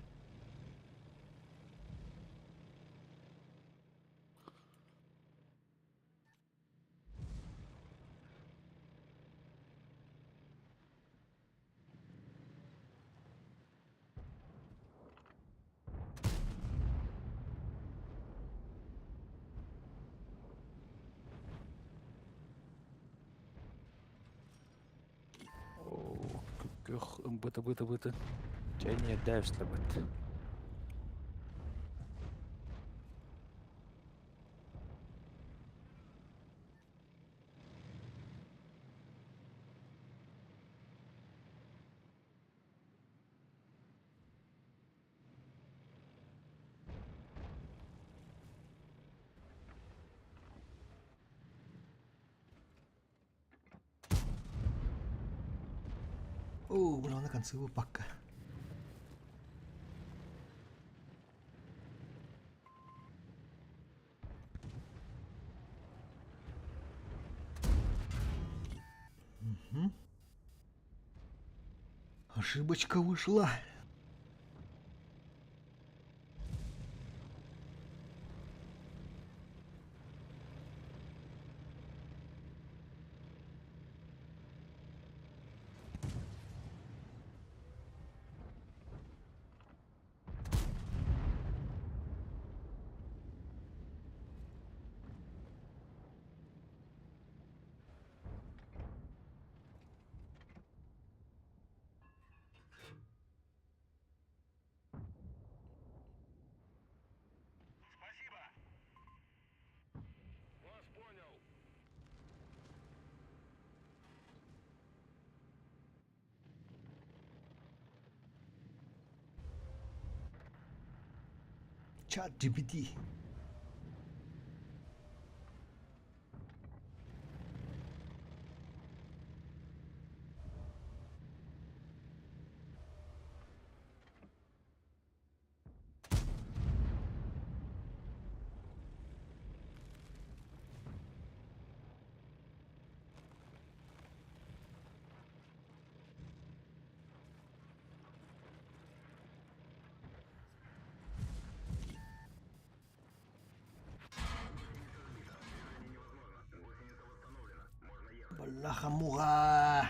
Speaker 12: Күх ымбыты быты быты. Чайне дәвслебет.
Speaker 1: Оо, бля, на конце пока. Угу. Ошибочка вышла.
Speaker 2: Спасибо! Вас понял!
Speaker 1: Чат GPT. Бляха-муха!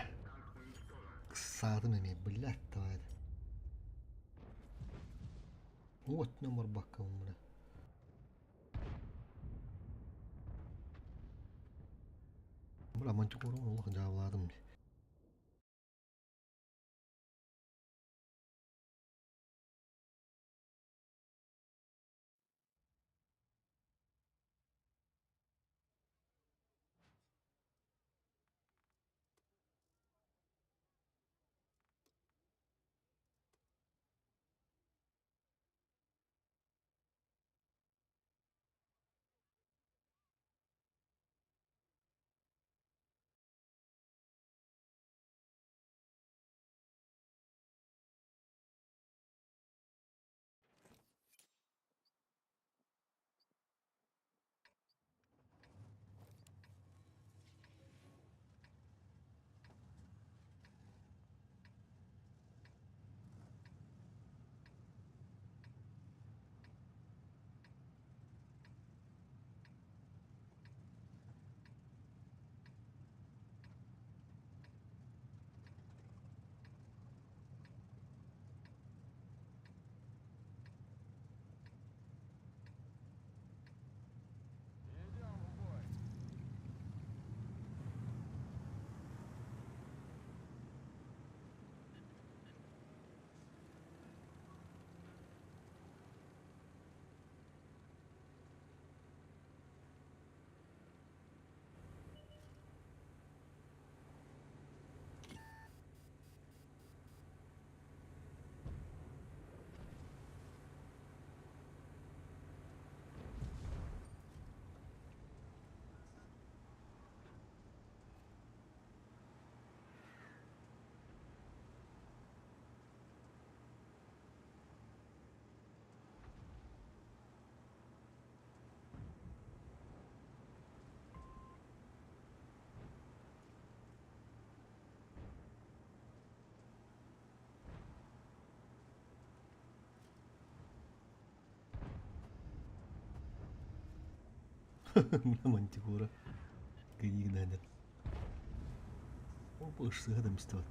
Speaker 1: Саатым эмиэ, блядь, давай. Вот барбакка бля. Бля, мантикора олох жаабыладым. Бля, мантикора. Кыйыгнаныр. Опа, ышсыга да мистебат.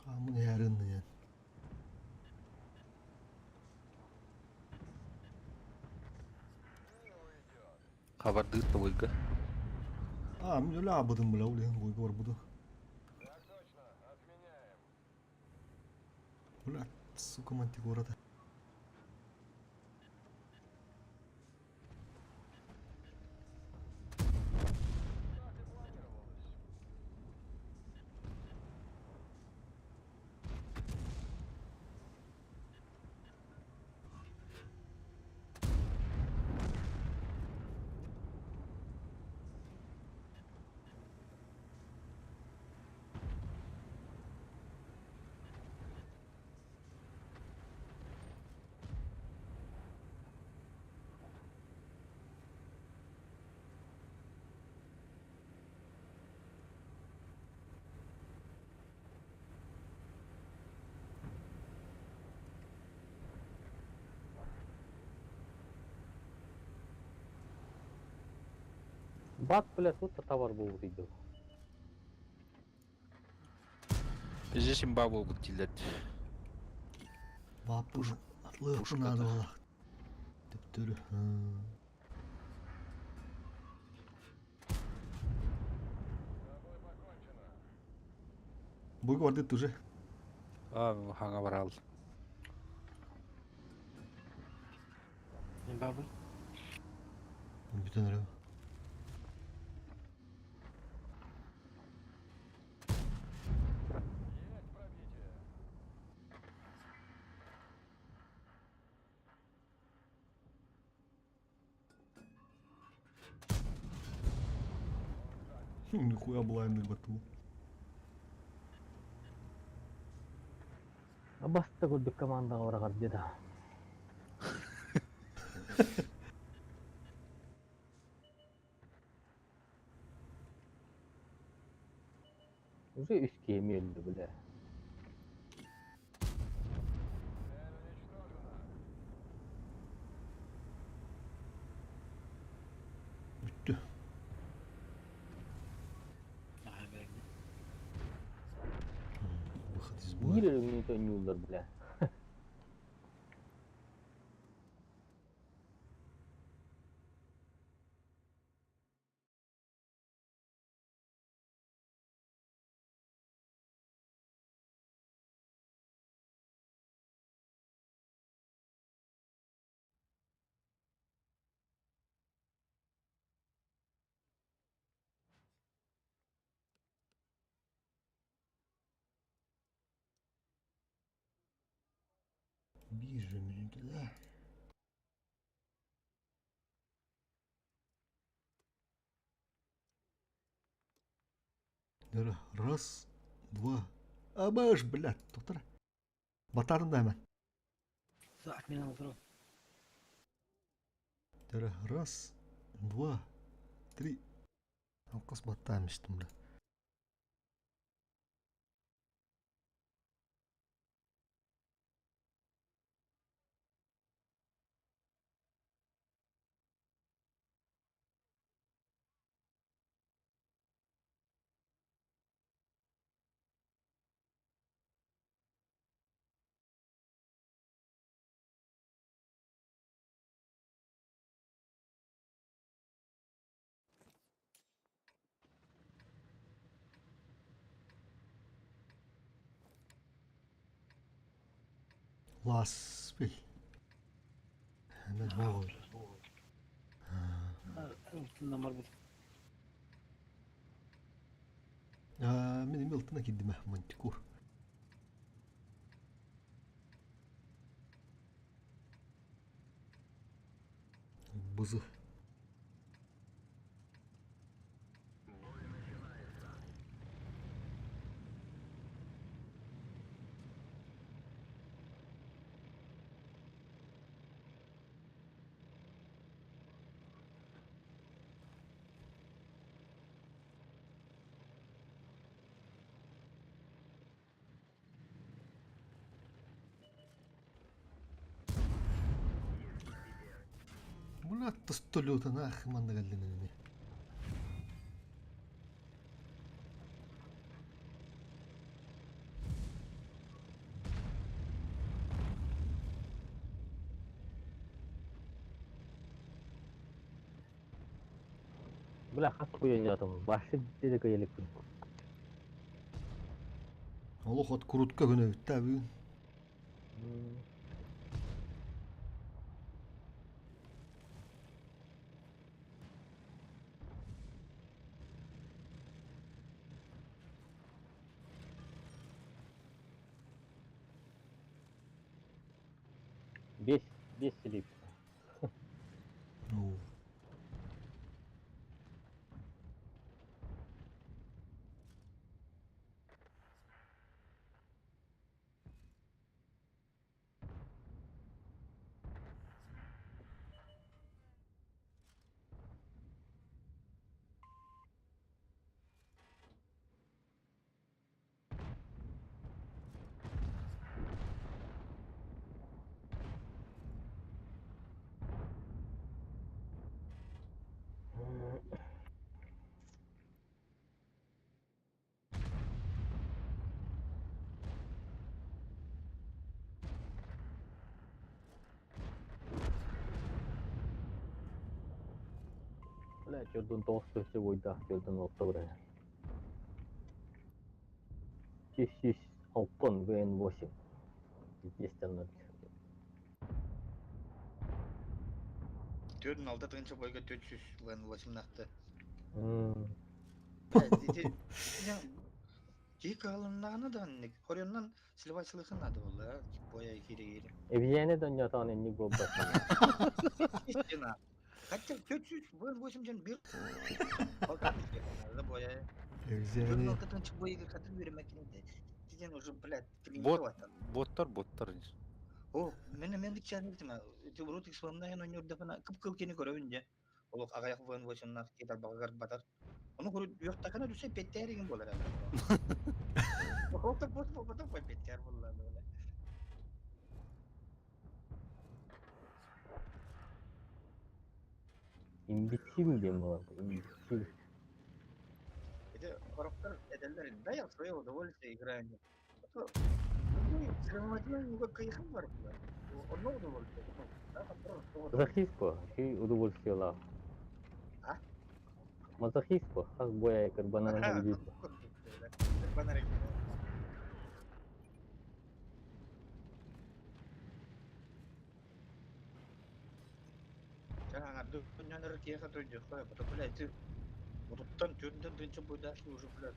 Speaker 1: Камын ярынны.
Speaker 12: Хабардыыр тобойга.
Speaker 1: А, мен өлі абыдым бля, улен бойга бар буду. Бля, сука, мантикора да.
Speaker 5: Бат, бля, тут товар был видел.
Speaker 12: Бизе имба болбут дийлер.
Speaker 1: Баппы атлы надо было. Төптөрү. Бойга бардыт уже.
Speaker 12: А, хаңа барал.
Speaker 9: Мен барбын.
Speaker 1: Бүтэн эрэ. Нихуя блайндер батыл.
Speaker 5: Баста көрдүк командаға барағар деді. Уже үс киһи өлдү, бля.
Speaker 1: Бүттү.
Speaker 9: Аха, беремин.
Speaker 1: Выход из боя.
Speaker 5: Биир эрэ минут ойнууллар, бля.
Speaker 1: Биир минут, да. Раз, два. Абаш, блядь, тотара. Батарын да hemen.
Speaker 9: Отмена отырып.
Speaker 1: Раз, два, три. Алқас баттамыштым, бля. Ласпи. Hemen оҕол.
Speaker 9: Ылтыннан барбыт.
Speaker 1: Мен эми ылтына кирдим мантикур. Бызы. Бля, тостолета нах манна галлинени.
Speaker 5: Бля, хас куйан жатым. Башы деде көйелек.
Speaker 1: Олох от курутка күнө бүтті бүгүн.
Speaker 5: Бес, бес селеп.
Speaker 1: Оо.
Speaker 5: Бля, чердун тоғыз төсе бойда, чердун отта бра. 200 Алтон ВН8. Естественно.
Speaker 6: 4-6 тыһыынча бойга 400 ВН8 нахты. Киһи кыһалыннаҕына да оннук. Хорионнан сливать сылыхын надо буолла, боя киире-киире.
Speaker 5: Эбизиэне донньотоон инник буолбат.
Speaker 6: Истина. Хотя 400 ВН8 ден бир боя.
Speaker 1: Эбизиэне.
Speaker 6: 4-6 бойга хатын үөрэммэккин Ден уже, блядь,
Speaker 12: Бот, боттар, боттар.
Speaker 6: О, мен мен дикчан дитим. Ити урут исламнаан ойнуурдафына кып-кыл кини көрөбүн дьэ. Олох аҕыйах ВН8-наах киһи тарбаҕыгар батар. Ону көрү үөхтэххинэ дүсэ петтээр игин буолар аны. Ото бот буолбатах бой петтээр буолла буолар.
Speaker 5: Имбецил диэн буолар бу, имбецил.
Speaker 6: Ити сорохтор этэллэр, да я в свое удовольствие играю.
Speaker 5: Мазохист по, и удовольствие
Speaker 6: А?
Speaker 5: Мазохист по, хас боя карбонара видит.
Speaker 6: Уже, блядь.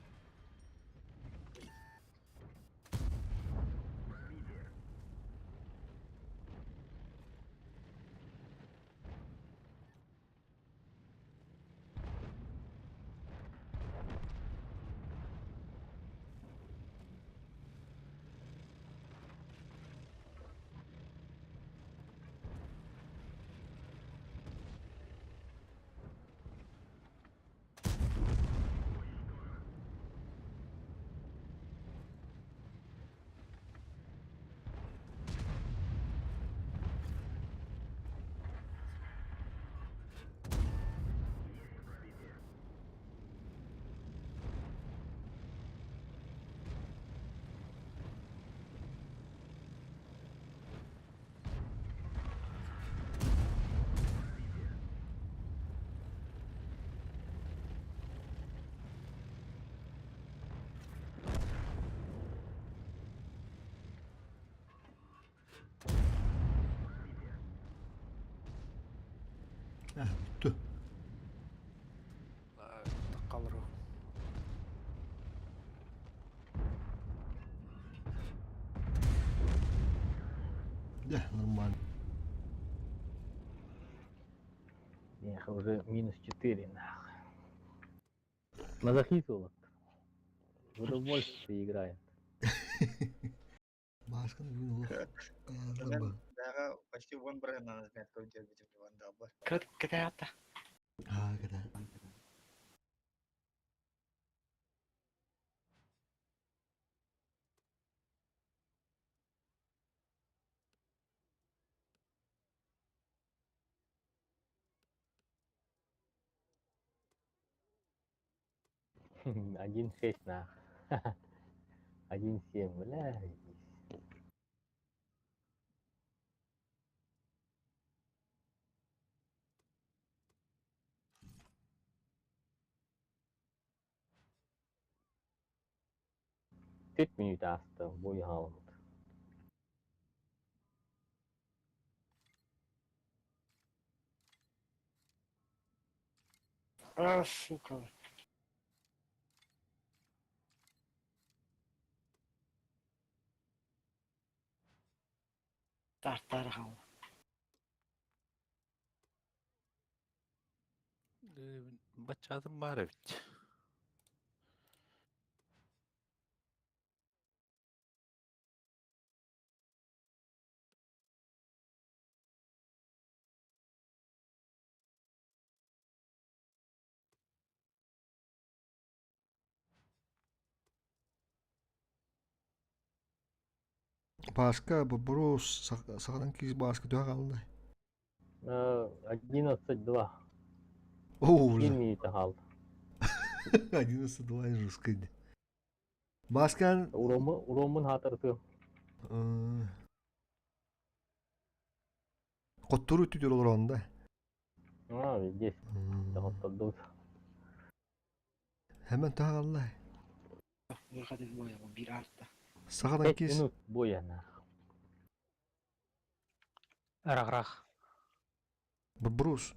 Speaker 1: Ah, бүттү.
Speaker 7: Қалыр.
Speaker 1: Да, нормально.
Speaker 5: Эх, уже минус 4, нахуй. Мазохист вот. В удовольствие играет.
Speaker 1: Башканы бүгүн олох.
Speaker 6: Бэҕэ почти вон бырыһынан разметка үтүөрбүтүм вандалбар.
Speaker 9: Кыт кытаата.
Speaker 1: Аа, ката.
Speaker 5: 1-6 нах. 1-7, бля. Түт минут аста, бой хаалымыт.
Speaker 9: А, сука. Тартар хаал.
Speaker 12: Баччатын бар эбит.
Speaker 1: Башка Бобрус саҕанан киис бааска төһө хаалла?
Speaker 5: 11-2.
Speaker 1: Оо,
Speaker 5: Bir минута хаалды.
Speaker 1: 11-2 жесткий. Бааскан
Speaker 5: Уромун хатырты.
Speaker 1: Хоттору түтөр олорон да.
Speaker 5: А, здесь. Хотторду.
Speaker 1: Hemen төһө хаалла?
Speaker 9: Выходит боя, бир арта.
Speaker 1: Саха
Speaker 5: Пять
Speaker 1: танкист.
Speaker 5: минут боя нах.
Speaker 4: Рах-рах.
Speaker 1: Брус.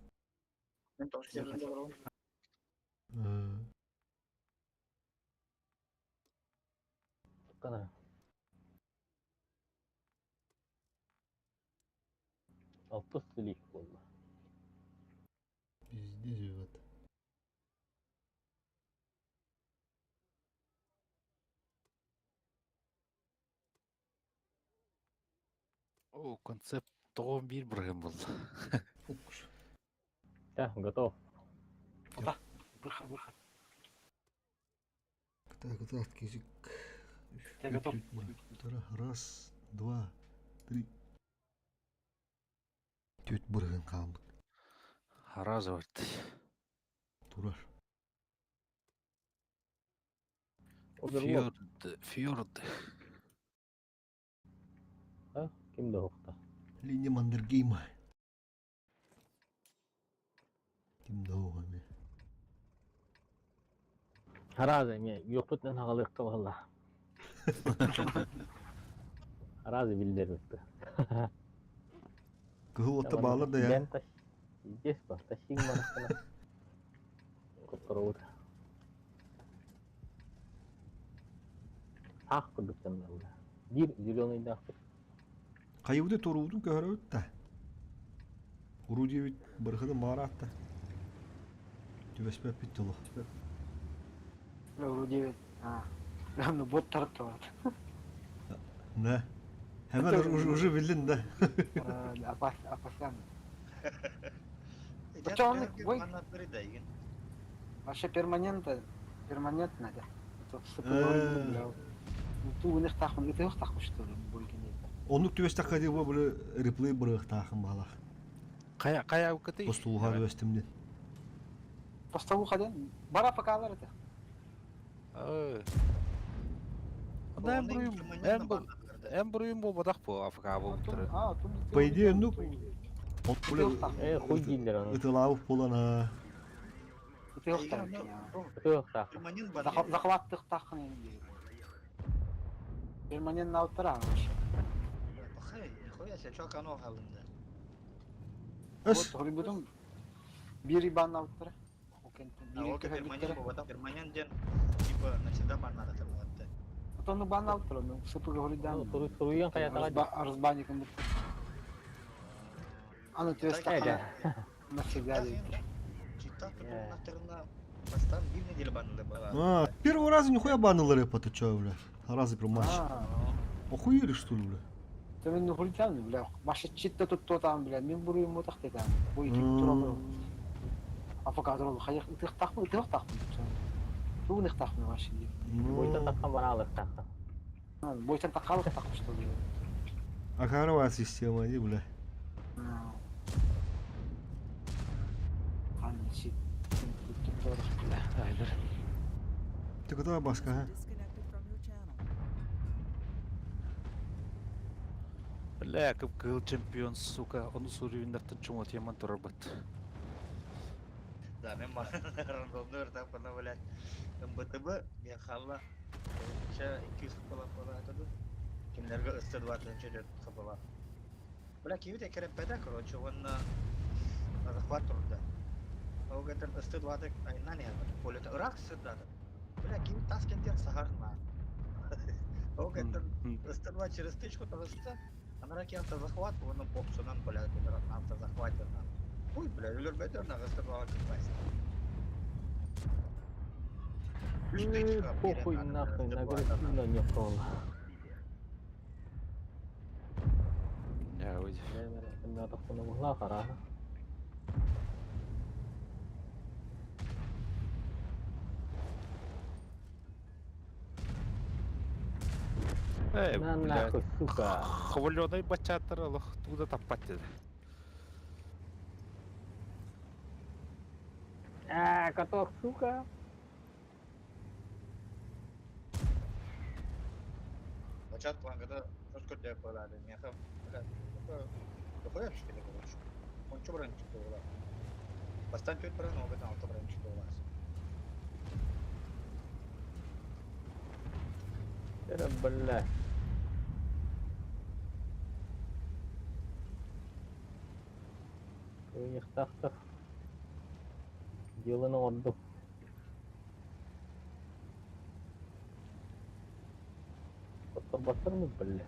Speaker 6: Мен тоғыз жерінде бар ғой.
Speaker 5: Кана. Алтыс слив болды.
Speaker 1: Пиздец, ребят.
Speaker 12: О, концепт тоғын бір бірген болды.
Speaker 1: Укус.
Speaker 5: Да, готов.
Speaker 9: Опа. Выход, выход.
Speaker 1: Так, так, кизик.
Speaker 9: Я готов.
Speaker 1: Раз, два, три. Түт бұрғын қалмыд.
Speaker 12: Харазы барды.
Speaker 1: Турар.
Speaker 5: Оверлок.
Speaker 12: Фьорд, фьорд.
Speaker 5: А? Ким да оқта?
Speaker 1: Линия Мандергейма. Ким да оғами.
Speaker 5: Харазы, мен yoqputnan haqalıq valla. Харазы билдер бітті.
Speaker 1: Кыһыл отта баалар да я.
Speaker 5: Здесь бар, тащи марахтана. Котторобут. Ах курдуктан да. Бир зеленый дахты.
Speaker 1: Кайыбыды торуудун көһөрөбүт да. Уру диэбит барыхыны маараатта. Түбэспэппит тылы.
Speaker 9: Бля, вроде, а. Бля, ну бот тарап вот.
Speaker 1: Да. Hemen уже, уже bildin да.
Speaker 9: Опасян. Чё он, ой?
Speaker 6: Манна передайген.
Speaker 9: Вообще перманентно, перманентно, да. Это с бля. Ну ту у них тахман, это их тахман что ли, бойки нет.
Speaker 1: Оннук түбэстэххэ дии бу реплей бырыахтаахын баалах.
Speaker 12: Кая, кая укаты?
Speaker 1: Постулуха түбэстимдин.
Speaker 9: Поставу ходен, бара покалар это.
Speaker 12: Эн буруйум бу бодақ бу Африка бу бұттыры.
Speaker 9: А, ту
Speaker 1: По идее, ну,
Speaker 5: Э, хуй дилер аны.
Speaker 1: Ытылаабыт буолан а.
Speaker 9: Это их тахман.
Speaker 5: Ытыахтаах.
Speaker 6: Перманент бар.
Speaker 9: Захваттых тахман енді. Перманент на утра вообще.
Speaker 6: Пахай, нихуя себе, чё кано халында.
Speaker 1: Эс.
Speaker 9: Вот, говорю, бир ибан на утра.
Speaker 6: А ол перманент бу, перманент ден, типа навсегда бар надо там вот.
Speaker 9: А то ну бан на утра, ну супер говорит, да.
Speaker 5: Суруйан каятага.
Speaker 9: Разбанником. А ну тебе
Speaker 5: Э,
Speaker 9: навсегда.
Speaker 6: Чита потом на бастан бир неделю банды была.
Speaker 1: А, первый раз нихуя банылар это чё, бля. Разы про матч. Охуели что ли, бля?
Speaker 9: Ты мен нухулитан, бля. Маша читта тут то там, бля. Мен бурую мотах ты там. Бой кип тура. Афакадро, хаях ытых тахмы, ытых тахмы. Ту них тахмы вообще.
Speaker 5: Бойтан таххан бараалык таххан.
Speaker 9: Бойтан тахалык тахмы что ли.
Speaker 1: Акарова система, не, бля.
Speaker 9: Хан чит.
Speaker 1: Ты куда баска, а?
Speaker 3: Disconnected from your channel.
Speaker 12: Бля, кып чемпион, сука. Оны суруйындартын чуңот яман турар бат.
Speaker 6: Да, мен рандомный ыртап кана, блядь. МБТБ, мен халла. Ща 200 хпла хпла атады. Кимлерге ысты 24 хпла. Бля, киви кереппеде, короче, он на захват турда. Ол гетер ысты 20 айна не полета. Ирак сыдады. Бля, киви таскентер сахарна. Ол гетер ысты 2 через тычку тагысты. Анараки автозахват, он попсунан, бля, на автозахвате. Ой, бля, үлер бетер на ысты 2 кыпайсы.
Speaker 5: Похуй нахуй, на агрессивно не қола.
Speaker 12: Я выйди.
Speaker 5: Мен таххана була қара.
Speaker 12: Э,
Speaker 5: На
Speaker 12: бля.
Speaker 5: нахуй, сука.
Speaker 12: Хваленый бачатыр, алых туда таппат деді.
Speaker 5: А, каток, сука.
Speaker 6: Бачат плангада жестко деп болады. Меха, бля, дохуя что ли, короче. Он чё брончик была? Бастан чуть бран, он алты брончик была.
Speaker 5: Эрэ бля. Кыайыахтаахтар. Дьыаланы оҥордум. Хотторботтор бля.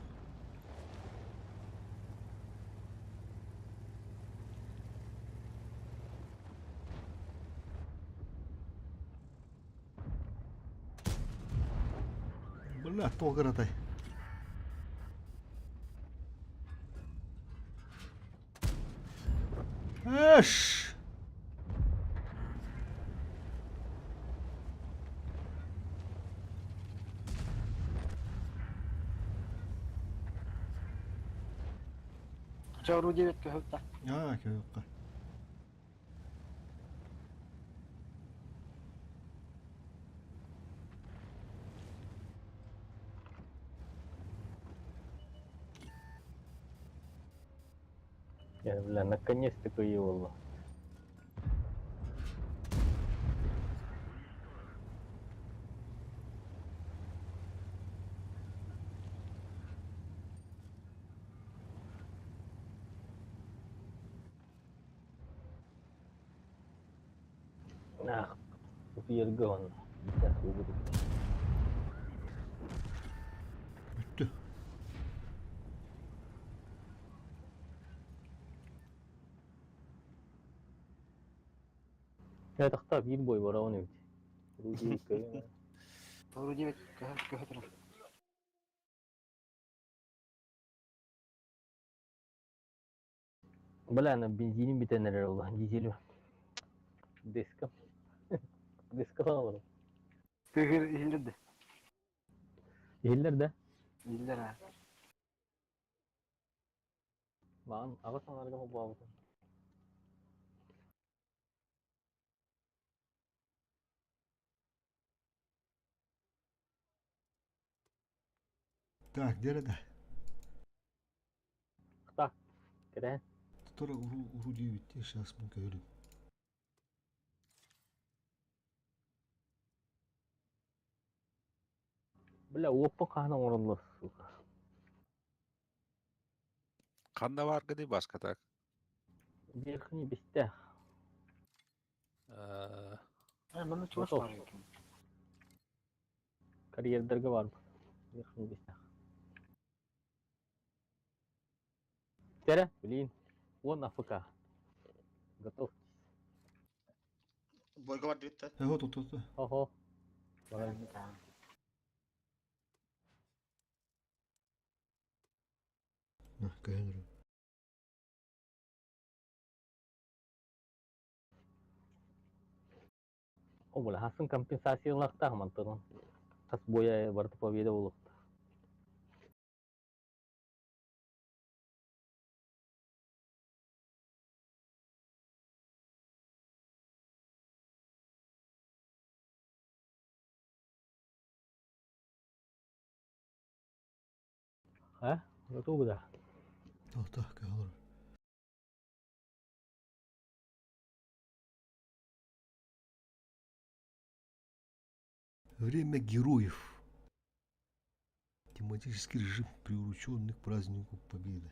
Speaker 1: Бля, тоҕыратай. Эш!
Speaker 9: Чору диэбит көһүттэ.
Speaker 1: Аа, көһүккэ.
Speaker 5: Я, бля, наконец-то кыайыы Ах, утуйарга уонна сейчас убудут.
Speaker 1: Бүттү.
Speaker 5: Я тахта биир бой барабан эбит. Руди кыайыы.
Speaker 9: Чору диэбит көһө турар.
Speaker 5: Бля, ана бензинин бүтэн эрэр ол дизель. Деска. Деска олорор.
Speaker 9: Тыгыр иһиллэр да.
Speaker 5: Иһиллэр да?
Speaker 9: Иһиллэр аа.
Speaker 5: Маҕан аҕыс аҥарга холбообутум.
Speaker 1: Так, где это?
Speaker 5: Так, кэтэһэн.
Speaker 1: Тура уру уру диэбиттии сейчас мы көрүм.
Speaker 5: Бля, уоппун хаһан оҥороллор, сука.
Speaker 12: Ханна бааргыный Башка так?
Speaker 5: Верхний Бестях.
Speaker 9: Э, манна чугас
Speaker 5: Готов.
Speaker 9: баар эбит.
Speaker 5: Карьердарга бар. Верхний Бестях. Терә, блин. Вон АФК. Готов.
Speaker 6: Бойга бар диэбит да.
Speaker 1: Э, вот, вот, вот.
Speaker 5: Ого.
Speaker 1: На, көһөн
Speaker 5: О, бля, хасын компенсациялаахтаах мантан. Хас боя барыта победа буолуохтаах. А? Готовы, да?
Speaker 1: Тоқта, көһөн Время героев. Тематический режим, приуроченный к празднику Победы.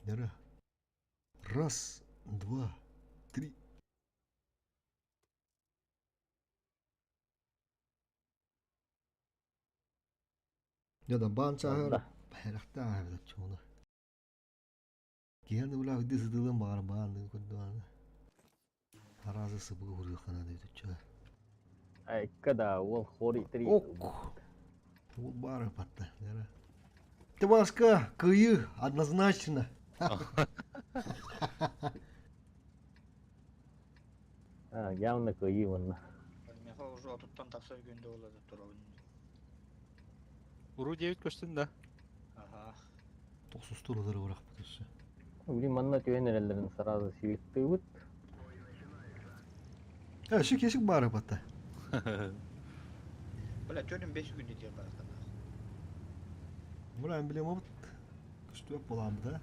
Speaker 1: Дара. Раз, два, три. Я да баан чааһыгар бэһэрэхтээх эбит оччоҕуна. Киһи аны бля үрдү сытыылыан баҕар баан курдук Араазы сыбыгы уруйхана диэбит оччоҕо.
Speaker 5: Айка да, уол хори три.
Speaker 1: Ок. Уол баара батта. Ты Маска, кыйы, однозначно.
Speaker 5: А, явно кыйы манна.
Speaker 6: Миэхэ уже отуттан тахса күндэ буолла турабын.
Speaker 12: Уру диэбит көстүн да.
Speaker 6: Аха.
Speaker 1: Тохсустур ылары бырахпыт өссө.
Speaker 5: Блин, манна түһэн эрэллэрин сразу сибиттыыбыт.
Speaker 1: Э, шик кесик баара батта.
Speaker 6: Бля, төрүн бес күндэ диэн барахтаннаах.
Speaker 1: Бля, эмблема бут. Көстүөк буолааммыт, а?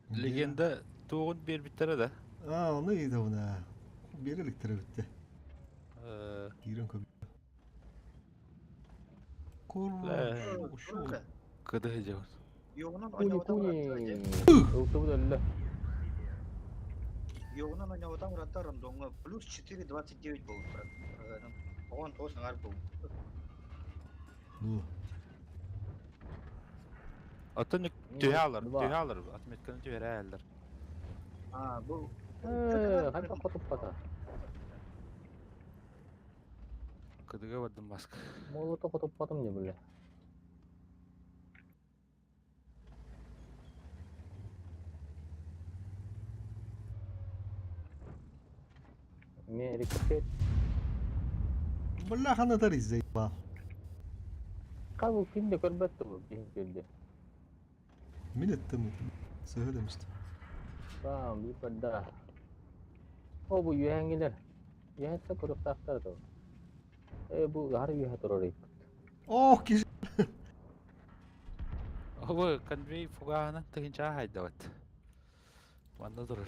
Speaker 12: Легенда туоҕун биэрбиттэрэ да.
Speaker 1: А, ону ыйытабын аа. Биэрэ иликтэрэ бүттэ. Киирэн көбү. Кор.
Speaker 12: Кыды жабын.
Speaker 6: Йоғунан
Speaker 5: Куни
Speaker 6: ойнаудан
Speaker 5: куни.
Speaker 6: ұраттар.
Speaker 5: Ылтыбыт өллө.
Speaker 6: Йоғунан ойнаудан ұраттар рандомға плюс 4,29 болып брат. Оған тоғыз аңар был.
Speaker 1: Ну.
Speaker 12: Атын түһә алар, түһә алар, отметканы түһәрә әлләр.
Speaker 6: А, бұл...
Speaker 5: Хайда хотуп бата.
Speaker 12: Кыдыга бардым маска.
Speaker 5: Молото хотуп батым не биле. Ме рикошет.
Speaker 1: Бля, хана тарис заебал.
Speaker 5: Кабыл кинде көрбөттү бу биһин көрдү.
Speaker 1: Мин еттім. Сөйлемішті.
Speaker 5: Бам, bir барда. О бу үйәңгилер. Үйәнсе көрүктактар да. Э бу гары үйә турар ит.
Speaker 1: Ох, киш.
Speaker 12: Ого, конвей фугана тыгынча хайдабат. Манна турur.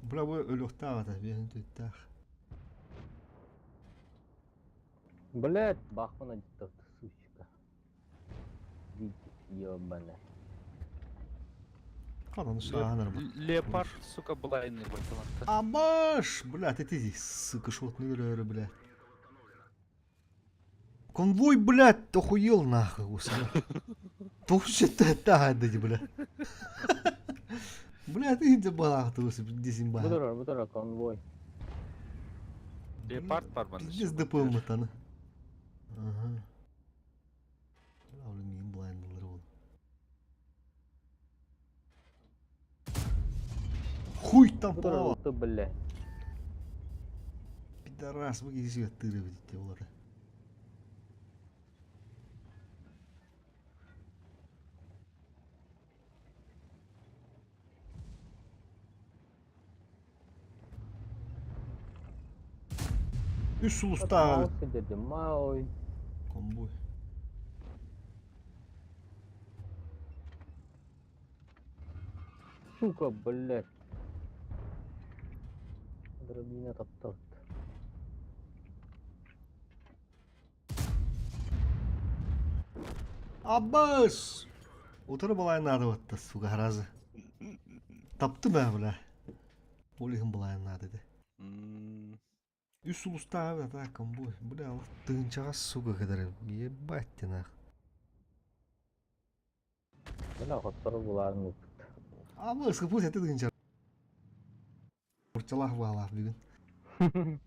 Speaker 1: Бля, бу өлөктагы бен төттах.
Speaker 5: Блять, бахмана дитта, сучка. Видит, ёбаная.
Speaker 1: Кананы шағанар бу.
Speaker 12: Леопард, сука, блайнный бартаматта.
Speaker 1: Амаш, бля, ты ты, сука, шотный өлөрү, бля. Конвой, блядь, охуел нахуй, господи. Вообще-то это, бля. Бля, ты не балах, ты десин
Speaker 5: Бу
Speaker 1: ба.
Speaker 5: турар, бу турар конвой.
Speaker 12: Леопард бар манна.
Speaker 1: Пиздец ДПМ таны. Ага. Бля, мин блайндлар бол. Хуй там
Speaker 5: Бу турар
Speaker 1: плавал.
Speaker 5: ылты, бля.
Speaker 1: Пидорас, вы здесь тыры видите, олар. Үс улустағы
Speaker 5: Деди, май.
Speaker 1: Конвой.
Speaker 5: Сука, блядь. Дробина тапталт.
Speaker 1: Аббас! Отыры балай надо вот, сука, разы. Тапты бә, бля. Олихын балай надо, де. Үс улустағы, да, конвой. Бля, тыгынчаға, сука, кадар. Ебать ты нах.
Speaker 5: Бля, хоттору буларын ыппыт.
Speaker 1: Аббас, пусть это тыгынча. Урчалах балах бүгін.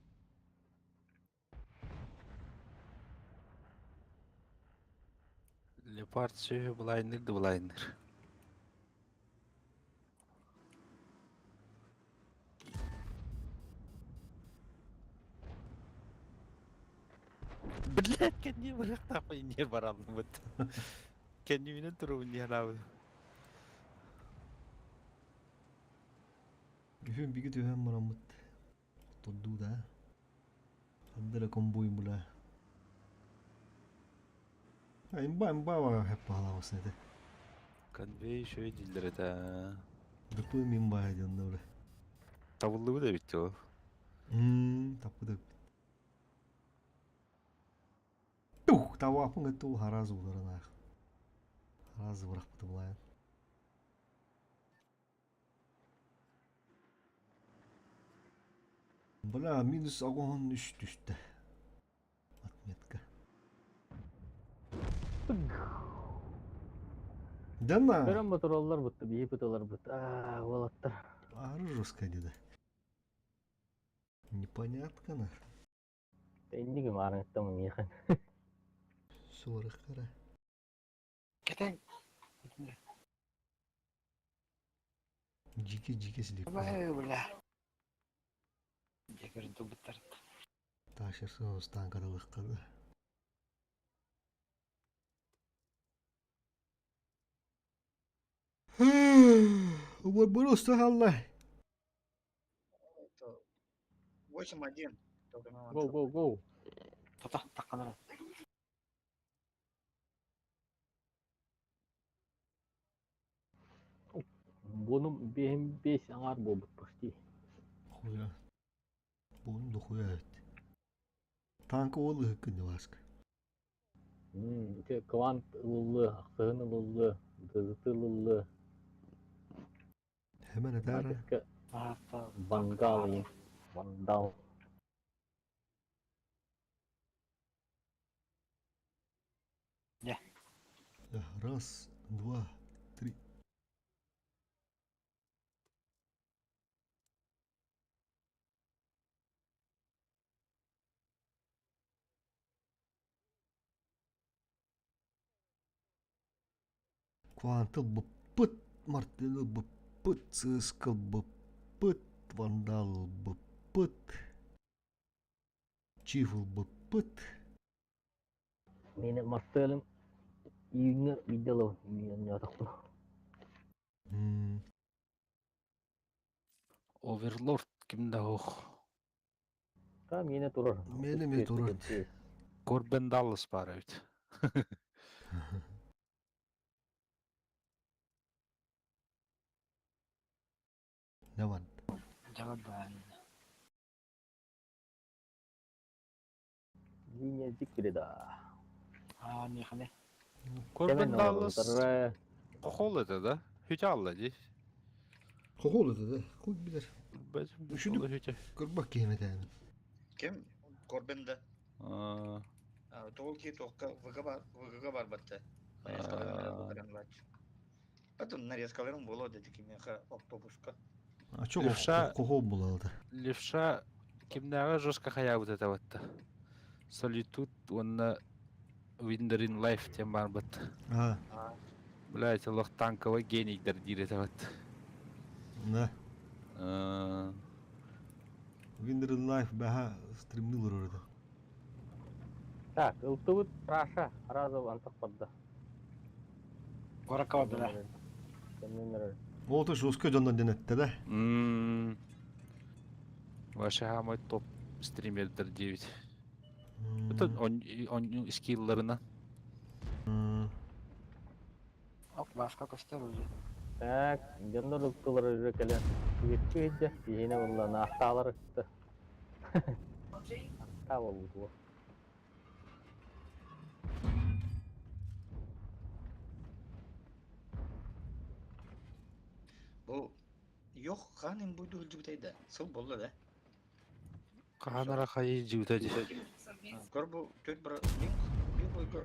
Speaker 12: Леопард сүйі блайнер да блайнер. Блядь, кенни бырактапы не баралым бут. Кенни менен туруп не арабы.
Speaker 1: Үхін биги түһэн мараммыт. Тодду да. Андара конвой бля. Имба имба ва хеп балабыз неде.
Speaker 12: Конвей шөй дилдер это.
Speaker 1: ДП имба дегенде бля.
Speaker 12: Табылды да битти ол.
Speaker 1: Тапы да. Тух, тавапын гытты харазы булар ах. Харазы бырак булай. Бля, минус огонь үш түсті. Отметка. Да на.
Speaker 5: Көрөн батыроллар бутты, бии буталар бут. Аа, уолаттар.
Speaker 1: Ары жестко деди. Непонятно на.
Speaker 5: Эндиги маарыңыттамын михан.
Speaker 1: Сорок қара.
Speaker 9: Кетен.
Speaker 1: Жеке жеке сілеп.
Speaker 9: Бля, бля. Жекерин тубыттар.
Speaker 1: Ташырсы станкада лыққады. Ой, просто Алла.
Speaker 6: 8-1. Только на
Speaker 5: Go, go, go.
Speaker 9: Тата, такканара.
Speaker 5: Буну бехим бес аңар болбут почти.
Speaker 1: Дохуя. Бугун дохуя эбит. Танка ол ыһыккын Васка.
Speaker 5: Ити квант ылыллы, ахсыһын ылыллы, дызыты ылыллы.
Speaker 1: Hemen этээр.
Speaker 5: Вангал, вандал.
Speaker 1: Раз, два, три. Квантыл быппыт, мартыны быппыт, сыыскыл быппыт, вандал быппыт, чиф ылбыппыт.
Speaker 5: Мин мартыалым июньҥа биирдэ ылабын, июньҥа
Speaker 12: Оверлорд ким да суох.
Speaker 5: Та миэнэ турар.
Speaker 1: Миэнэ эмиэ турар.
Speaker 12: Корбен Даллас баар эбит.
Speaker 1: Даван.
Speaker 9: Даван.
Speaker 5: Линия Зигфрида.
Speaker 9: А, нехане.
Speaker 12: Корбен Даллас хохол это, да? Хүтэ алла дии.
Speaker 1: Хохол это, да? Хуй билэр. Үшүдүк көрбөх киһи
Speaker 6: Ким? Корбен да. Тоҕо ки туохка ВГ бар ВГ бар батта. Потом нарезкаларым боло деди кимеха автобуска.
Speaker 1: А чо Левша хохол булалды.
Speaker 12: Левша кимнээҕэ жестко хайаабыт этэ батта. Солитуд уонна Windering Life диэн баар бат. Блядь, олох танковый генийдэр диир этэ бат.
Speaker 1: Да. Windering Life баха стримныл орорда.
Speaker 5: Так, ылтыбыт Раша разов антах барда.
Speaker 9: Горакка барда да.
Speaker 1: Ол то жестко дьоннор диэн этте да.
Speaker 12: Вообще самый топ стримердер диэбит. Это он скилларына.
Speaker 9: Ок, башка көстөр уже.
Speaker 5: Так, дьоннор ыттылар уже кэлэн. Үөттүү иһдэ, киһини булла, наахтаалар ытты. Ахтаа болбут
Speaker 6: Бу Йох хаан им буйду сылдьыбытай да? Сыл буолла да?
Speaker 12: Хаан ара хайы дьыбыта дии.
Speaker 6: Көр бу төрт бара биир бойго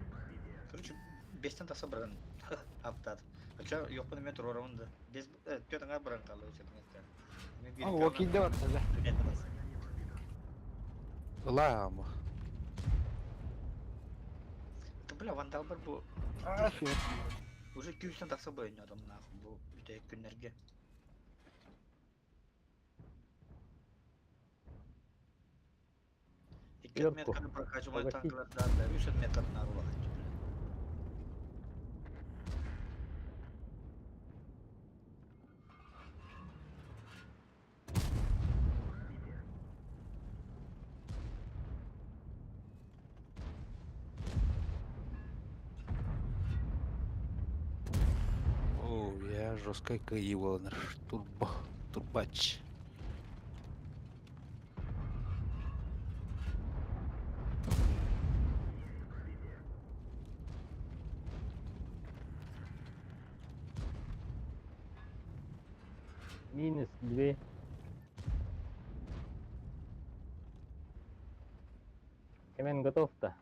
Speaker 6: короче бестен тахса баран аптаат. Оча йохпун эмиэ туруорабын да. Бес төрт аҥаар баран хаалла
Speaker 9: О, киирдэ барда да.
Speaker 12: Ылаама.
Speaker 6: Это бля вандалбар бу уже күүстэн тахса бойнодом нахуй бу бүтэһик күннэргэ. Икки метраны прокачивать танкларда, үс метрын арылахан.
Speaker 12: О, я жесткая кыйыы Турбо, турбач.
Speaker 5: Минус две. Кемен готов-то?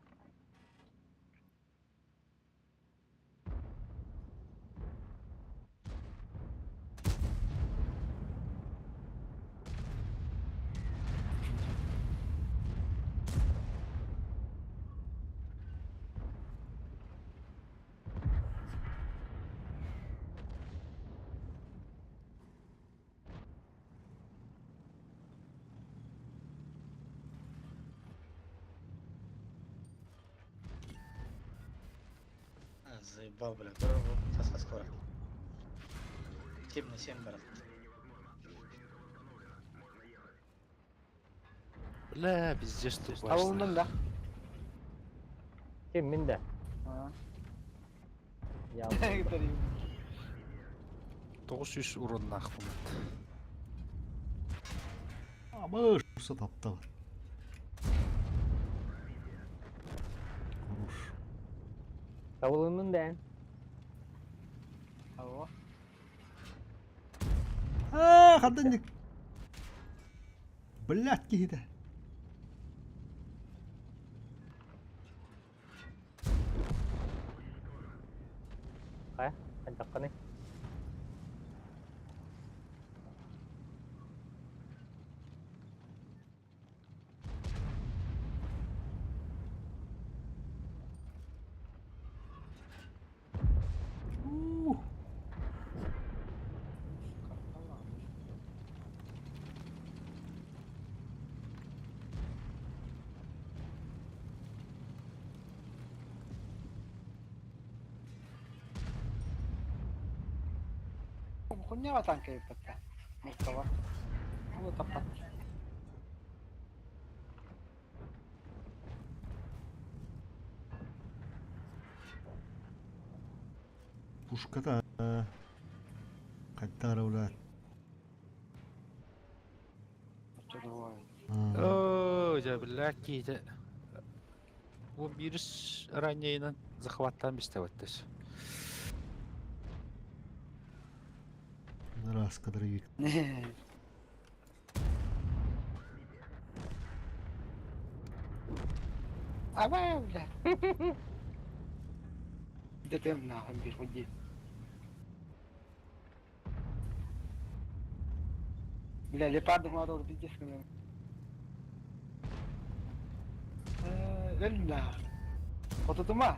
Speaker 6: Заебал, бля, Сейчас скоро. 7 на 7, брат.
Speaker 12: Бля, пиздец, турбач.
Speaker 9: Табылыннын да.
Speaker 5: Ким мин да? Я.
Speaker 12: 900 урон нахпымыт.
Speaker 1: Абыш, таптал. Хорош.
Speaker 5: Табылыннын дээн.
Speaker 9: Алло.
Speaker 1: Аа, хардынник. Блядь, киһитэ.
Speaker 5: Хайа, хайдаххыный?
Speaker 1: Ух.
Speaker 9: Хуйня танка еппетте. Меркава. Ол таппат.
Speaker 1: Пушката хайдара улар.
Speaker 12: Оо, дьэ, биллээх киһитэ. Бу биирис раннейынан захваттаан бистебеттес.
Speaker 1: Раз кадровик.
Speaker 9: Абай, бля. Дэтэм нахуй бир худи. Бля, леопард надо пиздец наверное. Өл нахуй. Хотутума.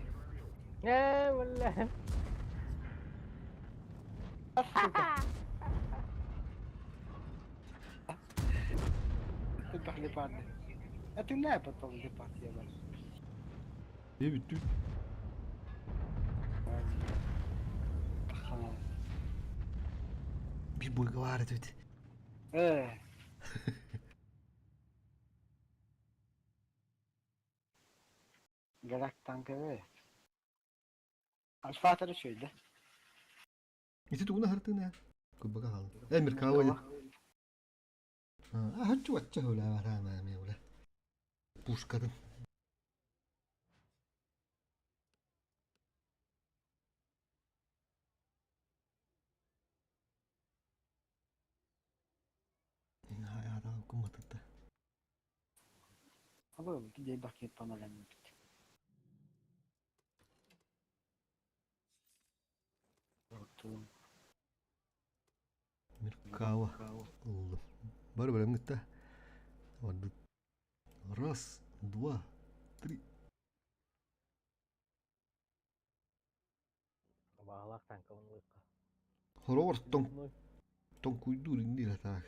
Speaker 5: Ээ, бля.
Speaker 9: Сука. Тупах леопарды. А ты на потом леопард, ебать.
Speaker 1: Бүттү. Bir бойга бар этибит.
Speaker 9: Э. Galak танка э. Альфа şöyle.
Speaker 1: Ити тугуна хартына. Кубага хал. Э Меркава. А хачу вачча хула вара ма ме ула. Пушкатын. Ина куматта.
Speaker 9: Абы дей бакет паналан.
Speaker 1: Меркава. Уллу. Бар барамгытта. Ордут. Раз, два, три.
Speaker 5: Баалаах танкабын ылыахха.
Speaker 1: Хороор тон тон куйдуур иннир таак.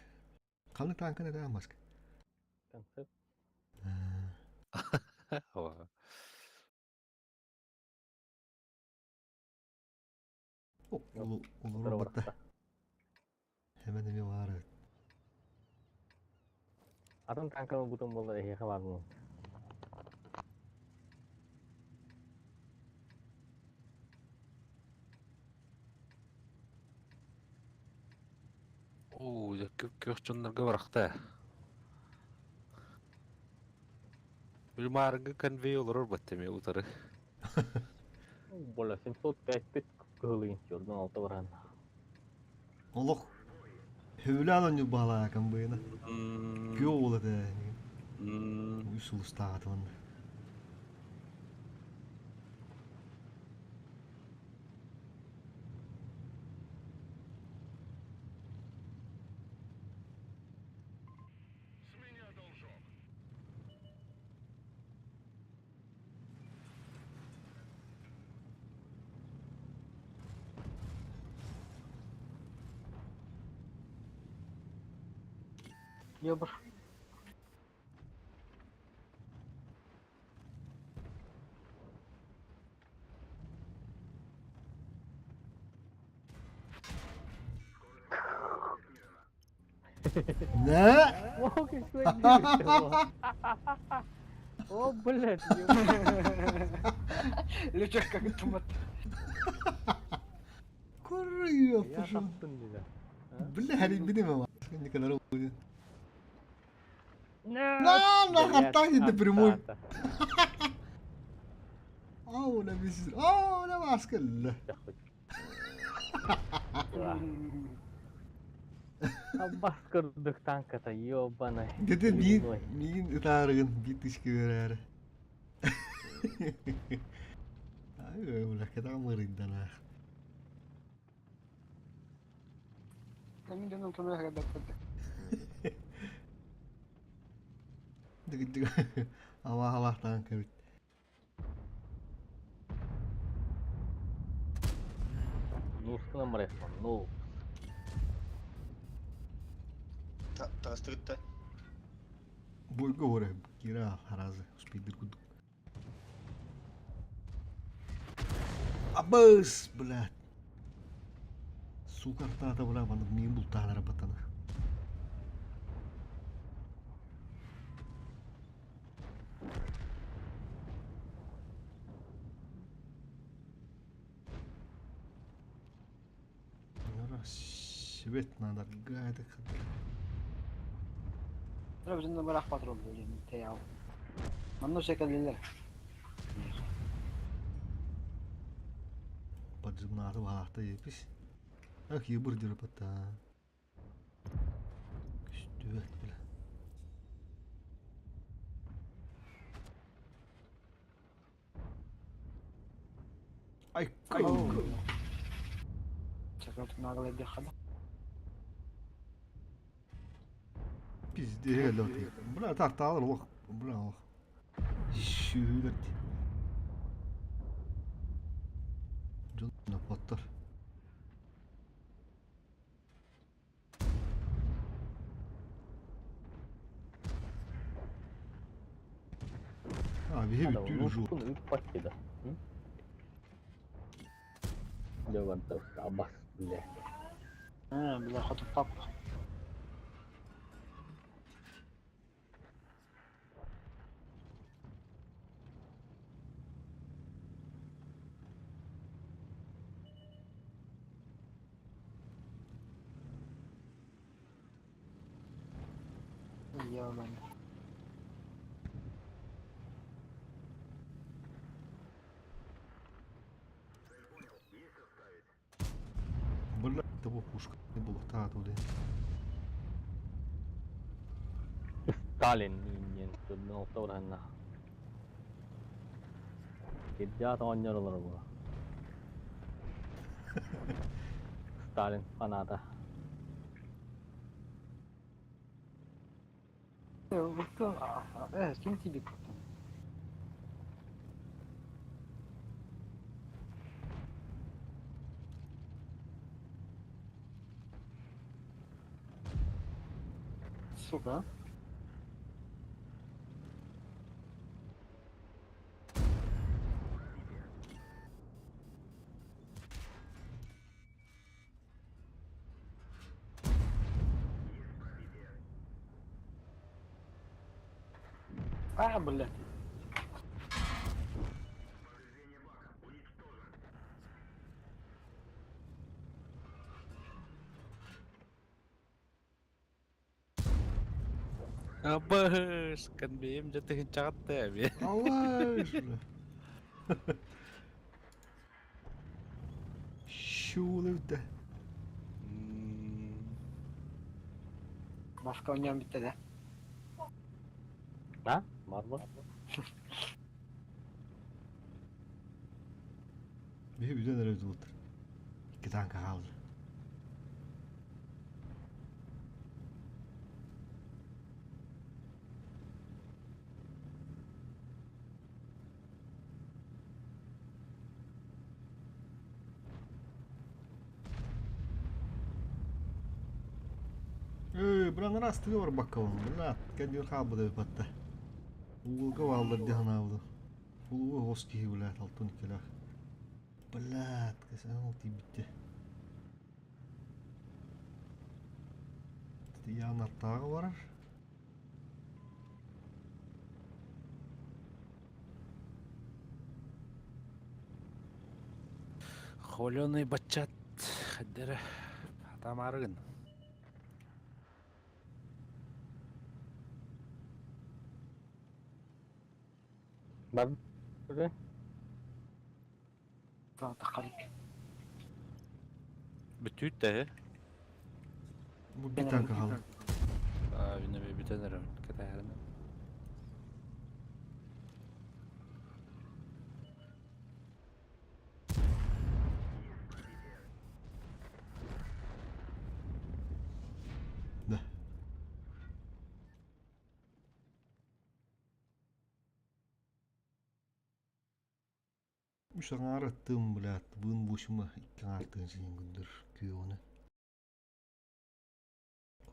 Speaker 1: Ханы танкана таа маск.
Speaker 5: Концепт.
Speaker 12: Ова.
Speaker 1: Улу улу батта. Hemen эме бар.
Speaker 5: Атын танкабын бутун болла эһиэхэ баар буолуо.
Speaker 12: Оо, дьэ, күөх дьоннорго барахта. Билмаарыгы конвей олорор баттеме утары.
Speaker 5: Бола 705 бит кыһылыгын чордун алта баран.
Speaker 1: Олох Хөвлән оню бала камбыйна. Кё ола да. Үс улустаатын.
Speaker 2: С меня должок.
Speaker 9: Ёбр.
Speaker 1: Не?
Speaker 5: О, какой дичь, О, блядь.
Speaker 9: Лючок как тумат.
Speaker 1: Куры
Speaker 5: Я
Speaker 1: пошел.
Speaker 5: таптым диде.
Speaker 1: Бля, хали бине ма. Николай будет. На, на хартаге ты прямой. Ау, на висит. Ау, на маска.
Speaker 5: Аббас курдук танката, ёбаный.
Speaker 1: Где-то миин, миин ытаарыгын биир тысяча берээри. Ай, бля, когда мырыйданаах.
Speaker 9: Мин дьонум көмөлөһө кэлбэттэр.
Speaker 1: Дыгы-дыгы алаах-алаахтаан кэбит.
Speaker 5: Нуускунан барыахпын, ну.
Speaker 6: Таҕыстыгыт да?
Speaker 1: Бойго ора кира харазы успейдир курдук. Абыс, блядь. Сука артаата бля, маннык миин бултаанара батана. Свет надо гайда
Speaker 9: Өзүнү быраах патрул тэяу. Манна шекеллилер.
Speaker 1: Поджимнаты баахта епис. Ах, ебыр дирапата. Күстүбэт бля. Ай, кай. Пиздец, Бля, тарталар ох, бля, ох. Шүүрөт. Дьон поттор. А, биһи бүттүүр уже.
Speaker 5: Үппат Дьэ абас бля.
Speaker 9: А, бля, хоту пап. Ёбаный.
Speaker 1: Бля, того пушка не было та туды.
Speaker 5: Сталин диэн турнал Кирдиат оонньор олоро буо. Сталин фаната.
Speaker 9: Ким тебе? Сука. А, блядь.
Speaker 12: Абыш, конбейм дьэ тыһынчаҕатта эби.
Speaker 1: Алаш, бля. Шуулы да.
Speaker 9: Маска оонньоон бүттэ да.
Speaker 5: А? Бар бу.
Speaker 1: Биһи бүтэн эрэ бүтүбүттэр. Икки танка хаалды. Эй, бра раз ты бар баккалым. Бра, кәдер хаалбыда батта. Улуга валлар диханаабыды. Улуга хос киһи блядь, алтын келах. Блядь, кэсэн ол тибитте. Янаттағы барар.
Speaker 12: Холеный бачат хаддера атамарыгын.
Speaker 5: Бар.
Speaker 9: Тахалик.
Speaker 12: Бүтүүт да
Speaker 1: Бу bir tanka kaldı.
Speaker 12: Аа, бинэ бүтэн эрэ кэтээһэрин.
Speaker 1: Да. Үс аҥаар аттым, блядь, быын бушума икки аҥаартыын сиин күндүр күйөҕүнэ.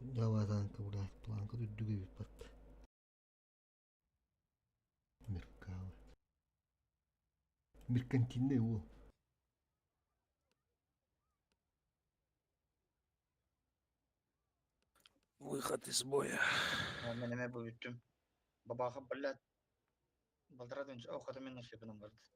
Speaker 1: Кунньаабаа танка, блядь, планка үрдүгэ бүппэт. Меркалы. Меркантильный уол.
Speaker 12: Выход из боя.
Speaker 6: Мен эме бу бүттүм. Бабаха, блядь. Балдырадын оохата мен насыпынан барды.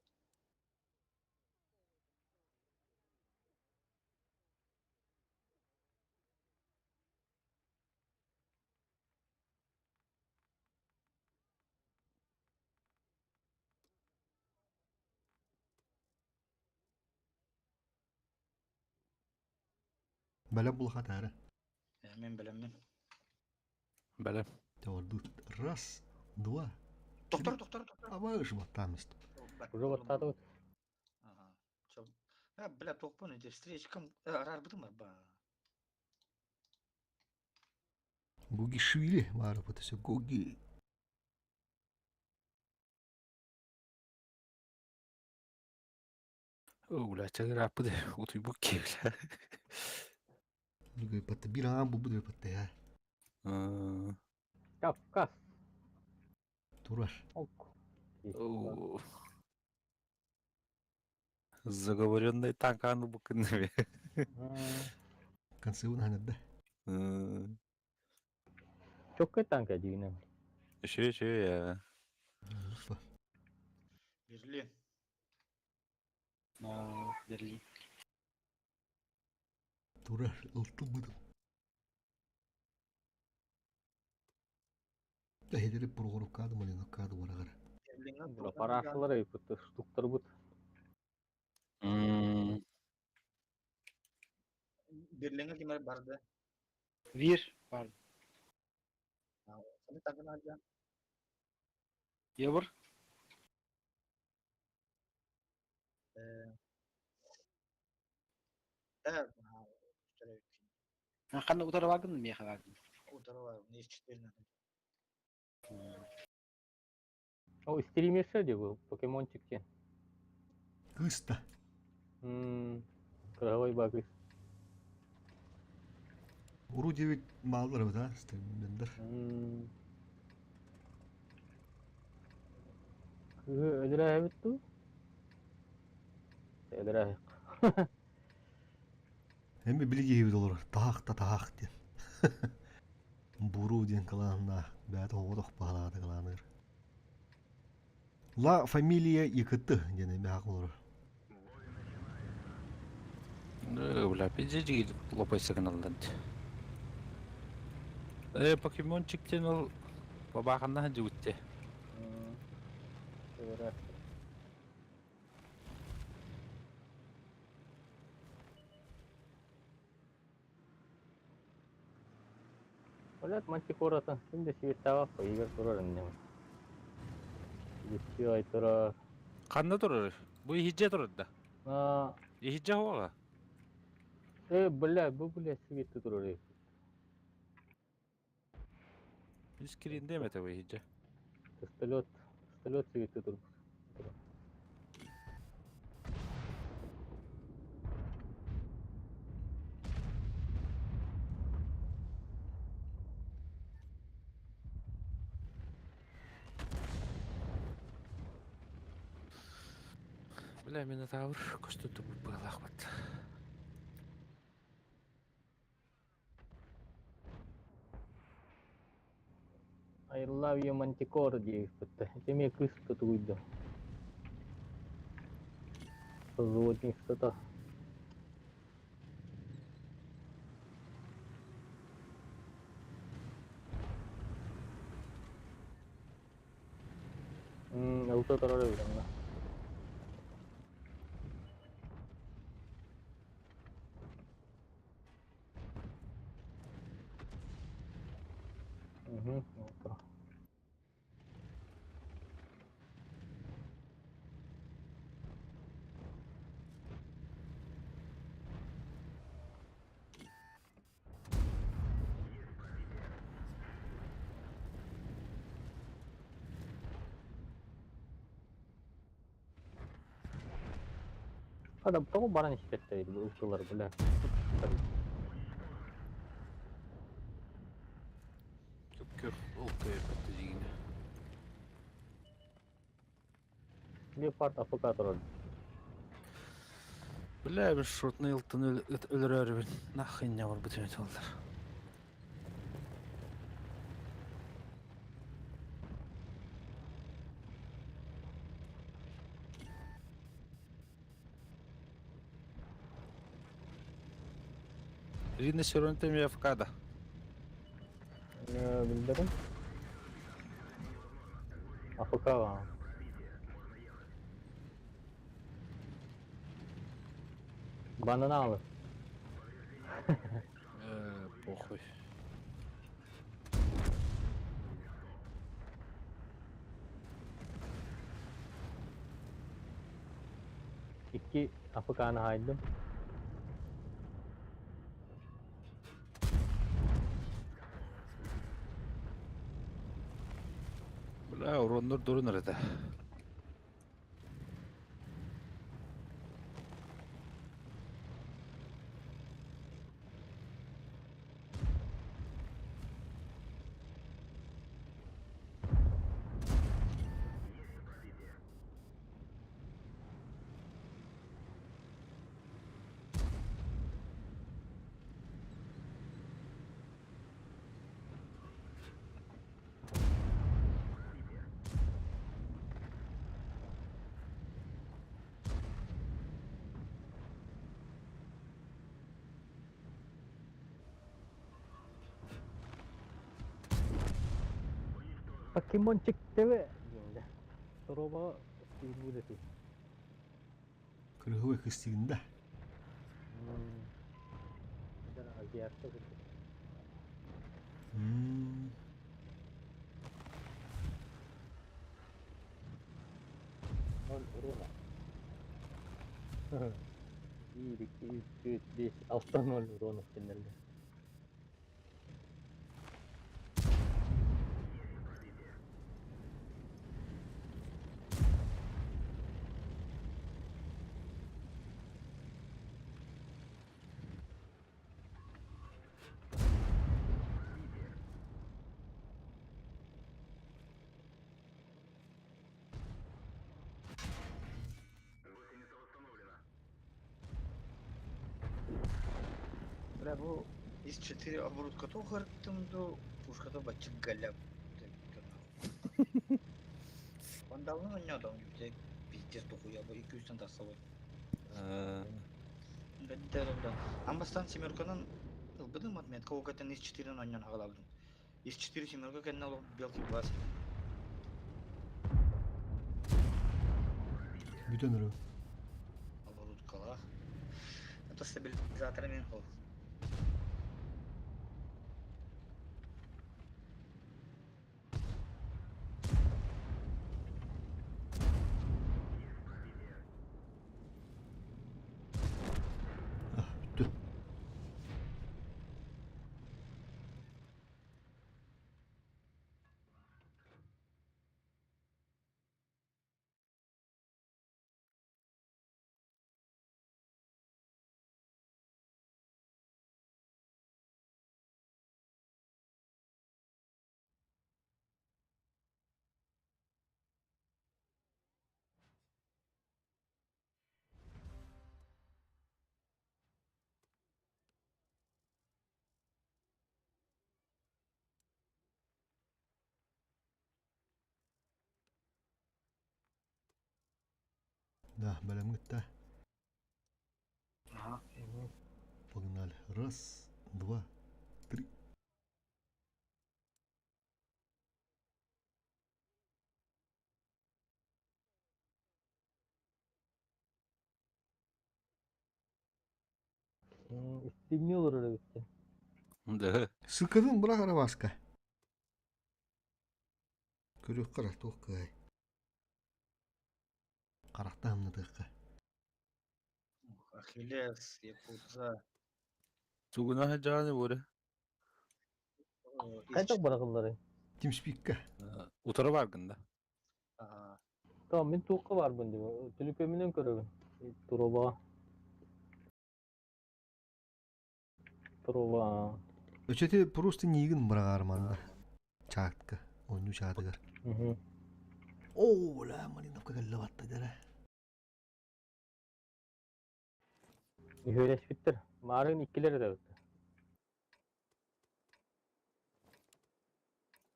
Speaker 1: Бэлэ булха тары.
Speaker 6: Мен билеммин.
Speaker 12: Бэлэ.
Speaker 1: Тавардут. Раз, два.
Speaker 6: Доктор, доктор, доктор.
Speaker 1: Абыш баттамыст.
Speaker 5: Уже баттаатыбыт.
Speaker 6: Ага. Чо. Э, бля, тохпун эти встречкам арарбытым бар ба.
Speaker 1: Гогишвили бары бутысы Гоги.
Speaker 12: Оо, бля, чагырааппыт утуйбук киһи, бля.
Speaker 1: Нүгэй патта бир аан бу бу патта я.
Speaker 5: Кавказ.
Speaker 1: Турар.
Speaker 5: Ок.
Speaker 12: Оо. Заговоренный танканы бу күннеме.
Speaker 1: Концевын ханадда.
Speaker 5: Чоккай танка дигинен.
Speaker 12: Үшө, үшө, я.
Speaker 6: Берлин.
Speaker 9: Берлин.
Speaker 1: Турар. Ылтыл быдым. Да хедери Прохоровкады Малиновкады барагара.
Speaker 6: Берлинге
Speaker 5: Парашалар ыйпыт, штуктар бут.
Speaker 6: Берлинге кимер барды.
Speaker 9: Вир бар.
Speaker 6: Саны тагын алжан.
Speaker 9: Ебір.
Speaker 6: Э. Э,
Speaker 9: Ханна утара вагын меха вагын.
Speaker 6: Утарова, не 4
Speaker 5: О, стримерше де был, покемончик те.
Speaker 1: Кыста.
Speaker 5: Кровой багы.
Speaker 1: Уру девять малдар да, стриммендер.
Speaker 5: Өлөрө бит Өлөрө.
Speaker 1: Эми билги долор таах та таах диэн. Буру диэн кылаанна бэт оҕодох баалаата кылааныр. Ла фамилия якыты диэн эми хак олор.
Speaker 12: Бля, пиздец, лопайся каналдан. Э, покемончик тен ол бабаханна жигутте.
Speaker 5: Өлөрө. Олят мантикората, кимде светтава, игер турар инне. Исчи ай турар.
Speaker 12: Канна турар? Бу ихиджа турар да.
Speaker 5: А,
Speaker 12: Ихиджа хуага.
Speaker 5: э, бля, бу бля светти турар.
Speaker 12: Искрин демете бу ихиджа.
Speaker 5: Пистолет, пистолет светти турар.
Speaker 12: Бля, Минотавр көстөтү бу бат.
Speaker 5: I love you, Мантикора диэбиппит. Теме кыс тугуйда. Золотник что-то. Ылта турар эбит онно. Угу. Адам тоҕо баран испэттэр бу ылтылар бля.
Speaker 12: Көпкөр ол көйөппөттө дигине.
Speaker 5: Леопард АФК турар.
Speaker 12: Бля, bir шотны ылтын өлөрөрүбүн. Нахыня бар бүтүн олдар. Рина Сиронте АФК да.
Speaker 5: Билбэтим. АФК ба. Банана алы.
Speaker 12: Похуй.
Speaker 5: Икки АФК-ны хайдым.
Speaker 12: Бля, уроннор дурун эрэ.
Speaker 5: Покемончик ТВ. Деймде. Сороба стигин будет.
Speaker 1: Кыргыбай кыстыгын да.
Speaker 5: Азиатка курдук. Ноль урона. 1, 2, 3, 4, 5, 6 ноль урона киннерге.
Speaker 6: Бля, бу из 4 оборудка хырттым ду, пушката бачык галяп. Вандалны ойнадым, тек пиздец дохуя бу 200 тасыбы. Бәттә да. Амбастан семерканан ылбыдым отметка, ол кәтен из 4 ойнан хагалабдым. Из 4 семерка кәнне ол белки 20.
Speaker 1: Бүтөн өрө.
Speaker 6: Оборудкалах. Это стабилизатор мен хол.
Speaker 1: Ah, бүттү. Да, бэлэм гытта.
Speaker 9: Ага.
Speaker 1: Погнали. Раз, два, три.
Speaker 5: Тимни олорор эбиттэр.
Speaker 12: Да.
Speaker 1: Ссылкатын бырах арабаска. Көрүөххэ эрэ туох кыай. Харахта хамнатыахха.
Speaker 6: Ахиллес, Якудза.
Speaker 12: Тугуна сылдьаҕын буоле.
Speaker 5: Хайдах бырахылларый?
Speaker 1: Тимспикка.
Speaker 12: Утары бааргын да.
Speaker 5: Tamam мин туохха баарбын дии. Түлүпүөмүнэн көрөбүн. Турубаҕа. Туруба.
Speaker 1: Өчөтү просто нигин быраҕаар манна. Чаатка. Оонньуу чаатыгар. Оо, бля, Малиновка кэллэ батта дэрэ.
Speaker 5: Үһүөлэспиттэр. Маарыын иккилэр этэбит.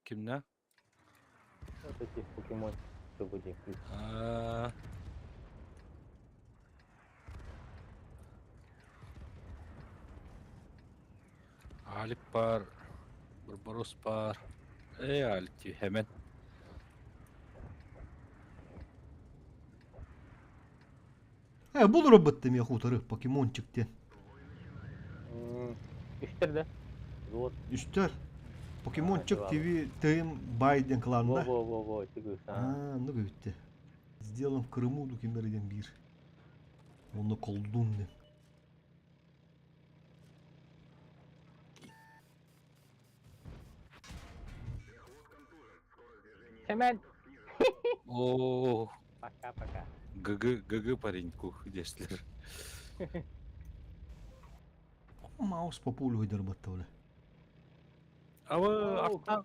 Speaker 12: Кимнэ?
Speaker 5: Вот эти покемон. Что будет?
Speaker 12: Аа. Алик бар, Барбарос бар. Э, Алик дии, hemen.
Speaker 1: Э, бұл робот эмиэ хуторы покемончик диэн.
Speaker 5: Үстэр да? Вот.
Speaker 1: Үстэр. Покемончик ТВ ТМ Байден кланна.
Speaker 5: Во, во, во, тигы.
Speaker 1: Аа, ну бүттэ. Сделан в Крыму дукимер диэн биир. Онно колдун диэн.
Speaker 5: Семен!
Speaker 12: О,
Speaker 5: Пока-пока.
Speaker 12: ГГ, ГГ пареньку диэстилэр.
Speaker 1: Маус по полю выдербатта бля.
Speaker 12: Аба, арта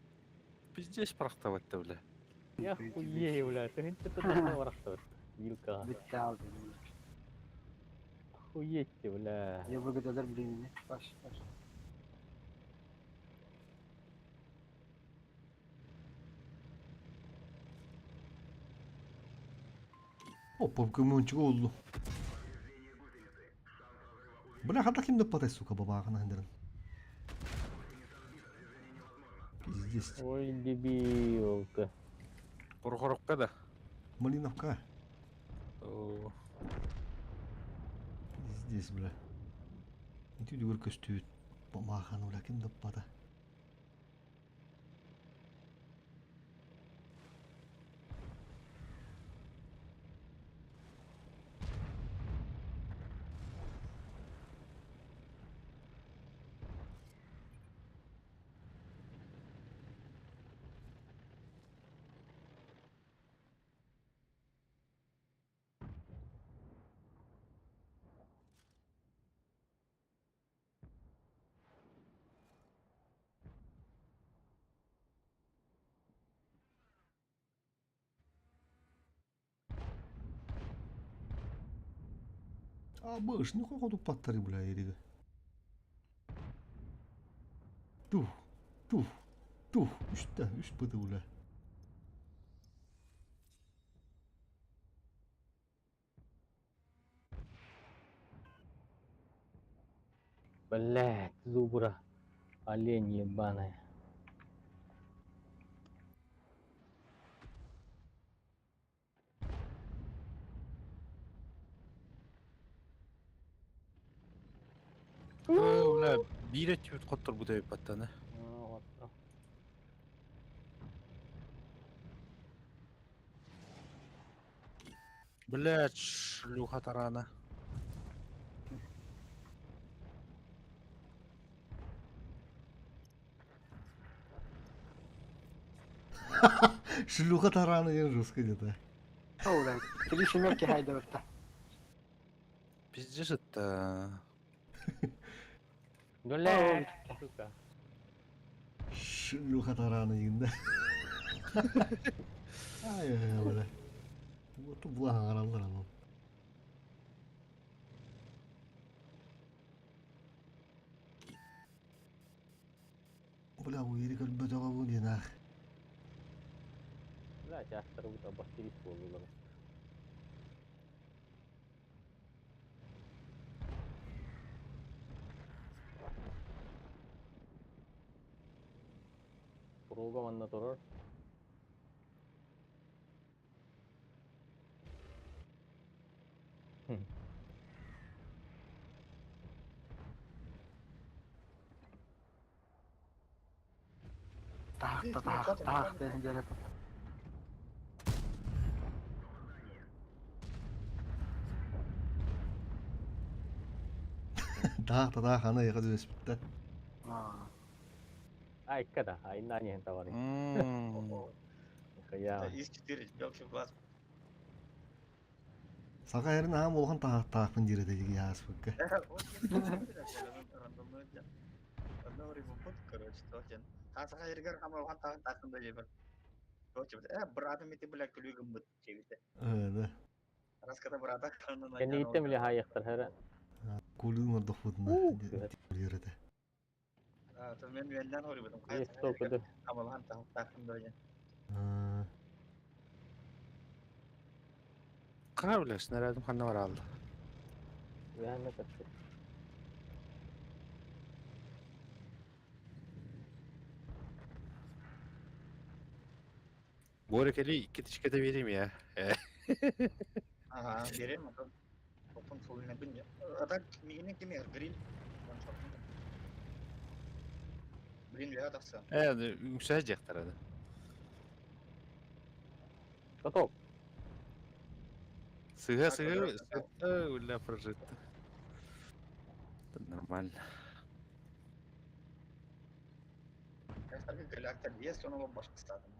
Speaker 12: пиздец прахтаватта бля.
Speaker 5: Я хуею, бля. Ты это барахтават. Вилка.
Speaker 9: Бүттэ
Speaker 5: Охуеть ты, бля.
Speaker 9: Я выгодалар билигин. Баш, баш.
Speaker 1: О, покемончик oldu. Бля, хата ким патай, сука, бабағына хандырын. Пиздец.
Speaker 5: Ой, дебилка.
Speaker 12: Прохоровка да.
Speaker 1: Малиновка.
Speaker 12: О,
Speaker 1: Пиздец, бля. Ити дүгір көстүбүт. Бабағаны, бля, ким пата. А, быш, ну как тут паттары, бля, эрига. Тух, тух, тух, үстә, үс быды, бля.
Speaker 5: Блядь, зубра. Олень ебаная.
Speaker 12: О, бля, биир өттүбүт хотторбут эбит баттаны. Блядь, шлюха тарана.
Speaker 1: Шлюха тарана диэн жестко где-то.
Speaker 9: О, бля. Три семерки хайдабатта.
Speaker 12: Пиздец это.
Speaker 5: Блядь, сука.
Speaker 1: Шлюха тарана диэн да. Ай, ай, бля. Вот булахан араллар анан. Бля, уйри көлбөтөҕө бу диэн аах.
Speaker 5: Бля, часто будто обострить буоллулар. Прога манна турар.
Speaker 9: Таах таах таах диэн дьэрэ.
Speaker 1: Таах таах аны яха түбэспиттэ.
Speaker 5: Айка да, айна не товарищ. Нихуя.
Speaker 6: Из-4, белки в глаз.
Speaker 1: Саха эрин аам улахан таахтаахпын диир этэ дии ааспыкка.
Speaker 6: Короче, токен. Саха эригэр хамалхан таах таахын да жебер. Э, братым ити бля күлүү гыммыт чебите.
Speaker 1: Да.
Speaker 6: Раската брата канына.
Speaker 5: Кэнниттэн биле хайыктар хара.
Speaker 1: Кулуун ордохпутуна диир этэ.
Speaker 6: А, то мен үөннэн хорибытым.
Speaker 5: Есть только
Speaker 6: Хамалхан таах таахын да жебер.
Speaker 12: Кара биле, снарядым ханна бар алды.
Speaker 5: Үһәнне катты.
Speaker 12: Bu arada iki тишкете vereyim ya.
Speaker 6: Ага, берем, а то потом фулына бин. А так мигинен кеме гриль. Блин, я тахса.
Speaker 12: Э, үҥсэ дьахтар аны.
Speaker 5: Готов.
Speaker 12: Сыга сыга сыга уля прожит. Нормально.
Speaker 6: Галактер 5 он башка стадом.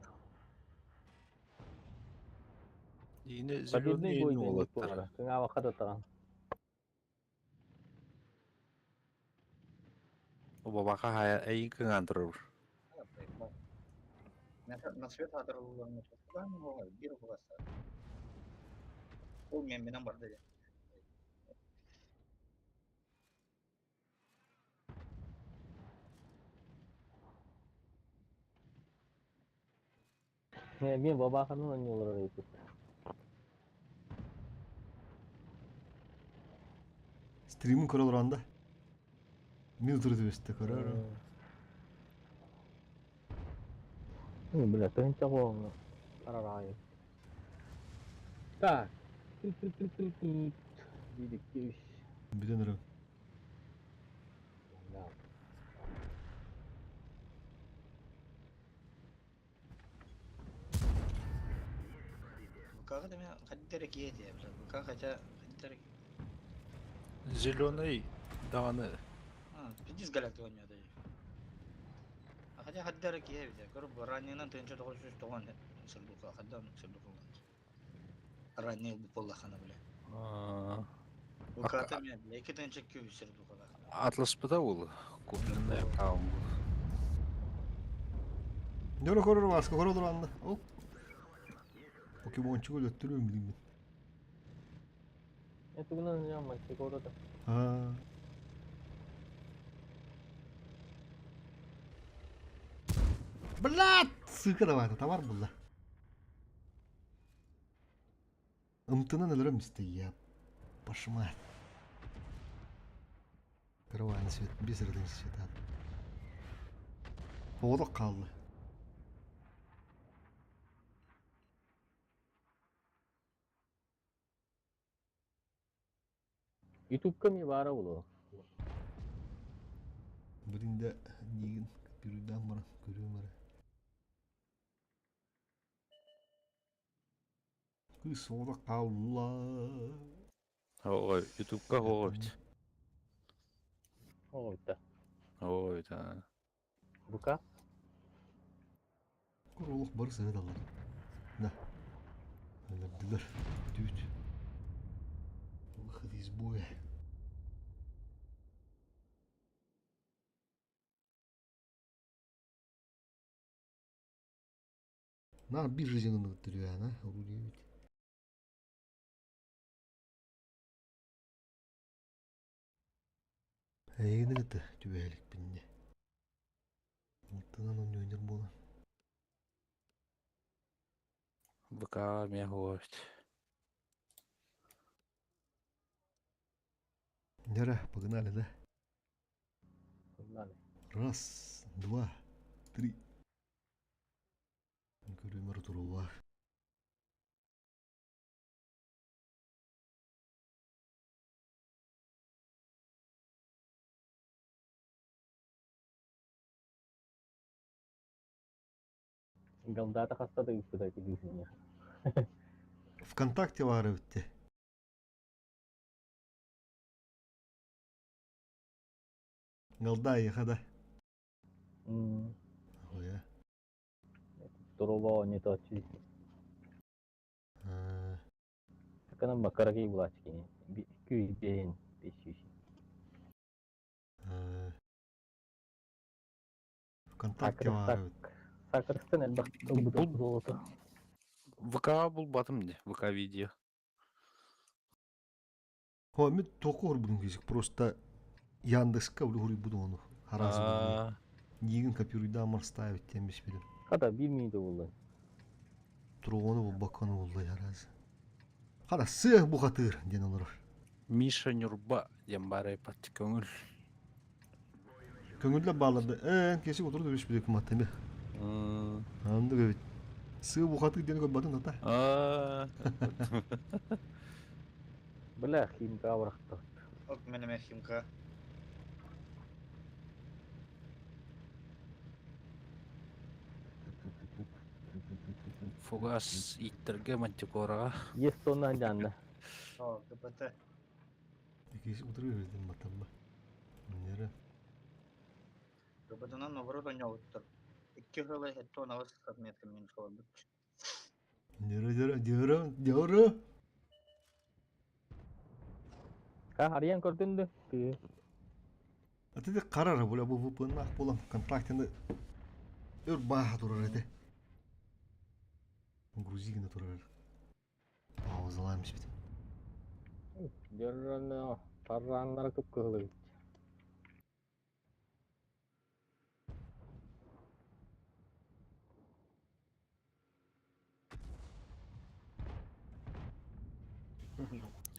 Speaker 12: Yine
Speaker 5: Победный
Speaker 12: зеленый
Speaker 5: бой
Speaker 12: олаттар.
Speaker 5: Кыңа вакыт атаган.
Speaker 12: Бабака хая эй кыңан турur.
Speaker 6: На свет атырылган бир бугаса. Ол мен менен бар деди.
Speaker 5: Мен бабаханын ойнолор эпит.
Speaker 1: Стримин көрө олорон да. Мин утур түбэстэ көрөр.
Speaker 5: Бля, тыгынча болну. Карарайы. Так. Бир, iki, üç.
Speaker 1: Бүтэн өрө.
Speaker 5: Да.
Speaker 6: ВК деме хаддер киете, бля. ВК хотя хаддер.
Speaker 12: Зеленый даганы.
Speaker 6: А, пиздец галактик у меня даже. А хотя хаддер кие бит. Көрүп раннинан тынча 990 сердука, хаддан сердука. Ранний бу поллахана, бля. ВК там я, бля, iki тынча күү сердука.
Speaker 12: Атлас быда ол. Купленный аккаунт.
Speaker 1: Нөрө көрөр баска көрө олорон да. Ол. Покемончик өлөттүрүм билим.
Speaker 5: Это гынан жаман, да.
Speaker 1: А. Блядь, сука давай, товар булла. Ымтынан өлөрөм исте я. Пошмат. Караван свет, без свет. Оғдық қалды.
Speaker 5: Ютубка ми бара болу.
Speaker 1: Бірінде неген бирүден бара, көрүм бара. Кыз оғдық қалды.
Speaker 12: Ой, Ютубка хоғып.
Speaker 5: Ой, да.
Speaker 12: Ой, да.
Speaker 5: Бука?
Speaker 1: Құрулық бар сәбет алар. Да. Өлірділер. Түт. Выход из боя. На бирже зенаны түрі, на, орудие ведь. Әйгіні кіті түбәлік бінне. Мылтынан он өнер бола.
Speaker 12: ВК мен хоғып.
Speaker 1: Нера, погнали, да?
Speaker 5: Погнали.
Speaker 1: Раз, два, три. Көрімір тұруға.
Speaker 5: Голдата хаста да ыыппыта ити.
Speaker 1: Вконтакте баар эбит. Голда эйиэхэ да. Ой.
Speaker 5: Турулоо не то чи. Таканан бакараки булаачы кини. Күй бэйэн бесүүс.
Speaker 1: Вконтакте баар эбит.
Speaker 5: Сакырыстан элбэх ылбыт золото.
Speaker 12: ВК булбатым де, ВК видео.
Speaker 1: Хо мен току хорбудум кисик просто Яндекска хуруйбут ону. Хараас
Speaker 12: Аа.
Speaker 1: Нигин копируйда ставить тем бис билим.
Speaker 5: Хата бир минута болду.
Speaker 1: Тургону булбакканы булду хараз. Хара сыах бухатыр диэн олорор.
Speaker 12: Миша Нюрба диэн баар айпат көҥүл.
Speaker 1: Көҥүллэ бааларды э кеси отурду бис билик маттами. Анды бит. Сыах бухатыр диэн көрбатын ата.
Speaker 12: Аа.
Speaker 5: Бля, химка бырахты.
Speaker 6: От менеме химка.
Speaker 12: Фугас иттерге мантикораға.
Speaker 5: Есть тонна жанна.
Speaker 6: О, КПТ.
Speaker 1: Кеси отурду бис маттамба. Нере.
Speaker 6: КПТ-нан наоборот ойнолуттар. Икки хылы этто навыс отметка минус олбут.
Speaker 1: Нере нере нере нере.
Speaker 5: Ка арыян көрдүндү. Ты.
Speaker 1: А ты карара була бу VPN ах була ВКонтактены өр баха турар эти. Грузигина турар. Паузалаймыз бит.
Speaker 5: Дөррөн тарраннары көп кылы.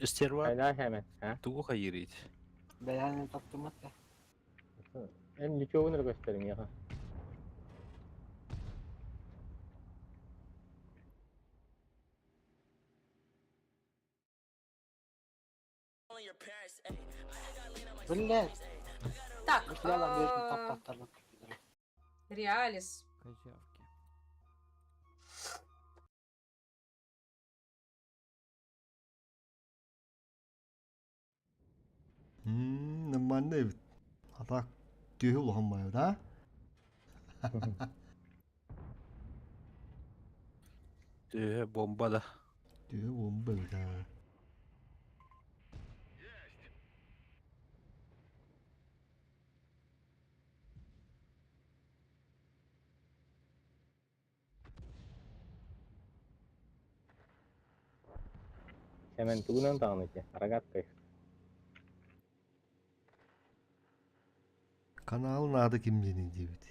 Speaker 12: Стерва
Speaker 5: Айда hemen, ha?
Speaker 12: тугу хайырит.
Speaker 9: Бэйэни таптымат да.
Speaker 5: Эн лүчөгүн göstereyim ya.
Speaker 9: Биллэр.
Speaker 14: Так,
Speaker 9: Биллэр бэйэтин таптаттарбыт.
Speaker 14: Реалис.
Speaker 8: Козявки.
Speaker 1: Нормально бит. А так түйе улахан бай да?
Speaker 12: Түйе бомба да.
Speaker 1: Түйе бомба бит а.
Speaker 5: Hemen тугунан тағын Рогатка.
Speaker 1: Каналын ады ким дени дебит.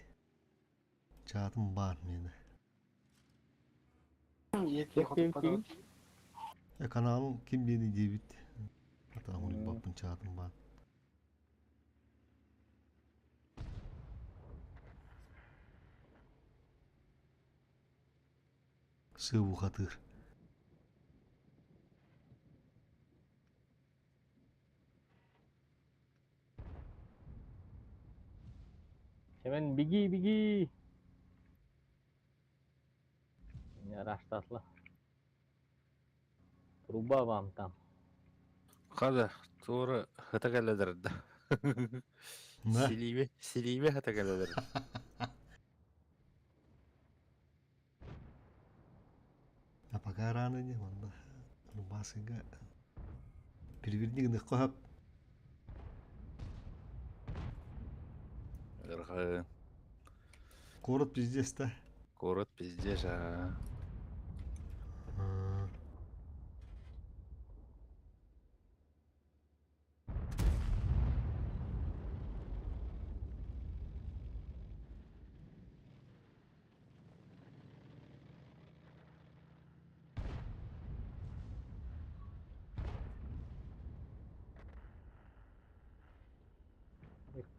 Speaker 1: Чатым бар мени. Э каналын ким дени дебит. Ата хули баппын чатым бар. Сыву хатыр.
Speaker 5: Hemen беги, беги. Не раштатла. Труба вам там.
Speaker 12: Қада, тура хата кәләдір да.
Speaker 1: Да.
Speaker 12: Селибе, селибе хата кәләдір.
Speaker 1: А пока рано не, онда рубасыга переверни гына кохап.
Speaker 12: Ырғы,
Speaker 1: Город пиздец да.
Speaker 12: город пиздец, а.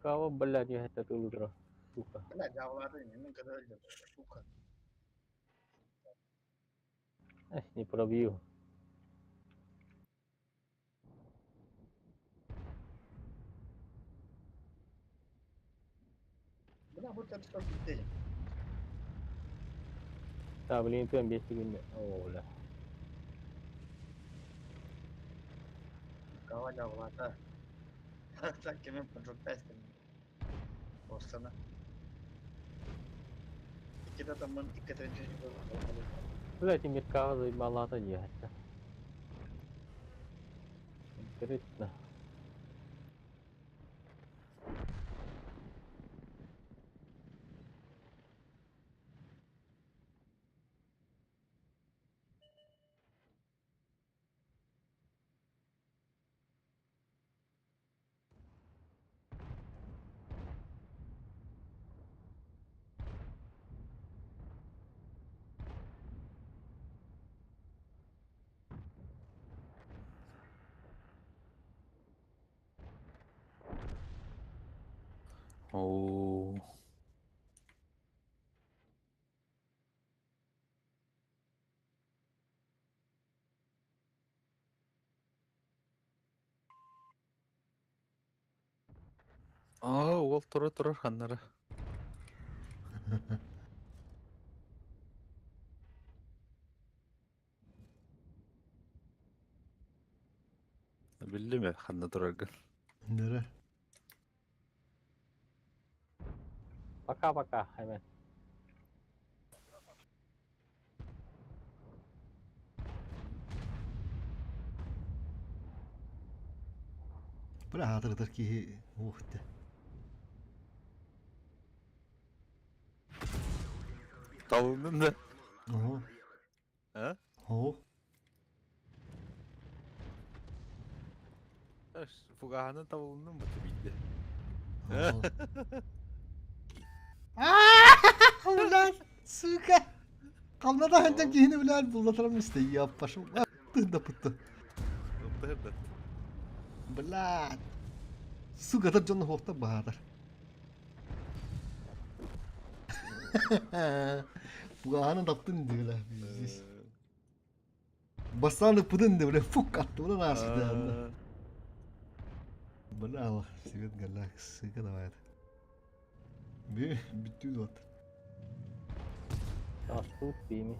Speaker 5: Кого, блядь, я это утро? Сука.
Speaker 6: Бля, жабылады, мен кыды өлдüm, сука.
Speaker 5: Эх, не пробью.
Speaker 6: Бля, вот это что пиздец.
Speaker 5: Да, блин, тön 5 күн ола.
Speaker 6: Каваля влата. Так кемен поджоптайстым. Остана. Икките таммын иккетренчи
Speaker 5: Бля, Тимиркаҕа заебалаата дии хатта. Интересно.
Speaker 12: Оо. Аа, уол тура турар ханнара. Биллим э, ханна тураргын.
Speaker 1: Нere?
Speaker 5: Пока-пока, hemen.
Speaker 1: Бля, хаатырытар киһи уохта.
Speaker 12: Талыннын да.
Speaker 1: Ого.
Speaker 12: А?
Speaker 1: Ого.
Speaker 12: Фугаһаны табылынным бу бийде.
Speaker 1: Блядь, сука. Kalmadan önce киһини блядь, буллатарам исте. Я пошел. Тында пытты.
Speaker 12: Тында.
Speaker 1: Блядь. Сука, тар дьонно хуохта баатар. Фугаһаны таптын диля. Здесь. Бастааны пытын де, бля, фук атты, бля, наасты. Бля, свет галяк, сука, давай. Би, бүттүү вот.
Speaker 5: Тут бими.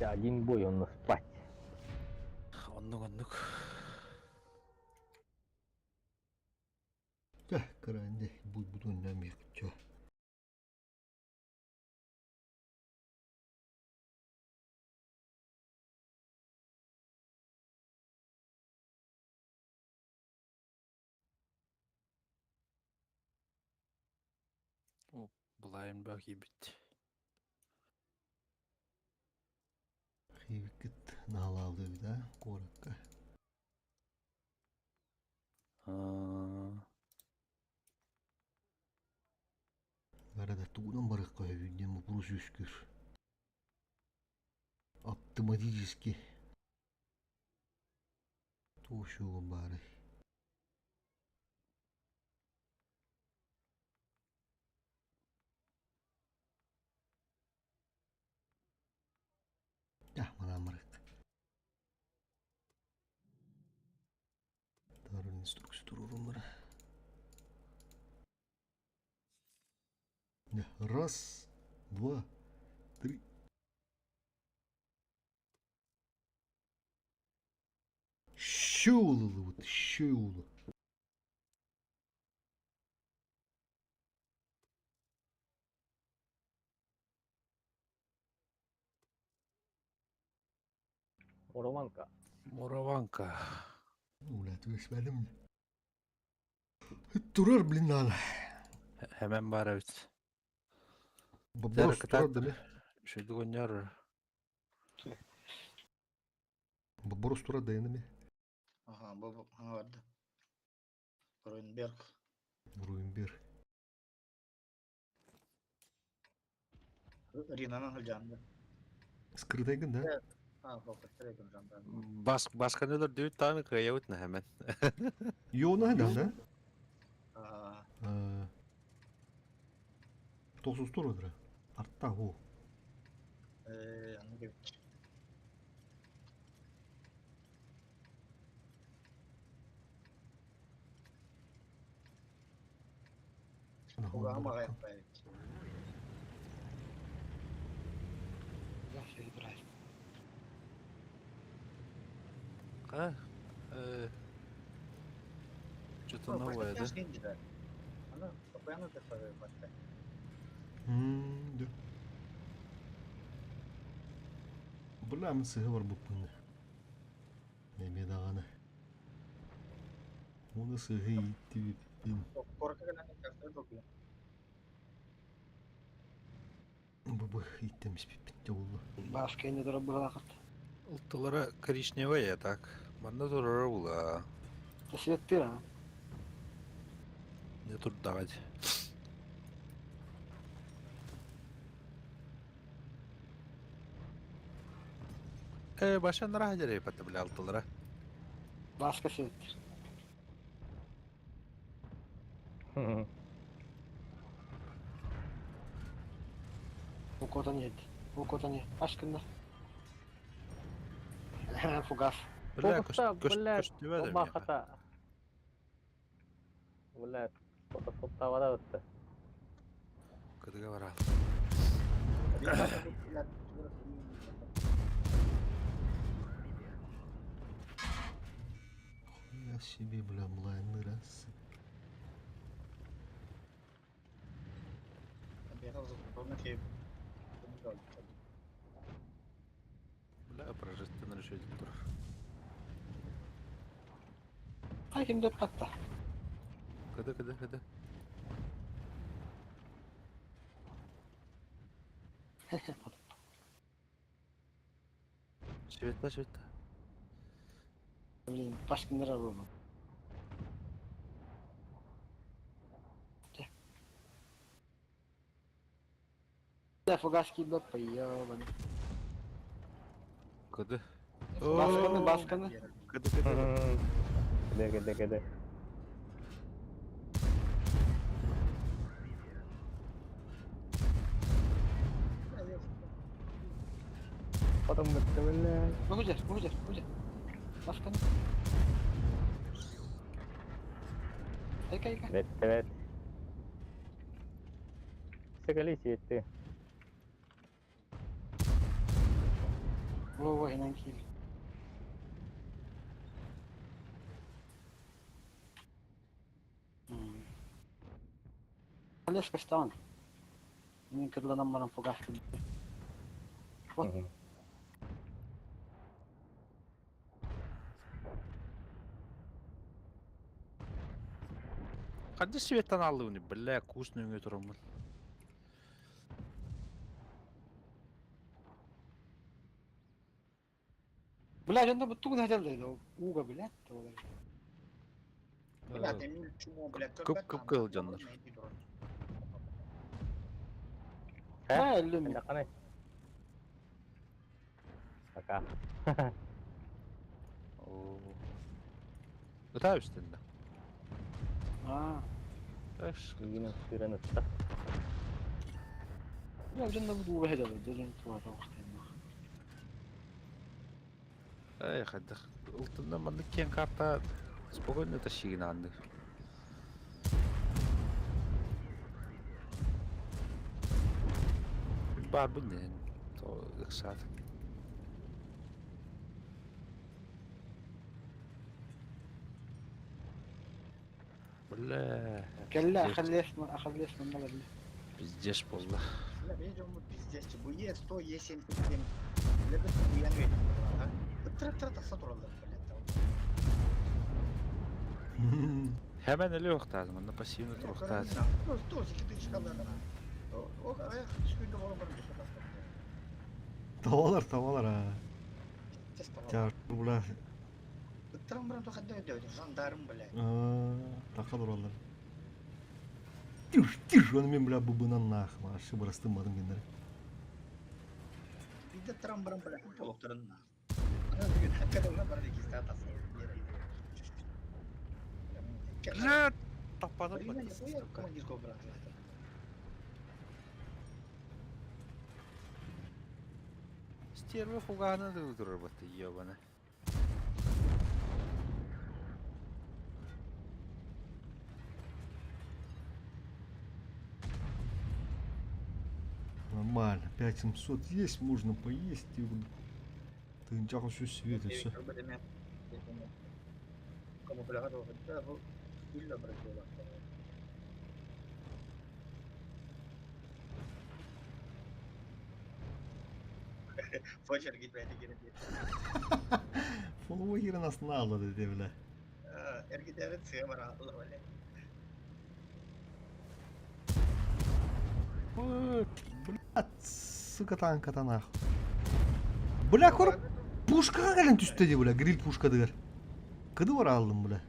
Speaker 5: Один бой, он спать.
Speaker 12: Оннук, оннук.
Speaker 1: Тә, кыранде, бу бутун нәмек, чё.
Speaker 12: Булайын бак ибит.
Speaker 1: Хивикит наалаабыт эбит аа, куоракка. Арада тугунан барыахха сөбүй диэн боппуруос үөскүүр. Автоматически. Туох шуга баарый? Дьэ, манаан барыахха. Таарын инструкция туруоруммара. Раз, два, три. Щеулы щеулы.
Speaker 5: Мурованка.
Speaker 12: Мурованка.
Speaker 1: Бля, түбэспэтим. Турар, блин, надо.
Speaker 12: Hemen бар эбит.
Speaker 1: Боброс турар да ме.
Speaker 12: Шөйдүк онньор.
Speaker 1: Боброс турар да ме.
Speaker 6: Ага, бу аңа барды. Руинберг.
Speaker 1: Руинберг.
Speaker 6: Ринанан хылдьаанды.
Speaker 1: Скрытайгын, да?
Speaker 6: А, хоқыстырайгын жандан.
Speaker 12: Бас басканылар дүйт тааны кыйабыт на hemen.
Speaker 1: Йона да, да?
Speaker 6: Аа.
Speaker 1: Тоқсыз тур өдірі. Артта ху.
Speaker 6: Аны кэбит. Угаҕым аҕайах эбит.
Speaker 12: А? Что-то новое, да?
Speaker 1: Да. Бля, мин сыһы барбыппын. Эме даҕаны. Оны сыһы ииттибиппин. Бу ииттэмиспиппин дьоллу.
Speaker 9: Баас кэннэ турар быһалаахыт.
Speaker 12: Ылтылара коричневая так. Манна турара була.
Speaker 9: Светтир а.
Speaker 12: Не турдаҕа Э, башан раха дерей патта бля алтылара.
Speaker 9: Бааска светтир. Укотан ед. Укотан ед. Ашкында. Фугас.
Speaker 12: Бля,
Speaker 5: Фокуста, бля,
Speaker 12: көстүбэт
Speaker 5: оба хата. Бля, фото бытты.
Speaker 12: Кыдыга бара.
Speaker 1: Я себе, бля, млайны раз.
Speaker 12: Бля, прожектор решить тур.
Speaker 9: Ай ким деп хатта.
Speaker 12: Кыды, кыды, кыды. Светла, светла.
Speaker 9: Блин, башкындыра була. Да, фугас килбеп, ёбаный.
Speaker 12: Кыды.
Speaker 9: Басканы, басканы.
Speaker 12: Кыды, кыды.
Speaker 5: Кыды, кыды, кыды. Потом бля.
Speaker 9: Бу жер, бу жер, бу жер. Басканы. Айка, айка.
Speaker 5: Evet, evet. Соколи светы.
Speaker 9: Во, во, инан кил. Лес каштан. Мен кыдланам марам фугас. Вот.
Speaker 12: Қанды светтан алды бля, кус нөңе тұрамын.
Speaker 9: Бля, жанда бу тугун хажал Уга, бля.
Speaker 6: Бля, Эмиль чмо, бля,
Speaker 12: Кып кып кыл жандар.
Speaker 9: Ha, өлүм.
Speaker 5: Қандай? Пока.
Speaker 12: Ыта үстінде.
Speaker 9: А.
Speaker 12: Эш.
Speaker 5: Үйінің сүйрен ұтты.
Speaker 9: Бля, жанда бу уга хажал. Дөлүн туата вакыт.
Speaker 12: Эй, хадых. Ылтында манды кен карта спокойно тащигин анды. Бар бұн То ықсат. Бля.
Speaker 9: Кэллэ, ахаллес, ахаллес манна бля.
Speaker 12: Пиздец болды.
Speaker 6: Бля, видимо, пиздец. Бу Е100, Е77. Бля, бу уян ведь. Тыр-тыр тақса туралар, бля.
Speaker 12: Hemen эле оқтадым, анда пассивно туруқтады.
Speaker 1: Tavalar, tavalar ha. Тяж, бля. Така дуралар. Тиш, тиш, оны мен, бля, бубынан нах, машы барастымадым кендер.
Speaker 12: Бля, таппадым. Стерва фуганы да турар бата ебана.
Speaker 1: Нормально. 5700 есть, можно поесть. И вот тынчах еще свет и все. Фоллоуер нас надо, деді, бля. Блядь, сука танка нах. Бля, кор пушкаға кэлэн түстэ дии, бля, гриль пушкадыгар. Кыды бар алдым, бля.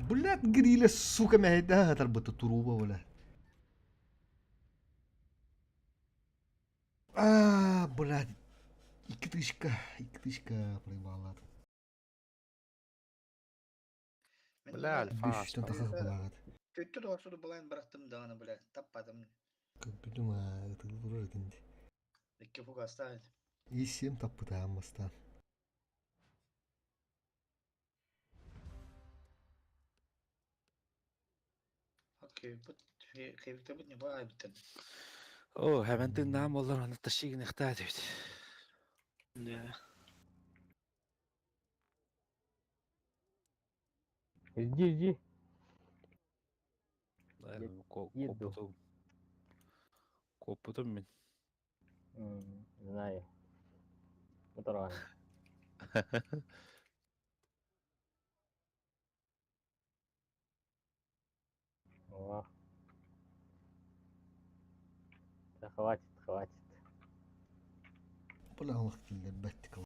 Speaker 1: Блядь, гриля, сука, мэһэйдэһэ хатарбыта туруба, бля. А, блядь, икки тысячка, икки тысячка проебалат.
Speaker 12: Бля, альфа.
Speaker 1: Бүүстэн тахах балаҕат.
Speaker 6: Төттө тоҕорсуду балайын бырахтым даҕаны, бля, таппатым.
Speaker 1: Көрбүтүм аа, ытылы турар этинди.
Speaker 6: Икки фугастаах.
Speaker 1: И семь таппытаан бастаан.
Speaker 6: Кэбитэбит не баайбыттан.
Speaker 12: О, хэвэн тыыннаам боллар аны ташигин ихтаа дебит.
Speaker 9: Да.
Speaker 5: Жди, жди. Еду.
Speaker 12: Коппутум. Коппутум мин.
Speaker 5: Знаю. Моторган. О. Да хватит, хватит.
Speaker 1: Бля, Аллах киллэрбэт.